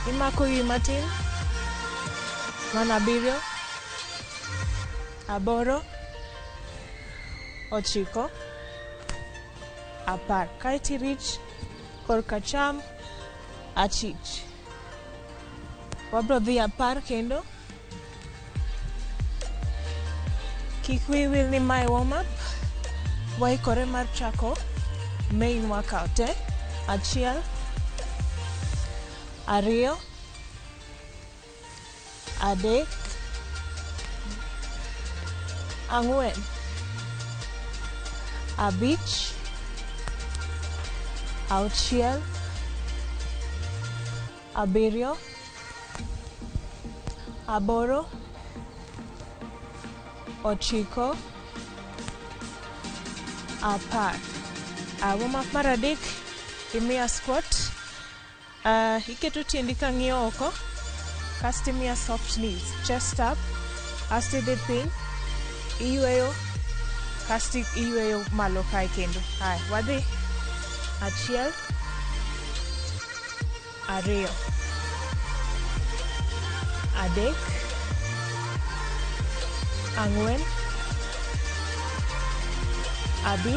imako wi matin, mana 7, 8, 9, 10. Kaeto irich korka cham achich. Wabro dhi 10 kendo. Kik wiyi wil ni mae warm up. Waikore mar chako main workout. 1, 2, 3, 4, 5, 6, 7, 8, 9, 10. Warm up mar 3, imiya squat. Iketo tiendi kang'iyo oko, kasto imiya soft knees, chest up, asto idhi piny, iyweyo, kasto iyweyo malo kae kendo. Haya, wadhi. 1, 2, 3, 4, 5,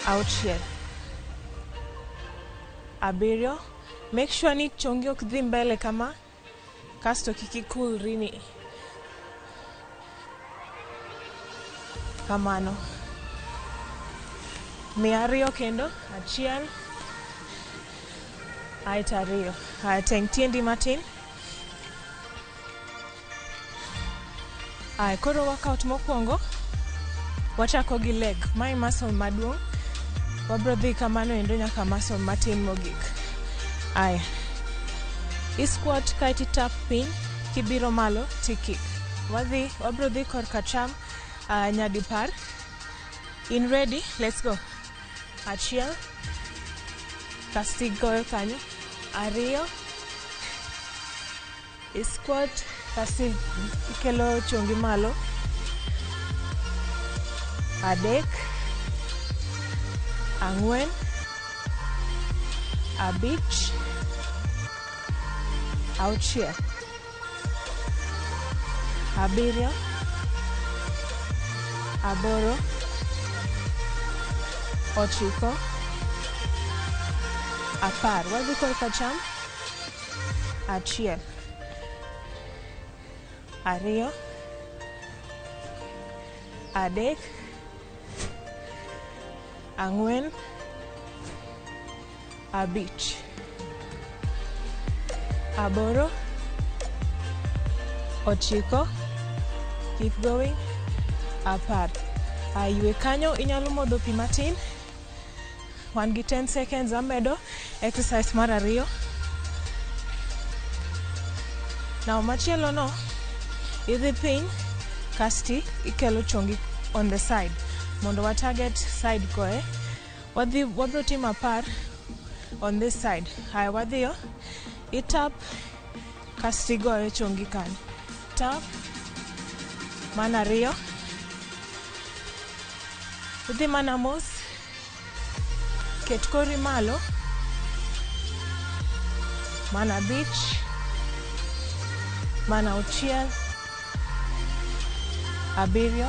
6, 7. Make sure ni chongi ok dhi mbele kama, kasto kik ikulri ni kamano. 200 kendo. 1, Aeto ariyo. Aya, teng' tiendi matin. Aya, koro workout mokwongo wachako gi leg. Mae muscle maduong'. Wabro dhi kamano endo nyaka muscle matin mogik. Aya. I squat kaeto itap piny, kibiro malo ti kick. Wadhi, wabro dhi korka cham nyadipar. In ready? Let's go. Achiel. Kasto igoyo kanyo. Ariyo. I squat kasto ikelo chongi malo. Adek. Ang'wen. Abich. Auchiel. Abiriyo. Aboro. Ochiko. Apar. Wadhi korka cham. Achiel. Ariyo. Adek. Ang'wen. Abich. Aboro. Ochiko. Keep going. Apar. Ywe kanyo, inyalo modho pi matin. Wan gi 10 seconds amedo exercise mar ariyo. Now machielo no, idhi piny kasti ikelo chongi on the side mondo wa target side koe. Wadhi wabro timo apar on this side. Haya, wadhiyo. Itap kasti igoyo chongi kanyo. Tap. Mana ariyo. Idhi mana mos. Ket kori malo. Mana abich. Mana auchiel. Abiriyo.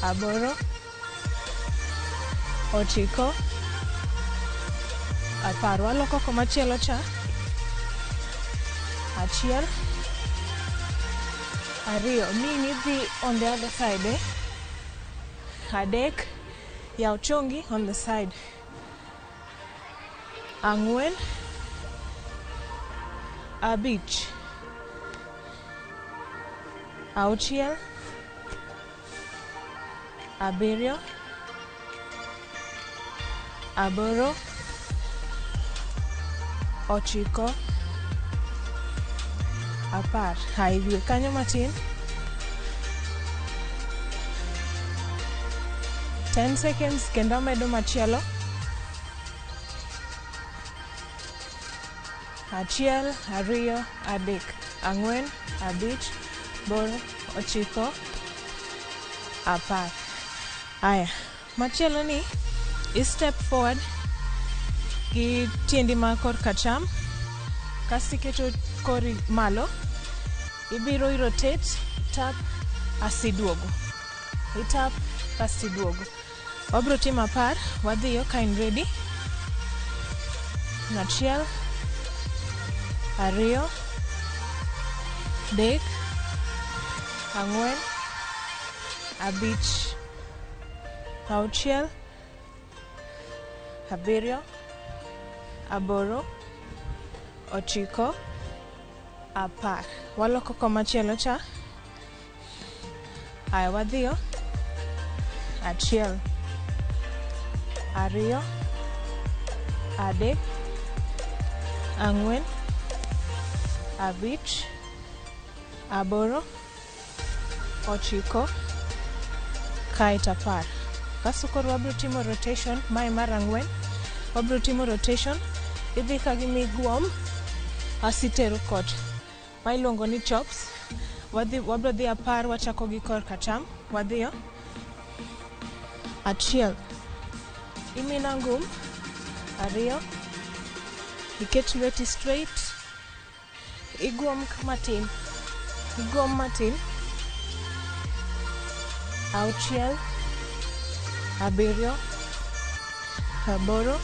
Aboro. Ochiko. Apar. Waloko komachielo cha. Achiel. Ariyo. Min idhi on the other side, eh? Adek. Yaw chongi on the side. Ang'wen. Abich. Auchiel. Abiriyo. Aboro. Ochiko. Apar. Haya, ywe kanyo matin. 10 seconds kendo amedo machielo. Achiel, ariyo, adek, ang'wen, abich, boro, ochiko, apar. Aya, machielo ni i step forward gi tiendi ma korka cham, kasto iketo kori malo, ibiro i rotate, tap, asiduogo. Itap, kasto iduogo. Wabro timo apar, wadhiyo ka in ready. Achiel, ariyo, adek, ang'wen, abich, auchiel, abiriyo, aboro, ochiko, apar. Waloko komachielo cha. Aya, wadhiyo. Achiel, ariyo, adek, ang'wen, abich, aboro, ochiko, kaeto apar. Kasto koro wabro timo rotation, mae mar ang'wen. Wabro timo rotation, idhi ka gima iguom, asitero kocha. Ma iluongo ni chops. Wadhi, wabro dhi apar, wachako gi korka cham. Wadhiyo. Achiel. Imina ngum. Ariyo. Iket lweti straight. Iguom matin. Iguom matin. Auchiel. Abiriyo. Aboro.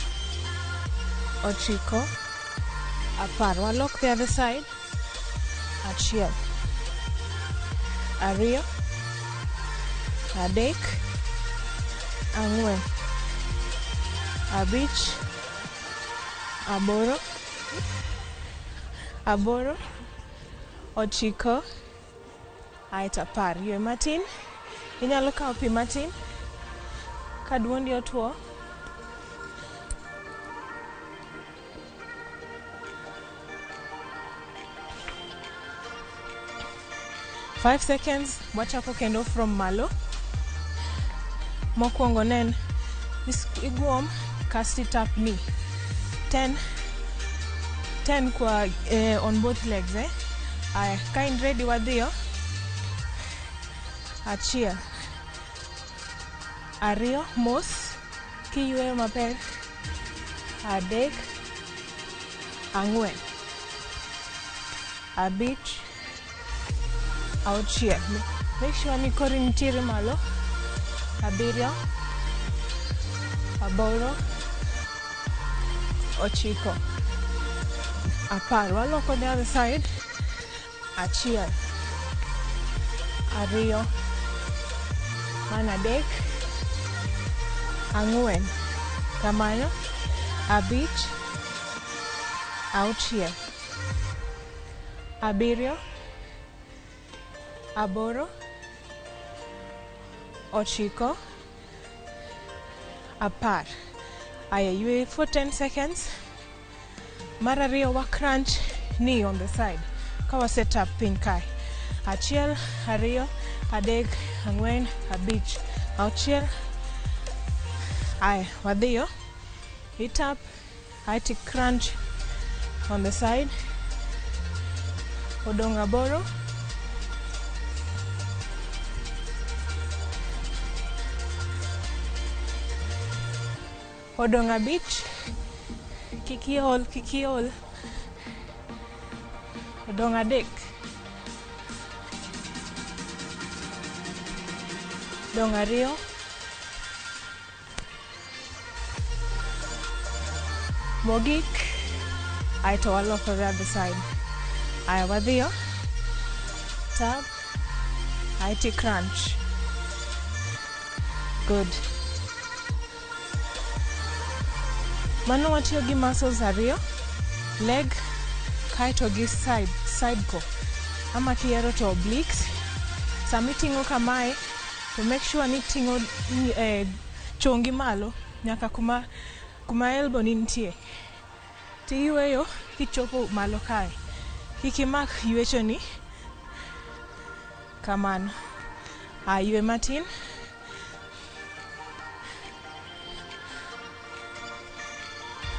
Ochiko. Apar. Walok the other side. Achiel. Ariyo. Adek. Ang'wen. Abich. Aboro. Aboro. 9. Aeto 10. Ywe matin. Inyalo kawo pi matin. Ka duondi otuo. 5 seconds, wachako kendo from malo. Mokwongo nen iguom kasto tap knee. 10 10 kwa on both legs eh. Aya, ka in ready wadhiyo. 1 2 mos kiyweyo maber. 3 4 5 6. Make sure ni kori nitiere malo. 7 8 9 10. Waloko the other side. 1 2 3 4 kamano. 5 6 7 8 9 10. Aya, ywe for 10 seconds. Mar ariyo wa crunch knee on the side. Ka wa set up piny kae. 1 2 3 4 5 6. Aya, wadhiyo. Hit up, aiti crunch on the side. Odong 8. Odong 5. Kik iol, kik iol. Odong 3. Odong 2. Mogik. Aeto waloko the other side. Aya, wadhiyo. Tap. Aiti crunch. Good. Mano watiyo gi muscles 2, leg kaeto gi side ko. Ama kihero to obliques. Sama iting'o kamae, to make sure ni iting'o chongi malo nyaka kuma elbow ni nitie. Tiyweyo kichopo malo kae. Kik imak ywechoni kamano. Ywe matin.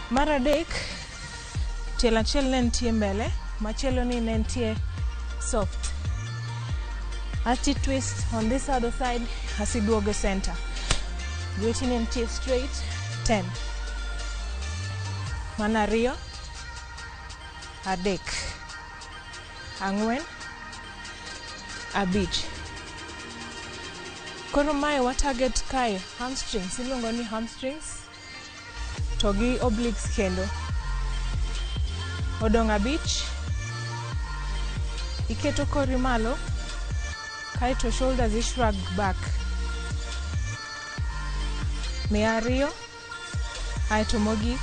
Mar 3, tielo achiel ne nitie mbele, machielo ni ne nitie soft. Ati twist on this other side, asiduogo center. Lweti ne nitie straight, 10. Mana 2, 3, 4, 5. Koro mae wa target kae hamstrings, iluongo ni hamstrings. To gi obliques kendo. Odong 5. Iketo kori malo, kaeto shoulders i shrug back. 200. Aeto mogik.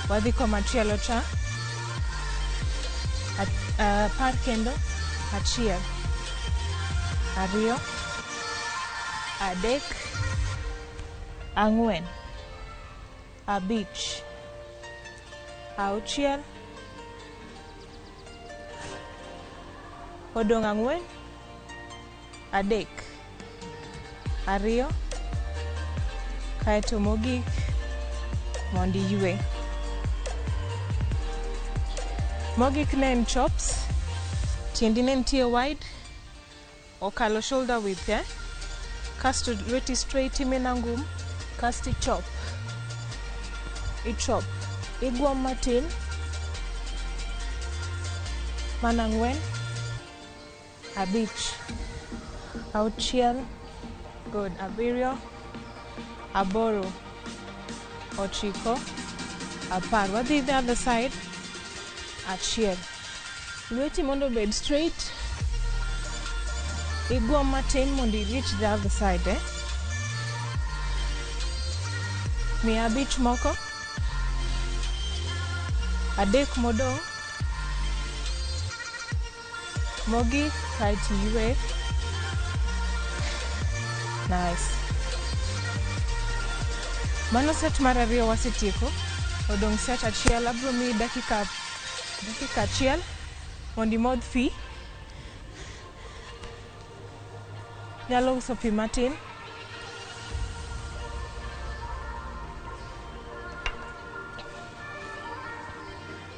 Wadhi komachielo cha. 10 kendo. 1 2 3 4 5 6. Odong 4 3 2 kaeto mogik mondo iywe. Mogik ne en chops. Tiendi ne nitie wide, okalo shoulder width, eh? Kasto lweti straight imena ngum, kasto ichop. Ichop. Igwom matin. Mana 4 5 6. Good. 7 8 9 10. Wadhi the other side. 1. Lweti mondo obed straight. Igwom matin mondo i reach the other side, eh? 5 moko. Adek modong'. Mogik kaeto iywe. Nice. Mano set mar ariyo wasetieko. Odong' set achiel. Abiro miyi dakika achiel mondo imodh pi. Nyalo uso pi matin.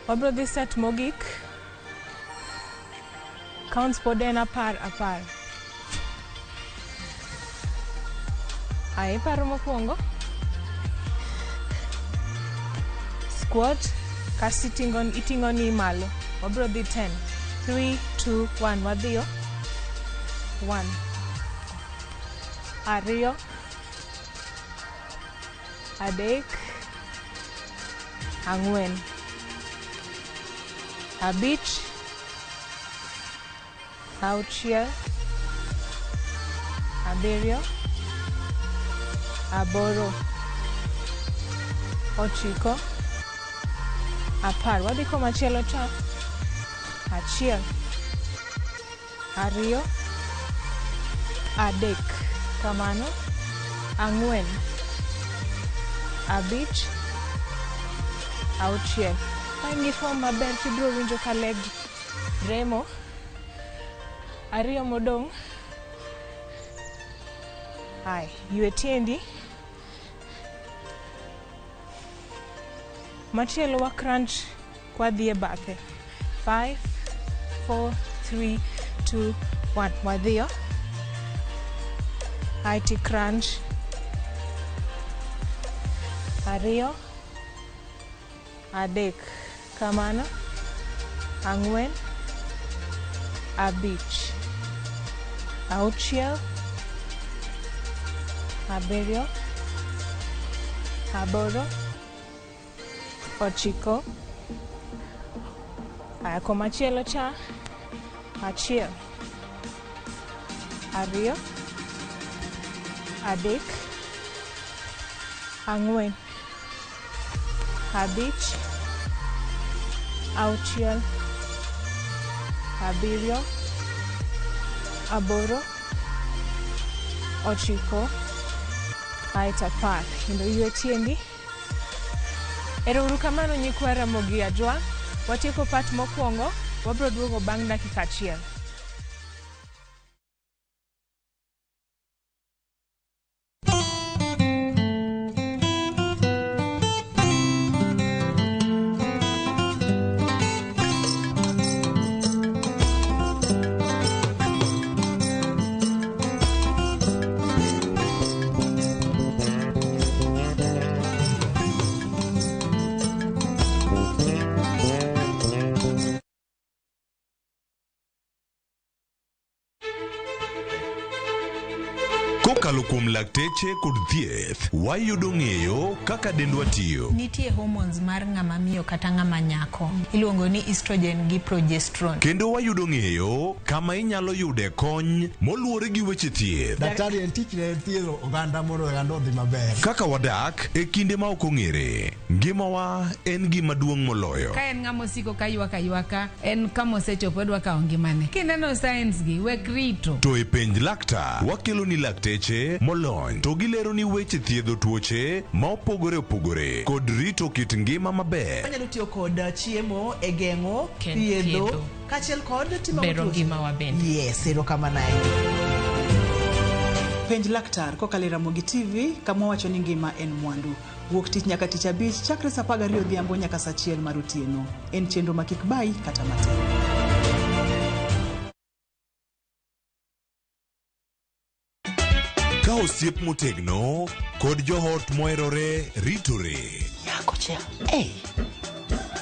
Wabiro dhi set mogik. Counts pod en 10 10. Aya, iparo mokwongo. Squat, kasto iting'o ni malo. Wabiro dhi 10. 3, 2, 1. Wadhiyo. 1 2 3 4 5 6 7 8 9 10. Wadhi komachielo cha. 1 2 3 kamano. 4 5 6. Ka in gi form maber tibiro winjo ka leg remo. 2 modong'. Ai, ywe tiendi. Machielo wa crunch kwadhi e bathe. 5 4 3 2 1. Wadhiyo. Ai ti crunch. 2 3 kamano. 4 5 6 7 8 9. Aya, komachielo cha. 1 2 3 4 5 6 7 8 9 aeto 10. Kendo ywe tiendi. Ero uru kamano nyikwa Ramogi Ajwang'. Watieko part mokwongo, wabiro duogo bang' dakika achiel. Kokalo kuom lakteche kod thieth, wayudo ng'eyo kaka dendwa tiyo. Nitie hormones mar ng'ama miyo kata ng'ama nyako iluongo ni estrogen gi progesterone. Kendo wayudo ng'eyo kama inyalo yude kony moluwore gi weche thieth. Daktari en tichne en thiedho oganda mondo oganda odhi maber. Kaka wadak e kinde ma ok ong'ere, ngimawa en gima duong' moloyo. Ka en ng'ama osiko ka ywak aywaka, en kama osechopo odwa kawo ngimane. Kineno signs gi, wek rito. To e penj laktar, wakelo ni lakteche molony to gilero ni weche thiedho tuoche ma opogore opogore kod rito kit ngima maber. Wanyalo tiyo kod chiemo e geng'o, thiedho, thiedho. kaachiel kod timo Bero tuoche. ngimawa bende. Yes, erokamano ahinya. Penj laktar kokalo e Ramogi TV kama wacho ni ngima en mwandu. Wuok tich nyaka tich abich chakre saa 12 odhiambo nyaka saa 1 mar otieno. En chenro ma kik bayi kata matin. Ka osiep motegno kod joot moherore ritore. Nyako cha, ei,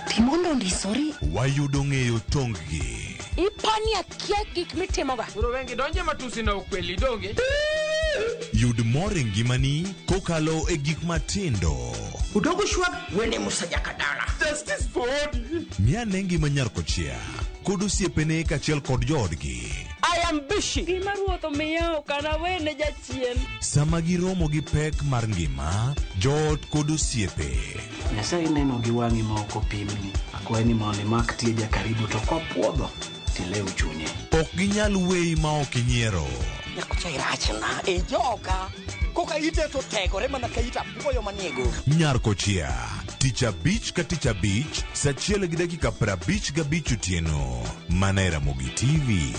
timondo ndisori. Wayudo ng'eyo tong-gi. Ipani akia gik mitimoga. Koro wengi donje matusi na ukweli donge. Yud mor e ngimani kokalo e gik matindo. Udogo shwag wene Musa Jakadala. Justice for Odi. Ng'i ane ngima nyar kochia kod osiepene kaachiel kod joodgi. I Jambishi. Gima ruoth omiya ok anawene jachien. Sama giromo gi pek mar ngima, joot kod osiepe. Nyasaye neno gi wang'i ma ok opimni. Akwayi ni mondo imak tieja karibu to kopuodho tilew chunye. Ok ginyal weyi ma ok inyiero. Nyakocha irachna ijoga koka ite to tegore mana ka it apuoyo manie go. Nyar Kochia, tich abich ka tich abich, saa achiel gi dakika 55 otieno, mana e Ramogi TV.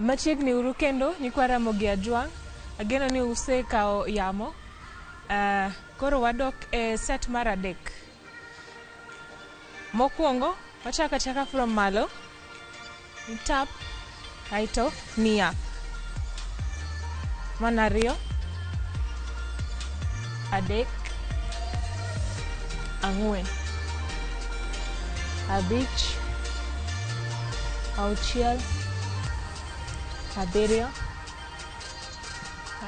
Machiegni uru kendo nyikwa Ramogi Ajwang', ageno ni usekawo yamo. Koro wadok e set mar adek. Mokwongo, wachako achaka from malo. Tap, aito, knee up. Mano ariyo, adek, ang'wen, abich, auchiel, abiriyo,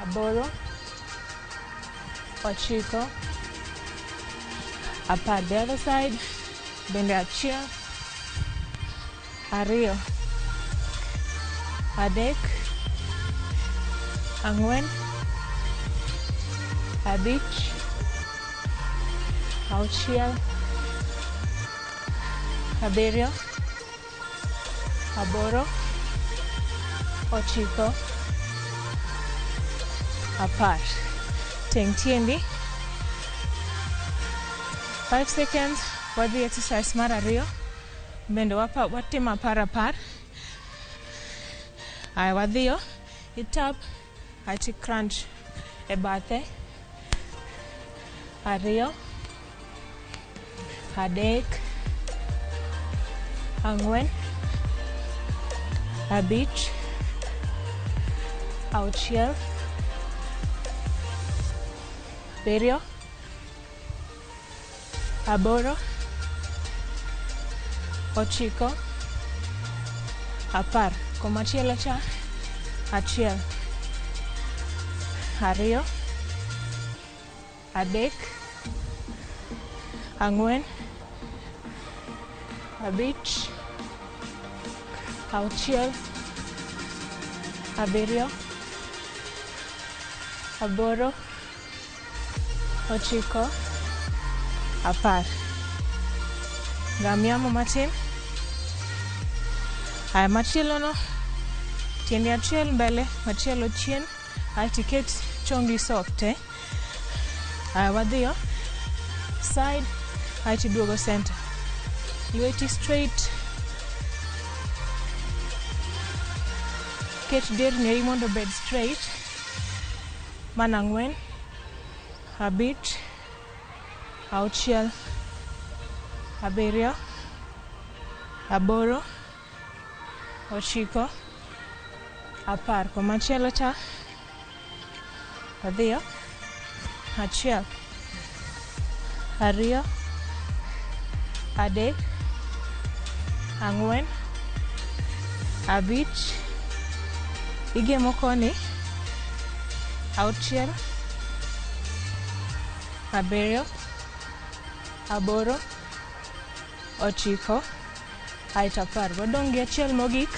aboro, ochiko, apar. The other side, bende achiel, ariyo, adek, ang'wen, abich, auchiel, abiriyo, aboro, ochiko, apar. Teng' tiendi. 5 seconds, wadhi exercise mar ariyo. Bende watimo apar apar. Aya wadhiyo, itap, aeto crunch e bathe. Ariyo, adek, ang'wen, abich, auchiel, abiriyo, aboro, ochiko, apar. Komachielo cha, achiel, ariyo, adek, ang'wen, abich, auchiel, abiriyo, aboro, ochiko, apar. Gam yamo matin. Aya machielo no, tiendi achiel mbele, machielo chien, aeto iket chongi soft. Aya wadhiyo, side, aeto iduogo center. Lweti straight. Ket derni mondo obed straight. Mano ang'wen, abich, auchiel, abiriyo, aboro, ochiko, apar. Komachielo cha, wadhiyo, achiel, ariyo, adek, ang'wen, abich, igemo koni, auchiel, abiriyo, aboro, ochiko, aeto apar. Wadong' gi achiel mogik.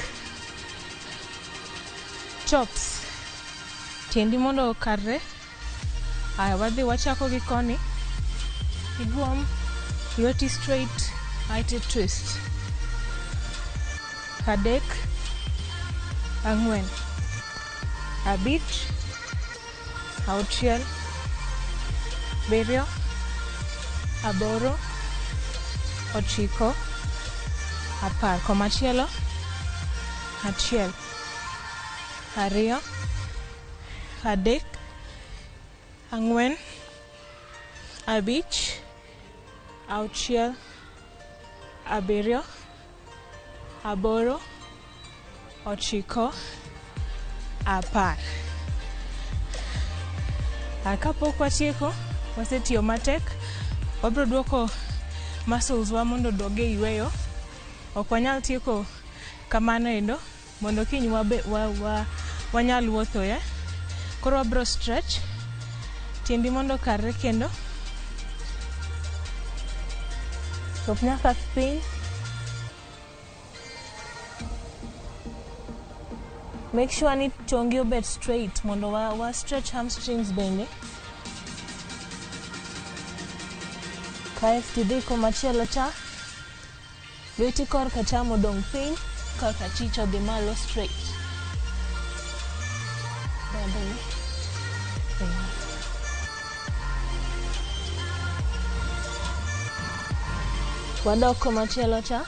Chops. Tiendi mondo okarre. Aya wadhi wachako gi koni. Igwom, lweti straight, aeto twist. Adek, ang'wen, abich, auchiel, abiriyo, aboro, ochiko, apar. Komachielo, achiel, ariyo, adek, ang'wen, abich, auchiel, abiriyo, aboro, ochiko, apar. Kapok watieko, wasetiyo matek, wabiro duoko muscles wa mondo oduog e yweyo. Ok wanyal tieko kamano endo mondo kiny wanyal wuotho. Koro wabiro stretch tiendi mondo okarre kendo. Chop nyaka piny. Make sure ni chongi obet straight mondo wa stretch hamstrings bende. Kaeto idhi komachielo cha. Lweti korka cham odong' piny, korka achich odhi malo straight. Bende. Wadok komachielo cha.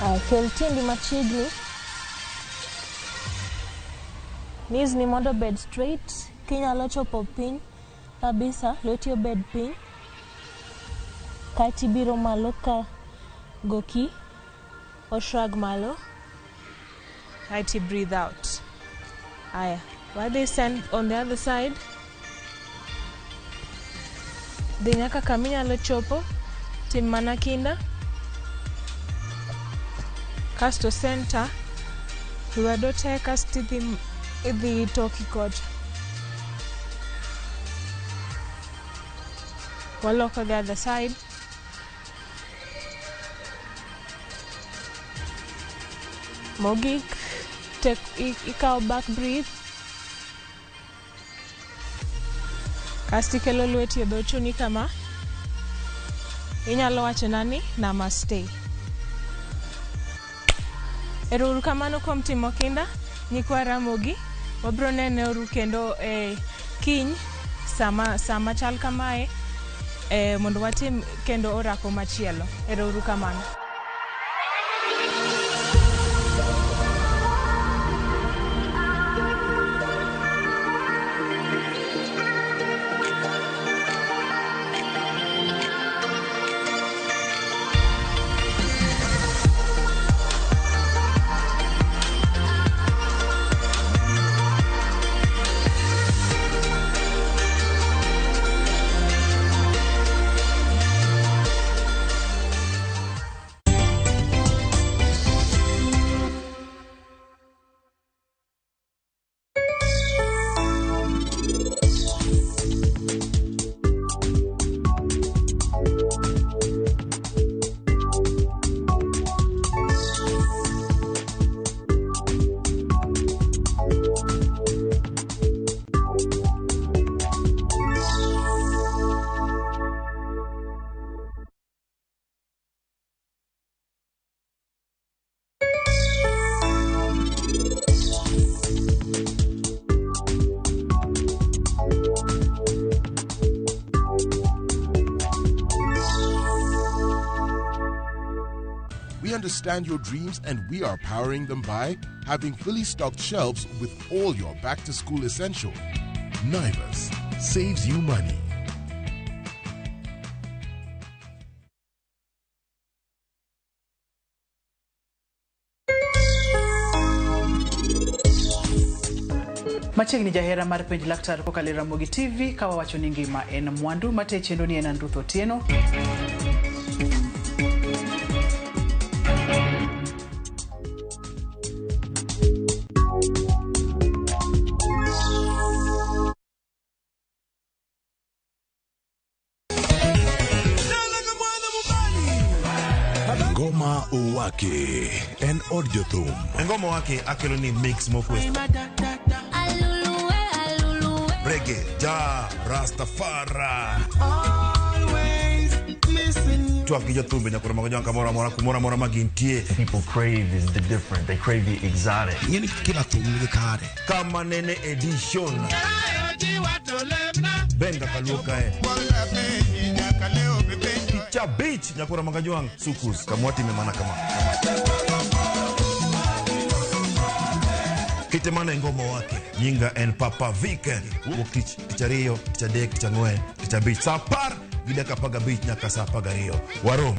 Aya, kel tiendi machiegni. Knees ni mondo obed straight. Kinyalo chopo piny kabisa, lweti obed piny. Kaeto ibiro malo ka goki oshrug malo. Kaeto breathe out. Aya, wadhi send on the other side. Dhi nyaka kaminyalo chopo, tim mana kinda. Kasto center, lwedo te kasto idhi toki kocha. Waloko the other side. Mogik, take ikaw back breathe. Kasto ikelo lweti e dho chuni kama. Inyalo wachona ni namaste. Ero uru kamano kuom timo kinda, nyikwa Ramogi. Wabiro nene uru kendo kiny sama chal kamae mondo watim kendo orako machielo. Ero uru kamano. We understand your dreams and we are powering them by having fully stocked shelves with all your back-to-school essentials. Naivas saves you money. Machiegni jahera mar penj laktar kokalo e Ramogi TV ka wawacho ni ngima en mwandu mate chenro ni en an Ruth Otieno. Ngoma Owake en od jothum. Ngoma Owake akelo ni mix mokwe. Reggae, ja, Rastafari. Twak gi jothumbe nyaka romo gi kamoro amora kumoro amora ma gintie. People crave is the different. They crave the exotic. Ng'eni kila thum nigi kare. Kama nene edition. Benga kaluo kae. Picha beach nyakura magajwang sukus kamwati memana kama. Kite mana ngoma wake nyinga en Papa Vic wuok tich tich ariyo tich adek tich ang'wen tich abich saa apar gi dakika apar gabich nyaka saa apar gariyo warom.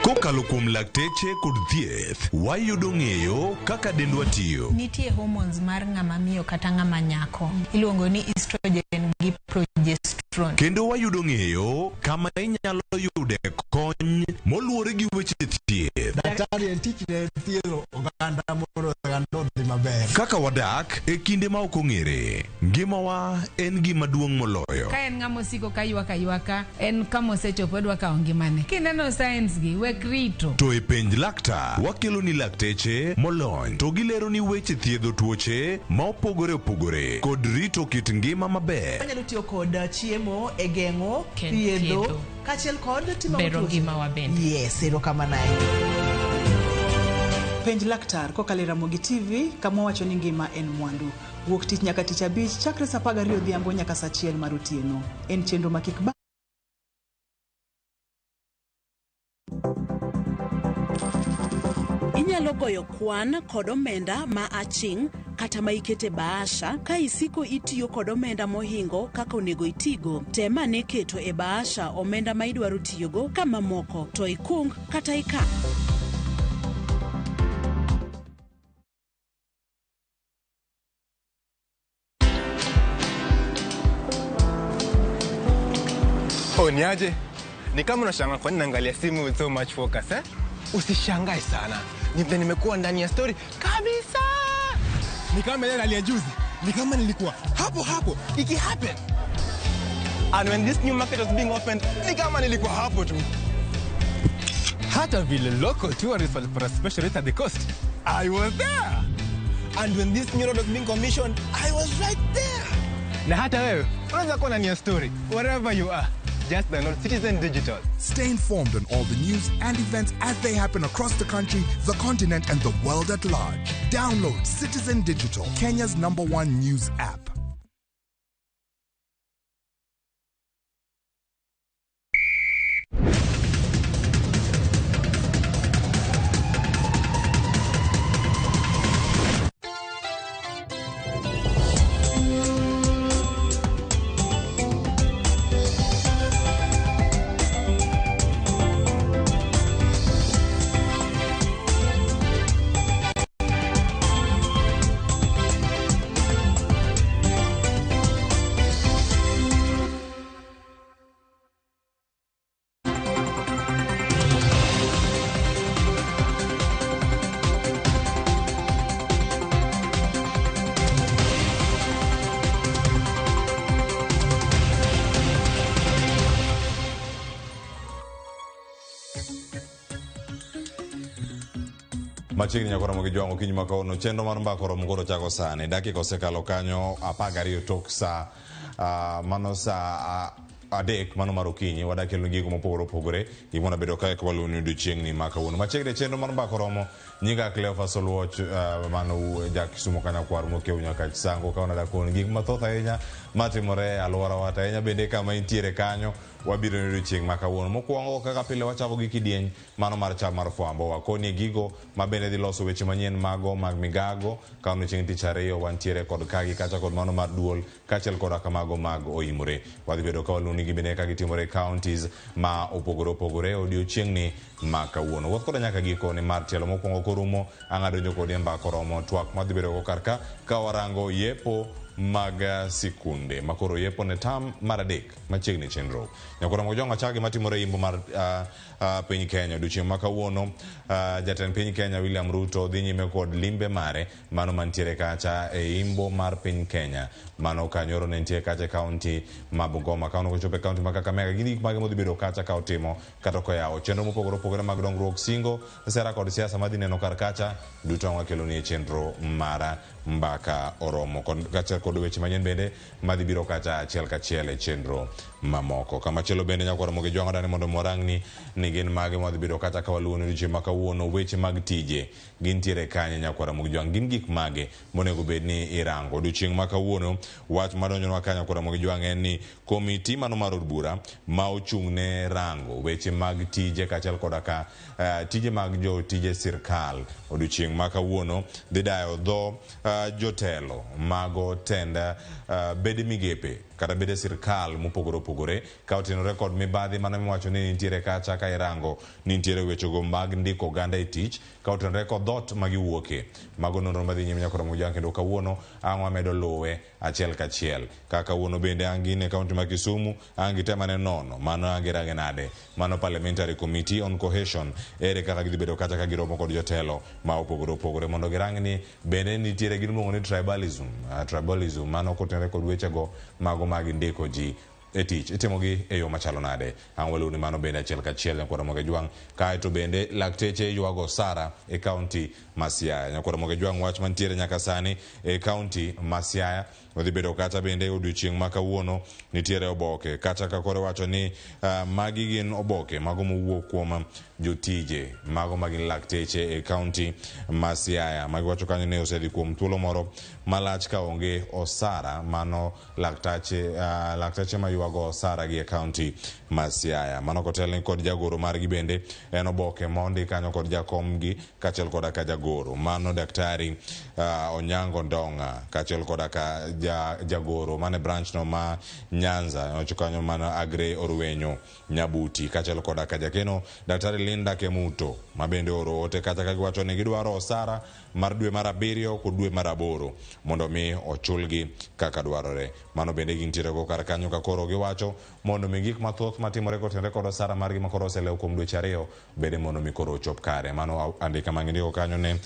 Kokalo kuom lakteche kod thieth, wayudo ng'eyo kaka dendwa tiyo. Nitie hormones mar ng'ama miyo kata ng'ama nyako. Iluongo ni estrogen gi progesterone. progesterone. Kendo wayudo ng'eyo kama inyalo yude kony moluwore gi weche thieth. Daktari en tichne thiedho oganda mondo oganda odhi maber. Kaka wadak e kinde ma ok ong'ere, ngimawa en gima duong' moloyo. Ka en ng'ama osiko ka ywak aywaka, en kama osechopo odwa kawo ngimane. Kineno signs gi, wek rito. To e penj laktar, wakelo ni lakteche molony to gilero ni weche thiedho tuoche ma opogore opogore kod rito kit ngima maber. Wanyalo tiyo kod chiemo e geng'o, Ken thiedho, thiedho. kaachiel kod timo Bero tuoche. ngimawa bende. Yes, erokamano Penj laktar kokalo e Ramogi TV kama wacho ni ngima en mwandu. Wuok tich nyaka tich abich chakre saa 12 odhiambo nyaka saa 1 mar otieno. En chenro ma kik ba Inyalo goyo kwan kod omenda ma aching' kata ma ikete bahasha ka isiko itiyo kod omenda mohingo kaka onego itigo. Tem ane keto e bahasha omenda ma idwaro tiyogo ka mamoko to ikung kata ikan. Oh, niaje? Ni kama unashangaa kwa nini naangalia simu with so much focus, eh? Usishangae sana. Ni vile nimekuwa ndani ya story kabisa. Ni kama ile hali ya juzi. Ni kama nilikuwa hapo hapo iki happen. And when this new market was being opened, ni kama nilikuwa hapo tu. Hata vile local tourists walipata special rate at the coast, I was there. And when this new road was being commissioned, I was right there. Na hata wewe unaweza kuwa ndani ya story wherever you are. Just download Citizen Digital. Stay informed on all the news and events as they happen across the country, the continent, and the world at large. Download Citizen Digital, Kenya's number one news app. Machiegni nyaka romo gi jwang'o okinyi ma kawuono chenro mar mbaka oromo koro chako sani dakika osekalo kanyo 12 tok sa mano sa 3 mano mar okinyi wadak kelo gigo mopogore opogore gimoro bedo kae ka waluwo ni odiochieng'ni ma kawuono machiegni chenro mar mbaka oromo nyinga Cleophas Oluoch mano ja Kisumu Kanyakwar mokiewo nyaka Chisango ka wanadak kuon gik mathoth ahinya matimore e alworawa to ahinya bende kama intiere kanyo wabiro ni odiochieng' ma kawuono mokwongo kaka pile wachako gi kidieny mano mar chal mar fwambo wakonie gigo ma bende dhi loso weche manyien mago mag migago ka odiochieng' tich ariyo wantiere kod kagi kacha kod mano mar duol kaachiel koda kamago mag oimore wadhi bedo ka waluwo nigi bende kaka gitimore e counties ma opogore opogore odiochieng'ni ma kawuono wuoth koda nyaka gikone mar tielo mokwongo korumo ang'ado donjo kodi e mbaka oromo twak madhi bedo go kar ka ka warango yepo mag sikunde makoro yepo ne tam mar 3 machiegni chenro nyakoro mojongo chagi matimore imbo mar piny Kenya odiochieng' ma kawuono jatend piny Kenya William Ruto dhi nyime kod limbe mare mano mantiere kacha e imbo mar piny Kenya mano kanyoro ne nitie kacha e kaunti ma Bungoma ka onego chopo e kaunti ma Kakamega gin gik mage modhi bedo kacha ka otimo kata koyawo chenro mopogore opogore mag dongruok singo sera kod siasa madhi neno kar kacha duto wakelo ni e chenro mar mbaka oromo kaachiel kod weche manyien bende madhi biro kacha achiel kachiel e chenro mamoko kamachielo bende nyaka romo gi jwang'o dani mondo warangni ni gin mage madhi bedo kacha ka waluwo ni odiochieng' ma kawuono weche mag tije gintiere kanye nyaka romo gi jwang' gin gik mage monego bed ni irango odiochieng' ma kawuono wach madonjonwa ka nyaka romo gi jwang' en ni komiti mano mar od bura ma ochung' ne rango weche mag tije kaachiel koda ka tije mag jotije sirkal odiochieng' ma kawuono dhi dayo dho jotelo mago tend bede migepe kata bede sirkal mopogore opogore ka otenore kod mibadhi mano miwacho ni nitiere kacha ka irango ni nitiere wechego mag ndiko oganda e tich ka otenore kod dhot ma giwuoke. Mago nonro madhi nyime nyaka Ramogi Ojwang' kendo kawuono ang' wamedo luwe achiel kachiel. Ka kawuono bende ang' gin e kaunti ma Kisumu ang' gitem ane nono mano ang' girange nade mano Parliamentary Committee on Cohesion ere kaka gidhi bedo kacha ka giromo kod jotelo ma opogore opogore mondo girang ni bende nitiere gima iluongo ni tribalism. Tribalism mano kotenore kod wechego mago mag ndiko ji e tich itimogi e yo machalo nade. Ang' waluw ni mano bende achiel kachiel nyakwar Ramogi Ojwang'. Kaeto bende lakteche ywago osara e kaunti ma Siaya. Nyakwar Ramogi Ojwang' wach mantiere nyaka sani e kaunti ma Siaya odhi bedo kata bende odiochieng' ma kawuono nitiere oboke kata ka koro wacho ni magi gin oboke mago mowuok kuom jotije mago ma gin lakteche e kaunti ma Siaya. Magi wacho kanyo ni osedhi kuom thuolo moro malach ka onge osara mano laktache maywago osara gi e kaunti ma Siaya. Mano kotelni kod jagoro margi bende en oboke mondi kanyo kod jakomgi kaachiel koda ka jagoro mano daktari Onyango Ndong'a kaachiel koda ka jagoro mane branch no ma Nyanza owacho kanyo mano Agre Orwenyo Nyabuti kaachiel koda ka jakeno daktari Linda Kemuto ma bende oro ote kata ka giwacho ni gidwaro osara mar dwe mar 7 kod dwe mar 8 mondo mi ochulgi kaka dwarore. Mano bende gintiere go kar kanyo ka koro giwacho mondo mi gik mathoth matimore kotenore kod osara margi ma koro oselew kuom dweche 2 bende mondo mi koro ochop kare. Mano andika ma gindiko kanyo ne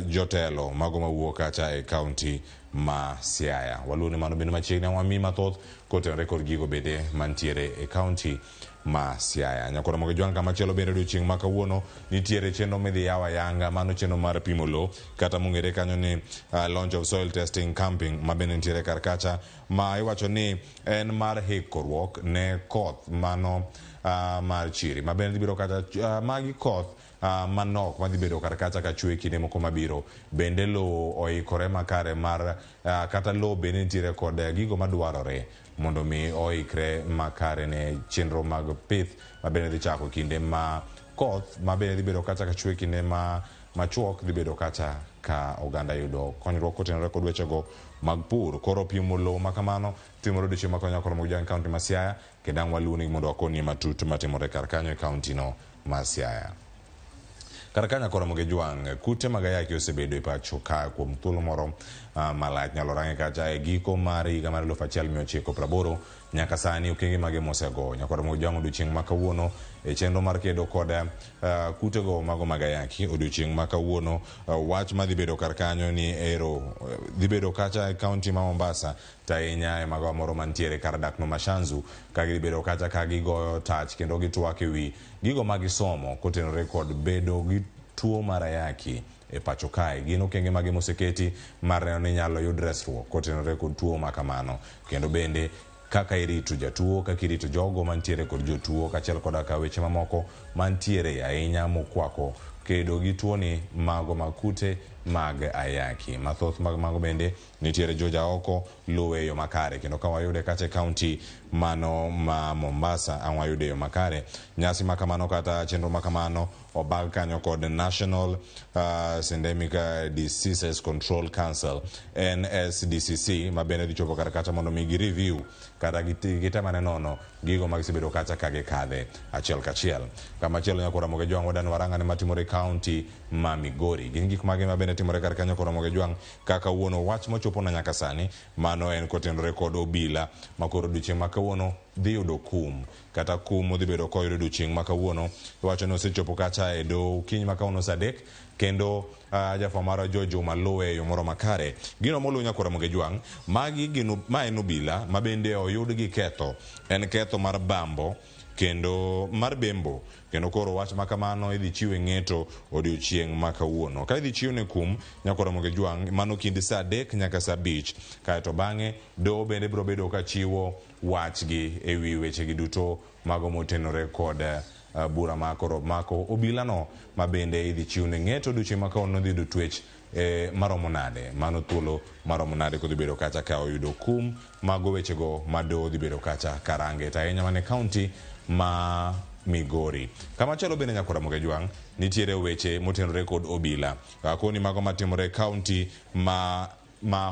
jotelo mago mawuok kacha e kaunti ma Siaya. Waluwo ni mano bende machiegni wami mathoth kotenore kod gigo bende mantiere e kaunti ma Siaya. Nyakwar Ramogi Ojwang' kamachielo bende odiochieng' ma kawuono nitiere chenro midhi yaw ayanga mano chenro mar pimo lowo kata mong'ere kanyo ni launch of soil testing camping ma bende nitiere kar kacha ma iwacho ni en mar hikruok ne koth mano mar chiri ma bende dhi bedo kata magi koth manok madhi bedo kar kacha ka chwe kinde moko mabiro. Bende lowo oikore makare mar kata lowo bende nitiere kod gigo madwarore mondo mi oikre makare ne chenro mag pith ma bende dhi chako kinde ma koth ma bende dhi bedo kacha ka chwe kinde ma machuok dhi bedo kacha ka oganda yudo konyruok kotenore kod wechego mag pur. Koro pimo lowo ma kamano timore odiochieng' ma kawuono Ramogi Ojwang' kaunti ma Siaya kendo ang' waluw ni mondo wakoni matut matimore kar kanyo e kaunti no ma Siaya. Kar kanyo Ramogi Ojwang' kute mag ayaki osebedo e pacho ka kuom thuolo moro malach. Nyalo range kacha e giko mar higa mar 1980 nyaka sani okenge mage mosego. Nyakwar Ramogi Ojwang' odiochieng' ma kawuono e chenro mar kedo kod kutego mago mag ayaki odiochieng' ma kawuono wach madhi bedo kar kanyo ni ero dhi bedo kacha e kaunti ma Mombasa to ahinya e magawa moro mantiere kar dak no Mashanzu ka gidhi bedo kacha ka gigoyo tach kendo gitwak ewi gigo ma gisomo kotenore kod bedo gi tuo mar ayaki e pacho kae. Gin okenge mage moseketi mar neno ni inyalo yud resruok kotenore kod tuo ma kamano kendo bende kaka irito jatuo, kaka irito jogo mantiere kod jotuo kaachiel koda ka weche mamoko mantiere ahinya mokwako kedo gi tuoni mago mag kute mag ayaki. Mathoth mag mago bende nitiere George Aoko luwe e yo makare kendo ka wayude kacha e kaunti mano ma Mombasa ang' wayude e yo makare. Nyasi ma kamano kata chenro ma kamano obag kanyo kod National Syndemic Diseases Control Council NSDCC ma bende dhi chopo kar kacha mondo mi gi review kata gitem ane nono gigo ma gisebedo kacha ka gikadhe achiel kachiel. Kamachielo nyakwar Ramogi Ojwang' wadani warang ane matimore e kaunti ma Migori. Gin gik mage ma bende timore kar kanyo Ramogi Ojwang' kaka wuono wach mochopona nyaka sani mano en kotenore kod obila ma koro odiochieng' ma kawuono dhi yudo kum kata kum odhi bedo koyudo odiochieng' ma kawuono. Iwacho ni osechopo kacha e doho okinyi ma kawuono saa 3 kendo jafwambo marwa George Juma luwe e yo moro makare. Gino moluwo nyakwar Ramogi Ojwang' magi gin ma en obila ma bende oyud gi ketho en ketho mar bambo kendo mar bembo kendo koro wach ma kamano idhi chiwe ng'eto odiochieng' ma kawuono. Ka idhi chiwne kum nyakwar Ramogi Ojwang' mano kind saa 3 nyaka saa 5 kaeto bang'e doho bende biro bedo ka chiwo wachgi ewi wechegi duto mago motenore kod bura ma koro mako obilano ma bende idhi chiwne ng'eto odiochieng' ma kawuono dhi yudo twech maromo nade. Mano thuolo maromo nade kodhi bedo kacha ka oyudo kum mago wechego ma doho dhi bedo kacha karange to ahinya mana e kaunti ma Migori. Kamachielo bende nyakwar Ramogi Ojwang' nitiere weche motenore kod obila. Koni mago matimore e kaunti ma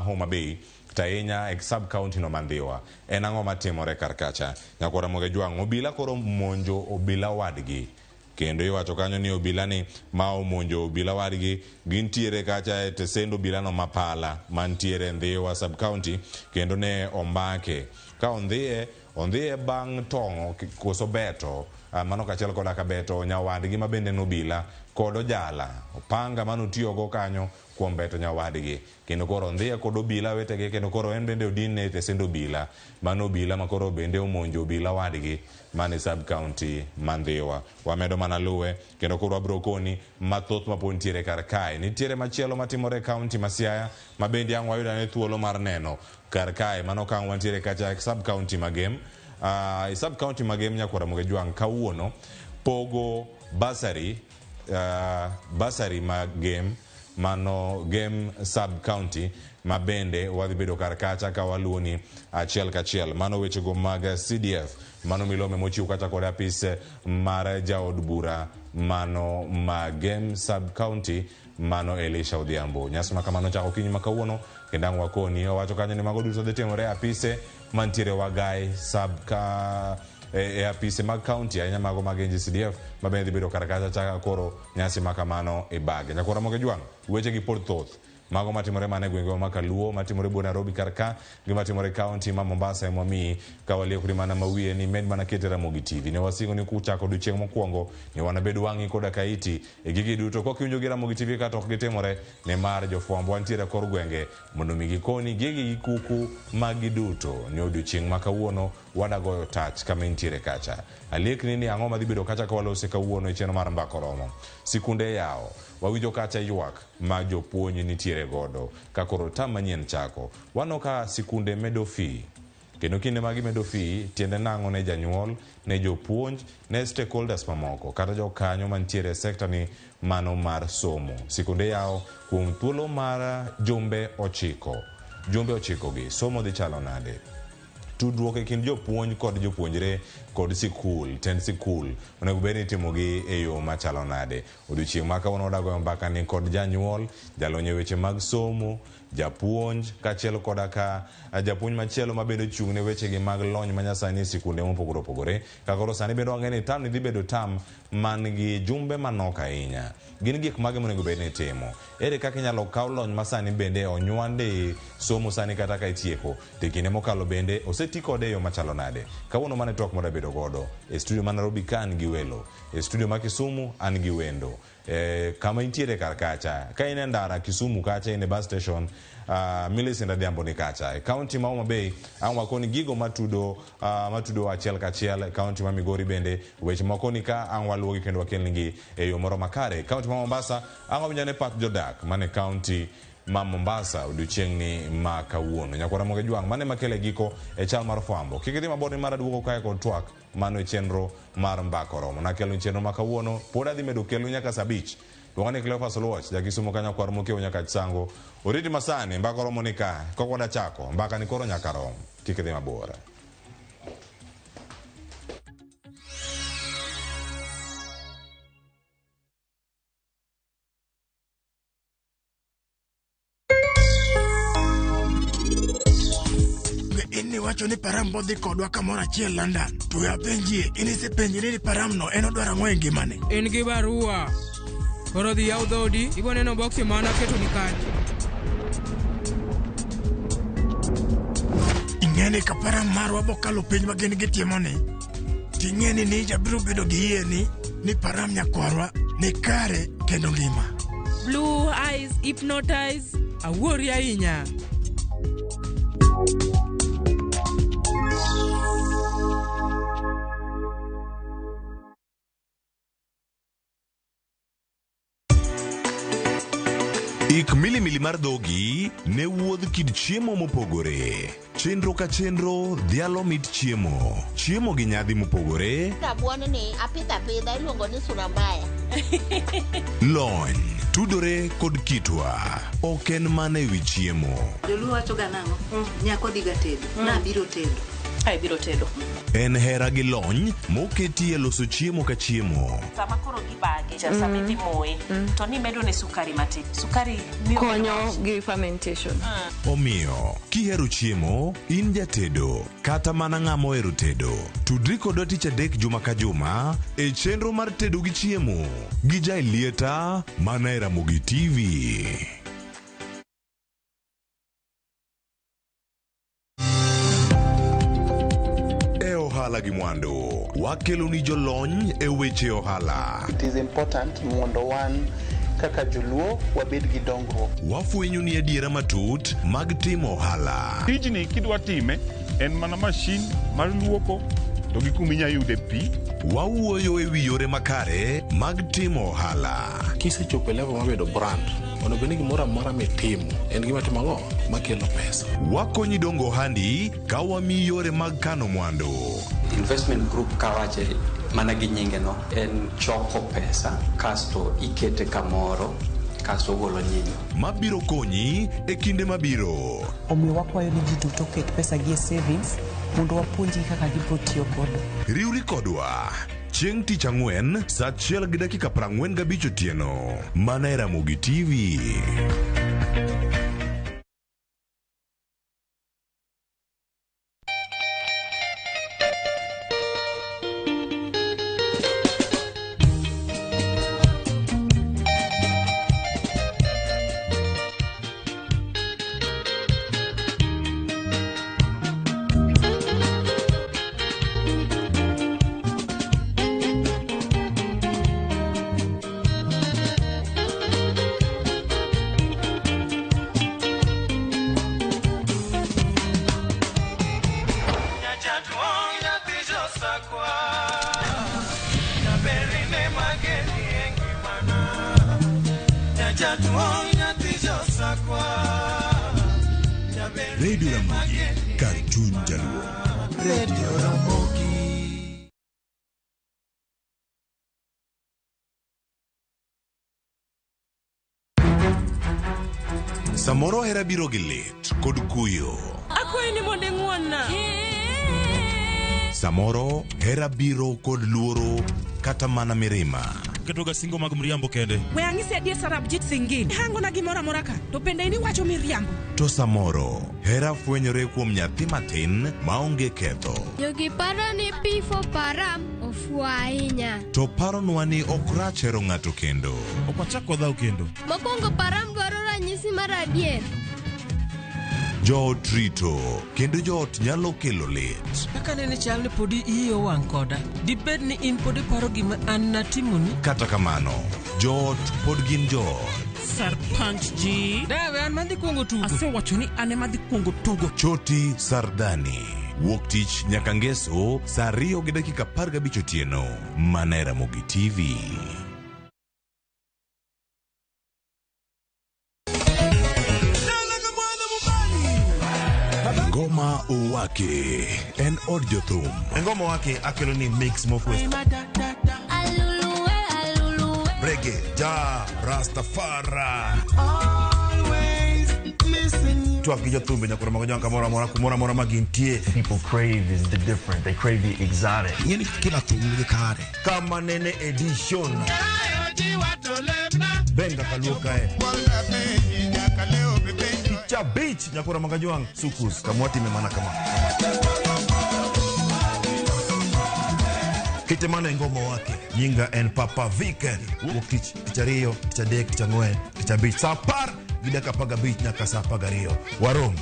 Homa Bay To ahinya e sub county no ma Ndhiwa. En ang'o matimore kar kacha? Nyakwar Ramogi Ajwang' obila koro monjo obila wadgi. Kendo iwacho kanyo ni obila ni ma omonjo obila wadgi gintiere kacha e tesend obila no ma Pala mantiere Ndhiwa sub county kendo ne omake. Ka ondhiye, ondhiye bang' tong'o koso beto mano kachiel koda ka beto nyawadgi ma bende en obila kod ojala, opanga mane otiyogo kanyo kuom beto nyawadgi. Kendo koro ondhiye kod obila wetegi kendo koro en bende odinne e tesend obila. Mano obila ma koro bende omonjo obila wadgi man e sub county ma Ndhiwa. Wamedo mana luwe kendo koro wabro koni mathoth mapod nitiere kar kae. Nitiere machielo matimore e county ma Siaya ma bende ang' wayud ane thuolo mar neno kar kae. Mano ka ang' wantiere kacha e sub county ma Gem. E sub county ma Gem Nyakwar Ramogi Ajwang' kawuono pogo bursary, bursary ma Gem mano Gem sub county ma bende wadhi bedo kar kacha ka waluwoni achiel kachiel. Mano wechego mag CDF, mano milome mochiw kacha kod apis mar jaod bura mano ma Gem sub county mano Elisha Odhiambo. Nyasi ma kamano chako okinyi ma kawuono kendo ang' wakoni owacho kanyo ni mago duto dhi timore e apise mantiere Wagai sub ka e apise mag county ahinya mago mag NGCDF ma bende dhi bedo kar kacha chaka koro nyasi ma kamano ibage. Nyakwar Ramogi Ajwang', weche gi pod thoth. Mago matimore mana e gwengewa ma Kaluo, matimore buo Nairobi kar ka, gi matimore e county ma Mombasa ema wamiyi ka waliekori mana ma wiye ni med mana kete Ramogi TV. Ne wasingo ni kuchako odiochieng' mokwongo ni wanabed wang'i koda ka iti e gigi duto. Kok iwinjo gi Ramogi TV kata ok gitimore, nimar jofwambo wantiere e kor gwenge mondo mi gikoni gigi gi kuku magi duto ni odiochieng' ma kawuono wadagoyo tach kama intiere kacha. Aliekni ni ang'o madhi bedo kacha ka walose kawuono e chenro mar Mbaka Oromo. Sikunde yawo, wawinjo kacha ywak ma jopuonj nitiere godo ka koro tam manyien chako. Waneno ka sikunde medo fee. Kendo kinde ma gimedo fee, tiende nang'o ne janyuol, ne jopuonj, ne stakeholders mamoko, kata jokanyo mantiere e sekta ni mano mar somo. Sikunde yawo kuom thuolo mar jumbe 9. Jumbe 9 gi, somo dhi chalo nade? Tudruok e kind jopuonj kod jopuonjre kod sikul, tend sikul, onego bed ni itimogi e yo machalo nade? Odiochieng' ma kawuono wadagoyo mbaka ni kod janyuol, jalony e weche mag somo, japuonj, kaachiel koda ka japuonj machielo ma bende ochung' ne wechegi mag lony manyasani e sikunde mopogore opogore. Ka koro sani bende wang'eyo ni tam ni dhi bedo tam man gi jumbe manok ahinya. Gin gik mage monego bed ni itimo? Ere kaka inyalo kaw lony masani bende onywande somo sani kata ka itieko? To e kinde mokalo bende oseti kode e yo machalo nade? Kawuono mano e twak madabedo godo. E studio ma Nairobi ka an gi welo. E studio ma Kisumu an gi wendo. Kama intiere kar kacha, ka in e ndara Kisumu kacha, in e bus station, Millicent Adhiambo ni kacha. E county ma Homa Bay, ang' wakoni gigo matudo achiel kachiel. E county ma Migori bende, weche moko ni ka ang' waluwogi kendo wakelnigi e yo moro makare. E county ma Mombasa, ang' wawinjo ane pach jodak mane county ma Mombasa odiochieng' ni ma kawuono. Nyakwar Ramogi Ajwang', mane makele giko e chal mar fwambo. Kik idhi mabor ni mar aduogo kae kod twak mano e chenro mar Mbaka Oromo. Nakelo chenro ma kawuono, pod adhi medo kelo nyaka saa 5. Luonga ni Cleophas Oluoch, ja Kisumu ka nyakwar Mokiewo nyaka Chisango. Oriti masani, Mbaka Oromo ni ka, kok wada chako, mbaka ni koro nyaka rom. Kik idhi mabor. Be in niwacho ni Param bodhi kodwa kamoro achiel London? To we apenjie, in isepenjri ni Param no en odwaro ang'o e ngimane? En gi barua. Koro dhi yaw dhoodi, ibo neno boksi ma naketoni kanyo. Ing'e ni ka Param marwa bokalo penj ma gin gitimo ni, ting'e ni Nija biro bedo gi yie ni Param nyakwarwa ni kare kendo ngima. Blue eyes hypnotize. Awuori ahinya. Ik milimili mar dhogi ne wuodh kit chiemo mopogore. Chenro ka chenro dhialo mit chiemo. Chiemo gi nyadhi mopogore. Rabuon ni apidho apidha iluongo ni sura mbaya. Lony tudore kod kitwa. Ok en mana ewi chiemo. Joluo wacho ga nang'o? Nyako dhi ga tedo. Nabiro tedo. Kae biro tedo. En hera gi lony moketi e loso chiemo ka chiemo. Sama koro gibage, cha sama idhi moye, to nimedo ne sukari matin. Sukari miyo konyo gi fermentation. Omiyo, kihero chiemo, in jatedo, kata mana ng'ama ohero tedo, tudri kodwa tich adek juma ka juma e chenro mar tedo gi chiemo gi Jaelieta mana e Ramogi TV. E ohala gi mwandu, wakelo ni jolony e weche ohala. It is important mondo wan kaka joluo wabed gi dongruok. Wafwenyo ni adiera matut mag timo ohala. Tijni kidwa time en mana mashin mar luoko to gi kuma inya yude pi. Wawuoyo e wi yore makare mag timo ohala. Kisechopo e level mar bedo brand, onego bed ni gimoro amora mitimo en gima timo ang'o makelo pesa. Wakonyi dongo ohandi ka wamiyi yore mag kano mwandu. Investment group kawache mana gi nyinge no en choko pesa kasto ikete kamoro kasto ogolo nyinyo. Mabiro konyi e kinde mabiro. Omiyo wakwayo ni ji duto oket pesa gi e savings mondo wapuonjgi kaka gibiro tiyo godo. Riwri kodwa chieng' tich ang'wen saa 1:45 otieno mana e Ramogi TV. Radio Ramogi, kar chuny jaluo. Radio Ramogi. Samoro hera biro gi lit kod kuyo. Akwayi ni mondo ing'won-na. Samoro hera biro kod luoro kata mana mirima. Ketoga singo mag mriambo kende. We ang'isi adier Sarabjit Singh. Hangona gimoro amora ka, to bende in iwacho miriambo. To samoro hera fwenyore kuom nyathi matin maonge ketho. Jogi paro ni P for Param ofuwo ahinya. To paronwa ni ok rach hero ng'ato kendo. Ok wachak wadhaw kendo. Mokwongo Param dwaro ranyisi mar adier. Joot rito kendo joot nyalo kelo lit. Kaka nene chal ni podi iyi owang' koda. Dibed ni in pod iparo gima an natimoni? Kata kamano, joot pod gin joot. Sarpanch ji. Dawe an madhi kuongo tugo. Asewacho ni an ema adhi kuongo tugo. Choti Sardani. Wuok tich nyaka ngeso saa 2:15 otieno mana e Ramogi TV. Ngoma Owake en od jothum. Ngoma Owake akelo ni mix mokwe. Reggae, ja, Rastafari. Twak gi jothumbe nyakoro mago jwang' kamoro amora kumoro amora ma gintie. People crave is the different. They crave the exotic. Ing'eni kila thum nigi kare. Kama nene edition. Benga kaluo kae. Tich abich nyakoro mago jwang' sukus kamwatime mana kama. Kete mana e ngoma wake. Nyinga en Papa Vic. Wuok tich, tich ariyo, tich adek, tich ang'wen, tich abich. Saa 10:15 nyaka saa 12. Warom.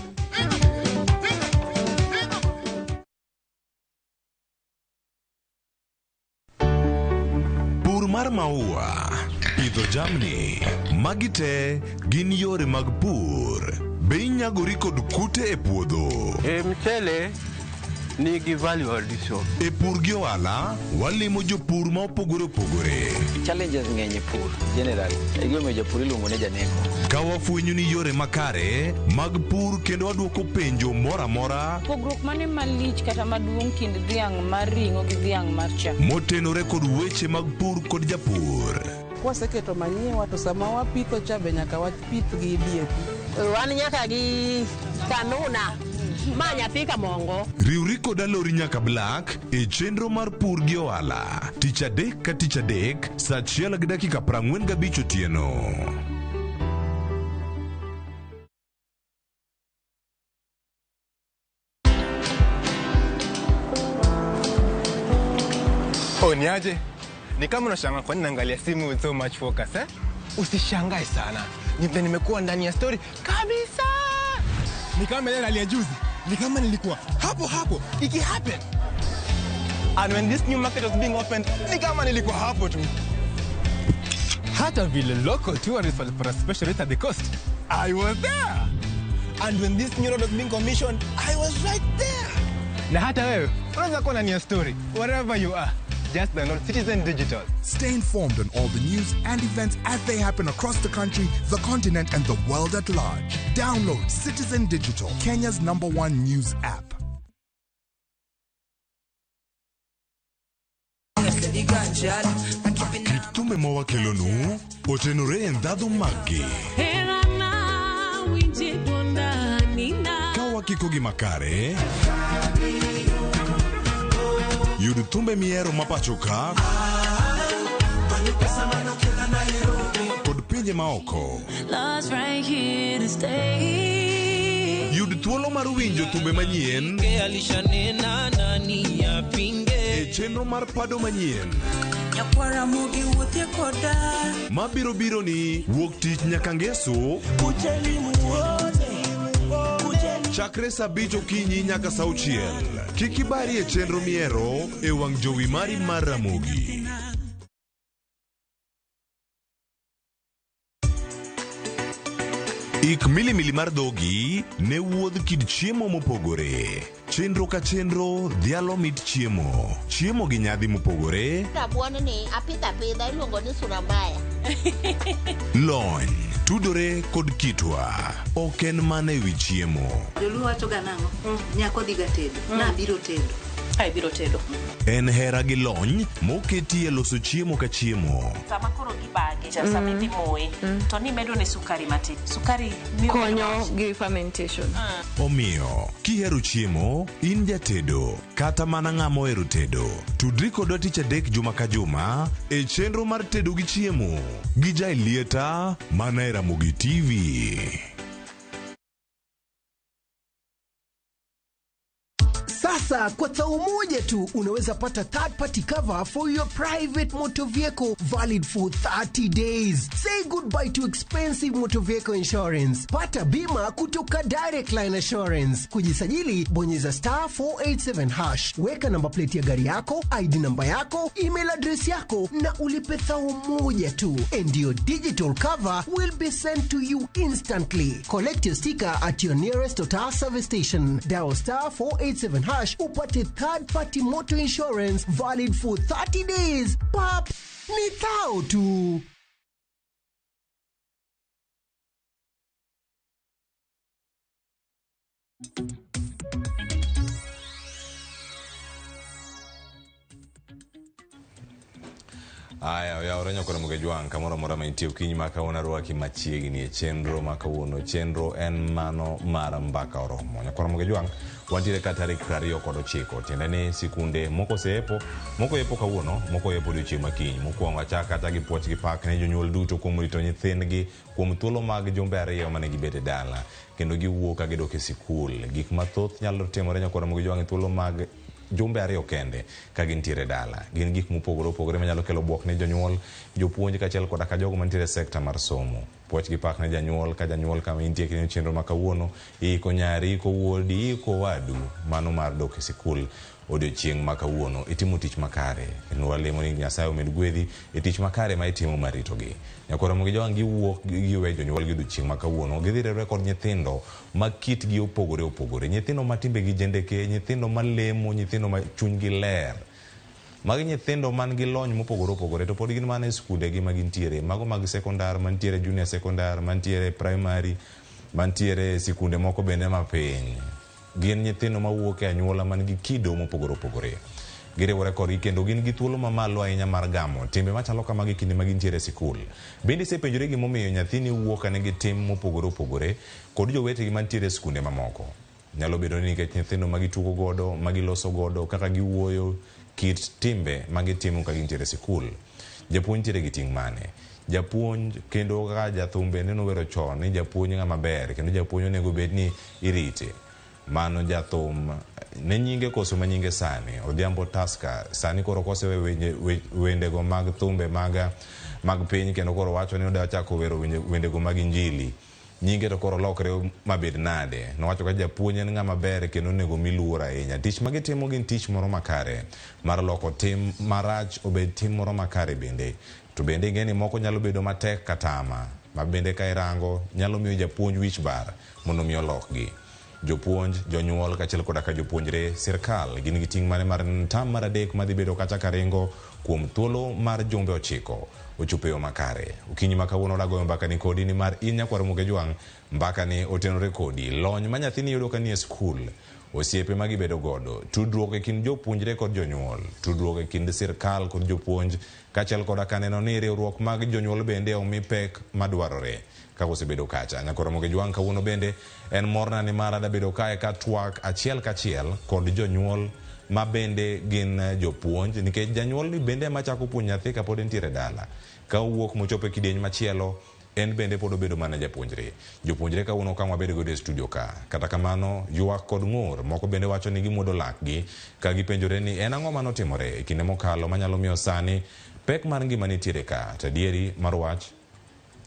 Pur mar maua, pidho jamni, magi te gin yore mag pur. Be inyagori kod kute e puodho? E mchele nigi value addition. E pur gi ohala, walimo jopur ma opogore opogore. Challenges ng'eny e pur generally. E gimomiyo japur iluongo ni janeko. Ka wafwenyo ni yore makare mag pur kendo waduoko penjo moro amora Pogruok mane malich kata maduong' kind dhiang' mar ring'o gi dhiang' mar chak? motenore kod weche mag pur kod japur. Kwaseketo manyiwa to sama wapitho cha be nyaka wapith gi DAP. Wan nyaka gi kanuna. Ma nyathi kamongo. Riwri kod Alori nyaka Black e chenro mar pur gi ohala. Tich adek ka tich adek saa achiel gi dakika 45 otieno. Oh, niaje? Ni kama unashangaa kwa nini naangalia simu with so much focus, eh? Usishangae sana. Ni vile nimekuwa ndani ya story kabisa. Ni kama ile hali ya juzi. Ni kama nilikuwa hapo hapo iki happen. And when this new market was being opened, ni kama nilikuwa hapo tu. Hata vile local tourists walipata special rate at the coast, I was there. And when this new road was being commissioned, I was right there. Na hata wewe unaweza kuwa ndani ya story wherever you are. Just download Citizen Digital. Stay informed on all the news and events as they happen across the country, the continent, and the world at large. Download Citizen Digital, Kenya's #1 news app. Kit thumbe mawakelonu otenore e ndhadhu maggi. Ka wakiko gi makare, yud thumbe mihero ma pacho ka kod pinje maoko. Love's right here to stay. Yud thuolo mar winjo thumbe manyien Alishanena nani apinge e chenro mar pado manyien Nyakwara mugi wuothie koda mabiro biro ni wuok tich nyaka ngeso Kujeni muone chakre saa 5 okinyi nyaka saa 6. Kik ibari e chenro mihero e wang' jowi mari mar Ramogi. Ik milimili mar dhogi ne wuodh kit chiemo mopogore. Chenro ka chenro dhialo mit chiemo. Chiemo gi nyadhi mopogore. Rabuon ni apidho apidha iluongo ni surambaya. Lony tudore kod kitwa. Ok en mana ewi chiemo. Joluo wacho ga nang'o? Nyako dhi ga tedo. Nabiro tedo. Ai biro tedo. En hera gi lony moketi e loso chiemo ka chiemo. Sama koro gibage, sama idhi moye, to nimedo ne sukari matin. Sukari miyo konyo gi fermentation. Omiyo, kihero chiemo, in jatedo, kata mana ng'ama ohero tedo. Tudri kodwa tich adek juma ka juma e chenro mar tedo gi chiemo gi Jaelieta mana e Ramogi TV. Sasa kwa thao moja tu unaweza pata third party cover for your private motor vehicle valid for 30 days. Say goodbye to expensive motor vehicle insurance. Pata bima kutoka Direct Line Assurance. Kujisajili bonyeza star 487 hash. Weka namba plate ya gari yako, ID namba yako, email address yako na ulipe thao moja tu. And your digital cover will be sent to you instantly. Collect your sticker at your nearest Total service station. Dial star 487 hash upate third party motor insurance valid for 30 days. Pap, ni thao tu. Aya, oyawore nyakore Mugejwang' kamoro amora ma intie okinyi ma kawuono arwaki machiegni e chenro ma kawuono. Chenro en mano mar Mbaka Oromo. Nyakwar Mugejwang' wantiere ka tarik 29, tiende ni sikunde moko oseepo, moko epo kawuono, moko epo odiochieng' ma kiny. Mokwongo achak kata gi puoch gi pak ne jonyuol duto kuom rito nyithindgi kuom thuolo mag jumbe 2 mane gibet e dala kendo giwuok ka gidok e sikul. Gik mathoth nyalo timore nyakwar Mugejwang' e thuolo mag jumbe 2 kende ka gintiere dala. Gin gik mopogore opogore manyalo kelo buok ne jonyuol, jopuonj kaachiel koda ka jogo mantiere e sekta mar somo. Puoch gi pak ne janyuol ka janyuol kama intie kineno chenro ma kawuono, iiko nyari, iiko wuodi, iiko wadu, mano mar dok e sikul odiochieng' ma kawuono. Itimo tich makare kendo walemo ni Nyasaye omed gwedhi e tich makare ma itimo mar ritogi. Nyakwar Ramogi Jowang' giwuok giwe jonyuol gi odiochieng' ma kawuono, gidhi riwre kod nyithindo ma kitgi opogore opogore, nyithindo ma timbegi jendeke, nyithindo malemo, nyithindo ma chunygi ler. Magi nyithindo man gi lony mopogore opogore to pod gin mana e skundegi ma gintiere, mago mag sekondar, mantiere junior sekondar, mantiere primary, mantiere sikunde moko bende mapiny. Gin nyithindo mawuok e anyuola man gi kido mopogore opogore. Giriwore kodgi kendo gin gi thuolo mamalo ahinya mar gamo timbe machalo kamagi kinde ma gintiere e sikul. Bende isepenjori gimomiyo nyathini wuok ka nigi tim mopogore opogore kod jowetegi mantiere e skunde mamoko? Nyalo bedo ni nikech nyithindo ma gitugo godo, ma giloso godo, kaka giwuoyo, kit timbe ma gitimo ka gintiere e sikul. Japuonj nitiere gi ting' mane? Japuonj kendo kaka jathum bende nowero chon ni japuonj ng'ama ber kendo japuonj onego bed ni irite. Mano jathum ne nyinge koso ma nyinge sani? Odhiambo Tusker sani koro kosewe wendego mag thumbe mag mag piny kendo koro wacho ni odwa chako wero wendego mag injili. Nyinge to koro olokre mabed nade? Nowacho ka japuonj en ng'ama ber kendo onego mi luor ahinya. Tich ma gitimo gin tich moro makare mar loko tim marach obed tim moro makare bende. To bende ing'e ni moko nyalo bedo matek katama ma bende ka irango nyalo miyo japuonj wich bar mondo mi olokgi. Jopuonj, jonyuol kaachiel koda ka jopuonjre, sirkal gin gi ting' mane mar neno tam mar adek madhi bedo kacha karingo kuom thuolo mar jumbe ochiko ochopo e yo makare. Okinyi ma kawuono wadwa goyo mbakani kodi nimar in nyakwar Ramogi Ajwang' mbakani otenore kodi. Lony ma nyathini yudo ka nie skul, osiepe ma gibedo godo, tudruok e kind jopuonjre kod jonyuol, tudruok e kind sirkal kod jopuonj kaachiel koda ka neno ni riwruok mag jonyuol bende omi pek madwarore. Kaka osebedo kacha. Nyakor Ramogi Ajwang' kawuono bende en morna nimar adabedo kae ka twak achiel kachiel kod jonyuol ma bende gin jopuonj nikech janyuol ni bende ema chako puonjo nyathi kapod entiere dala. Ka owuok mochopo e kidieny machielo en bende pod obedo mana japuonjre. Jopuonjre kawuono okang' wabedo godo e studio ka. Kata kamano ywak kod ng'ur moko bende wacho ni gimuodo lakgi ka gipenjore ni en ang'o manotimore e kinde mokalo manyalo miyo sani pek mar ngima nitiere ka. To adieri mar wach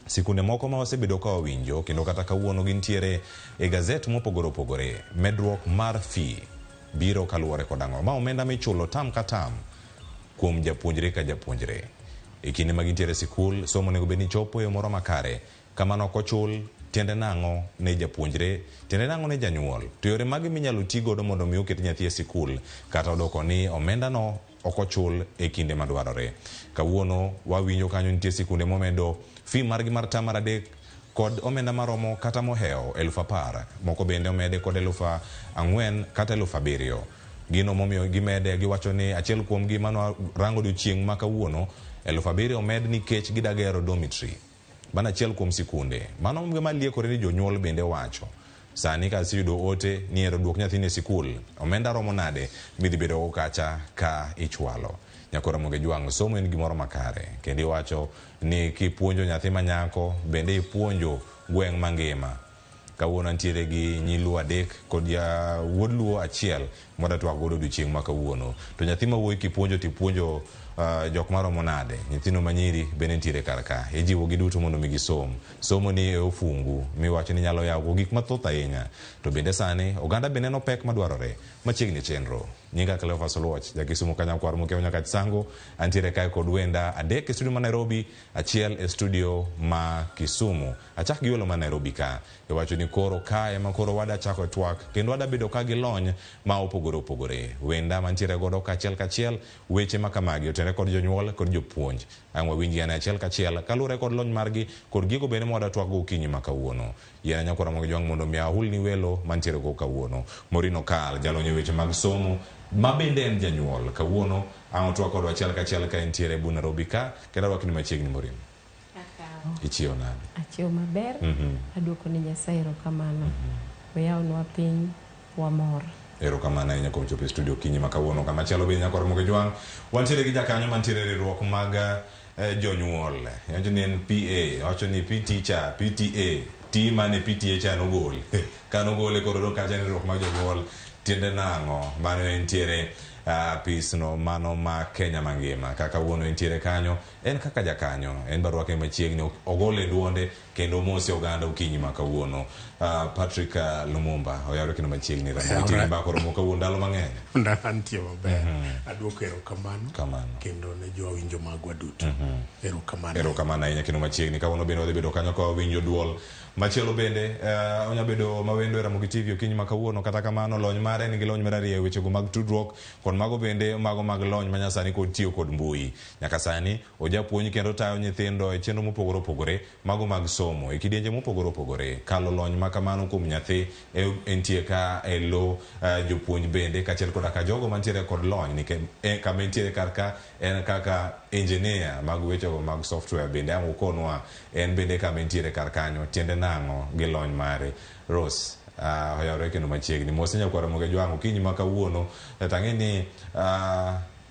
Sikunde moko ma wasebedo ka wawinjo kendo kata kawuono gintiere e gazet mopogore opogore, medruok mar fee biro kaluwore kod ang'o? Ma omenda michulo tam ka tam kuom japuonjre ka japuonjre. E kinde ma gintiere e sikul, somo onego bed ni chopo e yo moro makare. Kamano ok ochul, tiende nang'o ne japuonjre, tiende nang'o ne janyuol? To yore mage minyalo ti godo mondo mi oket nyathi e sikul kata odoko ni omendano ok ochul e kinde madwarore. Kawuono wawinjo kanyo nitie sikunde momedo fee margi mar tam mar adek kod omenda maromo kata mohewo 10,000. Moko bende omede kod 4,000 kata 7,000. Gino momiyo gimede giwacho ni achiel kuomgi mano rango odiochieng' ma kawuono 7,000 omed nikech gidagero dormitory. Mano achiel kuom sikunde. Mano gima liekore ni jonyuol bende wacho. Sani ka aseyudo ote ni ero duok nyathini e sikul, omenda romo nade midhi bedogo kacha ka ichwalo? Nyakor Ramogi Ajwang', somo en gimoro makare kendo iwacho ni kipuonjo nyathi manyako bende ipuonjo gweng' mangima. Kawuono antiere gi nyi Luo adek kod wuod Luo achiel mwada twak godo odiochieng' ma kawuono. To nyathi ma wuoyi kipuonjo to ipuonjo jok maromo nade? Nyithindo manyiri bende nitiere kar ka. Ijiwo gi duto mondo mi gisom. Somo ni e ofungu miwacho ni nyalo yawo gik mathoth ahinya. To bende sani oganda be neno pek madwarore machiegni e chenro. Nyinga Cleophas Oluoch, ja Kisumu ka nyakwar Mokeo Nyakach Sango. Antiere kae kod wenda adek e studio ma Nairobi, achiel e studio ma Kisumu. Achak gi welo ma Nairobi ka. Iwacho ni koro kae ema koro wada chako twak kendo wada bedo ka gi lony ma opogore opogore. Wenda mantiere godo kachiel kachiel weche ma kamagi otenre kod jonyuol kod jopuonj. Ang' wawinjgi ane achiel kachiel kaluwore kod lony margi kod gigo bende ma wada twak go okinyi ma kawuono. Yiena nyakwar Ramogi Jwang' mondo mi ahulni welo mantiere go kawuono. Maureen Okal, jalony e weche mag somo ma bende en janyuol. Kawuono ang' otwak kodwa achiel kachiel ka entiere bu Nairobi ka kendo arwaki ni machiegni Maureen. Ichiewo nade? Achiewo maber. Aduoko ne Nyasaye erokamano. Oyawonwa piny wamor. Erokamano ahinya kuom chopo e studio okinyi ma kawuono. Kama chielo bende nyakwar Ramogi Jwang', wantiere gi jakanyo mantiere e riwruok mag jonyuol. Iwacho ni en PA, owacho ni P teacher, PTA, T mane PTA cha nogol. Ka nogole koro odong' kacha ni riwruok mag jonyuol. Tiende nang'o? Mano entiere apis no mano ma Kenya mangima. Kaka kawuono entiere kanyo, en kaka jakanyo, en barwake machiegni, ogole duonde kendo omose oganda okinyi ma kawuono. Patrick Lumumba oyawre kendo machiegni Ramogi TV mbaka oromo kawuono ndalo mang'eny. Ndalo antie maber. Aduoko erokamano. Kamano. Kendo ne jowinjo magwa duto. Erokamano. Erokamano ahinya kendo machiegni kawuono bende wadhi bedo kanyo ka wawinjo duol machielo bende onya bedo mawendo e Ramogi TV okinyi ma kawuono kata kamano lony mare nigi lony mararieya e wechego mag tudruok kod mago bende mago mag lony manyasani kod tiyo kod mbui. Nyaka sani ojapuonj kendo tayo nyithindo e chenro mopogore opogore mago mag somo e kidienje mopogore opogore. Kalo lony ma kamano kuom nyathi entie ka e lo jopuonj bende kaachiel koda ka jogo mantiere kod lony nikech kama entiere kar ka en kaka engineer mag wechego mag software bende ang' ukonwa en bende kama entiere kar kanyo tiende nang'o gi lony mare. Rose Oyawore kendo machiegni. Mose nyakwar Ramogi Ajwang' okinyi ma kawuono to ang'e ni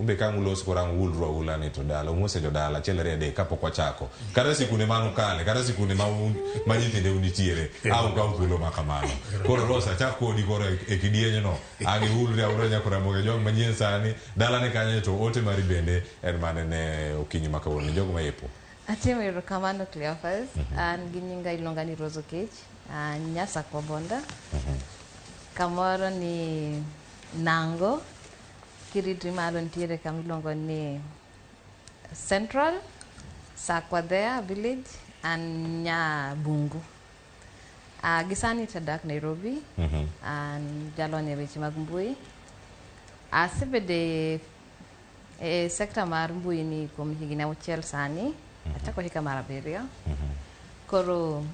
umbe ka ulos koro ang' uulru aula ni to dala umose jodala achiel ariyo adek kapok wachako. Kata sikunde man ukale, kata sikunde ma un ma nyithinde nitiere, a ukaw thuolo ma kamano. Koro Rose achak kodi koro e kidieny no. Ang' iulri aula nyakwar Ramogi Ajwang' manyien sani dalane kanyo to ote mari bende en mane ne okinyi ma kawuono ne jogo ma yepo. Atimo erokamano Cleophas. An gi nyinga iluonga ni Rose Okech. An Nyasakwa Bonda. Kamoro ni Nango. Kiritri malo nitiere kama iluongo ni Central. Sakwa there village. An Nyabungu. Gi sani to adak Nairobi. An jalony e weche mag mbui. Asebedo e sekta mar mbui ni kuom higni 6 sani. Achako higa mar 7. Koro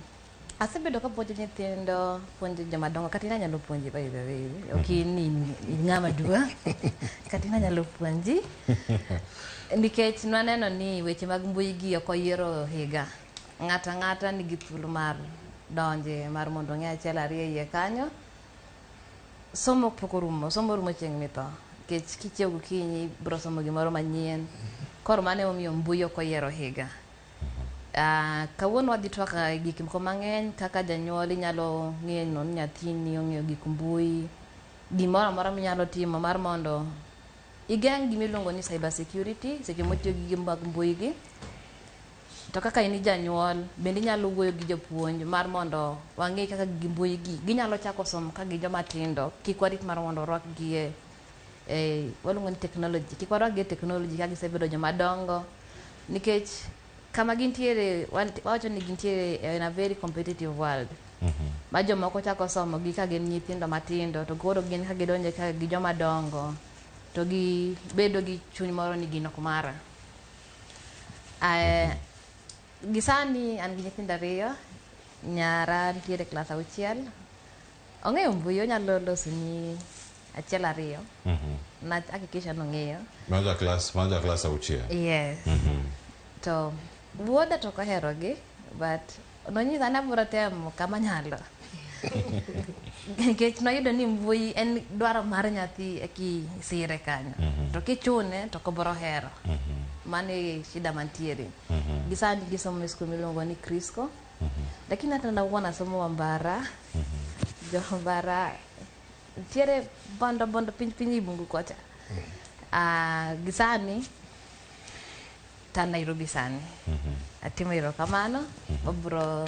asebedo kapuonjo nyithindo, puonjo joma dongo, kata in anyalo puonji by the way. Ok in in ng'ama duong'. Kata in anyalo puonji. Nikech nwaneno ni weche mag mbui gi ok oyiero higa. Ng'ato ang'ata nigi thuolo mar donje mar mondo ong'e achiel ariyo e iye kanyo. Somo pok orumo, somo rumo chieng' mitho. Nikech kichiew gokinyi ibiro somo gimoro manyien. Koro mano emomiyo mbui ok oyiero higa. Kawuono wadhi twak gik moko mang'eny kaka janyuol inyalo ng'eyo ni nyathini ong'eyo gik mbui, gimoro amora minyalo timo mar mondo igeng' gimiluongo ni cyber security seche motiyo gi gige mag mbui gi. To kaka in janyuol bende inyalo wuoyo gi jopuonj mar mondo wang'e kaka gige mbui gi ginyalo chako somo ka gin joma tindo, kik warit mar mondo orwakgi e waluongo ni technology, kik warwakgi e technology ka gisebedo joma dongo nikech kama gintiere wawacho ni gintiere in a very competitive world. Ma jomoko chako somo gi ka gin nyithindo matindo to koro gin ka gidonje ka gi joma dongo to gibedo gi chuny moro ni gino ok mara. Gi sani an gi nyithindo 2, nyara nitiere klas 6, ong'eyo mbui onyalo losoni 1 2. Na hakikisha ni ong'eyo. Mano ja klas 6. Yes. To wuoda to ok oherogi but nonyisa ni abiro temo kama anyalo. Nikech noyudo ni mbui en dwaro mar nyathi ekisire kanyo. To kichune to ok obiro hero. Mano e shida mantiere. Gi sani gisomo e skul miluongo ni Crisco. Lakini hata nawuon asomo Wambara. Jo Wambara nitiere bondo bondo piny piny e bungu kocha. Gi sani to an Nairobi sani. Atimo erokamano. Wabiro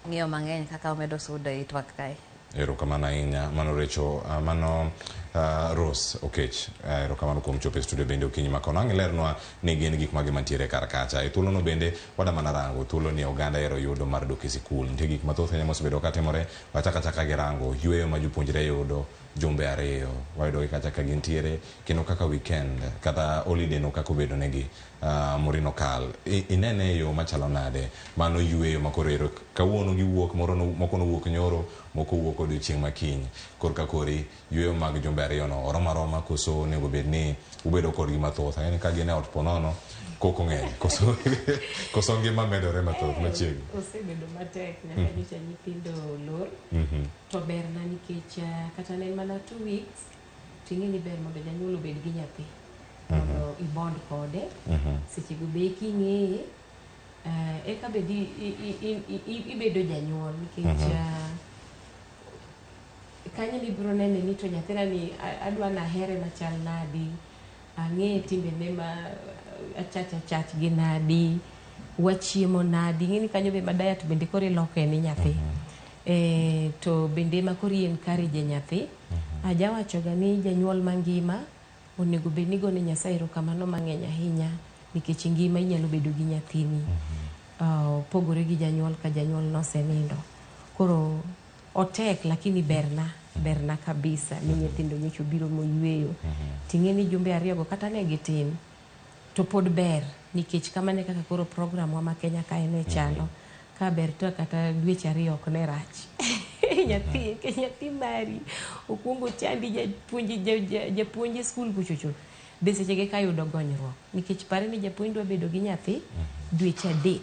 ng'iyo mang'eny kaka wamedo sudo e twak kae. Erokamano ahinya. Mano Recho, mano Rose Okech. Erokamano kuom chopo e studio bende okinyi ma kono. Ang' ilernwa ni gin gik mage mantiere kar kacha. E thuolono bende wada mana rango thuolo ni oganda ero yudo mar dok e sikul. Nitie gik mathoth ahinya mosebedo katimore. Wachako achaka gi rango yueyo ma jopuonjre yudo jumbe 2. Wayudo gi kacha ka gintiere kendo kaka weekend kata holiday no kaka obedo negi. Morino kal inene e yo machalo nade mano yueyo ma koro ero kawuono giwuok moko nowuok nyoro moko wuok odiochieng' makiny korka kori yueyo mag jumbe 2 no oromo aroma koso onego bed ni ubedo kodgi mathoth. Ang'e ni ka gin e ot ponono koko ng'eny koso ngima medore mathoth machiegni. Osebedo matek nyaka nyocha nyithindo lor. To berna nikech kata ne en mana 2 weeks ting'e ni ber mondo janyuol obed gi nyathi. Mondo ibond kode. Sechego be king'eye eka bed ibedo janyuol nikech kanyo ibiro nene ni to nyathina ni adwa nahere machal nadi, ang'e timbene ma achach achach gi nadi, wachiemo nadi, ing'e ni kanyo be ma diet bende koro iloke ni nyathi. To bende ma koro i encourage nyathi. Ajawachoga ni janyuol mangima onego bed ni gone Nyasaye erokamano mang'eny ahinya nikech ngima inyalo bedo gi nyathini. Pogore gi janyuol ka janyuol nosenindo. Koro otek lakini berna, berna kabisa ni nyithindo nyocha obiro moyweyo. Ting'e ni jumbe 2 go kata ne gitin to pod ber nikech kamano e kaka koro program wa ma Kenya kae ne chalo. Ka ber to kata dweche 2 ok ne rach. Nyathi, nikech nyathi mari okuongo chandi japuonj e skul kuchocho be sechege ka yudo gonyruok nikech pare ni japuonj dwa bedo gi nyathi dweche 3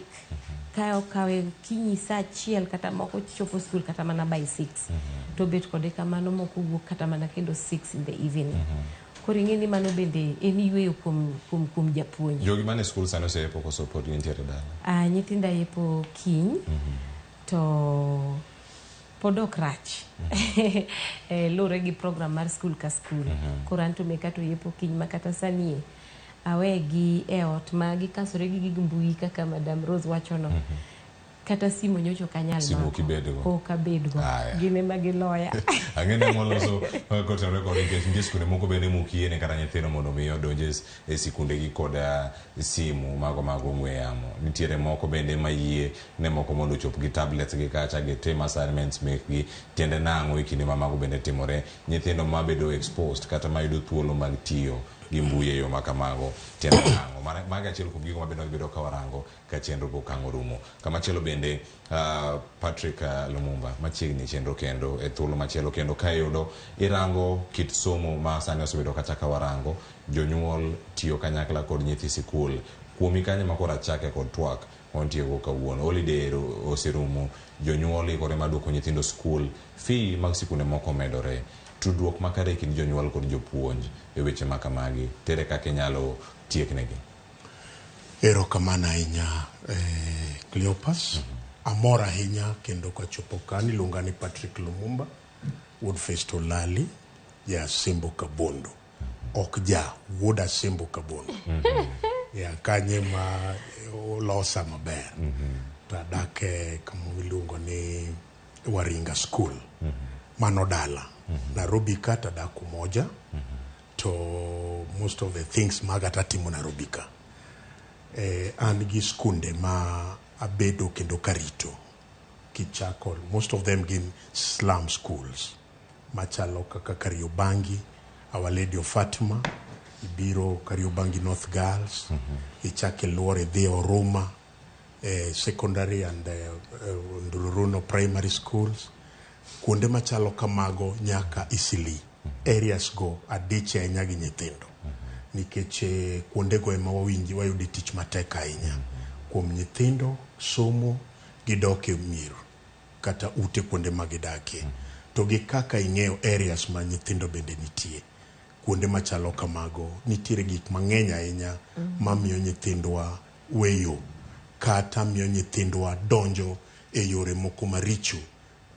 ka okawe kinyi saa 1 kata moko chopo skul kata mana by 6. To obet kode kamano mok owuok kata mana kendo 6 in the evening. Koro ing'e ni mano bende en yueyo kuom, kuom, kuom japuonj. Jogi mane skul sani oseyepo koso pod gintiere dala? Ah, nyithinda yepo kiny to pod ok rach. Eh, luwore gi program mar skul ka skul. Koro an to meka to yepo kiny ma kata sani e awegi e ot ma gikasore gi gig mbui kaka Madam Rose wachono. Kata simu nyocha ok anyal Simu mako. ok ibedgo. Ok abedgo. Aya. Gin ema giloya. Ang'e ni waloso kotenore kod nikech nitie skunde moko bende mokiyiene kata nyithindo mondo mi odonj e e sikundegi kod simu mago mag ong'we yamo. Nitiere moko bende mayie ne moko mondo ochop gi tablets gi kacha gitim assignments mekgi. Tiende nang'o e kinde ma mago bende timore? Nyithindo mabedo exposed kata mayudo thuolo mag tiyo gi mbui e yo ma kamago tiende nang'o? Mago e achiel kuom gigo ma bende wadhi bedo ka warango ka chenro go okang' orumo. Kamachielo bende uh, Patrick uh, Lumumba machiegni chenro kendo e thuolo machielo kendo ka iyudo irango kit somo ma sani osebedo kata ka warango jonyuol tiyo kanyakla kod nyithi sikul kuomi kanyo ma koro achake kod twak wantiego kawuono. Holiday oserumo, jonyuol ikore mar duoko nyithindo skul, fee mag sikunde moko omedore. Tudruok makare e kind jonyuol kod jopuonj e weche ma kamagi, tere kaka inyalo tieknegi? Erokamano ahinya eh, Cleopas. Amor ahinya kendo kachopo ka niluonga ni Patrick Lumumba, wuod Festo Lali, ja Asembo Kabondo. Ok ja, wuod Asembo Kabondo. Ya kanye ma olosa maber. To adak e kama iluongo ni Waringa School. Mano dala. Nairobi ka to adak Umoja. To most of the things maga tatimo Nairobi ka. Eh, an gi skunde ma abedo kendo karito kichako most of them gin slum schools machalo kaka Kariobangi, Our Lady of Fatima, ibiro Kariobangi North Girls, ichako iluoro idhi Oruma eh, secondary and eh, eh, Nduluruno primary schools kuonde machalo kamago nyaka Eastleigh areas go adich ahinya gi nyithindo nikech eh, kuondego ema wawinji wayude tich matek ahinya kuom nyithindo somo gidok e mier kata ute kuonde ma gidakie to gi kaka ing'eyo areas ma nyithindo bende nitie kuonde machalo kamago nitiere gik mang'eny ahinya mamiyo nyithindwa weyo kata miyo nyithindwa donjo e yore moko maricho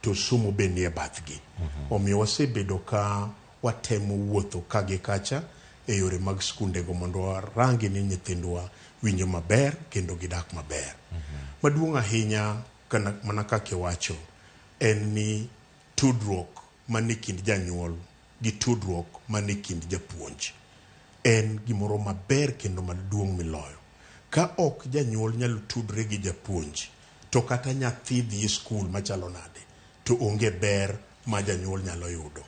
to somo be nie bathgi. Omiyo wasebedo ka watemo wuotho ka gi kacha e yore mag skundego mondo warangi ni nyithindwa winjo maber kendo gidak maber. Maduong' ahinya kana, mana kaka iwacho en ni tudruok manie kind janyuol gi tudruok manie kind japuonj en gimoro maber kendo maduong' miloyo. Ka ok janyuol nyalo tudre gi japuonj to kata nyathi dhi e skul machalo nade to onge ber ma janyuol nyalo yudo.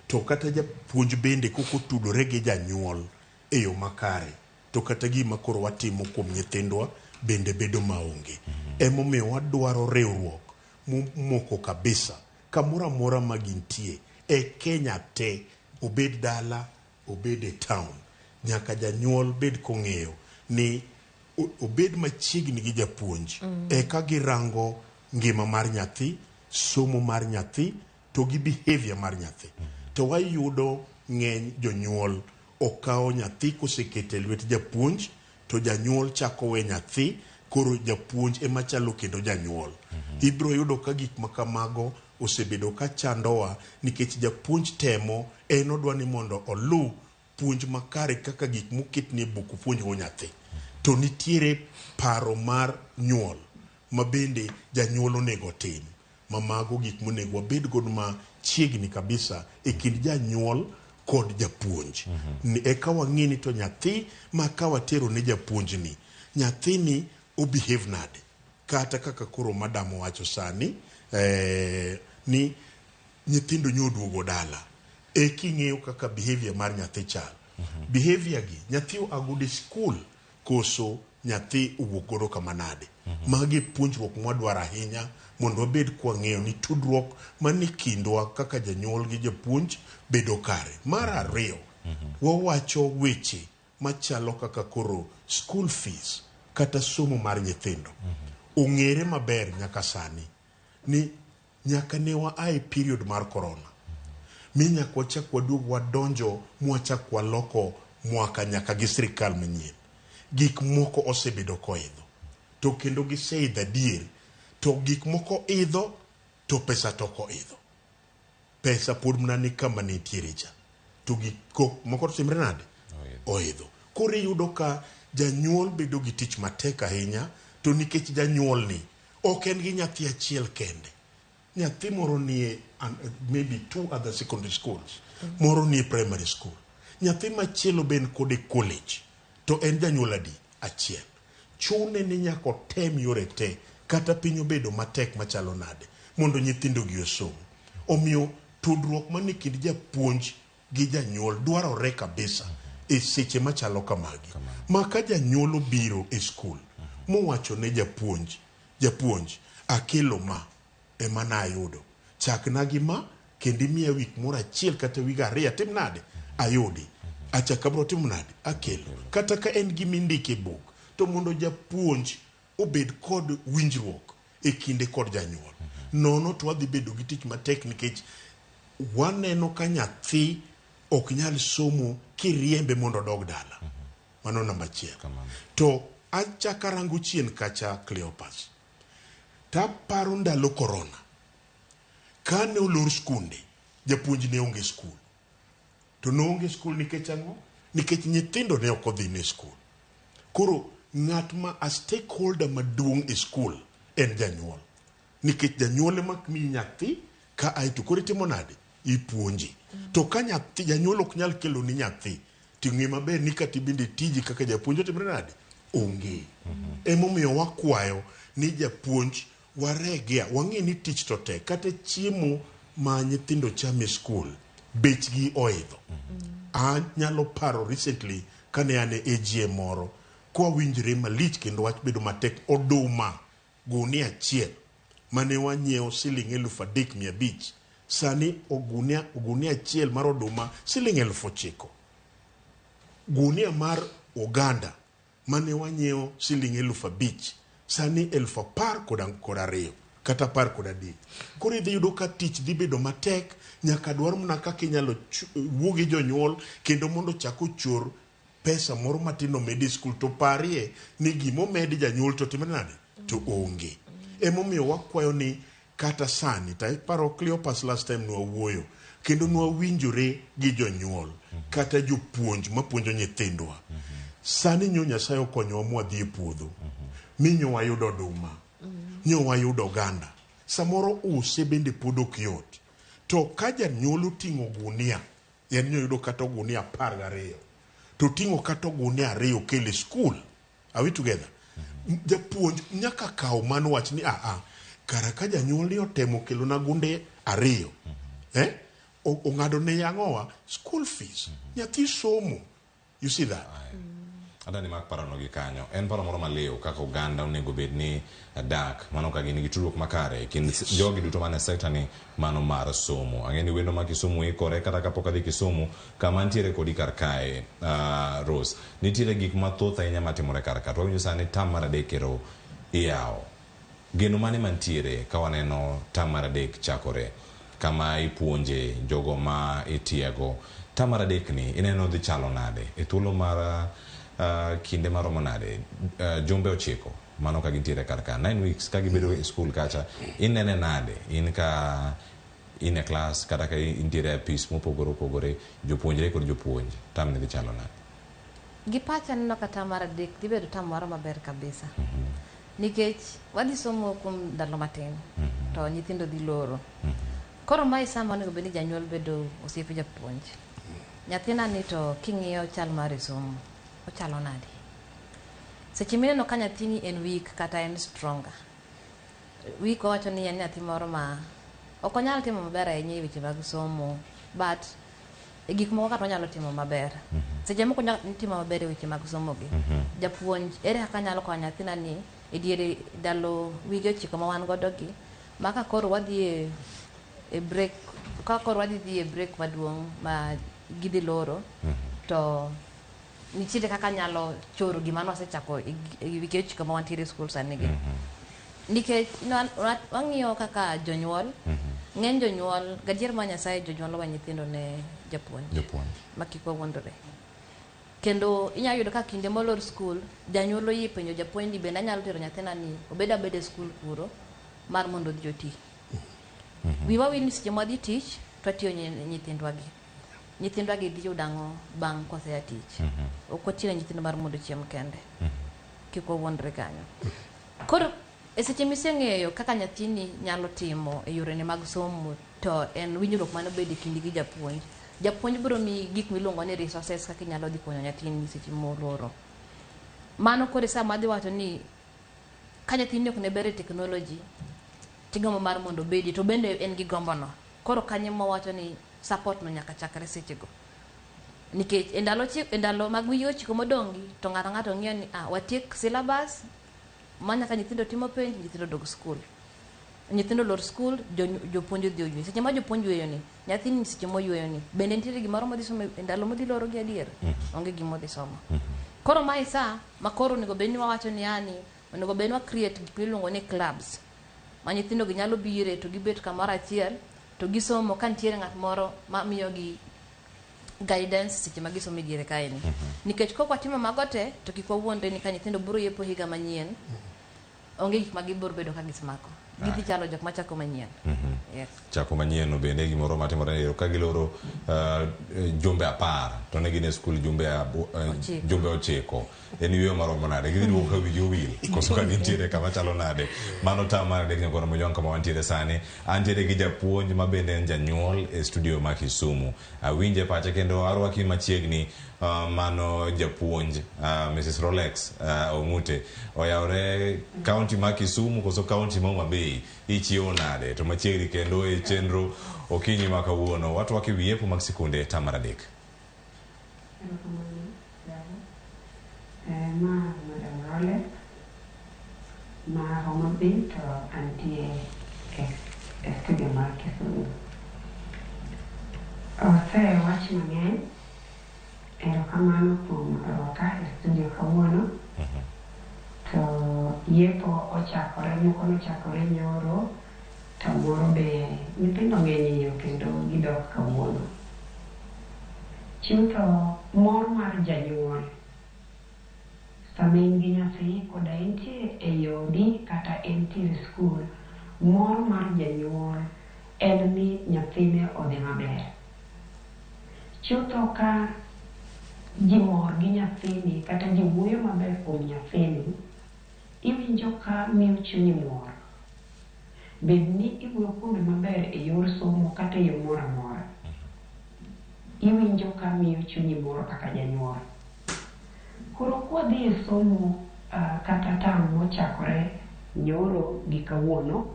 To kata japuonj bende kok otudore gi janyuol e yo makare to kata gima koro watimo kuom nyithindwa bende bedo maonge. Emomiyo wadwaro riwruok momoko kabisa kamoro amora ma gintie e Kenya te, obed dala, obed e town, nyaka janyuol bed kong'eyo ni obed machiegni gi japuonj eka girango ngima mar nyathi, somo mar nyathi to gi behavior mar nyathi. To wayudo ng'eny jonyuol okawo nyathi kosekete e lwet japuonj to janyuol chako we nyathi koro japuonj ema chalo kendo janyuol. Ibiro yudo ka gik ma kamago osebedo ka chandowa nikech japuonj temo en odwa ni mondo oluw puonj makare kaka gik moketni e buk opuonjgo nyathi. To nitiere paro mar nyuol ma bende janyuol onego otim ma mago gik monego wabed godo machiegni kabisa e kind janyuol kod japuonj. Ni eka wang'e ni to nyathi ma ka watero ne japuonj ni, nyathini o behave nade? Kata kaka koro madam owacho sani eh, ni nyithindo nyo oduogo dala eki ing'eyo kaka behavior mar nyathi chal. Behavior gi nyathi oa godo e skul koso nyathi owuok godo kama nade? Magi e puonjruok mwadwaro ahinya mondo wabed kwang'eyo ni tudruok manie kindwa kaka janyuol gi japuonj bedo kare. Mar ariyo, wawacho weche machalo kaka koro school fees kata somo mar nyithindo. Ong'ere maber nyaka sani ni Nyaka ne wa a e period mar corona mi nyaka wachak waduog wadonjo mwachak waloko mwaka nyaka gi sirikal manyien. Gik moko osebedo koidho to kendo giseidho adier to gik moko idho to pesa to ok oidho. Pesa pod mana ni kama nitiere cha to gik moko to timre nade? Oidho. Koro iyudo ka janyuol bedo gi tich matek ahinya to nikech janyuol ni ok en gi nyathi achiel kende. Nyathi moro nie maybe 2 other secondary schools, moro nie primary school. Nyathi machielo be en kode college to en janyuol adi? Achiel. Chune ni nyaka otem yore te kata piny obedo matek machalo nade mondo nyithindo gi osom. Omiyo tudruok manie kind japuonj gi janyuol dwarore kabisa e seche machalo kamagi. Ma ka janyuol obiro e skul mowacho ne japuonj, japuonj akelo ma ema nayudo, chakna gi ma kendo imiya wik moro achiel kata wig ariyo atim nade? Ayudi. Achak abro timo nade? Akelo. Kata ka en gima indiko e buk to mondo japuonj obed kod winjruok e kinde kod janyuol. Nono to wadhi bedo gi tich matek nikech waneno ka nyathi ok nyal somo kiriembe mondo odog dala. Mano namba achiel. To achako arango chien kacha Cleopas. Taparo ndalo corona. Kane olor skunde, japuonj ne onge skul. To noonge skul nikech ang'o? Nikech nyithindo ne ok odhi ne skul. Koro ng'at ma a stakeholder maduong' e skul en janyuol. Nikech janyuol ema miyi nyathi ka ae to koro itimo nade? Ipuonje. To ka nyathi janyuol ok nyal kelo ni nyathi, to ng'e maber ni kata ibende tiji kaka japuonj otimre nade? Onge. Emomiyo wakwayo ni japuonj waregia, wang'e ni tich to tek, kata chiemo ma nyithindo chamo e skul bechgi oidho. Anyalo paro recently kane an e AGM moro, kwawinjre malich kendo wach bedo matek, oduma gunia achiel mane wanyiewo siling 3500, sani ogunia ogunia achiel mar oduma siling 9000. Gunia mar oganda mane wanyiewo siling 5000, sani 12,200 kata 13. Koro idhi yudo ka tich dhi bedo matek, nyaka dwar mana kaka inyalo wuo gi jonyuol kendo mondo ochak ochor pesa moro matin omed e skul to parie ni gima omedi janyuol to timre nade? To onge. Emomiyo wakwayo ni kata sani, to iparo Cleopas last time nwawuoyo, kendo nwawinjore gi jonyuol kata jopuonj mapuonjo nyithindwa. Sani nyo Nyasaye okonyowa mwadhi e puodho, mi nyo wayudo oduma, nyo wayudo oganda. Samoro use bende pod ok yot. To ka janyuol oting'o gunia, en nyo yudo kata ogunia 12, to oting'o kata ogunia 2 okelo e skul. Are we together? Japuonj nyaka kaw mano wach ni aa, kara ka janyuol ni otemo kelona gunde 2, ong'ado ne ang'owa school fees. Nyathi somo. You see that? Adani mak parono gi kanyo. En paro moro maliw kaka oganda onego bed ni dak mano ka gin gi tudruok makare e kind jogi duto man e sekta ni mano mar somo. Ang'e ni wendo ma Kisumu ikore kata kapok adhi Kisumu kama ntiere kodi kar kae Rose. Nitiere gik mathoth ahinya matimore kar ka. To wawinjo sani tam mar adek ero iyawo. Geno mane mantiere ka waneno tam mar adek chakore kama ipuonje jogo ma itiego. Tam mar adek ni ineno dhi chalo nade e thuolo mar kinde maromo nade? Jumbe 9 mano ka gintiere kar ka 9 weeks ka gibedo e skul kacha inene nade in ka in e klas kata ka intiere e apis mopogore opogore jopuonjre kod jopuonj tam ni dhi chalo nade? Gi pacha aneno ka tam mar adek dhi bedo tam moro maber kabisa. Nikech wadhi somo kuom ndalo matin to nyithindo dhi loro. Koro mae sama onego bed ni janyuol bedo osiepe japuonj. Nyathina ni to king'iyo chal mare somo, ochalo nade? Seche mineno ka nyathini en weak kata en stronger. Weak wawacho ni en nyathi moro ma ok onyal timo maber ahinya e weche mag somo, but e gik moko kata onyalo timo maber. Seche moko onyalo timo maber e weche mag somo gi. Japuonj ere kaka nyalo konyo nyathina ni e diere ndalo wige 9 ma wan godo gi, ma ka koro wadhi e break, ka koro wadhi dhi e break maduong' ma gidhi loro, to nitiere kaka nyalo choro gima nosechako e wike 9 ma wantiere e skul sani gi. Nikech wang'iyo kaka jonyuol, ng'eny jonyuol, gadier mar Nyasaye jonyuol owe nyithindo ne japuonj. Japuonj. Ma kik wawuondore. Kendo inyalo yudo ka kinde molor skul, janyuol oyie penjo japuonj ni bende anyalo tero nyathina ni obed abeda e skul kuro mar mondo odhi oti. Wiwa wil ni seche mwadhi tich, to watiyo nyithindwa gi. Nyithindwa gi dhi yudo ang'o bang' kosea tich. Ok watiyo ne nyithindo mar mondo ochiem kende. Kik wawuondre kanyo. Koro e seche miseng'eyo kaka nyathini nyalo timo e yorene mag somo to en winjruok mane obedo e kindi gi japuonj. Japuonj biro miyi gik miluongo ni resources kaka inyalo dhi konyo nyathini seche moloro. Mano koro e sa madhi wacho ni ka nyathini ok ne ber e technology, tigombo mar mondo obedi to bende en gi gombo no. Koro kanyo mawacho ni support no nyaka chakre sechego. Nikech e ndalo e ndalo mag wiye ochiko modong' gi to ng'ato ng'ato ng'iyo ni ah watiek syllabus ma nyaka nyithindo timo penj nyithindo dog skul. Nyithindo lor skul jopuonj odhi oywe. Seche ma jopuonj yweyo ni nyathini seche moyweyo ni bende nitiere gimoro modhi somo e ndalo modhi loro gi adier? Onge gima odhi somo. Koro mae sa ma koro onego bed ni wawacho ni yani onego bed ni wa create gik miluongo ni clubs ma nyithindo gi nyalo bire to gibet kamoro achiel to gisomo ka nitiere ng'at moro ma miyogi guidance seche ma gisomo e diere kaeni. Nikech kok watimo mago te to kik wawuondre ni ka nyithindo biro yepo higa manyien onge gik ma gibiro bedo ka gisemako. Gidhi chalo jok machako manyien. Yes. Chako manyien no bende gimoro matimore ni ka giloro jumbe 10 to ne gin e skul jumbe jumbe 9 en yueyo maromo nade gidhi duogo ka wigi owil koso ka gintiere kama chalo nade mano tam mar adek nyakoro mojwang' kama wantiere sani antiere gi japuonj ma bende en janyuol e studio ma Kisumu awinje pache kendo arwaki machiegni mano japuonj Mrs. Rolex Ong'ute oyawre kaunti ma Kisumu koso kaunti ma Homa Bay ichiewo nade to machiegni kendo e chenro okinyi ma kawuono watwak e wi yepo mag sikunde tam mar adek. Ma Madam Rolex ma Homa Bay to antie e studio mar Kisumu. Osewach mang'eny, erokamano kuom rwaka e studio kawuono. To yepo ochakore, moko nochakore nyoro, to moro be nyithindo ng'eny e yo kendo gidok kawuono. Chutho mor mar janyuol sama in gi nyathi koda entie e odi kata entie e skul, mor mar janyuol en ni nyathine odhi maber. Chutho ka ji mor gi nyathini kata ji wuoyo maber kuom nyathini, iwinjo ka miyo chunyi mor. Bed ni iwuoyo kuome maber e yor somo kata e yo moro amora. Iwinjo ka miyo chunyi mor kaka janyuol. Koro kwadhi e somo kata tam mochakore nyoro gi kawuono,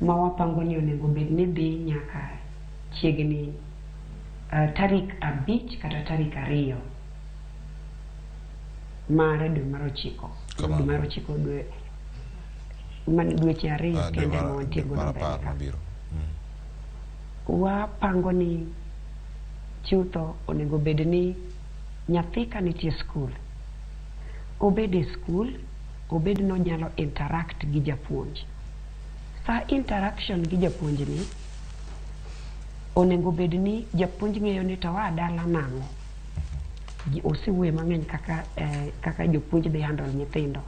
ma wapango ni onego bed ni dhi nyaka chiegni tarik 5 kata tarik 2 mar dwe mar 9. Dwe mar 9 dwe man dweche 2 kende ma wantie godo mbele ka. Wapango ni chutho onego bed ni nyathi ka nitie skul, obed e skul, obed nonyalo interact gi japuonj. Sa interaction gi japuonj ni, onego bed ni japuonj ng'eyo ni to oa dala nang'o. Osewuoyo mang'eny kaka jopuonj dhi handle nyithindo.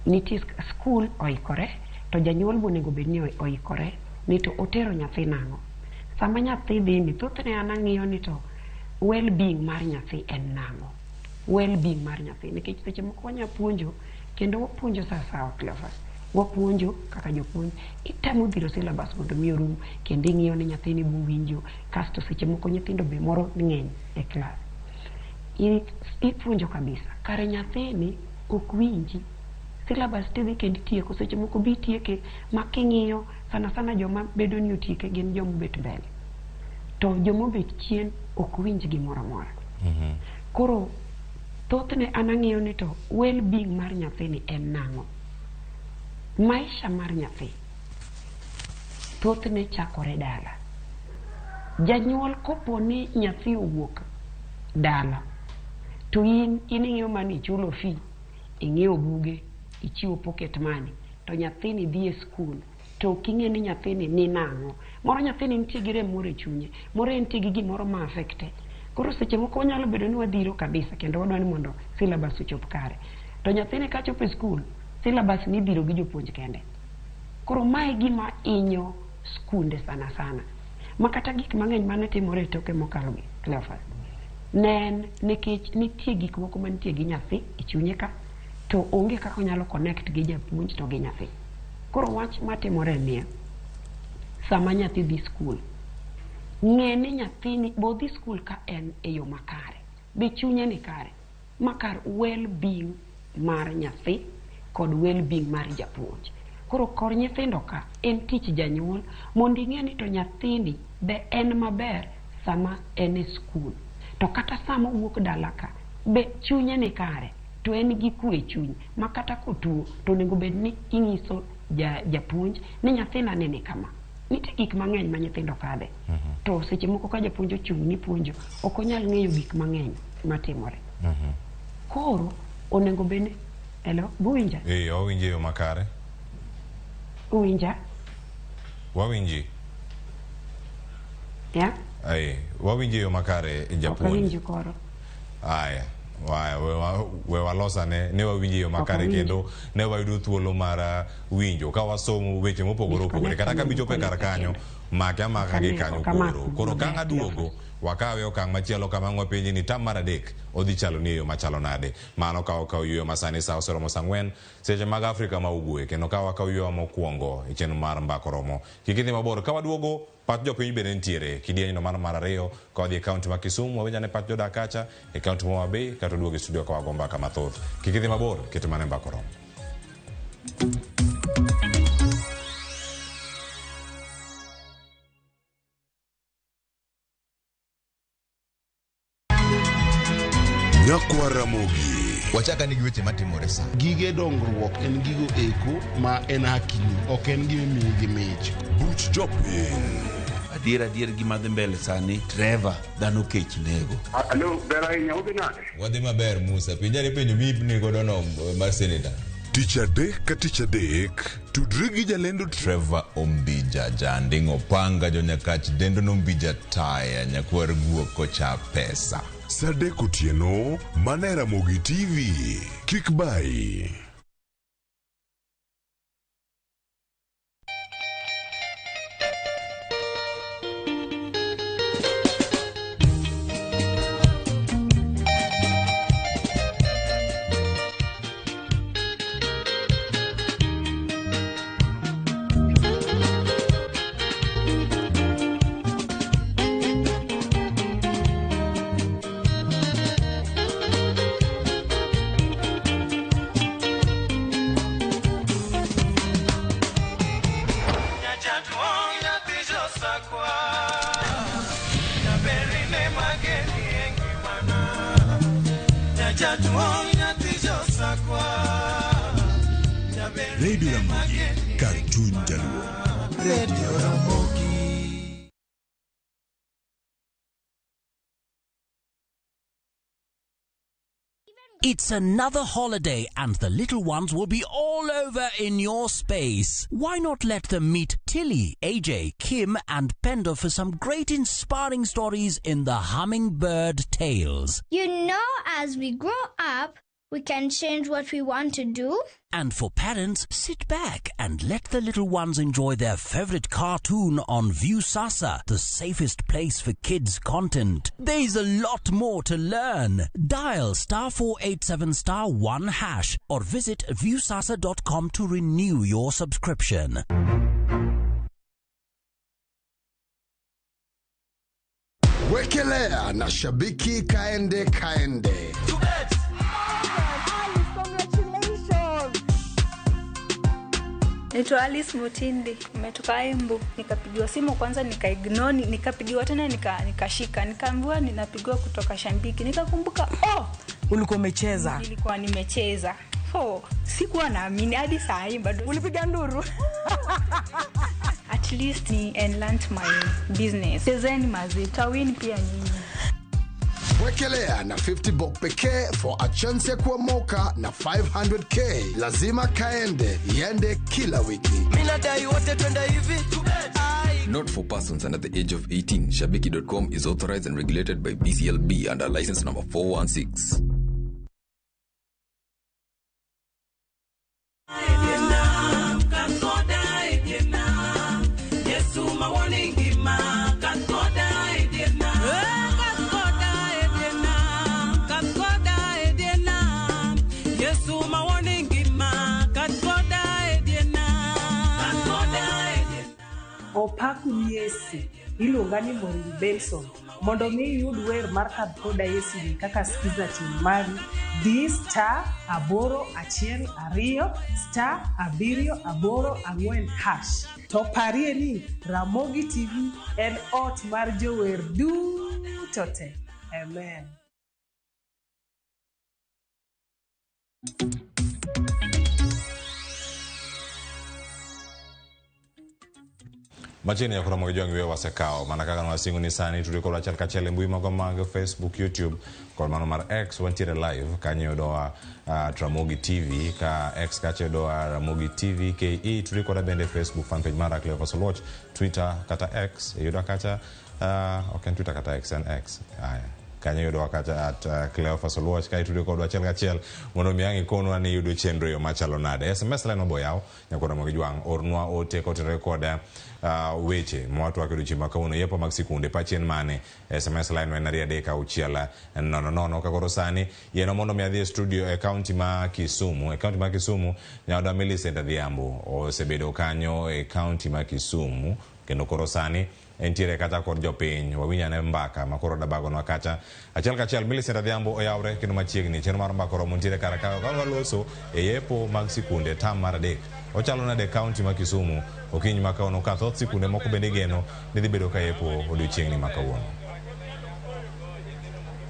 Nitie skul oikore, to janyuol be onego bed ni oikore ni to otero nyathi nang'o. Sama nyathi dhi ni, thothne an ang'iyo ni to well-being mar nyathi en nang'o. Well-being mar nyathi, nikech seche moko wanya puonjo, kendo wapuonjo sa sawa Cleophas. Wapuonjo kaka jopuonj, itemo dhiro syllabus mondo mi orum, kendo ing'iyo ni nyathini bowinjo, kasto seche moko nyithindo be moro ng'eny e klas. Ipuonjo kabisa, kare nyathini ok winji. Syllabus tidhi kendo itieko, seche moko bi itieke, ma king'iyo, sana sana joma bedo ni otieke gin joma obet mbele. To joma obet chien ok winj gimoro amora. Koro thothne an ang'iyo ni to well-being mar nyathini en nang'o. Maisha mar nyathi thothne chakore dala. Janyuol kopo ni nyathi owuok dala, to in ing'iyo mana ichulo fee, ing'iewo buge, ichiwo pocket money, to nyathini dhi e skul to ok ing'e ni nyathini ni nang'o. Moro nyathini nitie gi rem moro e chunye, moro entie gi gimoro ma affecte. Koro seche moko wanyalo bedo ni wadhiro kabisa kendo wadwa ni mondo syllabus ochop kare. To nyathini kachopo e skul, syllabus ni idhiro gi jopuonj kende. Koro mae gima inyo skunde sana sana. Ma kata gik mang'eny mane timore e toke mokalo gi, Cleophas, ne en nikech nitie gik moko mantie gi nyathi e chunye ka, to onge kaka onyalo connect gi japuonj to gi nyathi. Koro wach matimore en niya, sama nyathi dhi skul, ng'e ni nyathini bo dhi skul ka en e yo makare, be chunye ni kare, ma kar well-being mar nyathi kod well-being mar japuonj. Koro kor nyithindo ka en tich janyuol mondo ing'e ni to nyathini be en maber sama en e skul. To kata sama owuok dala ka, be chunye ni kare, to en gi kwe e chuny, ma kata kotuo to onego bed ni ing'iso japuonj ni nyathina ni ni kama. Nitie gik mang'eny ma nyithindo kadhe. To seche moko ka japuonj ochung' ni puonjo, ok onyal ng'eyo gik mang'eny matimore. Koro onego bed ni, hello, buwinja? Eh, wawinji e yo makare. Uwinja? Wawinji. Ya? Eh, wawinji e yo makare Ok japuonj. awinji koro. Aya, we walosane ne wawinjo e yo makare awinji. kendo ne wayudo thuolo mar winjo ka wasomo weche mopogore opogore kata ka bichopo e kar kanyo make amaka gi kanyo. Koro ka ang' aduogo wakawe okang' machielo kama ang' wapenji ni tam mar adek odhi chalo ni e yo machalo nade. Mano ka wakawo yueyo masani sa oseromo sa 4 seche mag Afrika ma Ugwe, kendo ka wakawo yueyo mokwongo e chenro mar Mbaka Oromo. Kik idhi mabor, ka waduogo pach jopiny bende nitiere kidieny no mar ariyo ka wadhi e kaunti ma Kisumu wawinj ane pach jodak kacha e kaunti ma Homa Bay kata waduogo e studio ka wago mbaka mathoth. Kik idhi mabor, ket mana e Mbaka Oromo. Nyakwa Ramogi. Wachaka ni gi weche matimore sa. Gige dongruok en gigo eko ma en hakini, ok en gima imiyi gi mich. Buch jopiny. Adier adier gima dhi mbele sani, Trevor, dhano kech nego. Alo, ber ahinya, udhi nade? Wadhi maber Musa, penjari penjo miipni godo no mar seneta. Tich adek ka tich adek, tudri gi jalendo Trevor Ombija, Janding' Opanga, Jonyakach Dendo Nombija Taya, Nyakwar Guok kocha pesa. Sa 3 otieno, mana e Ramogi TV. Kik bayi. Radio Ramogi, kar chuny Jaluo. Radio Ramogi. It's another holiday and the little ones will be all over in your space. Why not let them meet Tilly, AJ, Kim and Pendo for some great inspiring stories in the Hummingbird Tales. You know, as we grow up, we can change what we want to do. And for parents, sit back and let the little ones enjoy their favorite cartoon on Viusasa, the safest place for kids' content. There's a lot more to learn. Dial *487*1# or visit viusasa.com to renew your subscription. Wekelea na shabiki kaende kaende. Naitwa Alice Mutindi, nimetoka Embu. Nikapigiwa simu kwanza nikaignore, nikapigiwa tena nikashika, nikaambiwa ninapigiwa kutoka Shambiki. Nikakumbuka, oh, ulikuwa umecheza. Nilikuwa nimecheza. Oh, sikuwa naamini hadi saa hii bado. Ulipiga nduru. At least ni enhance my business. Chezeni mazi, tawin pia nyinyi. Wekelea na 50 bob pekee for a chance ya kuomoka na 500k. Lazima kaende, iende kila wiki. Mimi nadai wote twende hivi. Not for persons under the age of 18. Shabiki.com is authorized and regulated by BCLB under license number 416. Opaku Yesu iluonga ni Maureen Benson mondo mi iyud wer mar Kadh Koda Yesu ni kaka skiza tune mari di *812 *784#. To parie ni Ramogi TV en ot mar jower duto te. Amen. Machiegni nyakoro mag jwang' wewe wasekawo mana kaka nwasingo ni sani tudri kodwa achiel kachiel e mbui magwa mag Facebook, YouTube kod mano mar X. Wantiere live kanyo yudowa at Ramogi TV ka X kacha yudowa Ramogi TV KE. Tudri koda bende Facebook fanpage mara Cleophas Oluoch, Twitter kata X yudowa kacha ok en Twitter kata X en X. Aya kanyo yudowa kacha at Cleophas Oluoch ka itudri kodwa achiel kachiel mondo mi ang' ikonwa ni iyudo chenro e yo machalo nade. SMS line oboyaw nyakoro mag jwang' ornwa ote kotenore koda weche mwatwako odiochieng' ma kawuono yepo mag sikunde pachien mane. SMS line en 236 00. Ka koro sani yieno mondo mi adhi e studio e county ma Kisumu. E county ma Kisumu nyaoda Millicent Adhiambo osebedo kanyo e county ma Kisumu kendo koro sani entiere kata kod jopiny. Wawinj ane mbaka ma koro dabagonwa kacha achiel kachiel. Millicent Adhiambo oyawre kendo machiegni chenro mar mbaka oromo nitiere kar ka waloso e yepo mag sikunde tam mar 3. Ochalo nade county ma Kisumu okinyi ma kawuono ka thoth sikunde moko bende igeno ni dhi bedo ka yepo odiochieng'ni ma kawuono.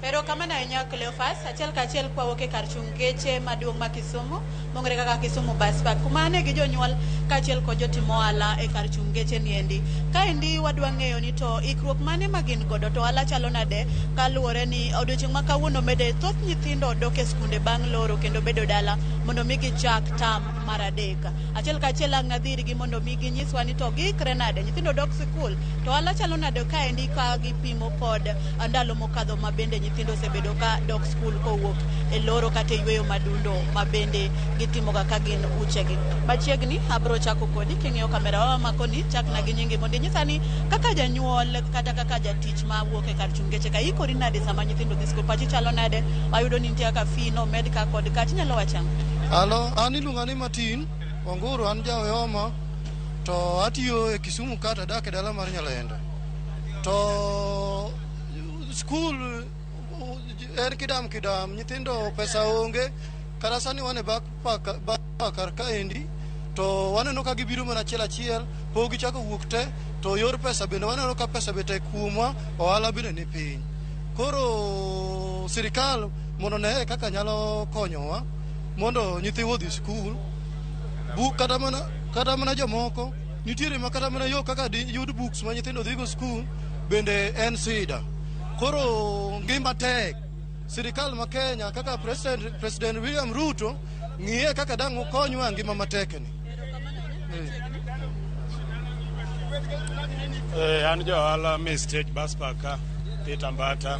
Erokamano ahinya Cleophas, achiel kachiel kwawuok e kar chung' geche maduong' ma Kisumu mong'ere kaka Kisumu Bus Park, kuma ane gi jonyuol kaachiel kod jotim ohala e kar chung' geche niendi. Kaendi wadwa ng'eyo ni to ikruok mane ma gin godo to ohala chalo nade kaluwore ni odiochieng' ma kawuono mede thoth nyithindo dok e skunde bang' loro kendo bedo dala mondo mi gichak tam mar 3. Achiel kachiel ang' adhi irgi mondo mi ginyiswa ni to giikre nade, nyithindo dok sikul to ohala chalo nade kaendi ka gipimo kod ndalo mokadho ma bende nyithindo osebedo ka dok skul kowuok e loro kata e yweyo madundo ma bende gitimoga ka gin uchegi. Machiegni abro chako kodi king'iyo kamera wa makoni, chakna gi nyingi mondo inyisa ni kaka janyuol kata kaka jatich ma wuok e kar chung' geche ka ikori nade sama nyithindo dhi skul, pachi chalo nade? Wayudo ni nitie kaka fee nomed ka kod kacha, inyalo wacho ang'o? Alo, an iluonga ni Martin Onguru, an ja Oyoma to atiyo e Kisumu kata adak e dala mar Nyalenda. To skul en kidam kidam, nyithindo pesa onge, kata sani wan e back kar kaendi to waneno ka gibiro mana achiel achiel, pok gichako wuok te, to yor pesa bende waneno ka pesa be tek kuomwa, ohala bende ni piny. Koro sirikal mondo oneye kaka nyalo konyowa mondo nyithiwa odhi skul. Kata mana jomoko nitiere ma kata mana yo kaka yud books ma nyithindo dhigo skul bende en sida. Koro ngima tek. Sirikal ma Kenya kaka President William Ruto ng'iye kaka dang' okonywa ngima matek ni. An ja ohala me stage bus park ka, Peter Mbata,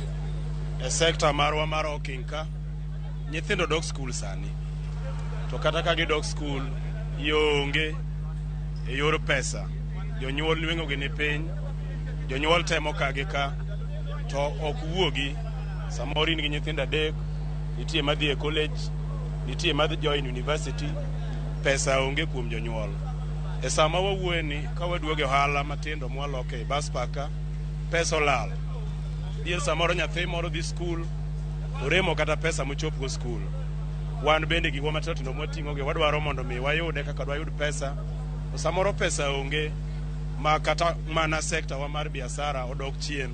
e sekta marwa mar Oking ka, nyithindo dok skul sani. To kata ka gidok skul, yo onge e yor pesa. Jonyuol nweng'ogi ni piny, jonyuol temo ka gi ka, to ok wuogi. Samoro in gi nyithindo 3, nitie madhi e college, nitie madhi join university, pesa onge kuom jonyuol. E sama wawuoye ni ka waduogo e ohala matindo mwaloke e bus park ka, pesa olal. Dier samoro nyathi moro dhi skul, oremo kata pesa mochopgo skul. Wan bende gikwa matindo tindo mwating'ogi wadwaro mondo mi wayude kaka dwayud pesa. To samoro pesa onge ma kata mana sekta wa mar biashara odok chien.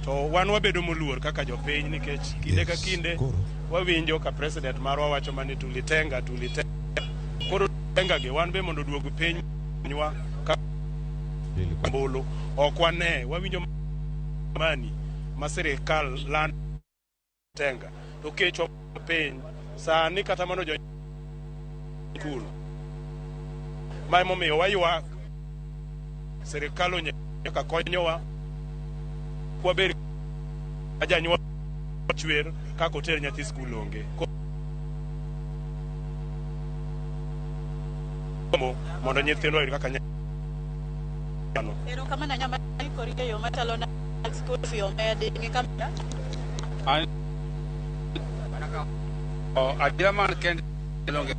To wan wabedo moluor kaka jopiny nikech kinde ka kinde wawinjo ka president marwa wacho mani tulitenga tulitenga. Koro tenga gi wan be mondo oduog piny nywa ka mbulu ok wane wawinjo mani ma sirikal lando. Tenga to kechwa piny sani kata mano jo skul ma emomiyo waywak sirikal nyaka konyowa wabed janyuol chwer kaka oter nyathi skul onge mondo nyithindwa oyud kaka nyalo. Erokamano ahinya ma ikori e yo machalo na school fee omedi ng'i kamera. Adiera man kende onge.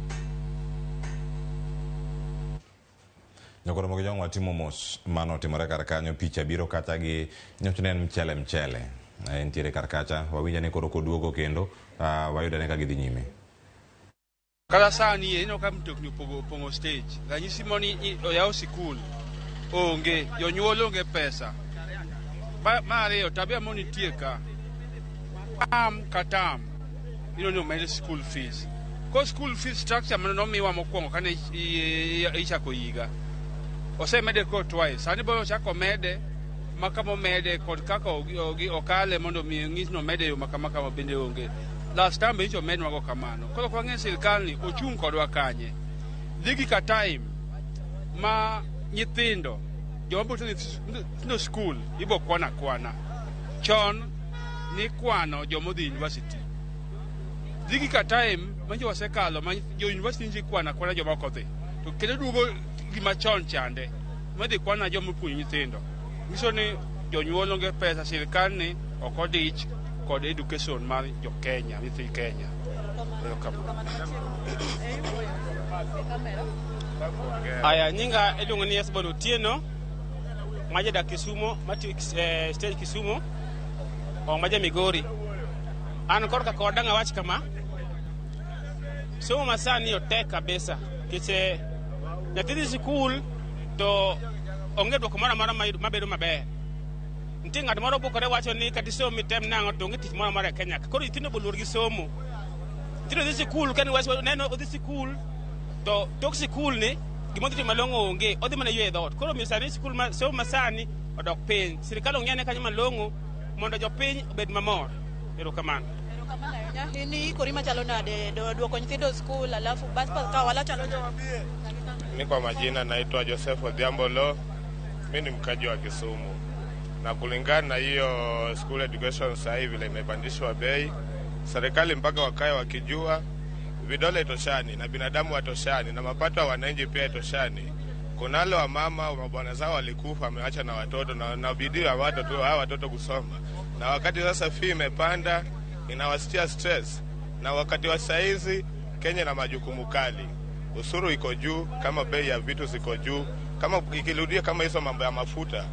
Nyakoro mogo jong watimo mos mano otimore kar kanyo picha biro kata gi nyocha ne en mchele mchele entiere kar kacha wawinjo ni koro koduogo kendo wayudo ka gidhi nyime. Kata sani ineno ka mtokni opong'o stage ranyisi moni oyaw sikul onge jonyuol onge pesa. Mar ariyo tabia monitie ka tam ka tam ino ni omed school fees. Ko school fees structure mane nomiwa mokwongo kane ichako higa osemede ko twice sani bo ochako mede ma kama omede kod kaka okale mondo mi ng'is no omede yo ma kama kama bende onge. Last time icho omednwago kamano. Koro ok wang'e sirikal ni ochung' kodwa kanye. Dhi gi ka time ma nyithindo joma biro nyithindo skul ibo kwan akwana. Chon nikwano joma odhi university. Dhi gi ka time ma jo osekalo ma jo university nji kwano akwana joma ok odhi. To kendo duogo gima chon chande madhi kwana joma opuonjo nyithindo. Nyiso ni jonyuol onge pesa, sirikal ni ok odich kod education mar jo Kenya, nyithi Kenya. Aya, nyinga iluongo ni Esbon Otieno, ma jadak Kisumo, matiyo stage Kisumo, o ma ja Migori. An korka koda dang' awach kama, somo masani otek kabisa, nikech nyathi dhi sikul to onge duoko moro amora mabedo maber. Nitie ng'at moro bukore wacho ni kata isomo item nang'o to onge tich moro amora e Kenya. Koro nyithindo boluor gi somo. Nyithindo dhi sikul ka niwach neno odhi sikul to tok sikul ni gima odhi timo malong'o onge, odhi mana yweyo e dhoot. Koro omiyo sani sikul ma somo masani odok piny. Sirikal ong'e kanyo malong'o mondo jopiny obed mamor. Erokamano. Erokamano ahinya. In ikori machalo nade duoko nyithindo skul alafu bas ka wala chalo nade? Mi kwa majina naitwa Joseph Odhiambo Lo. Mi ni mkaji wa Kisumu. Na kulingana na hiyo school education sasa hivi vile imepandishwa bei, serikali mpaka wakae wakijua vidole itoshani na binadamu watoshani na mapato ya wananchi pia itoshani. Kuna wale wamama mabwana zao walikufa wameacha na watoto na bidii ya watoto hawa watoto kusoma. Na wakati sasa fee imepanda inawasitia stress. Na wakati wa saizi Kenya na majukumu kali. Usuru iko juu, kama bei ya vitu ziko juu, kama ikirudia kama hizo mambo ya mafuta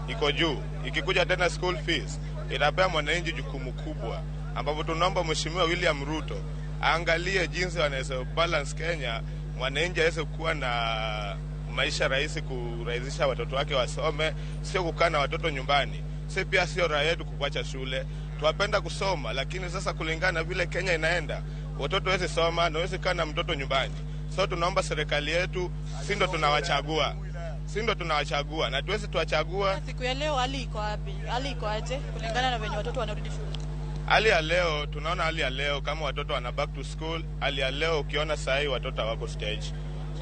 iko juu, ikikuja tena school fees itapea mwananchi jukumu kubwa, ambapo tunaomba Mheshimiwa William Ruto aangalie jinsi wanaweza balance Kenya, mwananchi aweze kuwa na maisha rahisi, kurahisisha watoto wake wasome, sio kukaa na watoto nyumbani. Si pia sio raha yetu kuacha shule, tuwapenda kusoma, lakini sasa kulingana na vile Kenya inaenda, watoto waweze soma na waweze kaa na mtoto nyumbani. So tunaomba serikali yetu, si ndo tunawachagua. Si ndo tunawachagua na tuweze tuwachagua. Siku ya leo hali iko wapi? Hali iko aje kulingana na venye watoto wanarudi shule? Hali ya leo tunaona hali ya leo kama watoto wana back to school. Hali ya leo ukiona saa hii watoto hawako stage.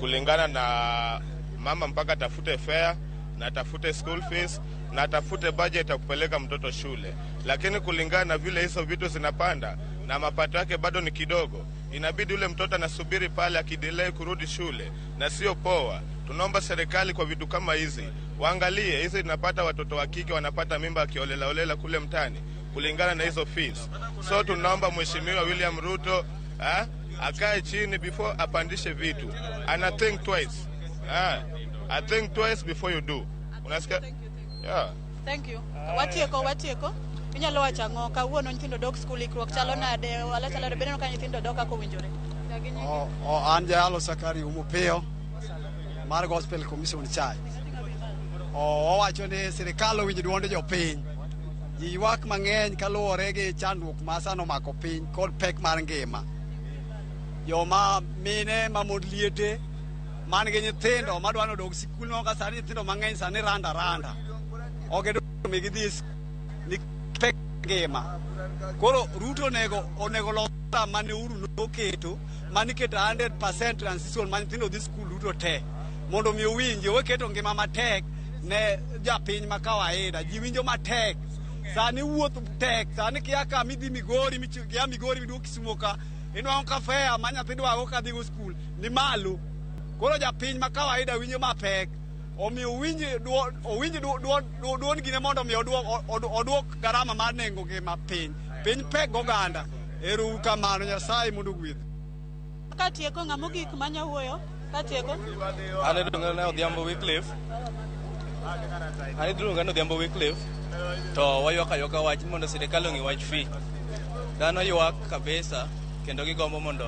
Kulingana na mama mpaka tafute fare na tafute school fees na tafute budget ya kupeleka mtoto shule. Lakini kulingana na vile hizo vitu zinapanda na mapato yake bado ni kidogo, inabidi yule mtoto anasubiri pale akidelay kurudi shule, na sio poa. Tunaomba serikali kwa vitu kama hizi waangalie. Hizi tunapata watoto wa kike wanapata mimba akiolela olela kule mtani kulingana na hizo fees. So tunaomba Mheshimiwa William Ruto akae chini before apandishe vitu. Ana think twice. I think twice before you do. Unasikia? Yeah. Thank you. Watieko, watieko. Inyalo wacho ang'o kawuono nyithindo dok skul ikruok chalo nade wala chalo nade beneno ka nyithindo dok kaka owinjore? An jayalo Sakari Umupiyo mar Gospel Commission Church. Owacho ni sirikal owinjo duond jopiny. Ji ywak mang'eny kaluwore gi chandruok ma sano omako piny kod pek mar ngima. Joma mine ma mond liete man gi nyithindo madwa ni odog sikul no ka sani nyithindo mang'eny sani randa randa. Ok gidwa ni gidhi ni pek ngima. Koro Ruto onego los mane Uhuru noketo, mane iketo 100% transition ma nyithindo dhi skul duto te, mondo mi owinji owe keto ngima matek ne japiny ma kawaida. Ji winjo matek sani, wuoth tek sani, kia ka midhi Migori, kia Migori miduogo Kisumo ka, inwang'o ka fare ma nyathi dwago kadhi go skul ni malo. Koro japiny ma kawaida winjo mapek, omiyo owinj duond gine mondo mi oduok garama mar nengo ngima piny. Piny pek goganda. Ero uru kamano, Nyasaye mondo ogwedhu. Katieko, ng'ama ogik manya wuoyo katieko. An iluonga ni Odhiambo Wycliffe. An iluonga ni Odhiambo Wycliffe. To waywak aywaka wach mondo sirikal ong'i wach fee. Dhano ywak kabisa kendo gigombo mondo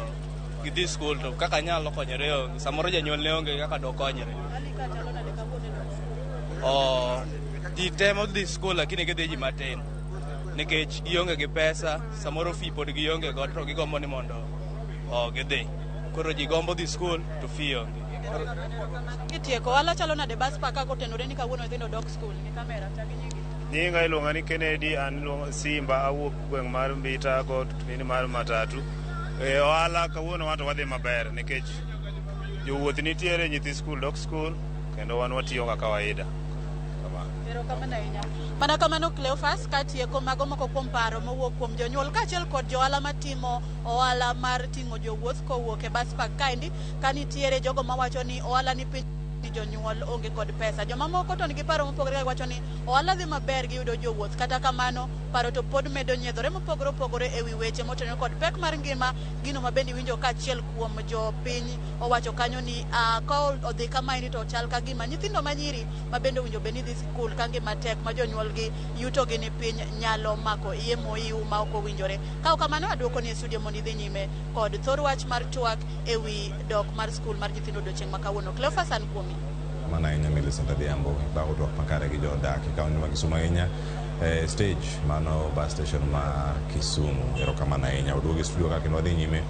gidhi skul, to kaka nyalo konyore onge. Samoro janyuol ne onge kaka dokonyre. Oh, ji temo dhi skul lakini gidhi ji matin nikech gionge gi pesa, samoro fee pod gionge go, to gigombo ni mondo gidhi. Koro ji gombo dhi skul to fee onge. Kitieko, ohala chalo nade bus park ka kotenore ni kawuono nyithindo dok skul? Ni kamera, chak nyingi. Nyinga iluonga ni Kennedy, an iluonga Simba, awuok gweng' mar Mbita got nini mar matatu. E, ohala kawuono wato wadhi maber nikech jowuoth nitiere, nyithi skul dok skul, kendo wan watiyo kaka kawaida. Kamano. Erokamano ahinya. Mana kamano, Cleophas, katieko, mago moko kuom paro mowuok kuom jonyuol kaachiel kod johala matimo ohala mar ting'o jowuoth kowuok e bus park kaendi, ka nitiere jogo mawacho ni ohala ni piny ni jonyuol onge kod pesa. Jomamoko to nigi paro mopogore ka giwacho ni ohala dhi maber, giyudo jowuoth. Kata kamano, paro to pod medo nyiedhore mopogore opogore ewi weche motenore kod pek mar ngima, gino ma bende iwinjo kaachiel kuom jopiny owacho kanyo ni ka odhi kamaeni to chal ka gima nyithindo manyiri ma bende owinjo bed ni dhi skul ka ngima tek ma jonyuolgi yutogi ni piny nyalo mako iye moiu ma ok owinjore. Ka ok kamano, aduoko ni e studio mondo idhi nyime kod thor wach mar twak ewi dok mar skul mar nyithindo odiochieng' ma kawuono. Cleophas, an kuomi. Mano ahinya, Millicent Adhiambo, ibago twak makare gi jodak e kaunti ma Kisumu ahinya e stage mano bus station ma Kisumu. Erokamano ahinya. Waduogo e studio ka kendo wadhi nyime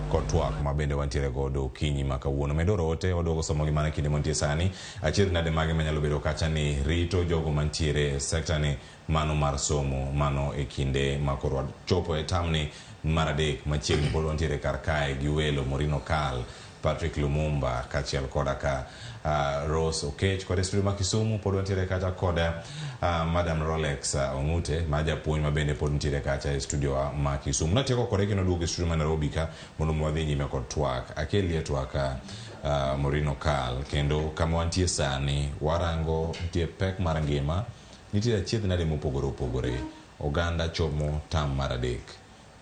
kod twak ma bende wantiere godo okinyi ma kawuono. Medoro ote waduogo somogi mana kinde mantie sani. Achiedh nade mage manyalo bedo kacha ni rito jogo mantiere e sekta ni mano mar somo, mano e kinde ma koro wachopo e tamni mar adek machiegni, pod wantiere kar kae gi welo Morino Kal, Patrick Lumumba kaachiel koda ka Rose Okech kod e studio ma Kisumu pod wantiere kacha koda Madam Rolex Ong'ute ma japuonj ma bende pod nitiere kacha e studio wa ma Kisumu. Natieko kode kendo duogo e studio ma Nairobi ka mondo mi wadhi nyime kod twak. Akelie twak Morino Kal, kendo kama wantie sani warango nitie pek mar ngima, nitie achiedh nade mopogore opogore. Oganda chomo tam mar adek.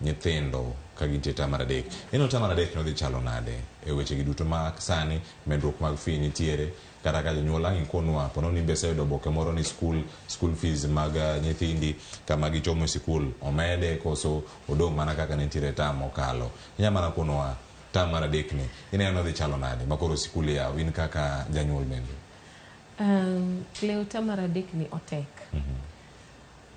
Nyithindo ka gintie tam mar adek. Ineno tam mar adek nodhi chalo nade e weche gi duto ma sani medruok mag fee nitiere, kata ka jonyuol ang' ikonwa pono ni be iseyudo oboke moro ni school fees mag nyithindi kama gichomo e sikul omede koso odong' mana kaka nentiere tam mokalo. Inya mana konwa tam mar adek ni ineno dhi chalo nade ma koro sikul yaw in kaka janyuol bende? Cleo, tam mar adek ni otek.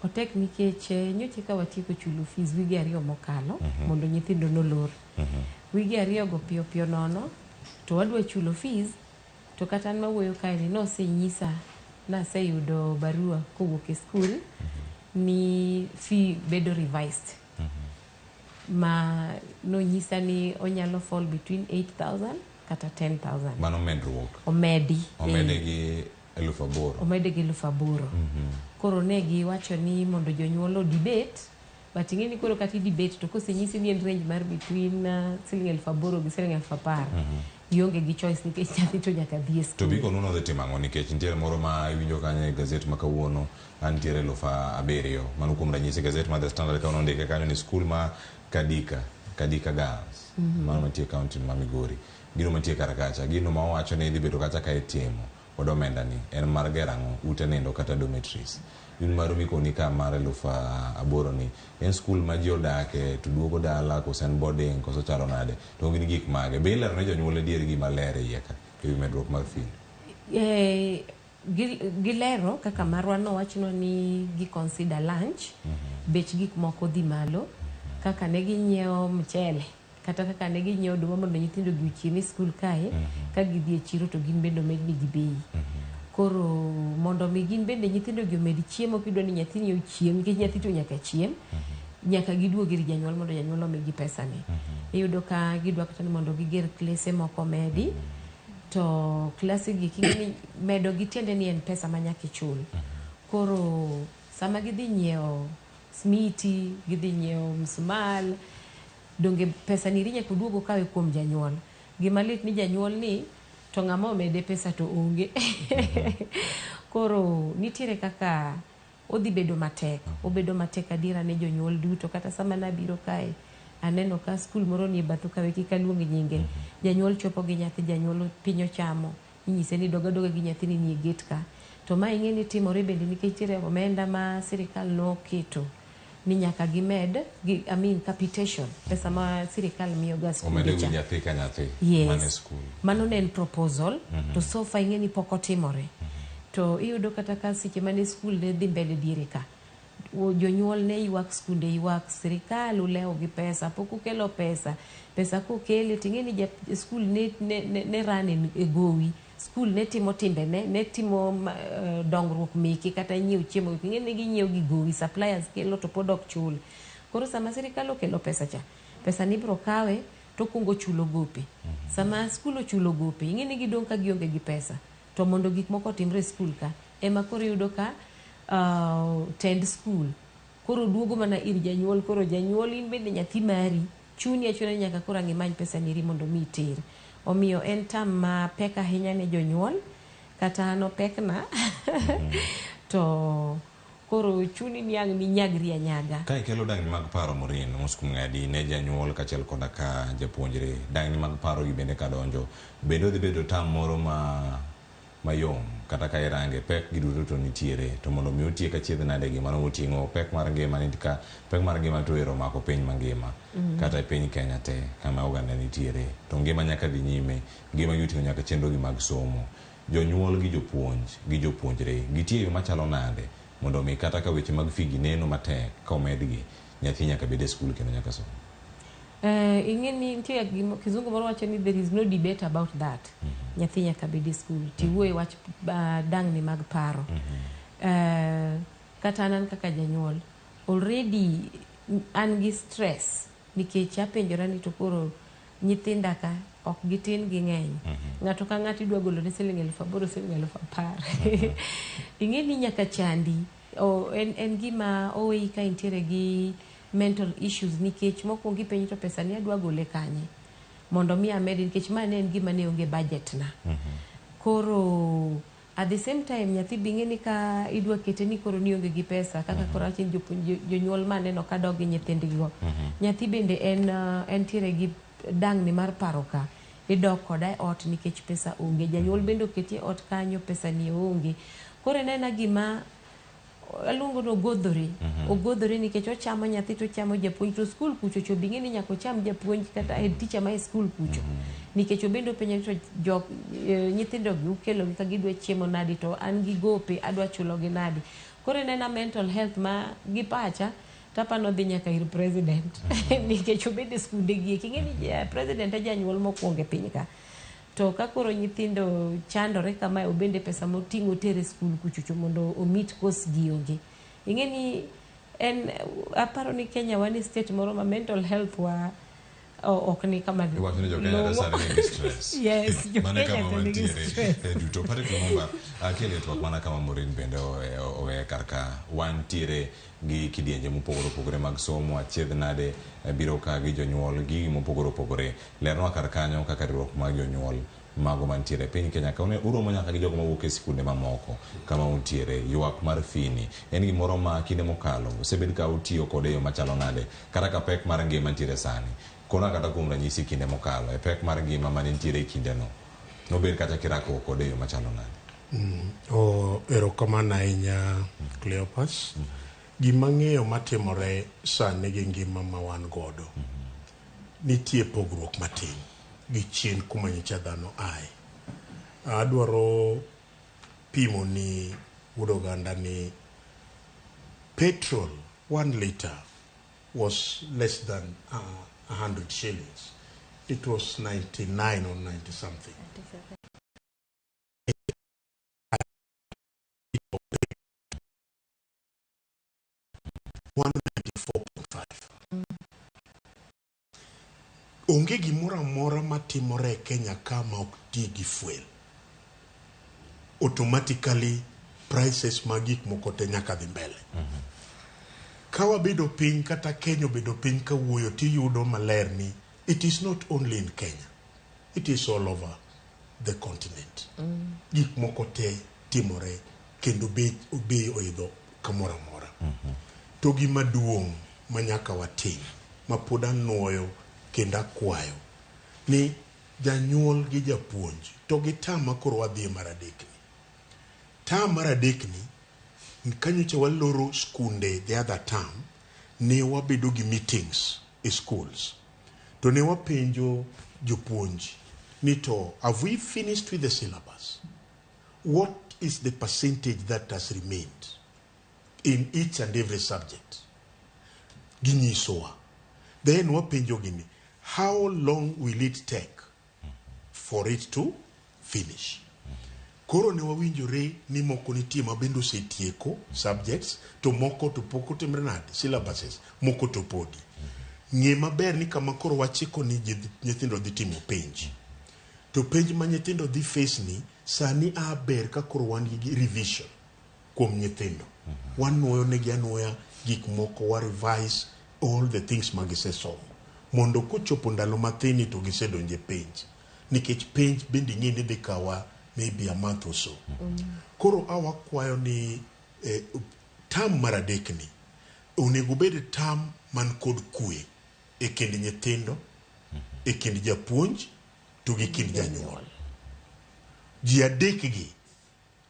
Otek nikech nyocha ka watieko chulo fees wige 2 mokalo mondo nyithindo nolor. Wige 2 go piyo piyo nono to wadwa chulo fees, to kata an mawuoyo kae ni nosenyisa naseyudo barua kowuok e skul ni fee bedo revised. Ma nonyisa ni onyalo fall between 8,000 kata 10,000. Mano medruok. Omedi. Omede gi 8,000. Omede gi 8,000. Koro ne giwacho ni mondo jonyuol o debate, but ing'e ni koro kata i debate to kosenyisi ni en range mar between siling 8,000 gi siling 10,000, ionge gi choice nikech nyathi to nyaka dhi e To skul. biko nuno dhi timo ang'o nikech nitiere moro ma iwinjo kanyo e gazet ma kawuono antiere 7,000. Mano kuom ranyisi gazet ma The Standard ka nondike kanyo ni skul ma Kadika Girls mano mantie e kaunti ma Migori, gino mantie kar kacha, gino ma owacho ni idhi bedo kacha ka itimo kod omenda ni en mar gero ang'o, ute nindo kata dormitories. In maru mikoni ka mar 8,000 ni en skul ma ji odake to duogo dala koso en boarding koso chalo nade, to gin gik mage be ilero ne jonyuol adier gima ler e iye ka ewi medruok mar fee? Gilero kaka marwa nowachnwa ni gi consider lunch, bech gik moko dhi malo, kaka ne ginyiewo mchele kata kaka ne ginyiewo oduma mondo nyithindo gi ochiem e skul kae, ka gidhi e chiro to gin bende omednigi bei. Koro mondo mi gin bende nyithindo gi omed chiemo kidwa ni nyathini ochiem nikech nyathi to nyaka chiem. Nyaka giduog ir janyuol mondo janyuol omigi pesa ni. Iyudo ka gidwa kata ni mondo giger klese moko medi. To klase gi eki ing'e ni medo gi tiende ni en pesa ma nyaka ichul. Koro sama gidhi nyiewo smiti, gidhi nyiewo msumal, donge pesa ni eri nyaka oduog okawe kuom janyuol. Gima lit ni janyuol ni to ng'ama omede pesa to onge. Koro nitiere kaka odhi bedo matek. Obedo matek adiera ne jonyuol duto. Kata sama nabiro kae, aneno ka skul moro nie bathu kae, kik aluong nyinge. Janyuol chopo gi nyathi, janyuol piny ochamo. Inyise ni dog adoga gi nyathini nie gate ka. To ma ing'e ni timore bende nikech nitiere omenda ma sirikal noketo ni nyaka gimed, gi, I mean capitation, pesa ma sirikal miyo ga skunde Omedo cha. wi nyathi ka nyathi Yes. mane skul. Mano ne en proposal to so far ing'e ni pok otimore. To iyudo kata ka seche mane skul ne dhi mbele diere ka, jonyuol ne ywak, skunde ywak, sirikal ulewo gi pesa, pok ukelo pesa. Pesa kokele ting'e ni skul ne run e gowi. Skul ne timo timbene, ne timo dongruok meke kata nyiewo chiemo. Ing'e ni ginyiewo gi gowi, suppliers kelo to pod ok chul. Koro sama sirikal okelo pesa cha, pesa ni ibro kawe to okuongo chulo gope. Sama skul ochulo gope, ing'e ni gidong' ka gionge gi pesa. To mondo gik moko otimre e skul ka, ema koro iyudo ka tend skul koro duogo mana ir janyuol. Koro janyuol in bende nyathi mari chuni achuna ni nyaka koro ang' imany pesa niri mondo mi iter. Omiyo en tam mapek ahinya ne jonyuol, kata an opekna to koro chuni ni ang' ninyagri anyaga. Ka ikelo dangni mag paro Maureen mos kuom ng'adi ne janyuol kaachiel koda ka japuonjre, dangni mag paro gi bende kadonjo, bende odhi bedo tam moro ma mayom kata ka irange pek gi duto to nitiere to mondo mi otiek achiedh nade gi mano moting'o pek mar ngima ni ka pek mar ngima to ero omako piny mangima kata e piny Kenya te kama oganda nitiere to ngima nyaka dhi nyime ngima gi oting'o nyaka chenro gi mag somo jonyuol gi jopuonj gi jopuonjre gitie yo machalo nade mondo mi kata ka weche mag fee gi neno matek ka omedgi nyathi nyaka bed e skul kendo nyaka som. Ing'e ni nitie kizungu moro wacho ni there is no debate about that. Nyathi nyaka bed e skul. Tiwuoye wach dangni mag paro. Kata an kaka janyuol, already an gi stress nikech apenjora ni to koro nyithinda ka ok gitin ging'eny. Ng'ato ka ng'ato idwa golo ne siling 8,000 siling 10,000. Ing'e ni nyaka chandi. O, en gima oweyi ka intiere gi mental issues nikech mokwongo ipenjo to pesa ni adwa gole kanye mondo mi amedi nikech ma ne en gima ne onge budget na. Koro at the same time nyathi be ing'e ni ka idwa kete ni koro nionge gi pesa kaka koro awacho ni jopuonj jonyuol maneno ka dok gi nyithindgi go. Nyathi bende en entiere gi dangni mar paro ka idok koda e ot nikech pesa onge. Janyuol bende oketi e ot kanyo pesa ni onge. Koro en aena gima aluongo ni ogodhore. Ogodhore nikech ochamo nyathi to ochamo japuonj to skul kucho cho be ing'e ni nyaka ocham japuonj kata head teacher ma e skul kucho. Nikech obende openjo ni to jok nyithindo gi ukelo gi ka gidwa chiemo nadi to an gi gope adwa chulo gi nadi. Koro en ena mental health ma gi pacha tapa nodhi nyaka ir president nikech obede skunde gi eki. Ing'e ni president e janyuol mokwongo e piny ka. To ka koro nyithindo chandore kamae obende pesa moting'o tere skul kuchocho mondo o meet cost gi onge. Ing'e ni en aparo ni Kenya wan e state moro ma mental health wa ok ni kama Iwacho ni jo Kenya te sani nigi stress. Yes, jo Mano e Kenya kama to nigi wantiere stress. e duto. Patrick Lumumba, akele twak mana kama Maureen bende oweye kar ka. Wantiere gi kidienje mopogore opogore mag somo, achiedh nade biro ka gi jonyuol, gi gigi mopogore opogore. Lernwa kar kanyo kaka riwruok mag jonyuol mago mantiere e piny Kenya ka uromo nyaka gi jogo mawuok e sikunde mamoko kama untiere. Ywak mar fee ni en gimoro ma kinde mokalo osebed ka utiyo kode e yo machalo nade kata ka pek mar ngima nitiere sani. Kona kata kuom ranyisi kinde mokalo e pek mar ngima mane nitiere e kindeno nobed kata kirakruok kode e yo machalo nade. Erokamano ahinya Cleopas. Gima ng'eyo matimore sani gi ngima ma wan godo nitie pogruok matin gi chien kuma nyocha dhano ae. Adwaro pimo ni wuod oganda ni petrol 1 liter was less than 100 shillings. It was 99 or 90 something. 194.5. Onge gimoro amora matimore e Kenya ka ma ok ti gi fuel. Automatically prices mag gik moko te nyaka dhi mbele. Ka wabedo piny kata Kenya obedo piny kawuoyo tiyudo maler ni it is not only in Kenya, it is all over the continent. Gik moko te timore kendo bei oidho kamoro amora. To gima duong' ma nyaka watim ma pod anuoyo kendo akwayo ni janyuol gi japuonj to gi term ma koro wadhiye mar adek ni. Term mar adek ni kanyocha waloro skunde the other term ne wabedo gi meetings e schools. To ne wapenjo jopuonj ni to have we finished with the syllabus? What is the percentage that has remained in each and every subject? Ginyisowa. Then wapenjo gini, how long will it take for it to finish? Koro ne wawinjore ni moko nitie ma bende osetieko subjects to moko to pok otimre nade syllabuses moko to podi. Ng'e maber ni kama koro wachiko ni nyithindo dhi timo penj. To penj ma nyithindo dhi face ni sani a ber ka koro wan gi revision kuom nyithindo. Wanuoyo negi anuoya gik moko wa revise all the things ma gisesomo mondo kochopo ndalo mathini to gisedonje penj nikech penj bende ing'e ni dhi kawa maybe a month or so. Koro awakwayo ni term mar adek ni onego bed term man kod kwe e kind nyithindo, e kind japuonj to gi kind janyuol. Ji adek gi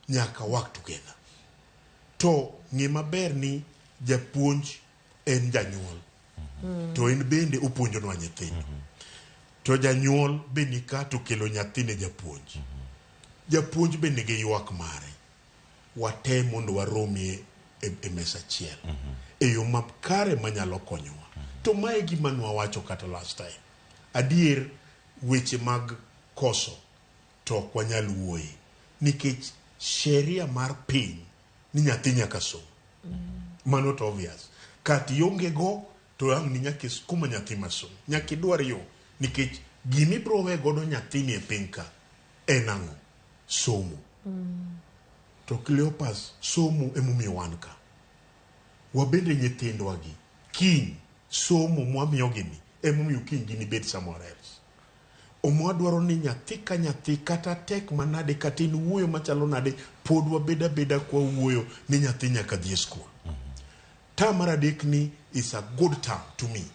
nyaka work together. To ng'e maber ni japuonj en janyuol. To en bende opuonjonwa nyithindo. To janyuol be nika to kelo nyathine japuonj. Japuonj be nigi ywak mare. Watem mondo waromie e mesa achiel. E yo makare manyalo konyowa. To mae gima nwawacho kata last time. Adier weche mag koso to ok wanyal wuoye. Nikech sheria mar piny ni nyathi nyaka som. Mano to obvious. Kata ionge go to ang' ni nyaka iskuma nyathi masom. Nyaka idwar yo. Nikech gima ibiro we godo nyathini e piny ka en ang'o? Somo. To Cleopas, somo emomiyo wan ka. Wabende nyithindwa gi kiny somo mwamiyogi ni emomiyo kiny ginibed somewhere else. Omiyo ni nyathi ka nyathi kata tek manade kata in wuoyo machalo nade pod wabed abeda kwa wuoyo ni nyathi nyaka dhi e skul. Term mar adek ni is a good term to me.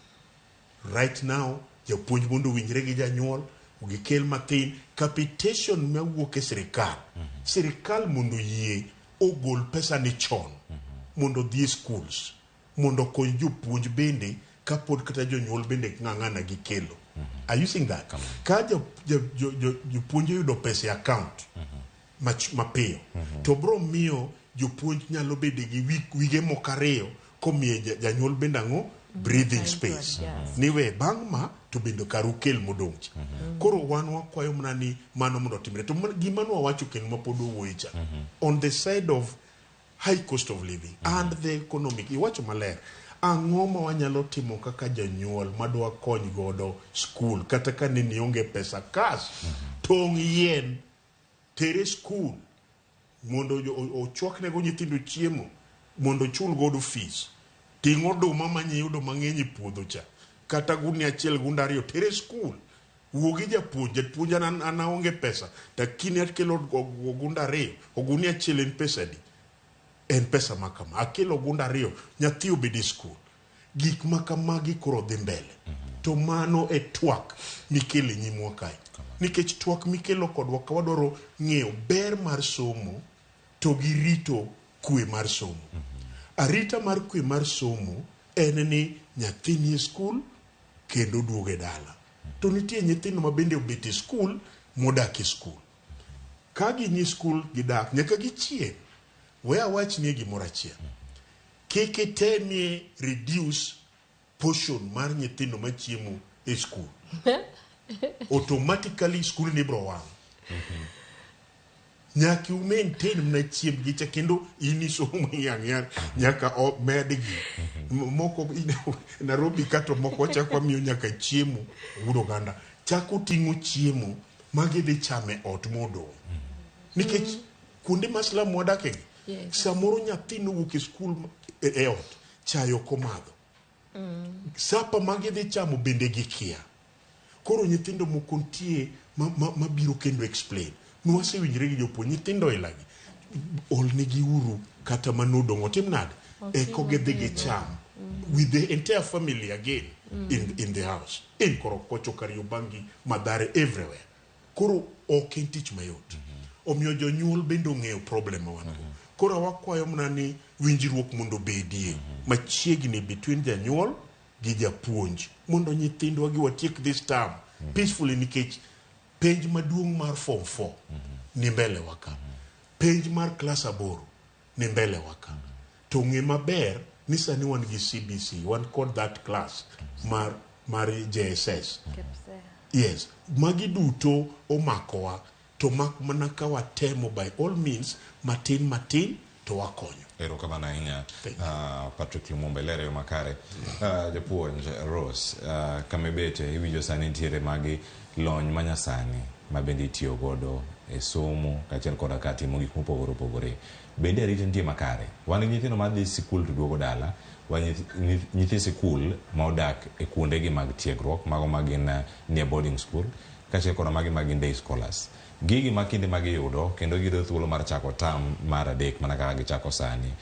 Right now japuonj mondo owinjre gi janyuol gikel mathin capitation mawuok e sirikal. Sirikal mondo oyie ogol pesa ni chon mondo odhi e schools mondo okony jopuonj bende kapod kata jonyuol bende ng'ang'ana gi kelo. Are you seeing that? Ka jopuonj oyudo pesa e account mapiyo to bro miyo jopuonj nyalo bedo gi wige moko ariyo komiyo janyuol bende ang'o breathing space ni we bang' ma to bende kar ukel modong' cha. Koro wan wakwayo mana ni mano mondo otimre. To gima nwawacho kendo mapod wawuoye cha on the side of high cost of living and the economic iwacho maler ang'o ma wanyalo timo kaka janyuol madwa kony godo skul kata ka ne nionge pesa cash tong' yien tere skul mondo ochwaknego nyithindo chiemo mondo ochul godo fees ting' oduma manyiyudo mang'eny e puodho cha kata gunia achiel gunda ariyo tere skul wuo gi japuonj japuonj an aonge pesa lakini akelo ogunda ariyo ogunia achiel en pesa adi en pesa ma kama akelo ogunda ariyo nyathi obed e skul gik ma kamagi koro dhi mbele to mano e twak mikelo e nyimwa kae nikech twak mikelo kodwa ka wadwaro ng'eyo ber mar somo to gi rito kwe mar somo arita mar kwe mar somo en ni nyathi ni e skul kendo duogo e dala to nitie nyithindo ma bende obet e skul modak e skul ka gin skul gidak nyaka gichiem we awachnie gimoro achiel kik itemie reduce portion mar nyithindo machiemo e skul automatically skul ni bro wang' nyaka u maintain mana chiembgi cha kendo in isomo yang' nyaka medgi Moko Nairobi kato moko wachako wamiyo nyaka chiemo wuod oganda chako ting'o chiemo ma gidhi chame ot modong'. Nikech kuonde ma slum wadakegi, samoro nyathi nowuok e skul e ot, chae ok omadho. Sapa ma gidhi chamo bende gikia. Koro nyithindo moko nitie mabiro kendo explain. Nwasewinjre gi jopuonj, nyithindo ilagi. Olnegi uru kata manodong' otim nade? Eko gidhi gicham. With the entire family again in the house. In Korokocho, Kariobangi, Mathare, everywhere. Koro ok en tich mayot. Omiyo jonyuol bende ong'eyo problem ma wan go. Koro wakwayo mana ni winjruok mondo obedie machiegni between janyuol gi japuonj mondo nyithindwa gi watiek this term peacefully, nikech penj maduong' mar form 4 ni mbele wa ka, penj mar klas 8 ni mbele wa ka. To ng'e maber ni sani wan gi CBC, wan kod that class mar JSS. Yes, magi duto omakowa, to mak mana ka watemo by all means matin matin to wakonyo. Erokamano ahinya, Patrick Lumumba, ilero yo makare. Japuonj Rose, kama ibete iwinjo sani nitiere magi lony manyasani ma bende itiyo godo e somo kaachiel koda ka timo gik mopogore opogore. Bende arita nitie makare? Wan gi nyithindo madhi sikul to duogo dala, wan nyithi sikul ma odak e kuondegi mag tiegruok, mago ma gin nie boarding school, kaachiel koda magi ma gin day scholars. Gigi ma kinde ma giyudo kendo giyudo thuolo mar chako term mar 3 mana kaka gichako sani.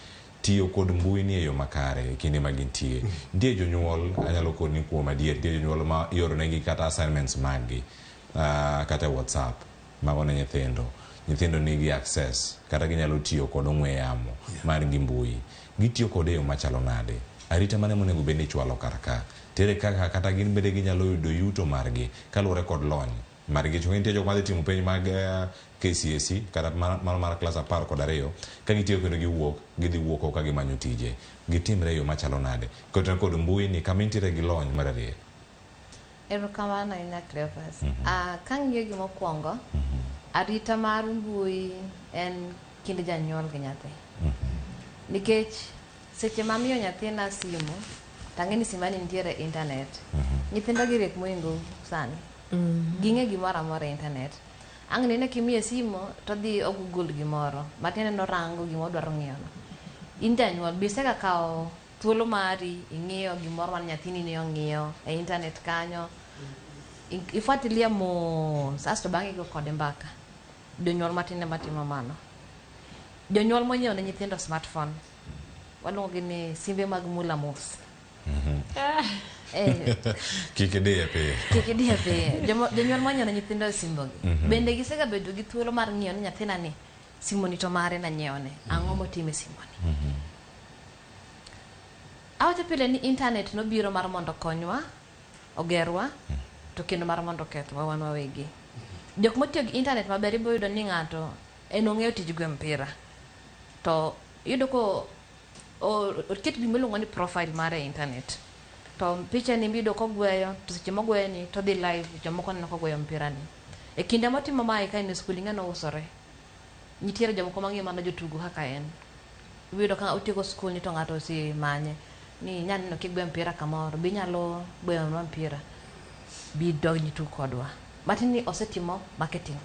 Tiyo kod mbui ni e yo makare e kinde ma gintie. Nitie jonyuol, anyalo koni kuom adier, nitie jonyuol ma ioronegi kata assignments mag-gi kata e WhatsApp, mago ne nyithindo. Nyithindo nigi access kata ginyalo tiyo kod ong'we yamo mar gi mbui. Gitiyo kode e yo machalo nade? Arita mane monego bed ni ichwalo kar ka? Tere kaka kata gin bende ginyalo yudo yuto margi kaluwore kod lony margi. Nitie jok madhi timo penj mag KCSE kata mano mar klas 12 ka gitiyo kendo giwuok, gidhi wuok oko ka gimanyo tije. Gitimre e yo machalo nade? Kotenore kod mbui ni kama intiere gi lony mararieny. Erokamano ahinya, Cleophas. Kang'iyo gimokwongo, arita mar mbui en kind janyuol gi nyathi. Nikech seche mamiyo nyathina simu, tang'e ni simani nitiere internet. Nyithindo gi riek mohingo sani. Ging'e gimoro amora e internet. Ang' nene kimiye simu to odhi o Google gimoro. Matiende ni orango gima odwaro ng'iyo no. In janyuol be isega kawo thuolo mari ing'iyo gimoro mane nyathini ne ong'iyo e internet kanyo. Ifuatilia mos asto bang'e igo kode mbaka. Jonyuol matin ema timo mano. Jonyuol monyiewo ne nyithindo smartphone. Waluongo gi ni simbe mag mula mos. Kik idiye piyo. Kik idiye piyo. Jonyuol monyiewo ne nyithindo simbogi. Bende gisega bedo gi thuolo mar ng'iyo ni nyathina ni simoni to mare nanyiewo ne. Ang'o motimo e simoni? Awacho pile ni internet nobiro mar mondo okonywa, ogerwa, to kendo mar mondo okethwa wan wawegi. Jok motiyo gi internet maber ibiro yudo ni ng'ato en ong'eyo tij goyo mpira. To iyudo ko oket gima iluongo ni profile mare e internet. To picha ni iyudo kogweyo, to seche mogweyo ni to odhi live, jomoko neno kogoyo mpira ni. E kinde motimo mae ka en e skul ing'e nousore. Nitiere jomoko mang'iyo mana jotugo kaka en. Iyudo ka otieko skul ni to ng'ato osemanye ni inya neno kigweyo mpira kamoro, be inyalo gweyonwa mpira, bi donj itug kodwa. Matiende ni osetimo marketing.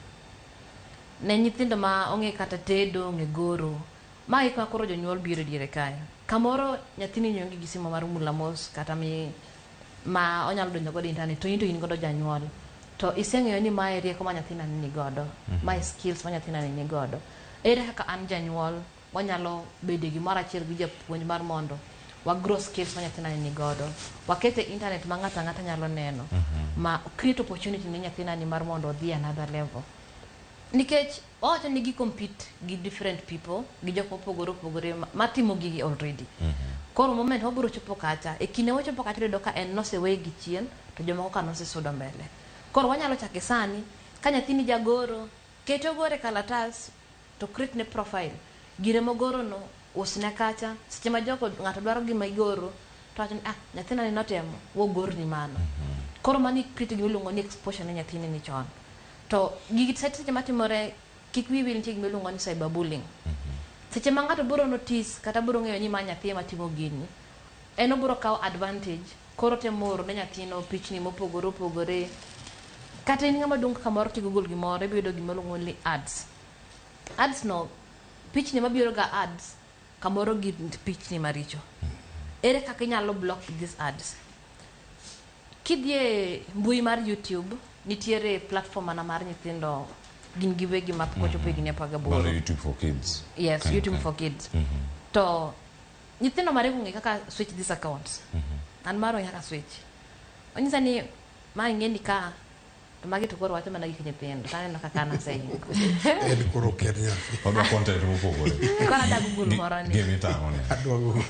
Ne nyithindo ma ong'e kata tedo, ong'e goro, ma e kama koro jonyuol biro diere kae. Kamoro nyathini ni onge gi simu mar mula mos kata ma onyalo donjo godo e internet, to in to in godo janyuol. To iseng'eyo ni mae rieko ma nyathina ni godo, mae skills ma nyathina ni godo. Ere kaka an janyuol wanyalo bedo e gimoro achiel gi japuonj mar mondo wa grow skills ma nyathina ni godo. Wakete internet ma ng'ato ang'ata nyalo neno. Ma create opportunity ne nyathina ni mar mondo odhi another level. Nikech wawacho ni gi compete gi different people, gi jok mopogore opogore matimo gigi already. Koro moment wabiro chopo kacha, e kinde wachopo kacha iyudo ka en noseweye gi chien, to jomoko ka nosesudo mbele. Koro wanyalo chake sani, ka nyathini jagoro, kete ogore e kalatas, to create ne profile. Gire mogoro no, usne kacha, seche ma jogo ng'ato dwaro gima igoro, to wacho ni nyathina ni notemo, wogorni mano. Koro mano create gima iluongo ni exposure ne nyathini ni chon. To gigi seche matimore, kik wiyi wil nitie gima iluongo ni cyberbullying. Seche ma ng'ato biro notice kata biro ng'eyo ni ma nyathi ema timo gini, En obiro kawo advantage koro temo oro ne nyathino pichni mopogore opogore. Kata in ng'ama duong' kamoro kigoogle gimoro ibiro yudo gima iluongo ni ads. Ads no pichni mabiro ga ads kamoro gin pichni maricho. Ere kaka inyalo block these ads? Kidhi e mbui mar YouTube nitiere platform mana mar nyithindo gin giwegi ma pok ochopo higni 18. Mano YouTube for kids. Yes, Kanyo YouTube kanyo. for kids. To nyithindo mariek ong'e kaka switch these accounts. An maro ong'e kaka switch. Onyisa ni ma ing'e ni ka to magi to koro wacho mana gik nyithindo to aneno kaka an asehingo. En koro ok en nyathi. Odwa content mopogore. Koro ada Google moro ni. Gima itang'o ni. Adwa Google.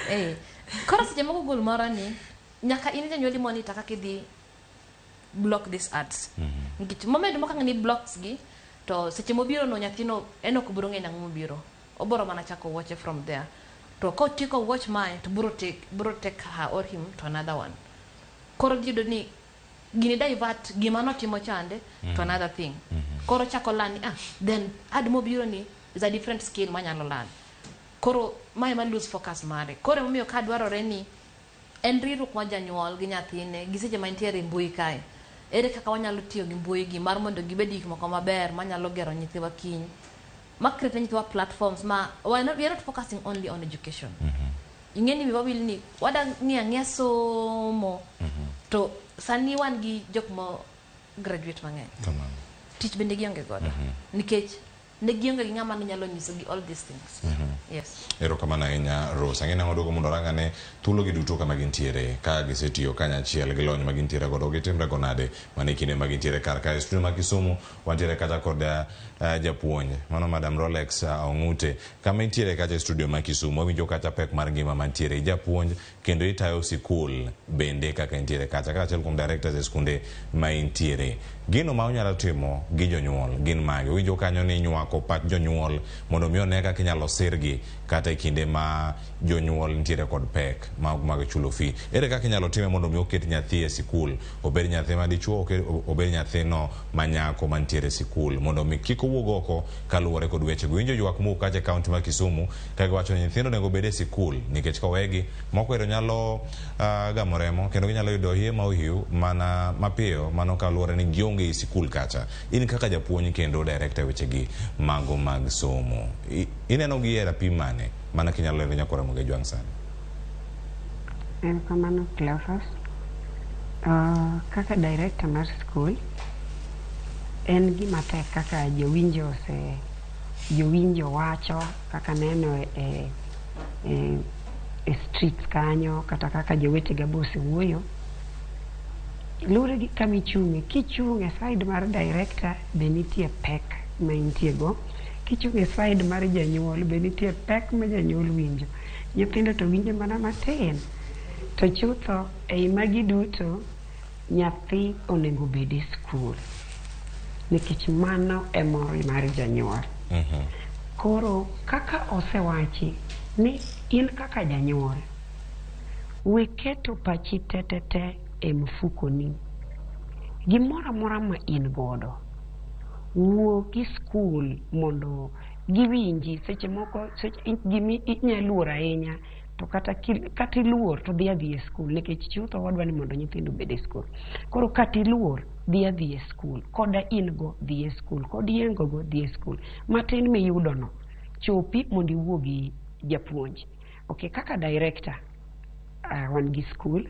Eh. Koro seche moko Google moro ni nyaka in janyuol monitor kaka idhi block these ads. Nikech moment moko ang' ni blocks gi to seche mobiro no nyathino en ok biro ng'eyo nang'o mobiro. Obiro mana chako watch from there. To kotieko watch mae to biro take her or him to another one. Koro dhi yudo ni gini divert gima notimo chande to another thing. Koro chako learn ni then ad mobiro ni is a different skill manyalo learn. Koro mae ema lose focus mare. Koro emomiyo ka dwarore ni en riwruok mar janyuol gi nyathine gi seche ma nitiere e mbui kae. Ere kaka wanyalo tiyo gi mbui gi mar mondo gibed gik moko maber manyalo gero nyithiwa kiny. Ma create ne nyithiwa platforms ma we are not focusing only on education. Ing'e ni wiwa wil ni wada ng'iyo ang'iya somo to sani wan gi jok mo graduate mang'eny. Kamano. Tich bende gionge godo. Nikech ne gionge gi ng'ama ne nyalo nyisogi all these things. Yes. Erokamano ahinya Rose. Ang'e nang'o duoko mondo orang ane thuolo gi duto kama gintiere ka gisetiyo kanyachiel gi lony ma gintiere godo gitimre go nade mana e kinde ma gintiere kar kae. Studio ma Kisumu wantiere kacha kod japuonj mano Madam Rolex Ong'ute kama intiere kacha e studio ma Kisumu wawinjo kacha pek mar ngima mantiere japuonj kendo itayo sikul bende kaka intiere kacha kaachiel kuom directors e skunde ma intiere. Gino ma unyalo timo gi jonyuol gin mage? Winjo kanyo ni nywako pach jonyuol mondo mi one kaka inyalo sirgi kata e kinde ma jonyuol nitiere kod pek mag chulo fee. Ere kaka inyalo time mondo mi oket nyathi e sikul, obed nyathi ma dichuo, obed nyathino ma nyako mantiere e sikul mondo mi kik owuog oko kaluwore kod weche go. Winjo ywak mowuok kacha e kaunti ma Kisumu ka giwacho ni nyithindo onego obed e sikul nikech kowegi moko ero nyalo gamo remo kendo ginyalo yudo iye ma ohiu mana mapiyo mano kaluwore ni gionge e sikul kacha. In kaka japuonj kendo director wechegi mago mag somo, ineno gi e rapim mane mana kinyalo lero nyakwar Ramogi Ajwang' sani? Erokamano Cleophas. Kaka director mar skul, en gima tek kaka jowinjo ose jowinjo wacho kaka neno e streets kanyo kata kaka jowetega be osewuoyo. Luwore gi kama ichung'e. Kichung' e side mar director be nitie pek ma intie go. Kichung' e side mar janyuol be nitie pek ma janyuol winjo. Nyithindo to winjo mana matin. To chutho ei magi duto, nyathi onego obed e skul. Nikech mano e mor mar janyuol. Koro kaka osewachi ni in kaka janyuol, we keto pachi te e mfukoni. Gimoro amora ma in godo, wuo gi skul mondo giwinji. Seche moko gimi inya luor ahinya to kata iluor to dhi adhiya e skul nikech chutho wadwa ni mondo nyithindo obed e skul. Koro kata iluor dhi adhiya e skul koda in go dhi e skul kod iengo go dhi e skul. Matin miyudo no chopi mondo iwuo gi japuonj. Ok, kaka director wan gi skul,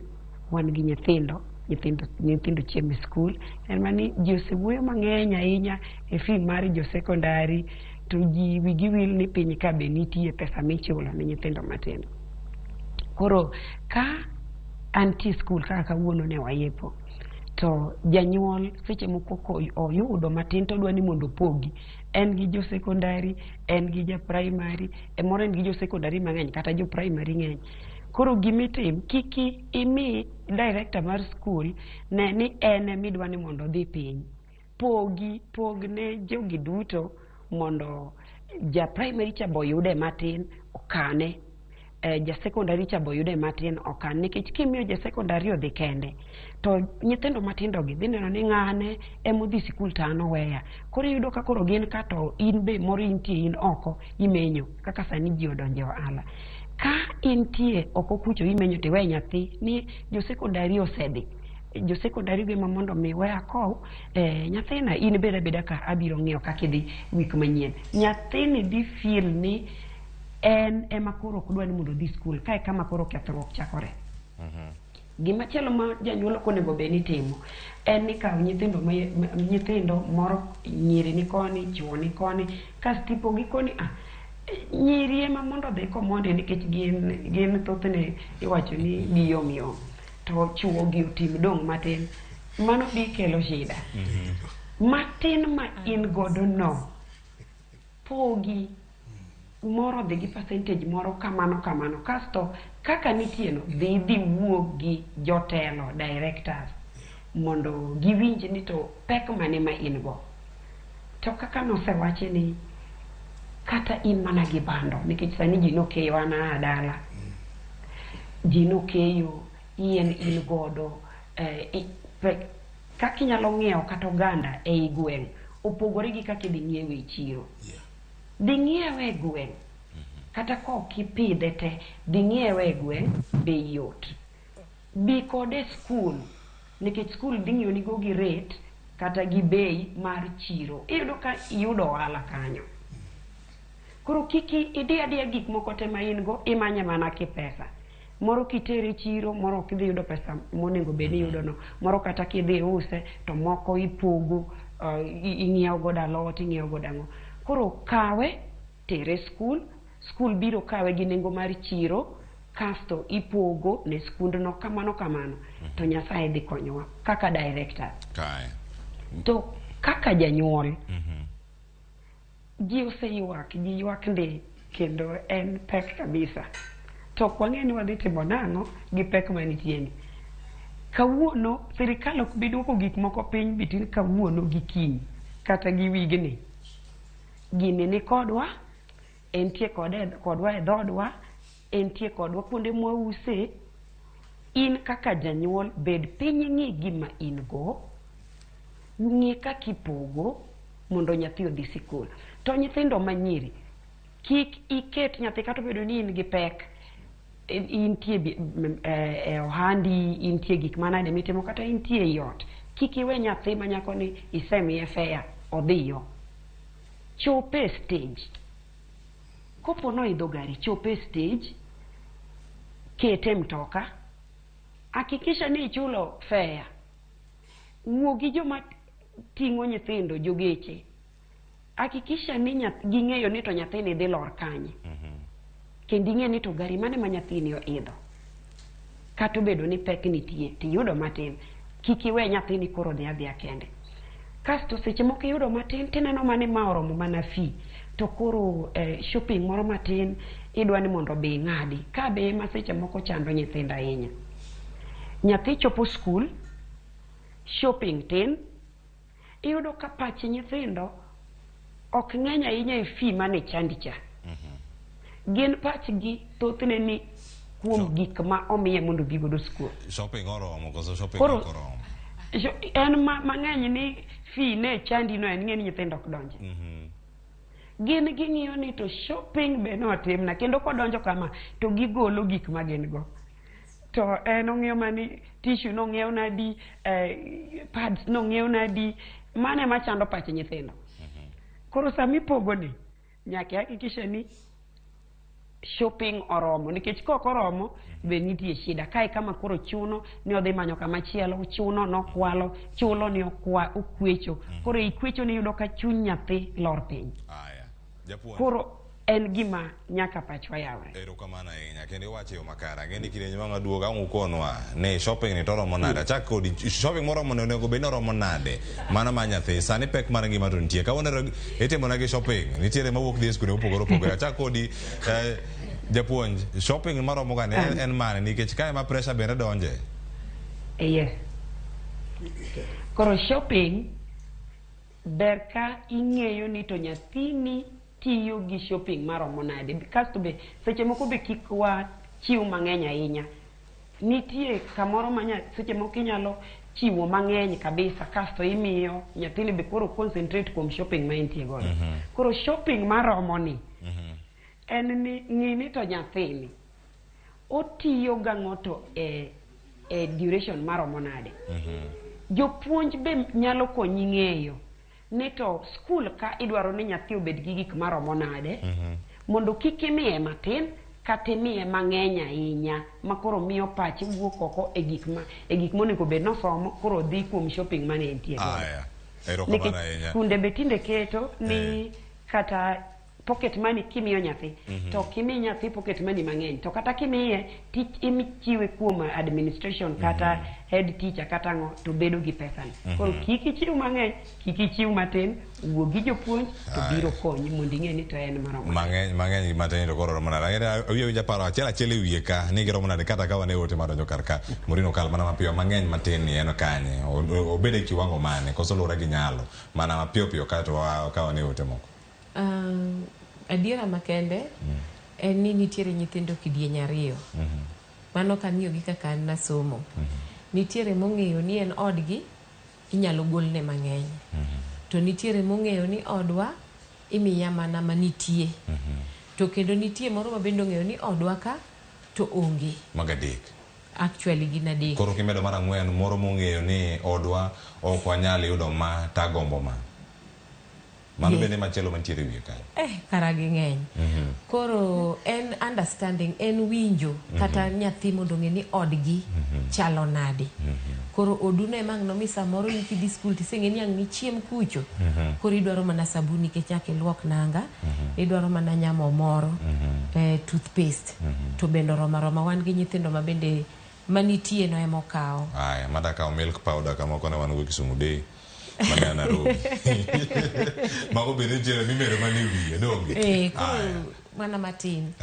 wan gi nyithindo, nyithindo chiemo e skul. En mana ni ji osewuoyo mang'eny ahinya e fee mar jo secondary to ji wigi wil ni piny ka be nitie pesa michulo ne nyithindo matindo. Koro ka antie skul kaka kawuono ne wayepo to janyuol seche moko koyudo matin to odwa ni mondo opogi. En gi jo secondary, en gi ja primary, e moro en gi jo secondary mang'eny kata jo primary ng'eny. Koro gimitim, kik imi director mar skul ne ni en emidwa ni mondo odhi piny. Pogi, pog ne jogi duto mondo ja primary cha be oyude matin okane. Ja sekondari cha boyude matin okan, nikech kimiyo ja sekondari odhi kende to nyithindo matindo gi dhi neno ni ng'ane emodhi sikul to an oweya. Koro iyudo ka koro gin ka to in be moro intie in oko imenyo kaka sani ji odonjo e ohala. Ka intie oko kucho imenyo to iwe nyathi ni jo sekondari osedhi, jo sekondari go ema mondo mi we akow nyathina in bed abeda ka abiro ng'iyo kaka idhi wik manyien. Nyathini dhi feel ni en ema koro ok dwa ni mondo odhi skul, kae kama koro kethruok chakore. Gimachielo ma janyuol ok onego bed ni timo en ni kawo nyithindo nyithindo moro nyiri ni koni, chuo ni koni, kasto ipogi koni. Nyiri ema mondo odhi komondi nikech gin thothne iwacho ni giyom yom, to chuo gi otim dong' matin. Mano bi kelo shida. Matin ma in godo no pogi, moro dhi gi percentage moro kamano kamano, kasto kaka nitie no dhi wuo gi jotelo, directors, mondo giwinj ni to pek mane ma in go. To kaka nosewachi ni kata in mana gi bando, nikech sani ji nokeyo, an aa dala ji nokeyo, yien in godo, kaka inyalo ng'iewo kata oganda ei gweng' opogore gi kaka idhi ng'iewe e chiro. Dhi ng'iewe e gweng', kata kok ipidhe te, dhi ng'iewe e gweng' bei yot. Bi kode e skul, nikech skul dhi ng'iewonigo gi rate kata gi bei mar chiro. Iyudo ka iyudo ohala kanyo. Koro kik idi adiya gik moko te ma in go, imanye mana kipesa. Moro kitere chiro, moro ok idhi yudo pesa monego bed ni iyudo no. Moro kata kidhi use, to moko ipogo, ing'iewo godo alot, ing'iewo godo ang'o. Koro kawe, tere skul, skul biro kawe gi nengo mar chiro, kasto ipogo ne skundno kamano kamano. To Nyasaye dhi konyowa kaka director. Kae. To kaka janyuol, ji oseywak, ji ywak ndi, kendo en pek kabisa. To ok wang'e ni wadhi timo nang'o gi pek manitie ni. Kawuono sirikal ok bi duoko gik moko piny between kawuono gi kiny kata gi wigni. Gini ni kodwa, entie kodwa e dhodwa, entie kodwa kuonde mwause. In kaka janyuol bed piny ing'i gima in go, ng'i kaka ipogo mondo nyathi odhi sikul. To nyithindo manyiri, kik iket nyathi kata obedo ni in gi pek, intie e ohandi, intie gik manade mitimo, kata intie e ot, kik iwe nyathi ma nyako ni isemiye fare odhiyo. Chope e stage. Kopo noidho gari, chope e stage, kete mtoka, hakikisha ni ichulo fare. Wuo gi joma ting'o nyithindo, jogeche. Hakikisha ni ging'eyo ni to nyathini dhi lor kanye. Kendo ing'e ni to gari mane ma nyathini oidho. Kata obedo ni pek nitie, tiyudo matin, kik iwe nyathini koro dhi adhiya kende. Kasto seche moko iyudo matin, tineno mane ma oromo mana fee, to koro shopping moro matin idwa ni mondo be ing'adi. Ka be ema seche moko chando nyithindo ahinya. Nyathi chopo skul, shopping tin, iyudo ka pach nyithindo ok ng'eny ahinya e fee mane chandi cha. Gin pachgi thothne ni kuom gik ma omiye mondo obi godo skul. Shopping oromo koso shopping ok oromo? En mang'eny ni fee ne chandi no en ng'e ni nyithindo ok donje. Gin ging'iyo ni to shopping be notimna, kendo kodonjo kama to gigolo gik ma gin go. To en ong'iyo mani tissue nong'iew nadi, pads nong'iew nadi, mano ema chando pach nyithindo. Koro sama ipogo ni, nyaka ihakikisha ni shopping oromo, nikech kok oromo be nitie shida. Kae kama koro chuno ni odhi manyo kama chielo, chuno nokwalo, chulo ni okwecho. Koro ikwecho ni iyudo ka chuny nyathi lor piny. Aya. Japuonj. Koro en gima nyaka pachwa yawre. Erokamano ahinya, kendo iwacho e yo makare. Ang'e ni kidienje ma maduogo ang' ukonwa ni shopping ni to oromo nade. Achak kodi, shopping moromo ni onego bed ni oromo nade? Mano ma nyathi, sani pek mar ngima to nitie. Kawuono itimo negi shopping, nitiere mawuok dhi e skunde mopogore opogore. Achak kodi, japuonj, shopping maromo ga ni en mane? Nikech kae ma pressure bende donje. Yes. Koro shopping ber ka ing'eyo ni to nyathini tiyo gi shopping maromo nade. Kasto be seche moko be kik wachiw mang'eny ahinya. Nitie kamoro ma seche moko inyalo chiwo mang'eny kabisa, kasto imiyo nyathini be koro concentrate kuom shopping ma entie godo. Koro shopping maromo ni en ni ng'i ni to nyathini otiyo gang'o to e duration maromo nade. Jopuonj be nyalo konyi ng'eyo ni to skul ka idwaro ni nyathi obed gi gik maromo nade, mondo kik imiye matin kata imiye mang'eny ahinya ma koro miyo pache wuok oko e gik ma e gik monego bed nosomo, koro dhi kuom shopping mane entie godo. Aya, erokamano Nikech ahinya. skunde be tinde keto ni kata pocket money kimiyo nyathi, to kimi nyathi pocket money mang'eny, to kata kimiye imichiwe kuom administration kata head teacher kata ang'o, to bedo gi pesa ni. Koro kik ichiw mang'eny, kik ichiw matin, wuo gi jopuonj to biro konyi mondo ing'e ni to en maromo. Mang'eny mang'eny gi matin to koro romo nade? Ang'e ni awinjo awinja paro achiel achiel e wiye ka ni giromo nade, kata ka wane ote madonjo kar ka Morino kal mana mapiyo. Mang'eny matin ni en kanye? Obed e kiwango mane? Koso luwore gi nyalo mana mapiyo piyo kaeto ka wane ote moko? Adiera makende en ni nitiere nyithindo kidieny ariyo. Mano kang'iyo gi kaka an nasomo. Nitiere mong'eyo ni en odgi inyalo golne mang'eny. To nitiere mong'eyo ni odwa imiya mana manitie. To kendo nitie moro ma bende ong'eyo ni odwa ka to onge. Mago adek. Actually gin adek. Koro kimedo mar ang'wen, moro mong'eyo ni odwa ok wanyal yudo ma tagombo ma. Mano bende machielo mantiere e wiye kanyo. Kara gi ng'eny. Koro en understanding, en winjo kata nyathi mondo ong'e ni odgi chalo nade. Koro oduno ema ang' nomi samoro in kidhi skul tiseng'e ni ang' nichiem kucho. Koro idwaro mana sabun nikech nyaka iluok nanga, idwaro mana nyamo moro, toothpaste. To bende oromo aroma, wan gi nyithindo ma bende manitie no ema okawo. Aya, mada kawo milk powder kamoko ne wan go Kisumu Day mane a Nairobi. Mago bende nitiere mimedo mana e wiye, donge? Koro Aya. mana matin.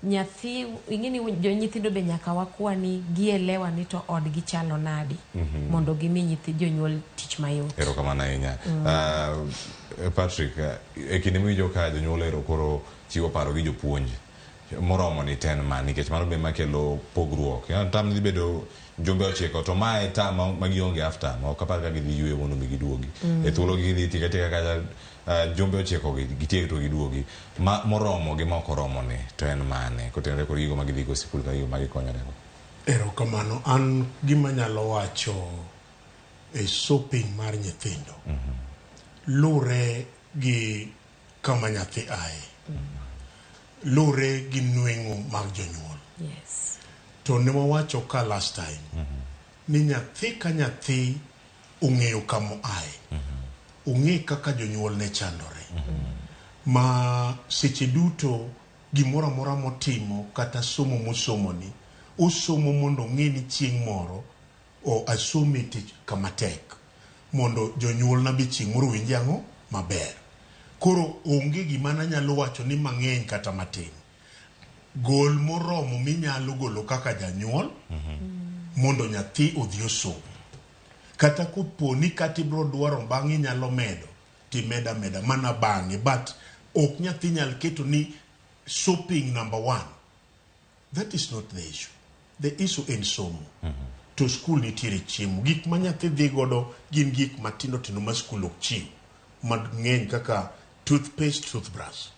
Nyathi ing'e ni jo nyithindo be nyaka wakwa ni gielewa ni to odgi chalo nade mondo gimi nyithi jonyuol tich mayot. Erokamano ahinya. Patrick, e kinde miwinjo ka jonyuol ero koro chiwo paro gi jopuonj moromo ni ten ma, nikech mano be makelo pogruok. Ya, tam dhi bedo jumbe 9 to mae tam ma gionge half term, ok apar ka gidhi yweyo mondo mi giduogi. E thuolo gi gidhi tieka tieka kacha jumbe 9 gi gitiek to giduogi. Ma moromo gi ma ok oromo ni to en mane kotenore kod gigo ma gidhi go sikul kata gigo ma gikonyore go? Erokamano. An gima nyalo wacho e shopping mar nyithindo lure gi kama nyathi ae, lure gi nweng'o mag jonyuol. To ne wawacho ka last time ni nyathi ka nyathi ong'eyo kama oae, ong'e kaka jonyuol ne chandore, ma seche duto gimoro amora motimo kata somo mosomoni, osomo mondo ong'e ni chieng' moro o asomo e tich kama tek mondo jonyuolna be chieng' moro owinj ang'o maber. Koro onge gima nanyalo wacho ni mang'eny kata matin. Gol moromo minyalo golo kaka janyuol mondo nyathi odhi osom. Kata kopo ni kata ibiro dwaro bang'e inyalo medo, timed ameda mana bang'e. But ok nyathi nyal keto ni shopping number one. That is not the issue. The issue en somo. To skul nitiere chiemo. Gik ma nyathi dhi godo gin gik matindo tindo ma skul ok chiw. Mang'eny kaka toothpaste, toothbrush.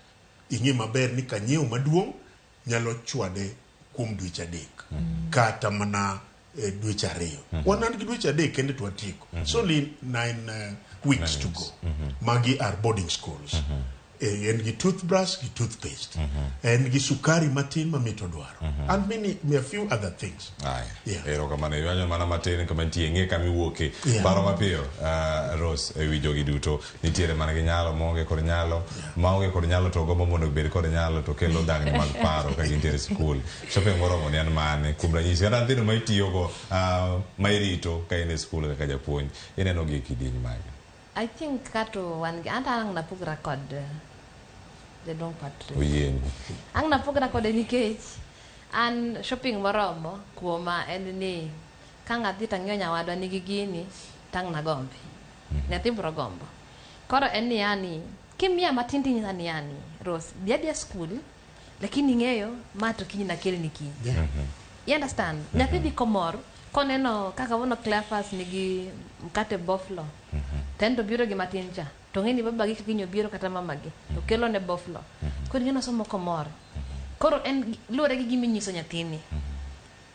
Ing'e maber ni kanyiewo maduong' nyalo chwade kuom dweche 3. Kata mana dweche 2. Wan an gi dweche 3 kende to watieko. It's only 9 weeks to go. Magi are boarding schools. En gi toothbrush gi toothpaste. En gi sukari matin ma mit odwaro. And many, a few other things. Aya. Erokamano. Iwacho mana matin kama nitie, ing'e kama iwuoke. Paro mapiyo, Rose, e wi jogi duto. Nitiere mana gi nyalo, maonge kod nyalo. Maonge kod nyalo to gombo mondo obed kod nyalo to kelo dangni mag paro ka gintiere e sikul. Shopping moromo ni en mane? Kuom ranyisi, kata nyithindo ma itiyogo, ma irito ka in e sikul kaka japuonj, ineno gi e kidieny mage? I think kato wan gi anta ang' napogra kod jaduong' Patrick. Oyieni. Ang' napogra kode nikech an shopping moromo kuoma en ni ka ng'adhi tang'iyo nyawadwa nigi gini tang' nagombi. Nyathi biro gombo. Koro en ni yani kimiya matin tinyisa ni yani Rose, dhi adhiya skul, lakini ing'eyo ma to kiny nakelni kiny. You understand? Nyathi dhi komor koneno kaka bono Cleophas nigi mkate boflo. To en to biro gi matin cha. To ng'e ni babagi ka kiny obiro kata mamagi to kelo ne boflo. Koro ing'e nosomo komor. Koro en luwore gi gima inyiso nyathini.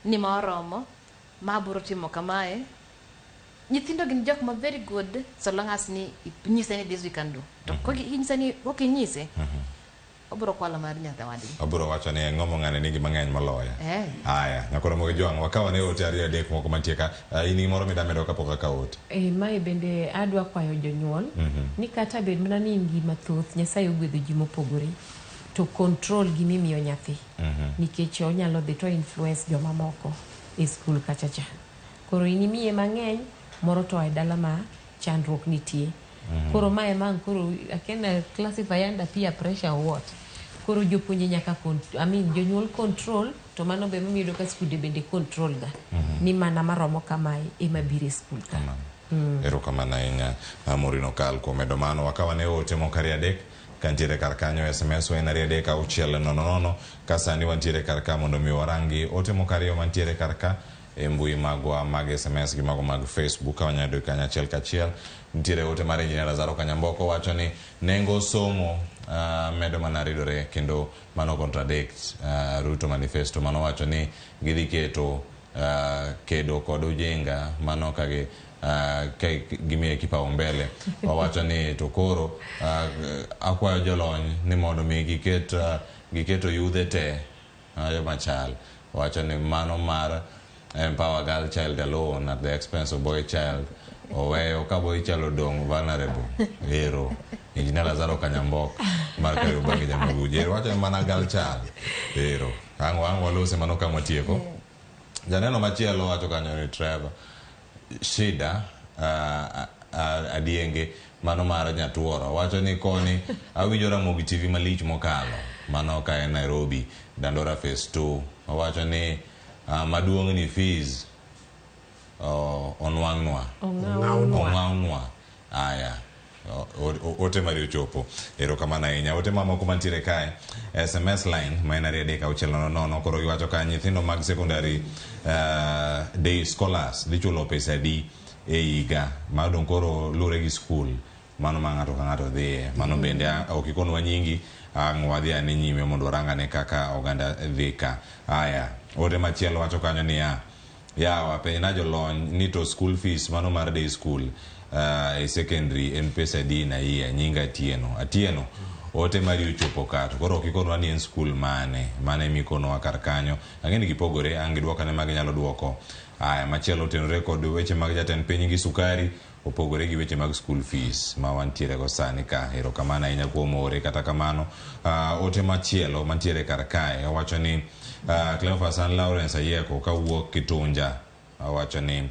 Ni ma oromo, ma biro timo kamae. Nyithindo gin jok ma very good so long as ni inyise ni this we can do. To kokinyise ni ok inyise, obiro kwalo mar nyathi wadgi. Obiro wacho ni ang'o ng'ane nigi mang'eny moloyo. Aya, nyakoro mogi jwang' wakaw ane ote ariyo adek moko mantie ka. In gi moro mida medo kapok akawo ote. E, mae bende adwa kwayo jonyuol ni kata bed mana ni in gi mathoth Nyasaye ogwedho ji mopogore to control gimimiyo nyathi nikech onyalo dhi to influence jomamoko e skul kacha cha. Koro in imiye mang'eny moro to e dala ma chandruok nitie. Koro mae ma ang' koro akia classify under peer pressure or what. Koro jopuonje nyaka I mean jonyuol control to mano be emomiyo iyudo ka skunde bende control ga ni mana maromo kamae ema biro e skul ka. Erokamano ahinya Maureen Okal kuom medo mano. Wakaw ane ote moko ariyo adek kantiere kar kanyo SMS wa en 23600 ka sani wantiere kar ka mondo mi warangi ote moko ariyo mantiere kar ka e mbui magwa mag SMS gi mago mag Facebook ka wanyalo yudo kanyo achiel kachiel. Nitiere ote mar Engineer Lazaro Kanyamboko wacho ni nengo somo medo mana ridore kendo mano contradict Ruto manifesto mano wacho ni gidhi keto kedo kod ujinga mano ka gi ka gimiye kipaumbele. Wawacho ni to koro akwayo jolony ni mondo mi giket giketo yudhe te machal. Wacho ni mano mar empower girl child alone at the expense of boy child oweyo ka boy child odong' vulnerable. Ero Engineer Lazaro Kanyambok mar Kariobangi Jamaguji. Ero wacho ni mana girl child. Ero ang' ang' walose mano ka watieko. Janeno machielo wacho kanyo ni Trevor Shida Adienge mano mar Nyatuoro wacho ni koni awinjo Ramogi TV malich mokalo mano ka en Nairobi Dandora Phase 2 owacho ni maduong' ni fees onwang'nwa ong'awnwa. Aya, ote mari ochopo, erokamano ahinya. Ote mamoko mantiere kae SMS line ma en 23600 koro giwacho ka nyithindo mag secondary day scholars dhi chulo pesa adi e higa ma dong' koro luwore gi skul mano ma ng'ato ka ng'ato dhiye mano bende ok ikonwa nyingi ang' wadhi ane nyime mondo warang ane kaka oganda dhi ka. Aya, ote machielo wacho kanyo niya yawa penjna jolony ni to school fees mano mar day school e secondary en pesa adi na iya nyinga Atieno. Atieno ote mari ochopo ka to koro ok ikonwa ni en skul mane mane mikonwa kar kanyo. Ang'e ni gipogore ang' gidwoko ane ma ginyalo dwoko. Aya, machielo otenore kod weche mag jatend piny gi sukari opogore gi weche mag school fees ma wantiere go sani ka. Erokamano ahinya kuom ore. Kata kamano ote machielo mantiere kar kae owacho ni Cleophas an Lawrence Ayieko kawuok Kitunja owacho ni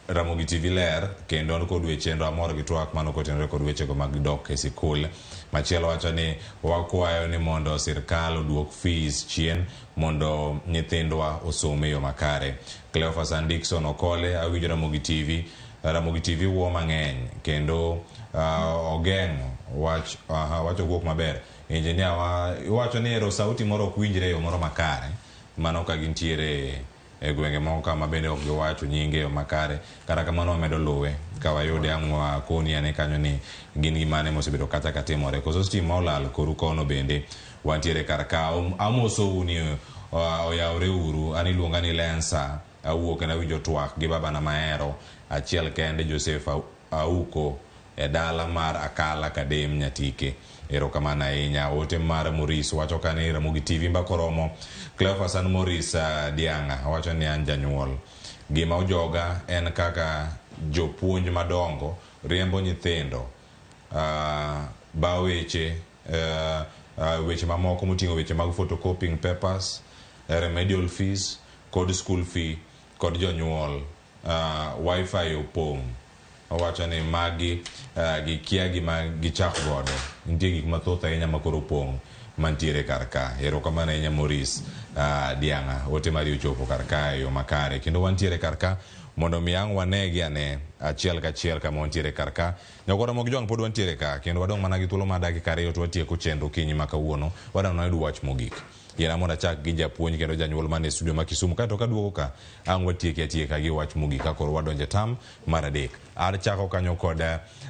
Ramogi TV ler kendo an kod weche chenro amor gi twak mano kotenore kod wechego mag dok e sikul. Machielo wacho ni wakwayo ni mondo sirkal oduok fees chien mondo nyithindwa osom e yo makare. Cleophas an Dickson Okole awinjo Ramogi TV. Ramogi TV wuo mang'eny kendo ogeng'o wach wach owuok maber. Engineer wa iwacho ni ero sauti moro ok winjre e yo moro makare mano ka gintiere e gwenge moko kama bende ok giwacho nyinge e yo makare. Kata kamano wamedo luwe ka wayude ang' wakoni ane kanyo ni gin gimane mosebedo kata ka timore. Koso stima olal koru kono bende wantiere kar ka. Amosou ni oyawre uru. An iluonga ni Lensa awuok kendo awinjo twak gi babana mahero achiel kende Joseph Auko e dala mar Akala Kadem Nyatike. Erokamano ahinya. Ote mar Maurice wacho ka ni Ramogi TV mbaka oromo. Cleophas an Maurice Dianga wacho ni an janyuol. Gima ojoga en kaka jopuonj madongo riembo nyithindo ba weche weche mamoko moting'o weche mag photocopying papers, remedial fees kod school fee kod jonyuol. Wifi opong'. Owacho ni magi gikia gima gichak godo. Nitie gik mathoth ahinya ma koro opong' mantiere kar ka. Erokamano ahinya Maurice Dianga. Ote mari ochopo kar ka e yo makare. Kendo wantiere kar ka Mondo mi ang' wanegi ane achiel kachiel kama wantiere kar ka. Nyakwar Ramogi Jwang' pod wantiere ka kendo wadong' mana gi thuolo mar dakika 2 to watieko chenro okinyi ma kawuono. Wadang' wayud wach mogik. Yiena mondo achak gi japuonj kendo janyuol man e studio ma Kisumu kaeto kaduogo ka ang' watieki atieka gi wach mogik ka koro wadonjo e tam mar 3. Achako kanyo kod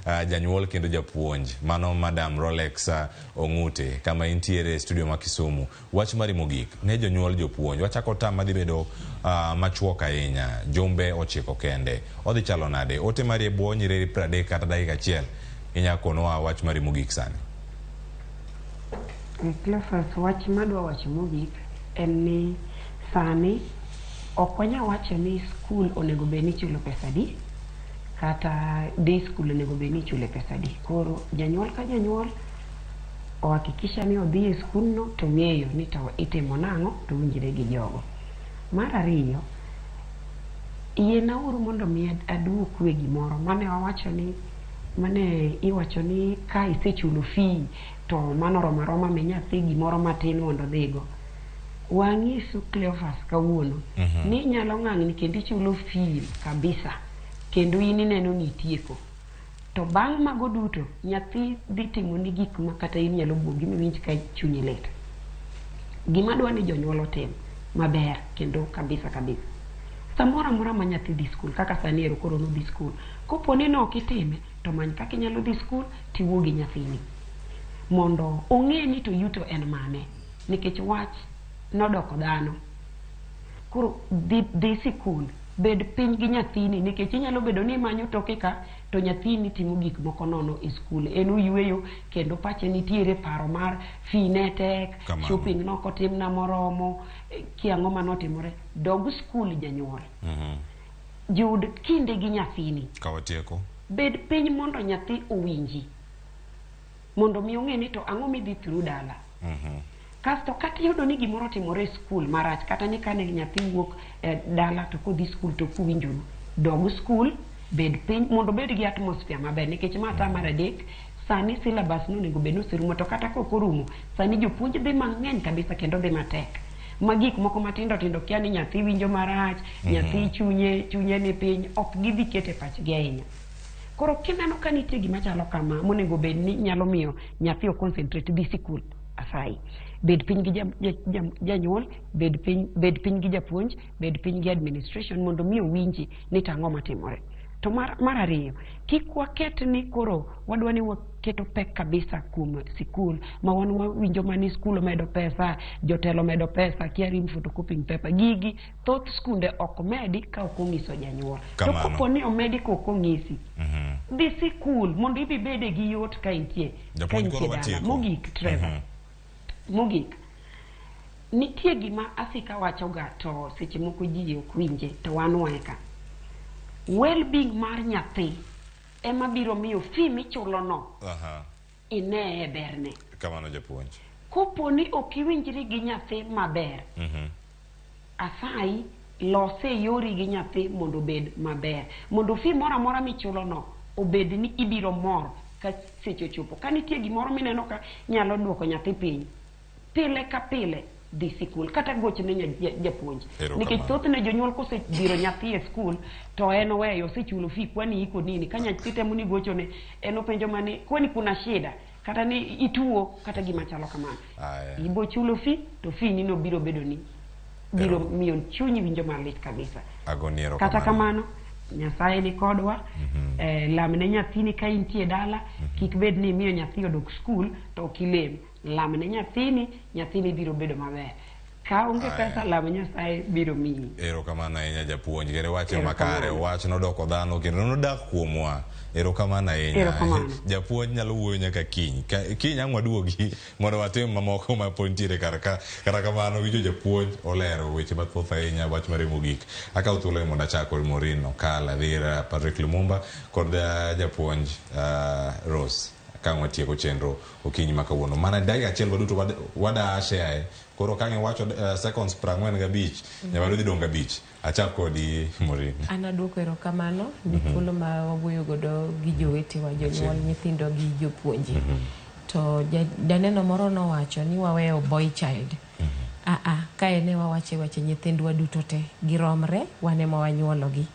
janyuol kendo japuonj mano Madam Rolex Ong'ute kama intiere e studio ma Kisumu. Wach mari mogik ne jonyuol jopuonj. Wachako tam madhi bedo machuok ahinya. Jumbe 9 kende. Odhi chalo nade? Ote mari e bwo nyiriri 30 kata dakika 1. Inyalo konowa wach mari mogik sani. Cleophas, wach madwa wacho mogik en ni sani ok wanyal wacho ni skul onego bed ni ichulo pesa adi kata day school onego bed ni ichule pesa adi. Koro janyuol ka janyuol ohakikisha ni odhi e skul no to ong'eyo ni to itimo nang'o to owinjre gi jogo. Mar ariyo, yienauru mondo mi aduoku e gimoro mane wawacho ni mane iwacho ni ka isechulo fee to mano oromo aroma mi nyathi gimoro matin mondo odhigo. Wang'isu Cleophas kawuono ni inyalo ng'ang'ni kendo ichulo fee kabisa kendo in ineno ni itieko. To bang' mago duto nyathi dhi timoni gik ma kata in nyalo buogi miwinj ka chunyi lit. Gima adwa ni jonyuol otim maber kendo kabisa kabisa. Samoro amora ma nyathi dhi skul kaka sani ero koro nodhi skul, kopo ni ne ok itime to many kaka inyalo dhi skul tiwuo gi nyathini mondo ong'e ni to yuto en mane, nikech wach nodoko dhano. Koro dhi sikul, bed piny gi nyathini, nikech inyalo bedo ni imanyo toke ka to nyathini timo gik moko nono e skul. En oyweyo kendo pache nitiere paro mar fee ne tek, shopping nok otimna moromo, kia ang'o manotimore. Dog skul janyuol. Yud kinde gi nyathini. Ka watieko. Bed piny mondo nyathi owinji. Mondo mi ong'e ni to ang'o midhi through dala. Kasto kata iyudo ni gimoro otimore e skul marach, kata ni kane nyathi wuok dala to kodhi skul to ok uwinjoru, dog skul, bed piny mondo obed gi atmosphere maber, nikech ma term mar 3 sani syllabus no onego bed ni oserumo, to kata kok orumo sani jopuonj dhi mang'eny kabisa kendo dhi matek ma gik moko matindo tindo kia ni nyathi winjo marach, nyathi chunye ni piny, ok gidhi keto e pachgi ahinya. Koro kineno ka nitie gima chalo kama monego bed ni nyalo miyo nyathi o concentrate dhi sikul, asayi bed piny gi janyuol, bed piny gi japuonj, bed piny gi administration mondo mi owinji ni to ang'o matimore. To mar ariyo, kik waket ni koro wadwa ni waketo pek kabisa kuom sikul ma wan wawinjo mani skul omedo pesa, jotelo omedo pesa, kia rim photocopying paper. Gigi thoth skunde ok medi ka ok ong'iso janyuol. To kopo ni omedi ka ok ong'isi, dhi sikul mondo ibi bede gi yot ka intie dala. Mogik, Trevor. Mogik, nitie gima Asika wachoga to seche moko ji ok winje to wan waeka. Well-being mar nyathi ema biro miyo fee michulo no ineye berne. Kamano japuonj. Kopo ni ok iwinjri gi nyathi maber, asayi lose yori gi nyathi mondo obed maber, mondo fee moro amora michulo no obed ni ibiro mor ka seche ochopo. Ka nitie gimoro mineno ka nyalo duoko nyathi piny, pile ka pile dhi sikul kata gochne japuonj. Nikech thothne jonyuol kosebiro nyathi e skul to en oweyo, osechulo fee, kwani iko nini? Ka nyathi temo ni gochone, en openjo mani kwani kuna shida, kata ni ituo, kata gima chalo kamano. Ibo chulo fee to fee ni no biro bedo ni biro miyo chunyi winjo malit kabisa. Kata kamano Nyasaye ni kodwa. Lamne nyathini ka intie dala, kik bed ni imiyo nyathi odok skul to ok ilem. Lamne nyathini, nyathini biro bedo maber. Ka onge pesa, lam Nyasaye biro miyi. Erokamano ahinya japuonj, kendo wacho makare, wach nodoko dhano kendo nodak kuomwa. Erokamano ahinya. Japuonj nyalo wuoyo nyaka kiny. Kiny ang' waduogi mondo watim mamoko ma pod nitiere kar ka. Kata kamano winjo japuonj olero weche mathoth ahinya wach mare mogik. Akawo thuolo mondo achak kod Maureen Okal, Adhira, Patrick Lumumba kod japuonj Rose. Ka watieko chenro okinyi ma kawuono. Mana dakika achiel waduto wada share. Koro ka ngiwacho seconds 45, nyalo dhi dong' 5. Achak kodi Maureen. An aduoko erokamano ni thuolo ma wawuoyo godo gi jowetewa, jonyuol, nyithindo gi jopuonje. To janeno moro nowacho ni waweyo boy child. Ka ene wawache weche nyithindwa duto te giromre, wan ema wanyuologi.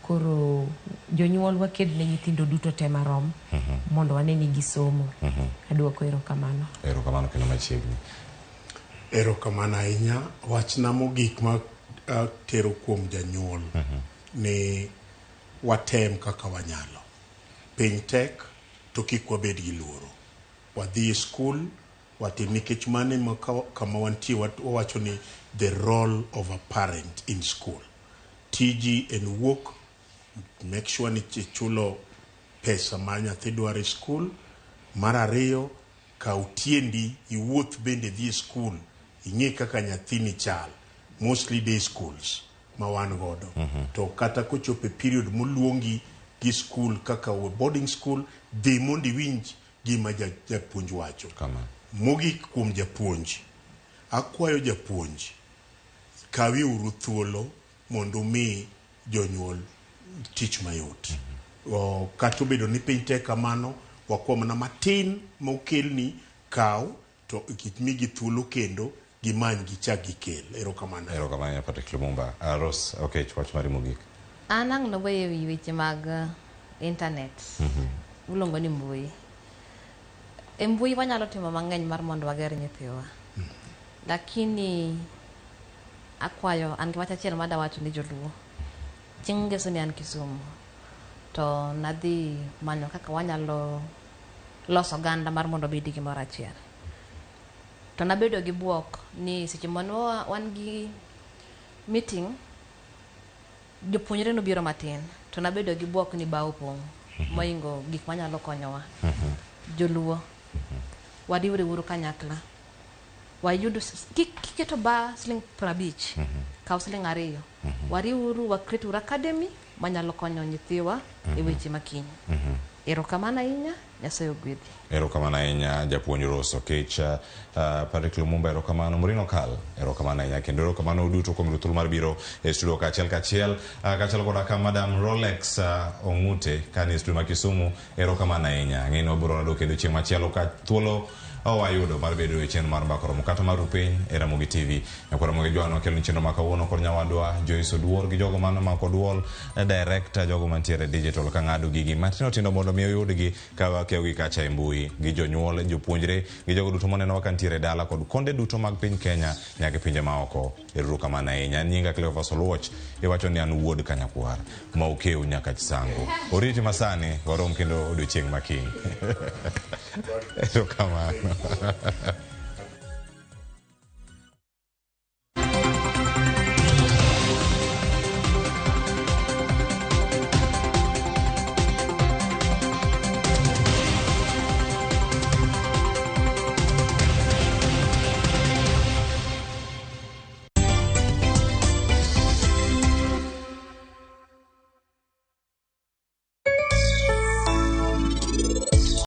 Koro jonyuol waked ne nyithindo duto te marom mondo wane ni gisomo. Aduoko erokamano. Erokamano kendo machiegni. Erokamano ahinya. Wachna mogik ma tero kuom janyuol ni watem kaka wanyalo. Piny tek to kik wabed gi luoro. Wadhi e skul watim nikech mano ema kama wantie wawacho ni the role of a parent in school. Tiji en wuok make sure ni ichulo pesa ma nyathi dwaro e skul. Mar ariyo, kaw tiendi iwuoth bende idhi e skul ing'e kaka nyathini chal. Mostly day schools ma wan godo. To kata kochopo e period moluongi gi skul kaka boarding school, dhi mondo iwinj gima japuonj wacho. Mogik kuom japuonj, akwayo japuonj, kawiuru thuolo mondo umi jonyuol tich mayot. Kata obedo ni piny tek kamano, wakwa mana matin mokelni, kaw to migi thuolo kendo gimany gichak gikel. Erokamano. Erokamano Patrick Lumumba. Rose Okech, wach mari mogik. An ang' naweyo ewi weche mag internet. Iluongo ni mbui. E mbui wanyalo timo mang'eny mar mondo wager nyithiwa. Lakini akwayo an gi wach achiel madwa wacho ni joluo. Chieng' ngeso ne an Kisumu to nadhi manyo kaka wanyalo loso oganda mar mondo obed gimoro achiel. To nabedo gi buok ni seche mane wan gi meeting, jopuonjre nobiro matin to nabedo gi buok ni bao opong' moingo gik manyalo konyowa. Joluo, wariwre uru kanyakla. Wayudo kiketo ba siling 50, kaw siling 2. Wariwuru wa create uru academy manyalo konyo nyithiwa e weche makiny. Erokamano ahinya, Nyasaye ogwedhi. Erokamano ahinya japuonj Rose Okech, Patrick Lumumba erokamano, Maureen Okal erokamano ahinya kendo erokamano uduto kuom yudo thuolo mar biro e studio kachiel kachiel kaachiel koda ka Madam Rolex Ong'ute kani e studio ma Kisumu erokamano ahinya. Ang'e ni wabiro rado kendo chieng' machielo ka thuolo wayudo mar bedo e chenro mar Mbaka Oromo kata mar Rupiny e Ramogi TV. Nyakwar Ramogi Jwang' wakelo ni chenro ma kawuono kod nyawadwa Joyce Oduor gi jogo mano mako duol, director jogo mantiere digital ka ng'ado gigi matindo tindo mondo mi oyudgi ka wakewogi kacha e mbui gi jonyuol, jopuonjre gi jogo duto monenowa ka ntiere dala kod konde duto mag piny Kenya nyaka e pinje maoko. Erokamano ahinya. An nyinga Cleophas Oluoch, iwacho ni an wuod Kanyakwar ma okew nyaka Chisango. Oriti masani warom kendo odiochieng' makiny. Erokamano.